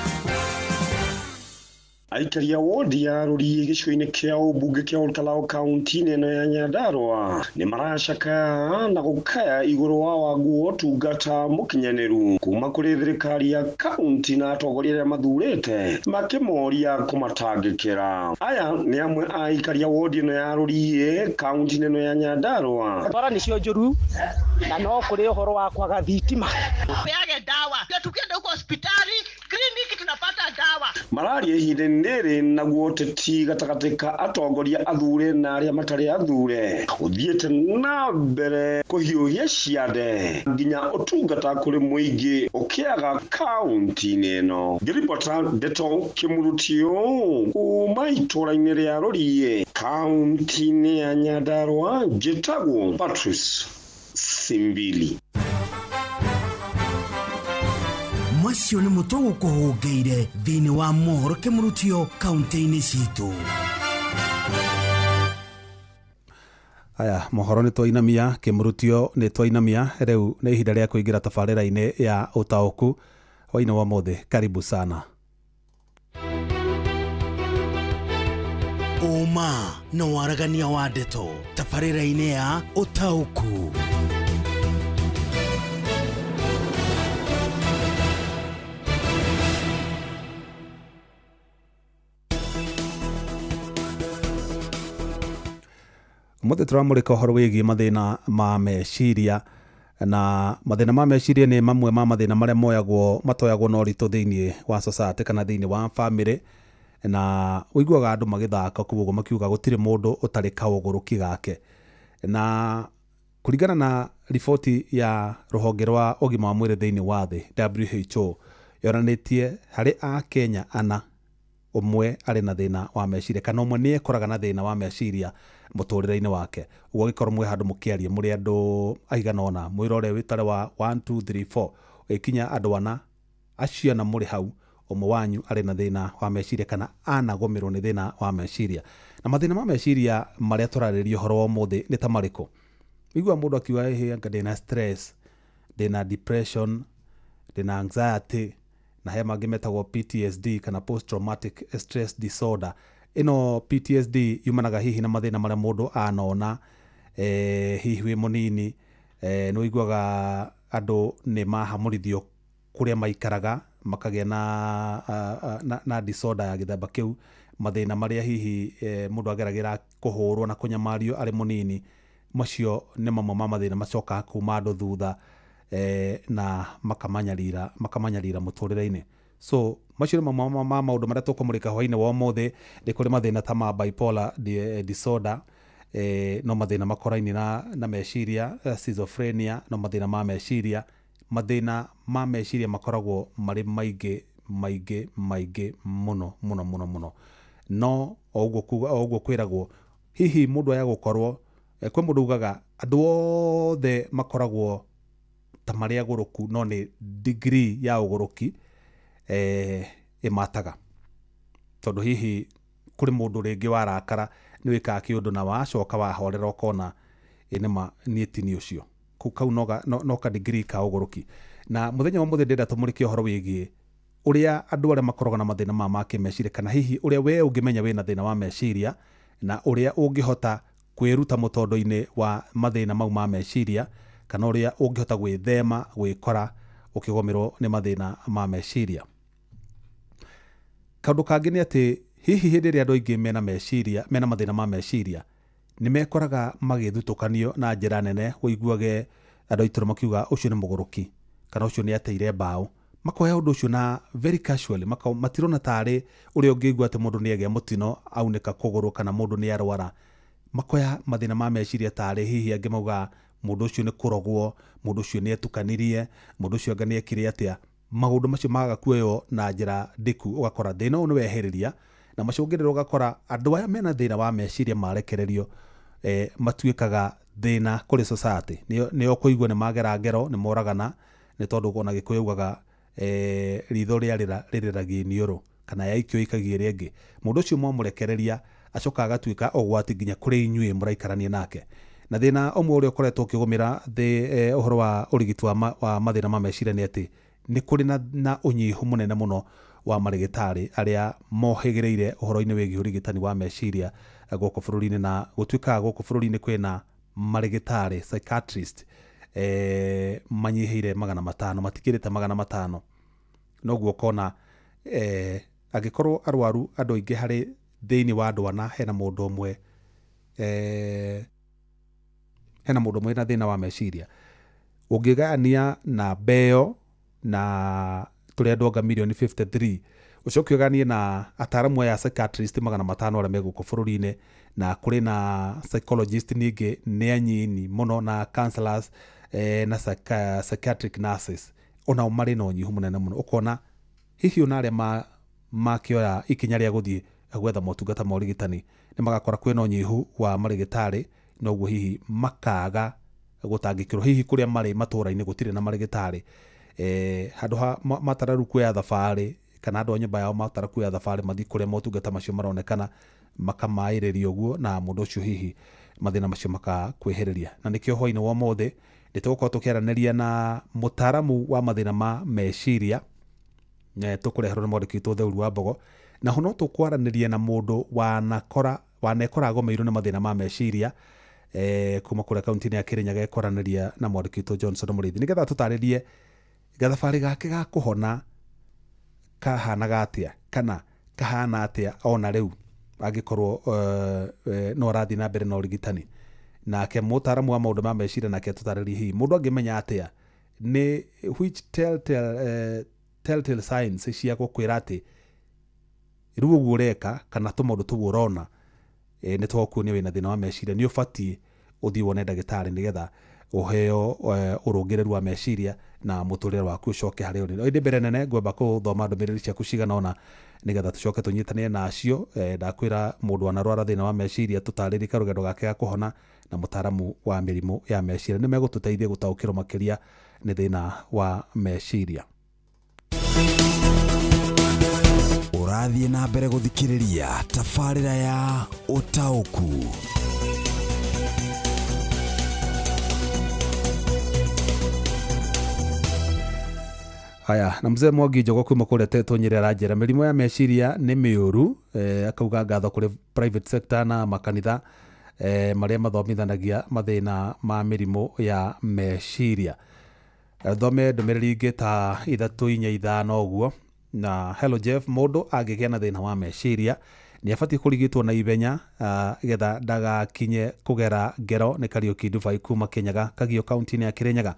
Aikari a wodi ya Rũriĩ gĩcigo-inĩ kĩa ũmbunge kĩa Olkalau kaunti-inĩ ĩno ya Nyandarua nĩ maracakaya na gũkaya igũrũ wa wagu wa ũtungata mũkinyanĩru kuma kũrĩ thirikari ya kaunti na atongoria arĩa mathurĩte makĩmoria kũmatangĩkĩra. Aya nĩ amwe a aikari a wodi ĩno ya Rũriĩ kaunti-inĩ ĩno ya Nyandarua. Bara nĩcio njũru na no kũrĩ ũhoro wa kwaga thitima. Peage dawa tukienda huko hospitali kliniki tunapata dawa. Mararia ihinda rĩrĩ naguo ũteti gatagatĩ ka atongoria athure na arĩa matarĩ athure ũthiĩte na mbere kũhiũhia ciande nginya ũtungata kũrĩ mũingĩ ũkĩaga kaunti-inĩ ĩno. Ngĩribota ndeto Kĩmurutio kuma itũũra-inĩ rĩa Rũriĩ kaunti-inĩ ya Nyandarua, njĩtagwo Patrice Simbili. Macio nĩ mũtũ gũkũhũngĩire thĩinĩ wa mohoro Kĩmũrutio kaunti-inĩ citũ. Aya mohoro nĩ twainamia, Kĩmũrutio nĩ twainamia, rĩu nĩ ihinda rĩa kũingĩra tabarĩra-inĩ ya ũtaũku hwaĩ-inĩ wa ũmũthĩ. Karibu sana. Ũma na waragania wa ndeto tabarĩra-inĩ ya ũtaũku. Ũmũthĩ tũramũrĩka ũhoro wĩgiĩ mathĩna ma meciria Na mathĩna ma meciria nĩ mamwe ma mathĩna marĩa moyagwo matoyagwo na ũritũ thĩinĩ wa society kana thĩinĩ wa family, na ũiguaga andũ magĩthaka kũu ũguo makiuga gũtirĩ mũndũ ũtarĩ kaũgũrũki gake. Na kũringana na riboti ya rũhonge rwa ũgima wa mwĩrĩ thĩinĩ wa thĩ WHO, yonanĩtie harĩ Akenya 4 ũmwe arĩ na thĩna wa meciria kana ũmwe nĩ ekoraga na thĩna wa meciria mũtũrĩre-inĩ wake. Ũguo angĩkorwo mwĩ handũ mũkĩaria mũrĩ andũ aigana ũna, mwĩrore wĩtare wa 1 2 3 4 ĩkinya andũ 4 acio ana mũrĩ hau, ũmwe wanyu arĩ na thĩna wa meciria kana anagũmĩrwo nĩ thĩna wa meciria. Na mathĩna ma meciria marĩa tũrarĩrĩria ũhoro wa ũmũthĩ nĩ ta marĩkũ? Ũiguaga mũndũ akiuga ĩhĩ anga ndĩna stress, ndĩna depression, ndĩna anxiety, na he mangĩ metagwo PTSD kana post traumatic stress disorder. Ĩno PTSD yumanaga hihi na mathĩna marĩa mũndũ anona hihi wĩ mũnini. Nĩ ũiguaga andũ nĩ mahamũrithio kũrĩa maikaraga makagĩa na disorder ya gĩthemba kĩu, mathĩna marĩa hihi mũndũ ageragĩra kũhũrwo na kũnyamario arĩ mũnini. Macio nĩ mamwe ma mathĩna macokaga kuma andũ thutha na makamanyarira mũtũrĩre-inĩ. So macio nĩ mamwe ma maũndũ marĩa tũkũmũrĩka hwaĩ-inĩ wa ũmũthĩ. Nĩ kũrĩ mathĩna ta ma bipolar disorder, no mathĩna makoraine na meciria, schizophrenia no mathĩna ma meciria. Mathĩna ma meciria makoragwo marĩ maingĩ maingĩ maingĩ mũno mũno mũno mũno. No o ũguo kwĩragwo hihi mũndũ aya gũkorwo kwĩ mũndũ ugaga andũ othe makoragwo ta marĩ agũrũku, no nĩ degree ya ũgũrũki ĩmataga. Tondũ hihi kũrĩ mũndũ rĩngĩ warakara nĩ wĩkaga kĩũndũ na wacoka wahorera ũkona nĩma niĩ ti niĩ ũcio. Kau no ka degree ka ũgũrũki. Na mũthenya wa ũmũthĩ ndĩrenda tũmũrĩke ũhoro wĩgiĩ ũrĩa andũ arĩa makoragwo na mathĩna ma kĩmeciria, kana hihi ũrĩa we ũngĩmenya wĩna thĩna wa meciria na ũrĩa ũngĩhota kwĩruta mũtondo-inĩ wa mathĩna mau ma meciria, kana ũrĩa ũngĩhota gwĩthema gwĩkora ũkĩgũmĩrwo nĩ mathĩna ma meciria. Kaũndũ kangĩ nĩ atĩ hihi hĩndĩ ĩrĩa andũ aingĩ mena meciria, mena mathĩna ma meciria, nĩ mekoraga magĩthutũkanio na njĩra nene. Ũiguage andũ aitũ makiuga ũcio nĩ mũgũrũki kana ũcio nĩ ateire mbaũ. Makoya ũndũ ũcio na very casually, matirona tarĩ ũrĩa ũngĩigua atĩ mũndũ nĩ agĩa mũtino aunĩka kũgũrũ kana mũndũ nĩ arwara. Makoya mathĩna ma meciria tarĩ hihi angĩ mauga mũndũ ũcio nĩ kũrogwo, mũndũ ũcio nĩ etukanirie, mũndũ ũcio anga nĩ ekire atĩa. Maũndũ macio magaga kuoywo na njĩra ndĩku, ũgakora thĩna ũyũ nĩ weherĩria, na macũngĩrĩro ũgakora andũ aya mena thĩna wa meciria marekererio matuĩkaga thĩna kũrĩ society. Nĩo kũigua nĩ magera ngero, nĩ moragana, nĩ tondũ ona Gĩkũyũ augaga ritho rĩarĩra rĩrĩragia iniũrũ kana yaikio ikagia ĩrĩa ĩngĩ. Mũndũ ũcio mwamũrekereria acokaga agatuĩka ũgwati nginya kũrĩ inyuĩ mũraikarania nake. Na thĩna ũmwe ũrĩa ũkoretwo ũkĩgũmĩra ũhoro wa ũrigiti wa mathĩna ma meciria nĩ atĩ nĩ kũrĩ na ũnyihu mũnene mũno wa marĩgĩtarĩ arĩa mohĩgĩrĩire ũhoro-inĩ wĩgiĩ ũrigitani wa meciria gũkũ bũrũri-inĩ. Na gũtuĩkaga gũkũ bũrũri-inĩ kwĩna marĩgĩtarĩ psychiatrist manyihĩire 500, matikĩrĩte 500. Noguo ũkona angĩkorwo arwaru andũ aingĩ harĩ thĩinĩ wa andũ 4 hena mũndũ ũmwe hena mũndũ ũmwe na thĩna wa meciria. Ũngĩgayania na mbeo na tũrĩ andũ anga mirioni 53, ũcoke ũgayanie na ataaramu aya psychiatrist 500 arĩa me gũkũ bũrũri-inĩ, na kũrĩ na psychologist ningĩ nĩ anyini mũno, na counselors na psychiatric nurses onao marĩ na ũnyihu mũnene mũno. Ũkona hihi ona arĩa makĩoya ikinya rĩa gũthiĩ gwetha motungata ma ũrigitani nĩ magakora kwĩna ũnyihu wa marĩgĩtarĩ, noguo hihi makaga gũtangĩkĩrwo. Hihi kũrĩa marĩ matũũra-inĩ gũtirĩ na marĩgĩtarĩ, handũ ha matararu kuoya thabarĩ kana andũ a nyũmba yao matara kuoya thabarĩ mathiĩ kũrĩa motungata macio maronekana, makamaĩrĩria ũguo, na mũndũ ũcio hihi mathĩna macio makakwĩhĩrĩria. Na nĩkĩo hwaĩ-inĩ wa ũmũthĩ nĩ tũgũkorwo tũkĩaranĩria na mũtaaramu wa mathĩna ma meciria, tũkũreherwo nĩ mwandĩki witũ Theuru wa Mbogo, na ho no tũkwaranĩria na mũndũ wanekora agũmĩirwo nĩ mathĩna ma meciria kuma kũrĩa kaunti-inĩ ya Kirinyaga, ekwaranĩria na mwandĩki witũ Johnson Mũrĩithi nĩgetha tũtarĩrie gathabarĩ gake ga kũhona kahanaga atĩa kana kahana atĩa ona rĩu angĩkorwo no arathiĩ na mbere na ũrigitani. Nake mũtaaramu wa maũndũ ma meciria nake tũtarĩrie hihi mũndũ angĩmenya atĩa nĩ which telltale signs cia gũkwĩra atĩ rĩu ũguo ũreka kana tũmaũndũ tũu ũrona nĩ twakuonia wĩna thĩna wa meciria, nĩ ũbatiĩ ũthiĩ wone ndagĩtarĩ nĩgetha ũheo ũrũngĩrĩru wa meciria na mũtũrĩre waku ũcoke harĩa ũrĩ. Ĩndĩ mbere nene ngwamba gũthoma ndũmĩrĩri ciaku cigana ũna nĩgetha tũcoke tũnyitanie nacio. Ndakwĩra mũndũ wanarwara thĩna wa meciria tũtarĩrie karũgendo gake ga kũhona na mũtaaramu wa mĩrimũ ya meciria nĩ megũtũteithia gũtaũkĩrwo makĩria nĩ thĩna wa meciria. Ũrathiĩ na mbere gũthikĩrĩria tabarĩra ya Ũtaũku. Haya, na mzee Mwangi Njogo kuma kũrĩa Tetũ Nyĩrĩ aranjĩra mĩrimũ ya meciria nĩ mĩũru, akauga ngatho kũrĩ private sector na makanitha marĩa mathomithanagia mathĩna ma mĩrimũ ya meciria. Thome ndũmĩrĩri ingĩ ta 3 4 5 ũguo. Na hello Jeff, mũndũ angĩgĩa na thĩna wa meciria nĩ abatiĩ kũrigitwo na ihenya getha ndagakinye kũgera ngero. Nĩ Kariũki Dubai kuma Kĩnyaga, Kagio kaunti-inĩ ya Kĩrĩnyaga.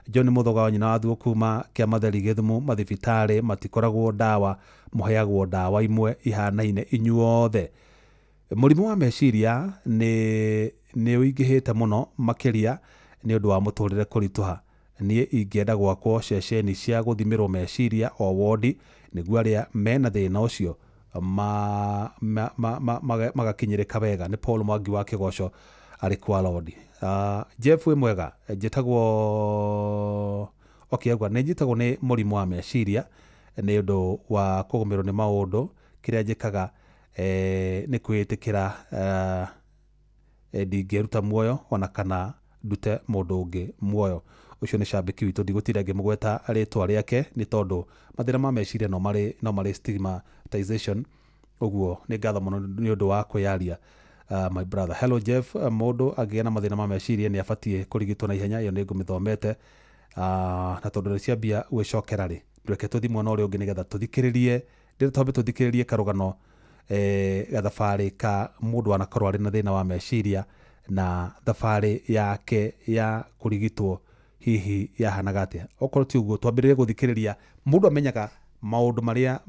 John Mũthoga wa nyina wa Thuo kuma Kĩamatheri Gĩthumo, mathibitarĩ matikoragwo ndawa, mũheagwo ndawa imwe ihanaine inyuothe. Mũrimũ wa meciria nĩ ũingĩhĩte mũno makĩria nĩ ũndũ wa mũtũrĩre kũritũha. Niĩ ingĩenda gwakwo ceceni cia gũthimĩrwo meciria o wodi nĩguo arĩa mena thĩna ũcio magakinyĩrĩka wega. Nĩ Paul Mwangi wa Kĩgoco arĩ kwa Lodi. Jeff wĩ mwega, njĩtagwo okay, nĩ njĩtagwo nĩ mũrimũ wa meciria nĩ ũndũ wa kũgũmĩrwo nĩ maũndũ. Kĩrĩa njĩkaga nĩ kwĩĩtĩkĩra ndingĩruta muoyo ona kana ndute mũndũ ũngĩ muoyo. Ũcio nĩ cambĩki witũ, ndigũtinda ngĩmũgweta rĩtwa rĩake nĩ tondũ mathĩna ma meciria no marĩ stigmatization. Ũguo nĩ ngatho mũno nĩ ũndũ wa kwĩyaria. My brother. Hello Jeff, mũndũ angĩgĩa na mathĩna ma meciria nĩ abatiĩ kũrigitwo na ihenya. Ĩyo nĩ ngũmĩthomete na tondũ nĩ ciambia gwĩcokera rĩ, reke tũthiĩ mwena ũrĩa ũngĩ nĩgetha tũthikĩrĩrie, twambe tũthikĩrĩrie karũgano gathabarĩ ka mũndũ wanakorwo arĩ na thĩna wa meciria na thabarĩ yake ya kũrigitwo hihi yahanaga atĩa. Okorwo ti ũguo twambĩrĩrie gũthikĩrĩria mũndũ amenyaga maũndũ marĩa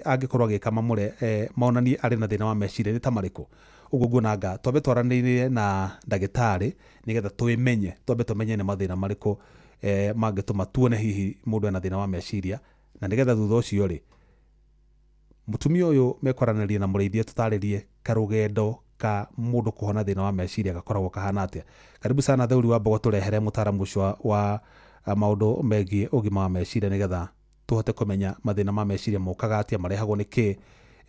angĩkorwo agĩka mamũre monanie arĩ na thĩna wa meciria nĩ ta marĩkũ. Ũguo nguona anga twambe twaranĩrie na ndagĩtarĩ nĩgetha twĩmenye, twambe tũmenye nĩ mathĩna marĩkũ mangĩtũma tuone hihi mũndũ ena thĩna wa meciria, na nĩgetha thutha ũcio rĩ mũtumia ũyũ mekwaranĩria na mũrĩithia tũtarĩrie karũgendo ka mũndũ kũhona thĩna wa meciria gakoragwo kahana atĩa. Karibu sana Theuri wa Mbogo, tũrehere mũtaaramu ũcio wa maũndũ megiĩ ũgima wa meciria nĩgetha tũhote kũmenya mathĩna ma meciria mokaga atĩa, marehagwo nĩ kĩ,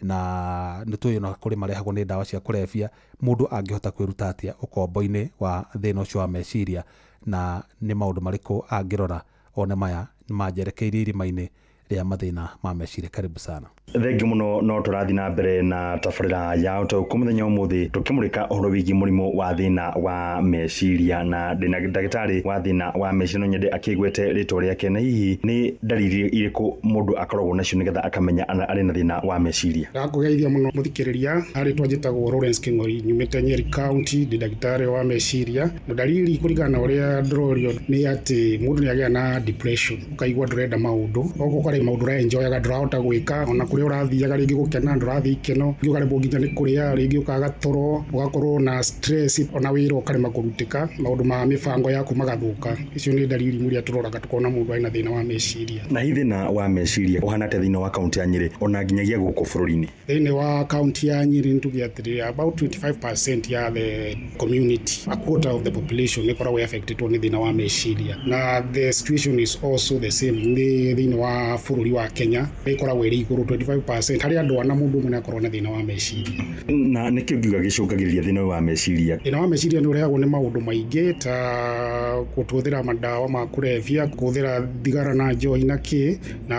na nĩ tũĩ ona kũrĩ marehagwo nĩ ndawa cia kũrebia. Mũndũ angĩhota kwĩruta atĩa ũkombo-inĩ wa thĩna ũcio wa meciria, na nĩ maũndũ marĩkũ angĩrora one maya manjerekeirie irima-inĩ rĩa mathĩna ma meciria. Karibu sana. Thengi muno. No tũrathiĩ na mbere na tabarĩra ya Ũtaũku mũthenya ũmũthĩ tũkĩmũrĩka ũhoro wĩgiĩ mũrimũ wa thĩna wa meciria, na ndĩna ndagĩtarĩ wa thĩna wa meciria no nyende akĩgwete rĩtwa rĩake, na hihi nĩ ndariri irĩkũ mũndũ akoragwo nacio nĩgetha akamenya arĩ na thĩna wa meciria. Ndakũgeithia mũno mũthikĩrĩria, rĩtwa njĩtagwo Lawrence King'ori, nyumĩte Nyeri County, ndĩ ndagĩtarĩ wa meciria. Ndariri kũringana na ũrĩa ndĩrorio nĩ atĩ mũndũ nĩ agĩa na depression, ũkaigua ndũrenda maũndũ, okorwo kwarĩ maũndũ ũraenjoyaga ndũrahota gwĩka, ona kũrĩa ũrathiaga rĩngĩ gũkena ndũrathiĩ ikeno, rĩngĩ ũkaremwo nginya nĩ kũrĩa, rĩngĩ ũkaga toro, ũgakorwo na stress, ona wĩra ũkarema kũrutĩka, maũndũ ma mĩbango yaku magathũka. Icio nĩ ndariri iria tũroraga tũkona mũndũ arĩ na thĩna wa meciria. Na hihi thĩna wa meciria ũhana atĩa thĩinĩ wa kaunti ya Nyĩrĩ ona nginyagia gũkũ bũrũri-inĩ? Thĩinĩ wa kaunti ya Nyĩrĩ nĩ tuge atĩrĩrĩ, about 25% ya the community, a quarter of the population nĩ ĩkoragwo affected nĩ thĩna wa meciria. Na the situation is also the same nĩ thĩinĩ wa bũrũri wa Kenya, nĩ ĩkoragwo ĩrĩ igũrũ 25% harĩ andũ ana mũndũ ũmwe nĩakorwo na thĩna wa meciria. Na nĩkĩ ũngiuga gĩcũngagĩrĩria thĩna ũyũ wa meciria? Thĩna wa meciria nĩ ũrehagwo nĩ maũndũ maingĩ ta kũhũthĩra madawa ma kũrebia, kũhũthĩra thigara na njohi na kĩ, na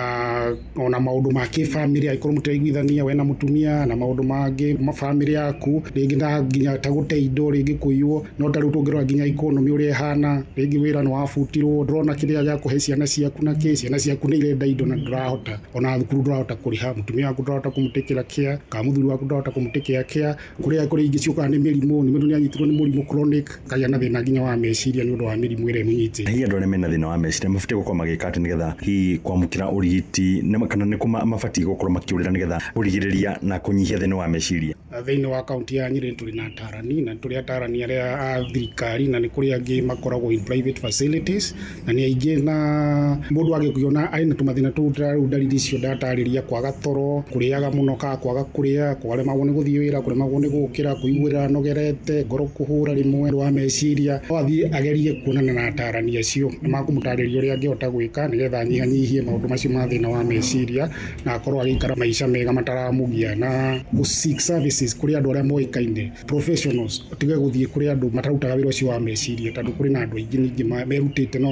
ona maũndũ ma kĩbamĩrĩ, angĩkorwo mũtiraiguithania we na mũtumia na maũndũ mangĩ ma bamĩrĩ yaku, rĩngĩ na nginya ta gũte indo, rĩngĩ kũiywo. No ta rĩu tũngĩrora nginya economy ũrĩa ĩhana, rĩngĩ wĩra nĩ wabutirwo, ndũrona kĩrĩa gĩa kũhe ciana ciaku na kĩ, ciana ciaku nĩ irenda indo na ndũrahota, ona thukuru ndũrahota kũrĩha. Mũtumia waku ndũrahota kũmũtĩkĩra care, kana mũthuri waku ndũrahota kũmũtĩkĩra care. Kũrĩa kũrĩ ingĩ ciũkaga nĩ mĩrimũ, nĩ mũndũ nĩanyitirwo nĩ mũrimũ chronic, kagĩa na thĩna nginya wa meciria nĩ ũndũ wa mĩrimũ ĩrĩa ĩmũnyitĩte. Hihi andũ arĩa mena thĩna wa meciria mabatiĩ gũkorwo magĩka atĩ nĩgetha hihi kwamũkĩra ũrigiti kana nĩ kũ mabatiĩ gũkorwo makĩũrĩra nĩgetha kũrigĩrĩria na kũnyihia thĩna wa meciria? Thĩinĩ wa kaunti ya Nyĩrĩ tũrĩ na atarani, na tũrĩ atarani arĩa a thirikari, na nĩ kũrĩ angĩ makoragwo in private facilities, na nĩ aingĩ. Na mũndũ angĩkĩona arĩ na tũmathĩna tũu ta rĩu ndariri icio ndatarĩria, kwaga toro, kũrĩaga mũno kana kwaga kũrĩa, kũremagwo nĩ gũthiĩ wĩra, kũremagwo nĩ gũkĩra, kũiguĩra anogerete, ngoro kũhũra rĩmwe, wa meciria, no athiĩ agerie kuonana na atarani acio, nĩ makũmũtarĩria ũrĩa angĩhota gwĩka nĩgetha anyihanyihie maũndũ macio ma thĩna wa meciria na akorwo agĩikara maica mega mataramũgia. Na gũ seek services kũrĩ andũ arĩa moĩkaine, professionals, ũtige gũthiĩ kũrĩ andũ matarutaga wĩra ũcio wa meciria, tondũ kũrĩ na andũ aingĩ ningĩ merutĩte no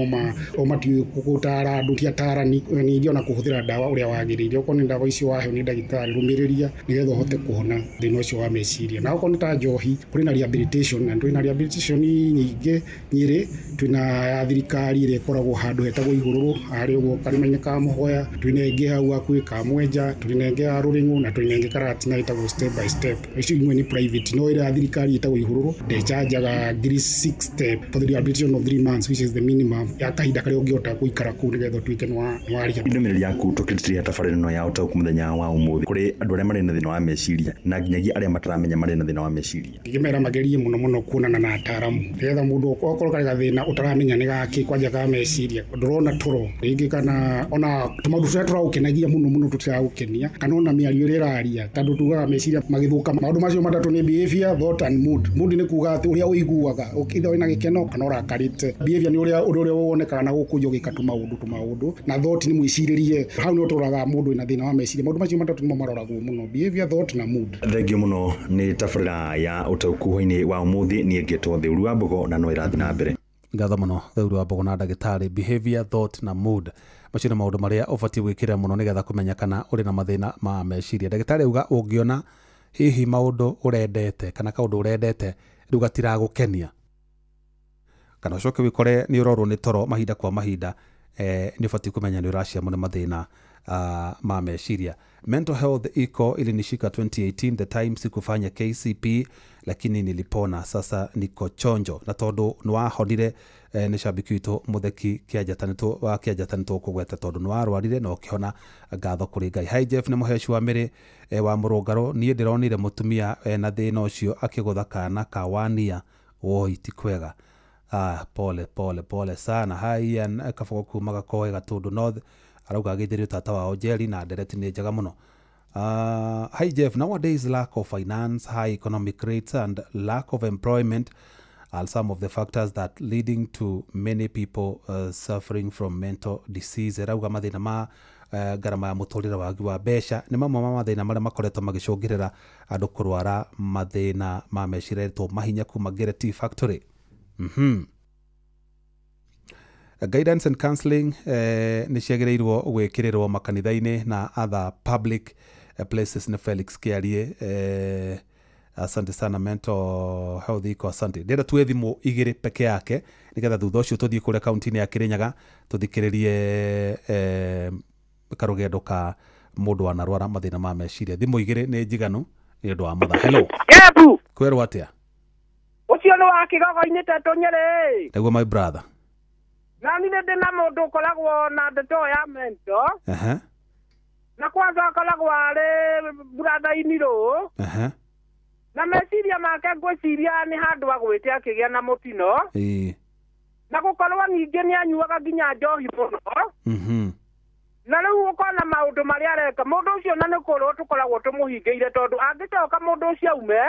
o matiũĩ gũtara andũ, ti atarani. Ningĩ ona kũhũthĩra ndawa ũrĩa wagĩrĩire, okorwo nĩ ndawa icio waheo nĩ ndagĩtarĩ, rũmĩrĩria nĩgetha ũhote kũhona thĩna ũcio wa meciria. Na okorwo nĩ ta njohi, kũrĩ na rehabilitation, na twĩna rehabilitation nyingĩ Nyĩrĩ. Twĩna ya thirikari ĩrĩa ĩkoragwo handũ hetagwo Igũrũrũ, harĩa ũguo karĩma-inĩ ka Mũhoya, twĩna ĩngĩ hau hakuhĩ ka Mwenja, twĩna ĩngĩ ya Rũrĩng'ũ, na twĩna ĩngĩ Karatina ĩtagwo Step by Step. Icio imwe nĩ private, no ĩrĩa ya thirikari ĩtagwo Ihũrũrũ ndĩchanjaga 60,000 for the rehabilitation of 3 months, which is the minimum ya kahinda karĩa ũngĩhota gũikara kũu nĩgetha ũtuĩke nĩ warĩha. Ndũmĩrĩri yaku tũkĩrutĩria tabarĩra ĩno ya ũtaũku mũthenya wa ũmũthĩ kũrĩ andũ arĩa marĩ na thĩna wa meciria na nginyagia arĩa mataramenya marĩ na thĩna wa meciria? Ingĩmera magerie mũno mũno kuonana na ataramu, nĩgetha mũndũ okorwo karĩ gathĩna ũtaramenya nĩ gakĩ, kwanja ka meciria, ndũrona toro rĩngĩ, kana ona tũmaũndũ tũrĩa tũragũkenagia mũno mũno tũtiragũkenia, kana ona mĩario ĩrĩa ĩraria, tondũ tugaga meciria magĩthũka maũndũ macio matatũ nĩ behavior, thought and mood. Mood nĩ kuga atĩ ũrĩa ũiguaga, either wĩna gĩkeno kana ũrakarĩte. Behavior nĩ ũrĩa ũndũ ũrĩa wonekaga na gũkũ nja ũgĩka tũmaũndũ, na thought nĩ mwĩcirĩrie. Hau nĩho tũroraga mũndũ wĩna thĩna wa meciria. Maũndũ macio matatũ nĩmo maroragwo mũno: behavior, thought na mood. Thengio mũno nĩ tabarĩra ya ũtaũku hwainĩ wa ũmũthĩ. Niĩ ngĩtwo Theuru wa Mbogo, na no ĩrathiĩ na mbere. Ngatho mũno Theuru wa Mbogo na ndagĩtarĩ. Behavior, thought na mood, macio nĩ maũndũ marĩa ũbatiĩ gwĩkĩrĩra mũno nĩgetha kũmenya kana ũrĩ na mathĩna ma meciria. Ndagĩtarĩ auga ũngĩona hihi maũndũ ũrendete kana kaũndũ ũrendete rĩu gatiragũkenia, kana ũcoke wĩkore nĩ ũrorwo nĩ toro mahinda kwa mahinda, nĩ ũbatiĩ kũmenya nĩ ũraciamwo nĩ mathĩna ma meciria. Mental health iko ilinishika 2018, the time sikufanya KCP, lakini nilipona, sasa niko chonjo. Na tondũ nĩ wahonire, nĩ cambiki witũ Mũtheki Kĩanjata wa Kĩanjata, nĩ tũkũgweta tondũ nĩ warwarire na ũkĩhona, ngatho kũrĩ Ngai. Hi Jeff, nĩ mũheci wa mĩrĩ wa mũrũngarũ. Niĩ ndĩronire mũtumia na thĩna ũcio akĩgũtha kana kawania, woi ti kwega. Pole pole pole sana. Hi Ian Kabogo kuma Gakoe Gatundu North, arauga agĩithĩrio tata wao Njeri na ndereti nĩ njega mũno. Hi Jeff, nowadays lack of finance, high economic rates and lack of employment are some of the factors that leading to many people suffering from mental disease. Arauga mathĩna ma ngarama ya mũtũrĩre, wagi wa mbeca nĩ mamwe ma mathĩna marĩa makoretwo magĩcũngĩrĩra andũ kũrwara mathĩna ma meciria. Etwo Mahinya kuma Gereti Factory. Guidance and counseling nĩ ciagĩrĩirwo gwĩkĩrĩrwo makanitha-inĩ na other public places. Nĩ Felix Kĩarie. Asante sana, mental health iko, asante. Ndĩrenda tuwe thimũ igĩrĩ peke yake nĩgetha thutha ũcio tũthiĩ kũrĩa kaunti-inĩ ya Kĩrĩnyaga tũthikĩrĩrie karũgendo ka mũndũ wanarwara mathĩna ma meciria. Thimũ igĩrĩ nĩ njiganu nĩ ũndũ wa mathaa. Hello. Kebu. Kwerwo atĩa? Ũcio nĩ wa Kĩgogo-inĩ Tetũ Nyĩrĩ. Nĩguo, my brother. Na niĩ ndĩ na mũndũ ũkoragwo na ndeto ya mental. Na kwanza akoragwo arĩ brother-in-law. Na meciria make ngwĩciria nĩ handũ agwĩte akĩgĩa na mũtino. Na gũkorwo ningĩ nĩ anyuaga nginya njohi mũno. Na rĩu ũkona maũndũ marĩa areka mũndũ ũcio, na nĩ kũrwo tũkoragwo tũmũhingĩire, tondũ angĩcoka mũndũ ũcio aume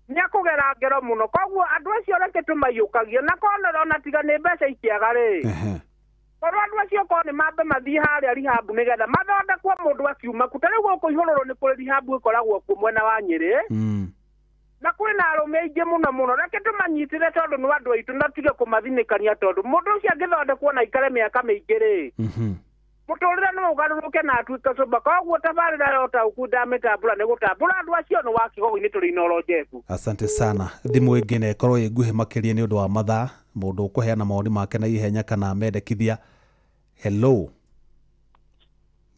nĩ akũgera ngero mũno. Koguo andũ acio reke tũmaiyũkagie, na korwo ona tiga nĩ mbeca ikĩaga rĩ, korwo andũ acio korwo nĩ mambe mathiĩ harĩa rehab nĩgetha mathondekwo mũndũ akiuma ku. Ta rĩu gũkũ Ihũrũrũ nĩ kũrĩ rehab ĩkoragwo kuo mwena wa Nyĩrĩ, na kwĩna arũme aingĩ mũno mũno. Reke tũmanyitĩre tondũ nĩ andũ aitũ, na tige kũmathinĩkania, tondũ mũndũ ũcio angĩthondekwo na aikare mĩaka mĩingĩ rĩ, mũtũrĩre no ũgarũrũke na atuĩke sober. Koguo tabarĩra ya ũtaũku ndamĩtambũra nĩ gũtambũra andũ acio nĩ wa Kĩgogo-inĩ tũrĩ Inooro Jeff. Asante sana. Thimũ ĩngĩ na ĩkorwo ĩ nguhĩ makĩria nĩ ũndũ wa mathaa, mũndũ ũkũheana mawoni make na ihenya kana mendekithia. Hello.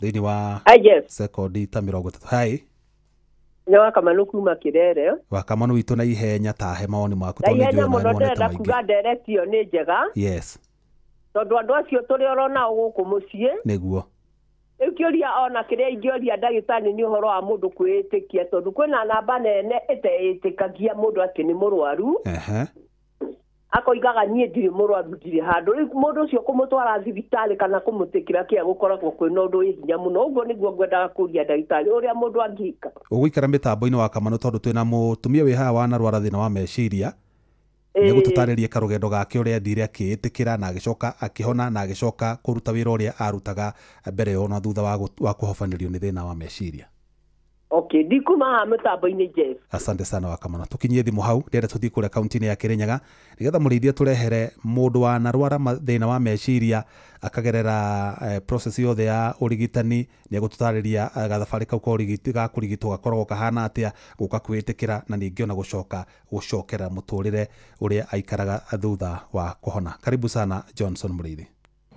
Thĩinĩ wa sekondi ta 30. Hi. Nĩ Wakamanu kuma Kirere. Wakamanu witũ na ihenya tahe mawoni maku tondũ nĩ njũĩ na nĩ kuga ndereti ĩyo nĩ njega. Yes. Tondũ andũ acio tũrĩ oro nao gũkũ mũciĩ. Nĩguo. Rĩu kĩũria ona kĩrĩa ingĩũria ndagĩtarĩ nĩ ũhoro wa mũndũ kwĩĩtĩkia tondũ kwĩna namba nene ĩteĩtĩkagia mũndũ atĩ nĩ mũrwaru. Akoigaga niĩ ndirĩ mũrwaru ndirĩ handũ. Rĩu mũndũ ũcio kũmũtwara thibitarĩ kana kũmũtĩkĩra kĩa gũkoragwo kwĩna ũndũ wĩ hinya mũno. Ũguo nĩguo ngwendaga kũria ndagĩtarĩ ũrĩa mũndũ angĩka. Ũgũikara mĩtambo-inĩ wa Kamanu tondũ twĩna mũtumia wĩ haha wanarwara thĩna wa meciria. Nĩ gũtũtarĩria karũgendo gake ũrĩa athire akĩĩtĩkĩra na agĩcoka akĩhona na agĩcoka kũruta wĩra ũrĩa arutaga mbere ĩyo na thutha wa kũhobanĩrio nĩ thĩna wa meciria. Okay, ndikuma haha mĩtambo-inĩ Jeff. Asante sana Wakamano. Tukinyie thimu hau ndĩrenda tũthiĩ kũrĩa kaunti-inĩ ya Kirinyaga nĩgetha mũrĩithia tũrehere mũndũ wanarwara thĩna wa meciria akagerera process yothe ya ũrigitani. Nĩ egũtũtarĩria gathabarĩ kau ka ũrigiti ga kũrigitwo gakoragwo kahana atĩa gũka kwĩĩtĩkĩra na ningĩ ona gũcoka gũcokera mũtũrĩre ũrĩa aikaraga thutha wa kũhona. Karibu sana Johnson Mũrĩithi.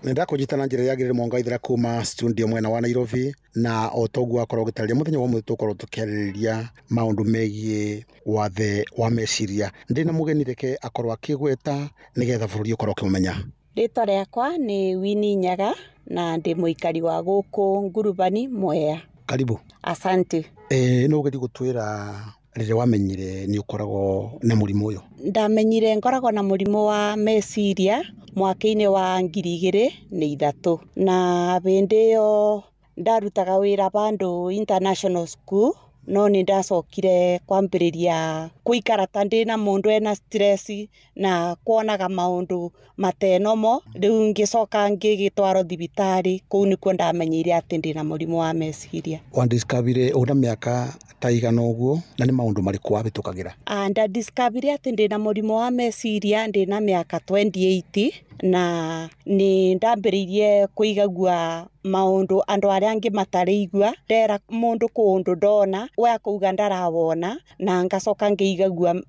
Nĩndakũnyita na njĩra yagĩrĩire Mwanga Ithira kuma studio mwena wa Nairobi na o toguo akorwo gĩtarĩria mũthenya wa ũmũthĩ tũkorwo tũkĩarĩrĩria maũndũ megiĩ wathe wa meciria. Ndĩ na mũgeni reke akorwo akĩgweta nĩgetha bũrũri ũkorwo ũkĩmũmenya. Rĩtwa rĩakwa nĩ Winnie Nyaga na ndĩ mũikari wa gũkũ Ngurubani Mwea. Karibu. Asante. No ũgerie gũtwĩra rĩrĩa wamenyire nĩ ũkoragwo na mũrimũ ũyũ? Ndamenyire ngoragwo na mũrimũ wa meciria mwaka-inĩ wa 2003 na hĩndĩ ĩyo ndarutaga wĩra bandũ international school no nĩ ndacokire kwambĩrĩria gũikara ta ndĩna mũndũ ena stress na kuonaga maũndũ matenomo. Rĩu ngĩcoka ngĩgĩtwarwo thibitarĩ kũu nĩkuo ndamenyeire atĩ ndĩna mũrimũ wa meciria. Wandiscoverire ũna mĩaka ta igana ũguo na nĩ maũndũ marĩkũ wahĩtũkagĩra? Ndadiscoverire atĩ ndĩna mũrimũ wa meciria ndĩna mĩaka 28 na nĩ ndambĩrĩirie kũigagua maũndũ andũ arĩa angĩ matarĩigua. Ndera mũndũ kũndũ ndona we akauga ndarawona na ngacoka ngĩigagua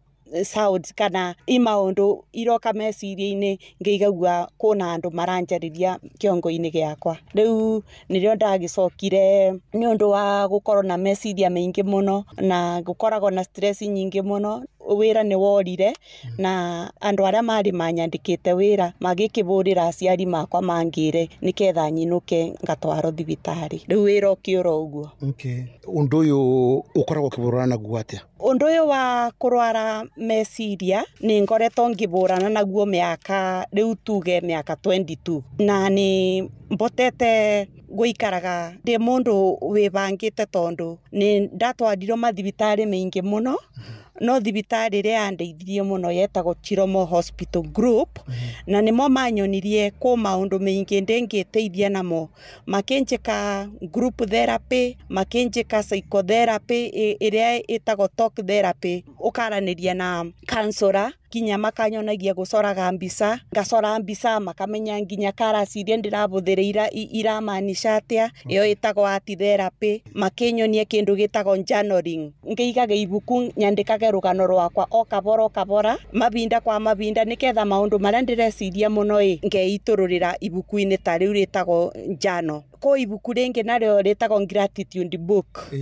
sounds kana i maũndũ iroka meciria-inĩ ngĩigagua kũna andũ maranjarĩria kĩongo-inĩ gĩakwa. Rĩu nĩrĩo ndagĩcokire nĩ ũndũ wa gũkorwo na meciria maingĩ mũno na gũkoragwo na stress nyingĩ mũno. Wĩra nĩ worire na andũ arĩa marĩ manyandĩkĩte wĩra magĩkĩbũrĩra aciari makwa mangĩre nĩketha nyinũke ngatwarwo thibitarĩ. Rĩu wĩra ũkĩũra ũguo. Okay. Ũndũ ũyũ ũkoragwo ũkĩbũrana naguo atĩa? Ũndũ ũyũ wa kũrwara meciria nĩ ngoretwo ngĩbũrana naguo mĩaka rĩu tuge mĩaka 22 na nĩ mbotete gũikaraga ndĩ mũndũ wĩbangĩte tondũ nĩ ndatwarirwo mathibitarĩ maingĩ mũno. No thibitarĩ ĩrĩa yandeithirie mũno yetagwo Chiromo Hospital Group na nĩmo manyonirie kũ maũndũ maingĩ ndĩngĩteithia namo. Makĩnjĩka group therapy, makĩnjĩka psychotherapy ĩrĩa ĩtagwo talk therapy, ũkaranĩria na counselor nginya makanyonagia gũcoraga mbica, ngacora mbica makamenya nginya colours iria ndĩrabũthĩrĩra iramaanisha atĩa, ĩyo ĩtagwo art therapy. Makĩnyonia kĩndũ gĩtagwo journaling, ngĩigaga ibuku nyandĩkage rũgano rwakwa o kabora o kabora mabinda kwa mabinda nĩketha maũndũ marĩa ndĩreciria mũno ĩ ngeitũrũrĩra ibuku-inĩ ta rĩu rĩtagwo journal. Kũ ibuku rĩngĩ narĩo rĩtagwo gratitude book.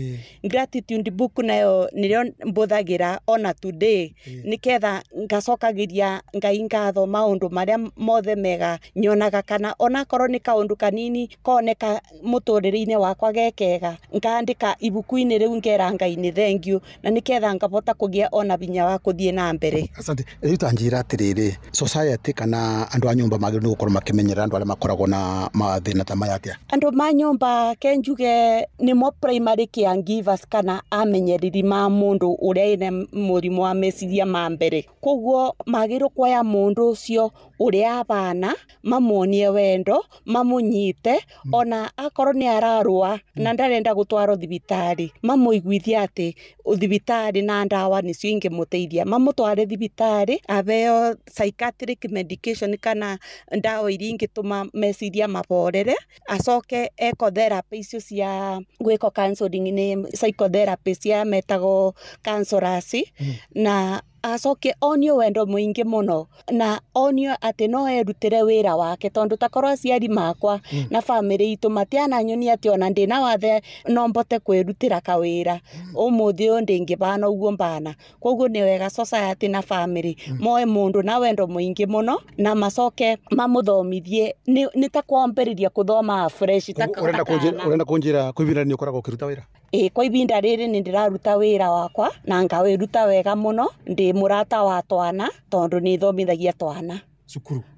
Gratitude book nayo nĩrĩo mbũthagĩra ona today nĩketha ngacokagĩria Ngai ngatho maũndũ marĩa mothe mega nyonaga kana onakorwo nĩ kaũndũ kanini koneka mũtũrĩre-inĩ wakwa gekega ngandĩka ibuku-inĩ rĩu ngera Ngai nĩ thank you na nĩketha ngabota kũgĩa ona binya wa kũthiĩ na mbere. Asante. Rĩu ta njĩra atĩrĩrĩ, society kana andũ a nyũmba magĩrĩirwo nĩ gũkorwo makĩmenyerera andũ arĩa makoragwo na mathĩna ta maya atĩa? Andũ ma nyũmba ke njuge nĩmo primary caregivers kana amenyereri ma mũndũ ũrĩa ĩna mũrimũ wa meciria ma mbere. Koguo magĩrĩirwo kuoya mũndũ ũcio ũrĩa abana mamuonie wendo mamũnyite ona akorwo nĩ ararũa na ndarenda gũtwarwo thibitarĩ mamũiguithie atĩ thibitarĩ na ndawa nĩcio ingĩmũteithia, mamũtware thibitarĩ abeo psychiatric medication kana ndawa iria ingĩtũma meciria maborere, acoke ecotherapy icio cia gwĩkwo counseling nĩ psychotherapy cia metagwo counselors na acoke onio wendo muingi muno na onio ati no erutire wira wake tondu takorwo aciari makwa na family itu matiana nyonia ati ona ndina wathe no mbote kwirutira kawira umuthi uyu ndingibana uguo mbana. Koguo ni wega society na family moe mundu na wendo muingi muno na macoke mamuthomithie ni ta kwambiriria kuthoma fresh ta urenda kunjira kwibira ni ukoragwo ukiruta wira? Kwa ibinda riri ni ndiraruta wira wakwa na ngawiruta wega muno. Ndi murata wa twana tondu ni thomithagia twana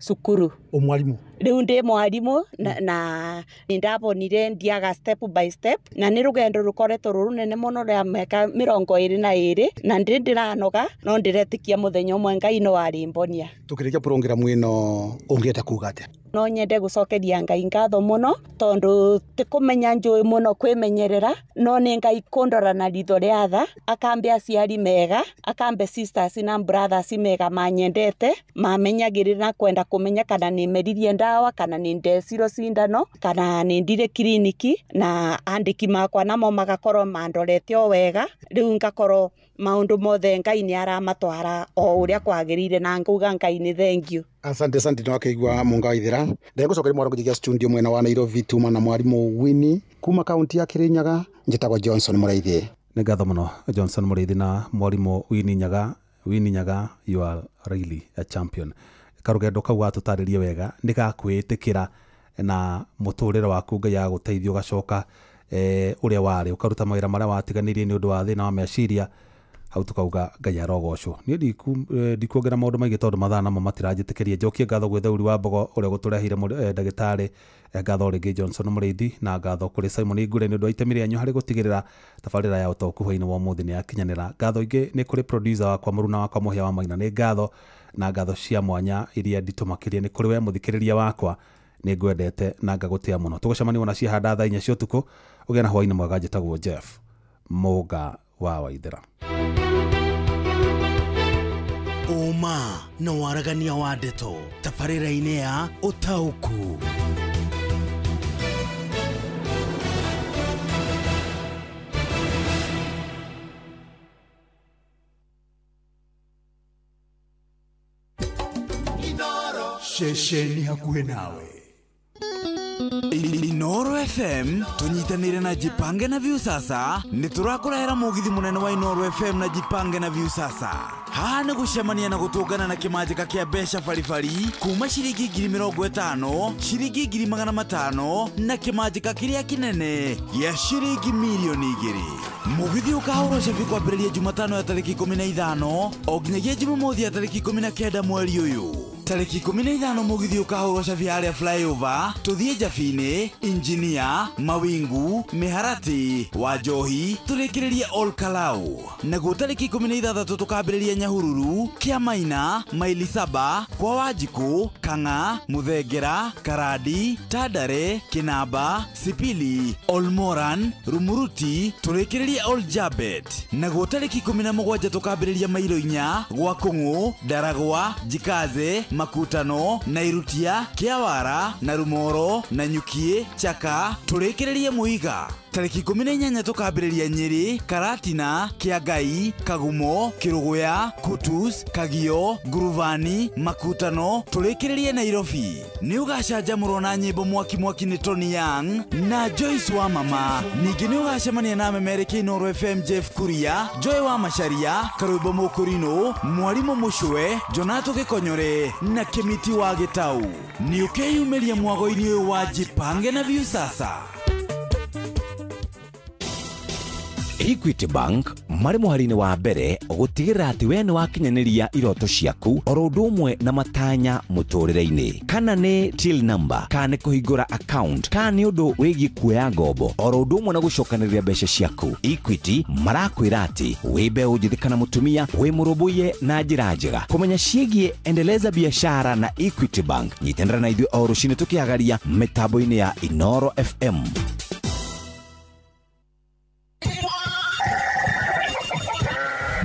cukuru umwarimu. Riu ndi mwarimu na ndabonire ndiaga step by step na ni rugendo rukoretwo rurunene muno rwa miaka 22 na ndi ndiranoga no ndiretikia muthenya umwe Ngai no arimbonia. Tukirikia program ino ungienda kuga atia? No nyende gucokeria Ngai ngatho muno tondu tikumenya njui muno kwimenyerera no ni Ngai kundora na ritho ria tha akambe aciari mega akambe sisters na brothers mega manyendete mamenyagirira na kwenda kumenya kana ni meririe ndawa kana ni ndeciro cindano kana ni ndire kiriniki na andiki makwa namo magakorwo mandorete o wega. Riu ngakorwo maundu mothe Ngai ni aramatwara o uria kwagirire na nguga Ngai ni thank you. Asante asante no akaigua Munga Waithera. Ndegũcokeria mwaro kũnjigia studio mwena wa Nairobi tuma na mwarimu Winnie kuma kaunti ya Kirinyaga. Njitagwo Johnson Mũraithi. Nĩ ngatho mũno Johnson Mũraithi na mwarimu Winnie Nyaga. Winnie Nyaga, you are really a champion. Karugendo kau watũtarĩrie wega nĩ gakwĩtĩkĩra na mũtũrĩre waku Ngai agũteithia ũgacoka ũrĩa warĩ ũkaruta mawĩra marĩa watiganĩirie nĩ ũndũ wa thĩna wa meciria. Hau tukauga Ngai arogocwo. Niĩ ndikuongerera maũndũ maingĩ tondũ mathaa namo matiranjĩtĩkĩria. Njokie ngatho gwĩ Theuri wa Mbogo ũrĩa gũtũreheire ndagĩtarĩ, ngatho rĩngĩ Johnson Mũrĩithi na ngatho kũrĩ Simon Ngure nĩ ũndũ wa itemi rĩanyu harĩ gũtigĩrĩra tabarĩra ya ũtaũku hwaĩ-inĩ wa ũmũthĩ nĩ yakinyanĩra. Ngatho ingĩ nĩ kũrĩ producer wakwa mũruna wakwa Mũhĩa wa Maina, nĩ ngatho na ngatho cia mwanya iria nditũ makĩria nĩ kũrĩ we mũthikĩrĩria wakwa, nĩ ngwendete na ngagũtĩa mũno. Tũgũcemania ona ciahanda thaa 4 cia ũtukũ. Ũgĩe na hwaĩ-inĩ mwega. Njĩtagwo Jeff Mũnga wa Waithera. Uma na waragania wa ndeto tabarĩra-inĩ ya ũtaũku. Ceceni hakuhĩ nawe Inoro FM tunyitanire na Jipange na Viusasa. Nĩ tũrakũrehera mũgithi mũnene wa Inoro FM na Jipange na Viusasa. Haha nĩ gũcemania na gũtũngana na kĩmanjĩka kĩa mbeca baribari kuma ciringi 50,000 ciringi 500,000 na kĩmanjĩka kĩrĩa kĩnene gĩa ciringi 2 million. Mũgithi ũkahũrwo cabi kwambĩrĩria Jumatano ya tarĩki 15 o nginyagia Jumamothi ya tarĩki 19 mweri ũyũ. Tarĩki 15 mũgithi ũkahũrwo cabi harĩa flyover tũthiĩ Njabinĩ, Injinia, Mawingu, Mĩharatĩ, Wanjohi tũrĩkĩrĩrie Ol Kalou. Naguo tarĩki 16 tũkambĩrĩria Nyahururu, Kĩamaina, Maili Saba, kwa Wanjikũ, Kang'a, Mũthengera, Karandi, Tandare, Kĩnamba, Sipili, Olmoran, Rumuruti tũrĩkĩrĩrie Ol Jabet. Naguo tarĩki 17 tũkambĩrĩria Mailo 4 gwa Kũng'ũ, Ndaragwa, Jikaze, Makutano, Nairutia, Kĩawara, Narumoro, Nanyukie, Chaka tũrĩkĩrĩrie Mũiga. Tarĩki 18 tũkambĩrĩria Nyĩrĩ, Karatina, Kĩangai, Kagumo, Kĩrũgũya, Kutus, Kagio, Nguruvani, Makutano tũrĩkĩrĩrie Nairobi. Nĩ ũgacanjamũrwo na nyĩmbo mwaki mwaki nĩ Tony Young na Joyce wa Mama. Ningĩ nĩ ũgacemania na memereki Inoro FM Jeff Kuria, Joy wa Macharia, Karwĩmbo Mũkũrinũ, Mwarimũ Mũcwe, Jonato Gĩkonyore na Kĩmiti wa Gĩtau. Nĩ ũkeyumĩria mwago-inĩ ũyũ wa Jipange na Viusasa. Equity Bank marĩ mũhari-inĩ wa mbere gũtigĩrĩra atĩ we nĩ wakinyanĩria iroto ciaku oro ũndũ ũmwe na matanya mũtũrĩre-inĩ, kana nĩ till number, kana nĩ kũhingũra account, kana nĩ ũndũ wĩgiĩ kuoya ngombo oro ũndũ ũmwe na gũcokanĩrĩria mbeca ciaku. Equity marakwĩra atĩ wĩ mbeũ njĩthĩ kana mũtumia wĩ mũrũmbũiye na njĩra njega. Kũmenya ciĩgiĩ endeleza biashara na Equity Bank, nyitanĩra na ithuĩ o rũcinĩ tũkĩagaria mĩtambo-inĩ ya Inoro FM.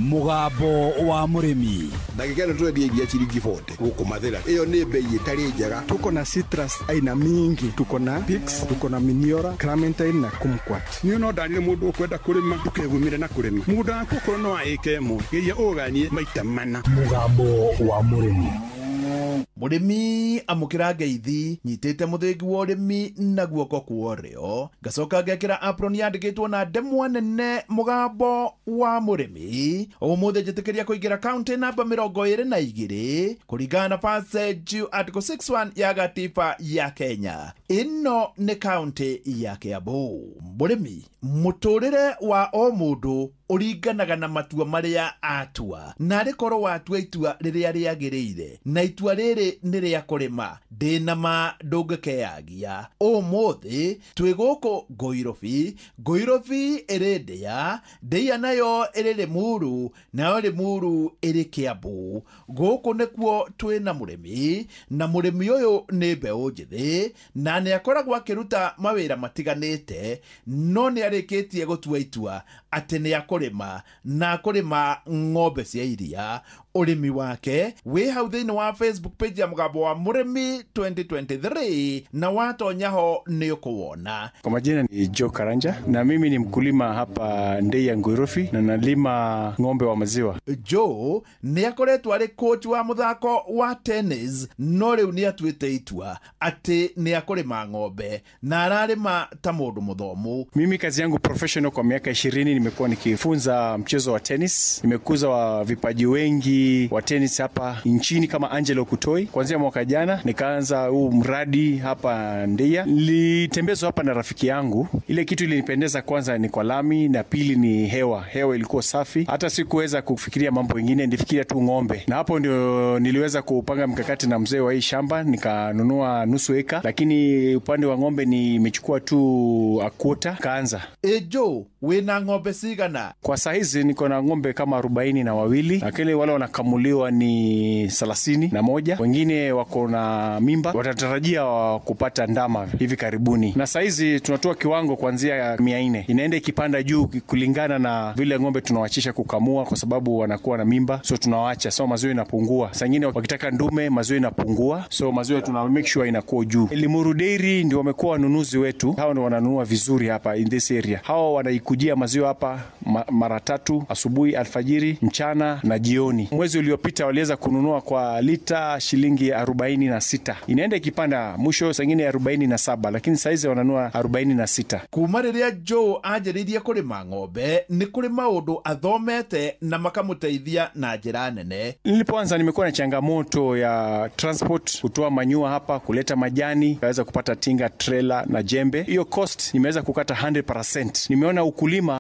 Mũgambo wa mũrĩmi. Ndagĩka ĩno tũrendia iria ciringi 40 gũkũ Mathĩra. Ĩyo nĩ bei ĩtarĩ njega. Tuko na citrus aina mingi, tuko na Pix, tuko na Miniora, Clementine na Kumquat. Niĩ no ndanire mũndũ ũkwenda kũrĩma ndũkegumire na kũrĩma. Mũgũnda waku okorwo no wa ĩka ĩmwe, geria ũganie maita mana. Mũgambo wa mũrĩmi. Mũrĩmi amũkĩra ngeithi nyitĩte mũthĩgi wa ũrĩmi na guoko kwa ũrĩo, ngacoka ngekĩra apron yandĩkĩtwo na ndemwa nene mũgambo wa mũrĩmi. Ũmũthĩ njĩtĩkĩria kũingĩra kaunti namba 22 kũringana na passage article 61 ya gatiba ya Kenya. Ĩno nĩ kaunti ya Kiambu. Mũrĩmi, mũtũrĩre wa o mũndũ ũringanaga na matua marĩa atua, na arĩ korwo watua itua rĩrĩa rĩagĩrĩire, na itua rĩrĩ nĩ rĩa kũrĩma, ndĩna ma ndũngĩkeyagia. Ũmũthĩ twĩ gũkũ Ngũirobi. Ngũirobi ĩrĩ Ndĩa, Ndĩa nayo ĩrĩ Rĩmuru, nayo Rĩmuru ĩrĩ Kĩambu. Gũkũ nĩkuo twĩna mũrĩmi, na mũrĩmi ũyũ nĩ mbeũ njĩthĩ, na nĩ akoragwo akĩruta mawĩra matiganĩte, no nĩ arĩkĩtie gũtua itua atĩ nĩ akũrĩma, na akũrĩma ng'ombe cia iria. Ũrĩmi wake wĩ hau thĩinĩ wa Facebook page ya Mũgambo wa Mũrĩmi 2023, na watonya ho nĩ ũkũwona. Kwa majina ni Joe Karanja na mimi ni mkulima hapa Ndei Ngũirobi na nalima ng'ombe wa maziwa. Joe nĩ akoretwo arĩ coach wa mũthako wa tennis, no rĩu nĩ atuĩte itua atĩ nĩ akũrĩma ng'ombe na ararĩma ta mũndũ mũthomu. Mimi kazi yangu professional kwa miaka 20 nimekuwa nikifunza mchezo wa tennis. Nimekuza wa vipaji wengi wa tennis hapa nchini kama Angelo Kutoi. Kuanzia mwaka jana nikaanza huu mradi hapa Ndeia. Nilitembezwa hapa na rafiki yangu. Ile kitu ilinipendeza kwanza ni kwa lami na pili ni hewa. Hewa ilikuwa safi. Hata sikuweza kufikiria mambo mengine, nilifikiria tu ng'ombe. Na hapo ndio niliweza kupanga mkakati na mzee wa hii shamba, nikanunua nusu eka, lakini upande wa ng'ombe nimechukua tu a quarter kaanza. Ejo, wena ng'ombe cigana? Kwa saa hizi niko na ng'ombe kama 42, lakini wale wanakamuliwa ni 31. Wengine wako na mimba, watatarajia kupata ndama hivi karibuni. Na saa hizi tunatoa kiwango kuanzia 400. Inaenda ikipanda juu kulingana na vile ng'ombe tunawachisha kukamua, kwa sababu wanakuwa na mimba, so tunawaacha, so maziwa inapungua. Saa nyingine wakitaka ndume maziwa inapungua, so maziwa tuna make sure inakuwa juu. Limuru Dairy ndio wamekuwa wanunuzi wetu. Hao ndio wananunua vizuri hapa in this area. Hao wanaikujia maziwa hapa mara tatu, asubuhi, alfajiri, mchana na jioni. Mwezi uliopita waliweza kununua kwa lita shilingi 46. Inaenda ikipanda mwisho saa nyingine 47, lakini saizi wananunua 46. Kuma rĩrĩa Joe anjĩrĩirie kũrĩma ng'ombe, nĩ kũrĩ maũndũ athomete na makamũteithia na njĩra nene. Nilipoanza nimekuwa na changamoto ya transport, kutoa manyua hapa, kuleta majani, kaweza kupata tinga, trailer na jembe. Hiyo cost nimeweza kukata 100%. Nimeona ukulima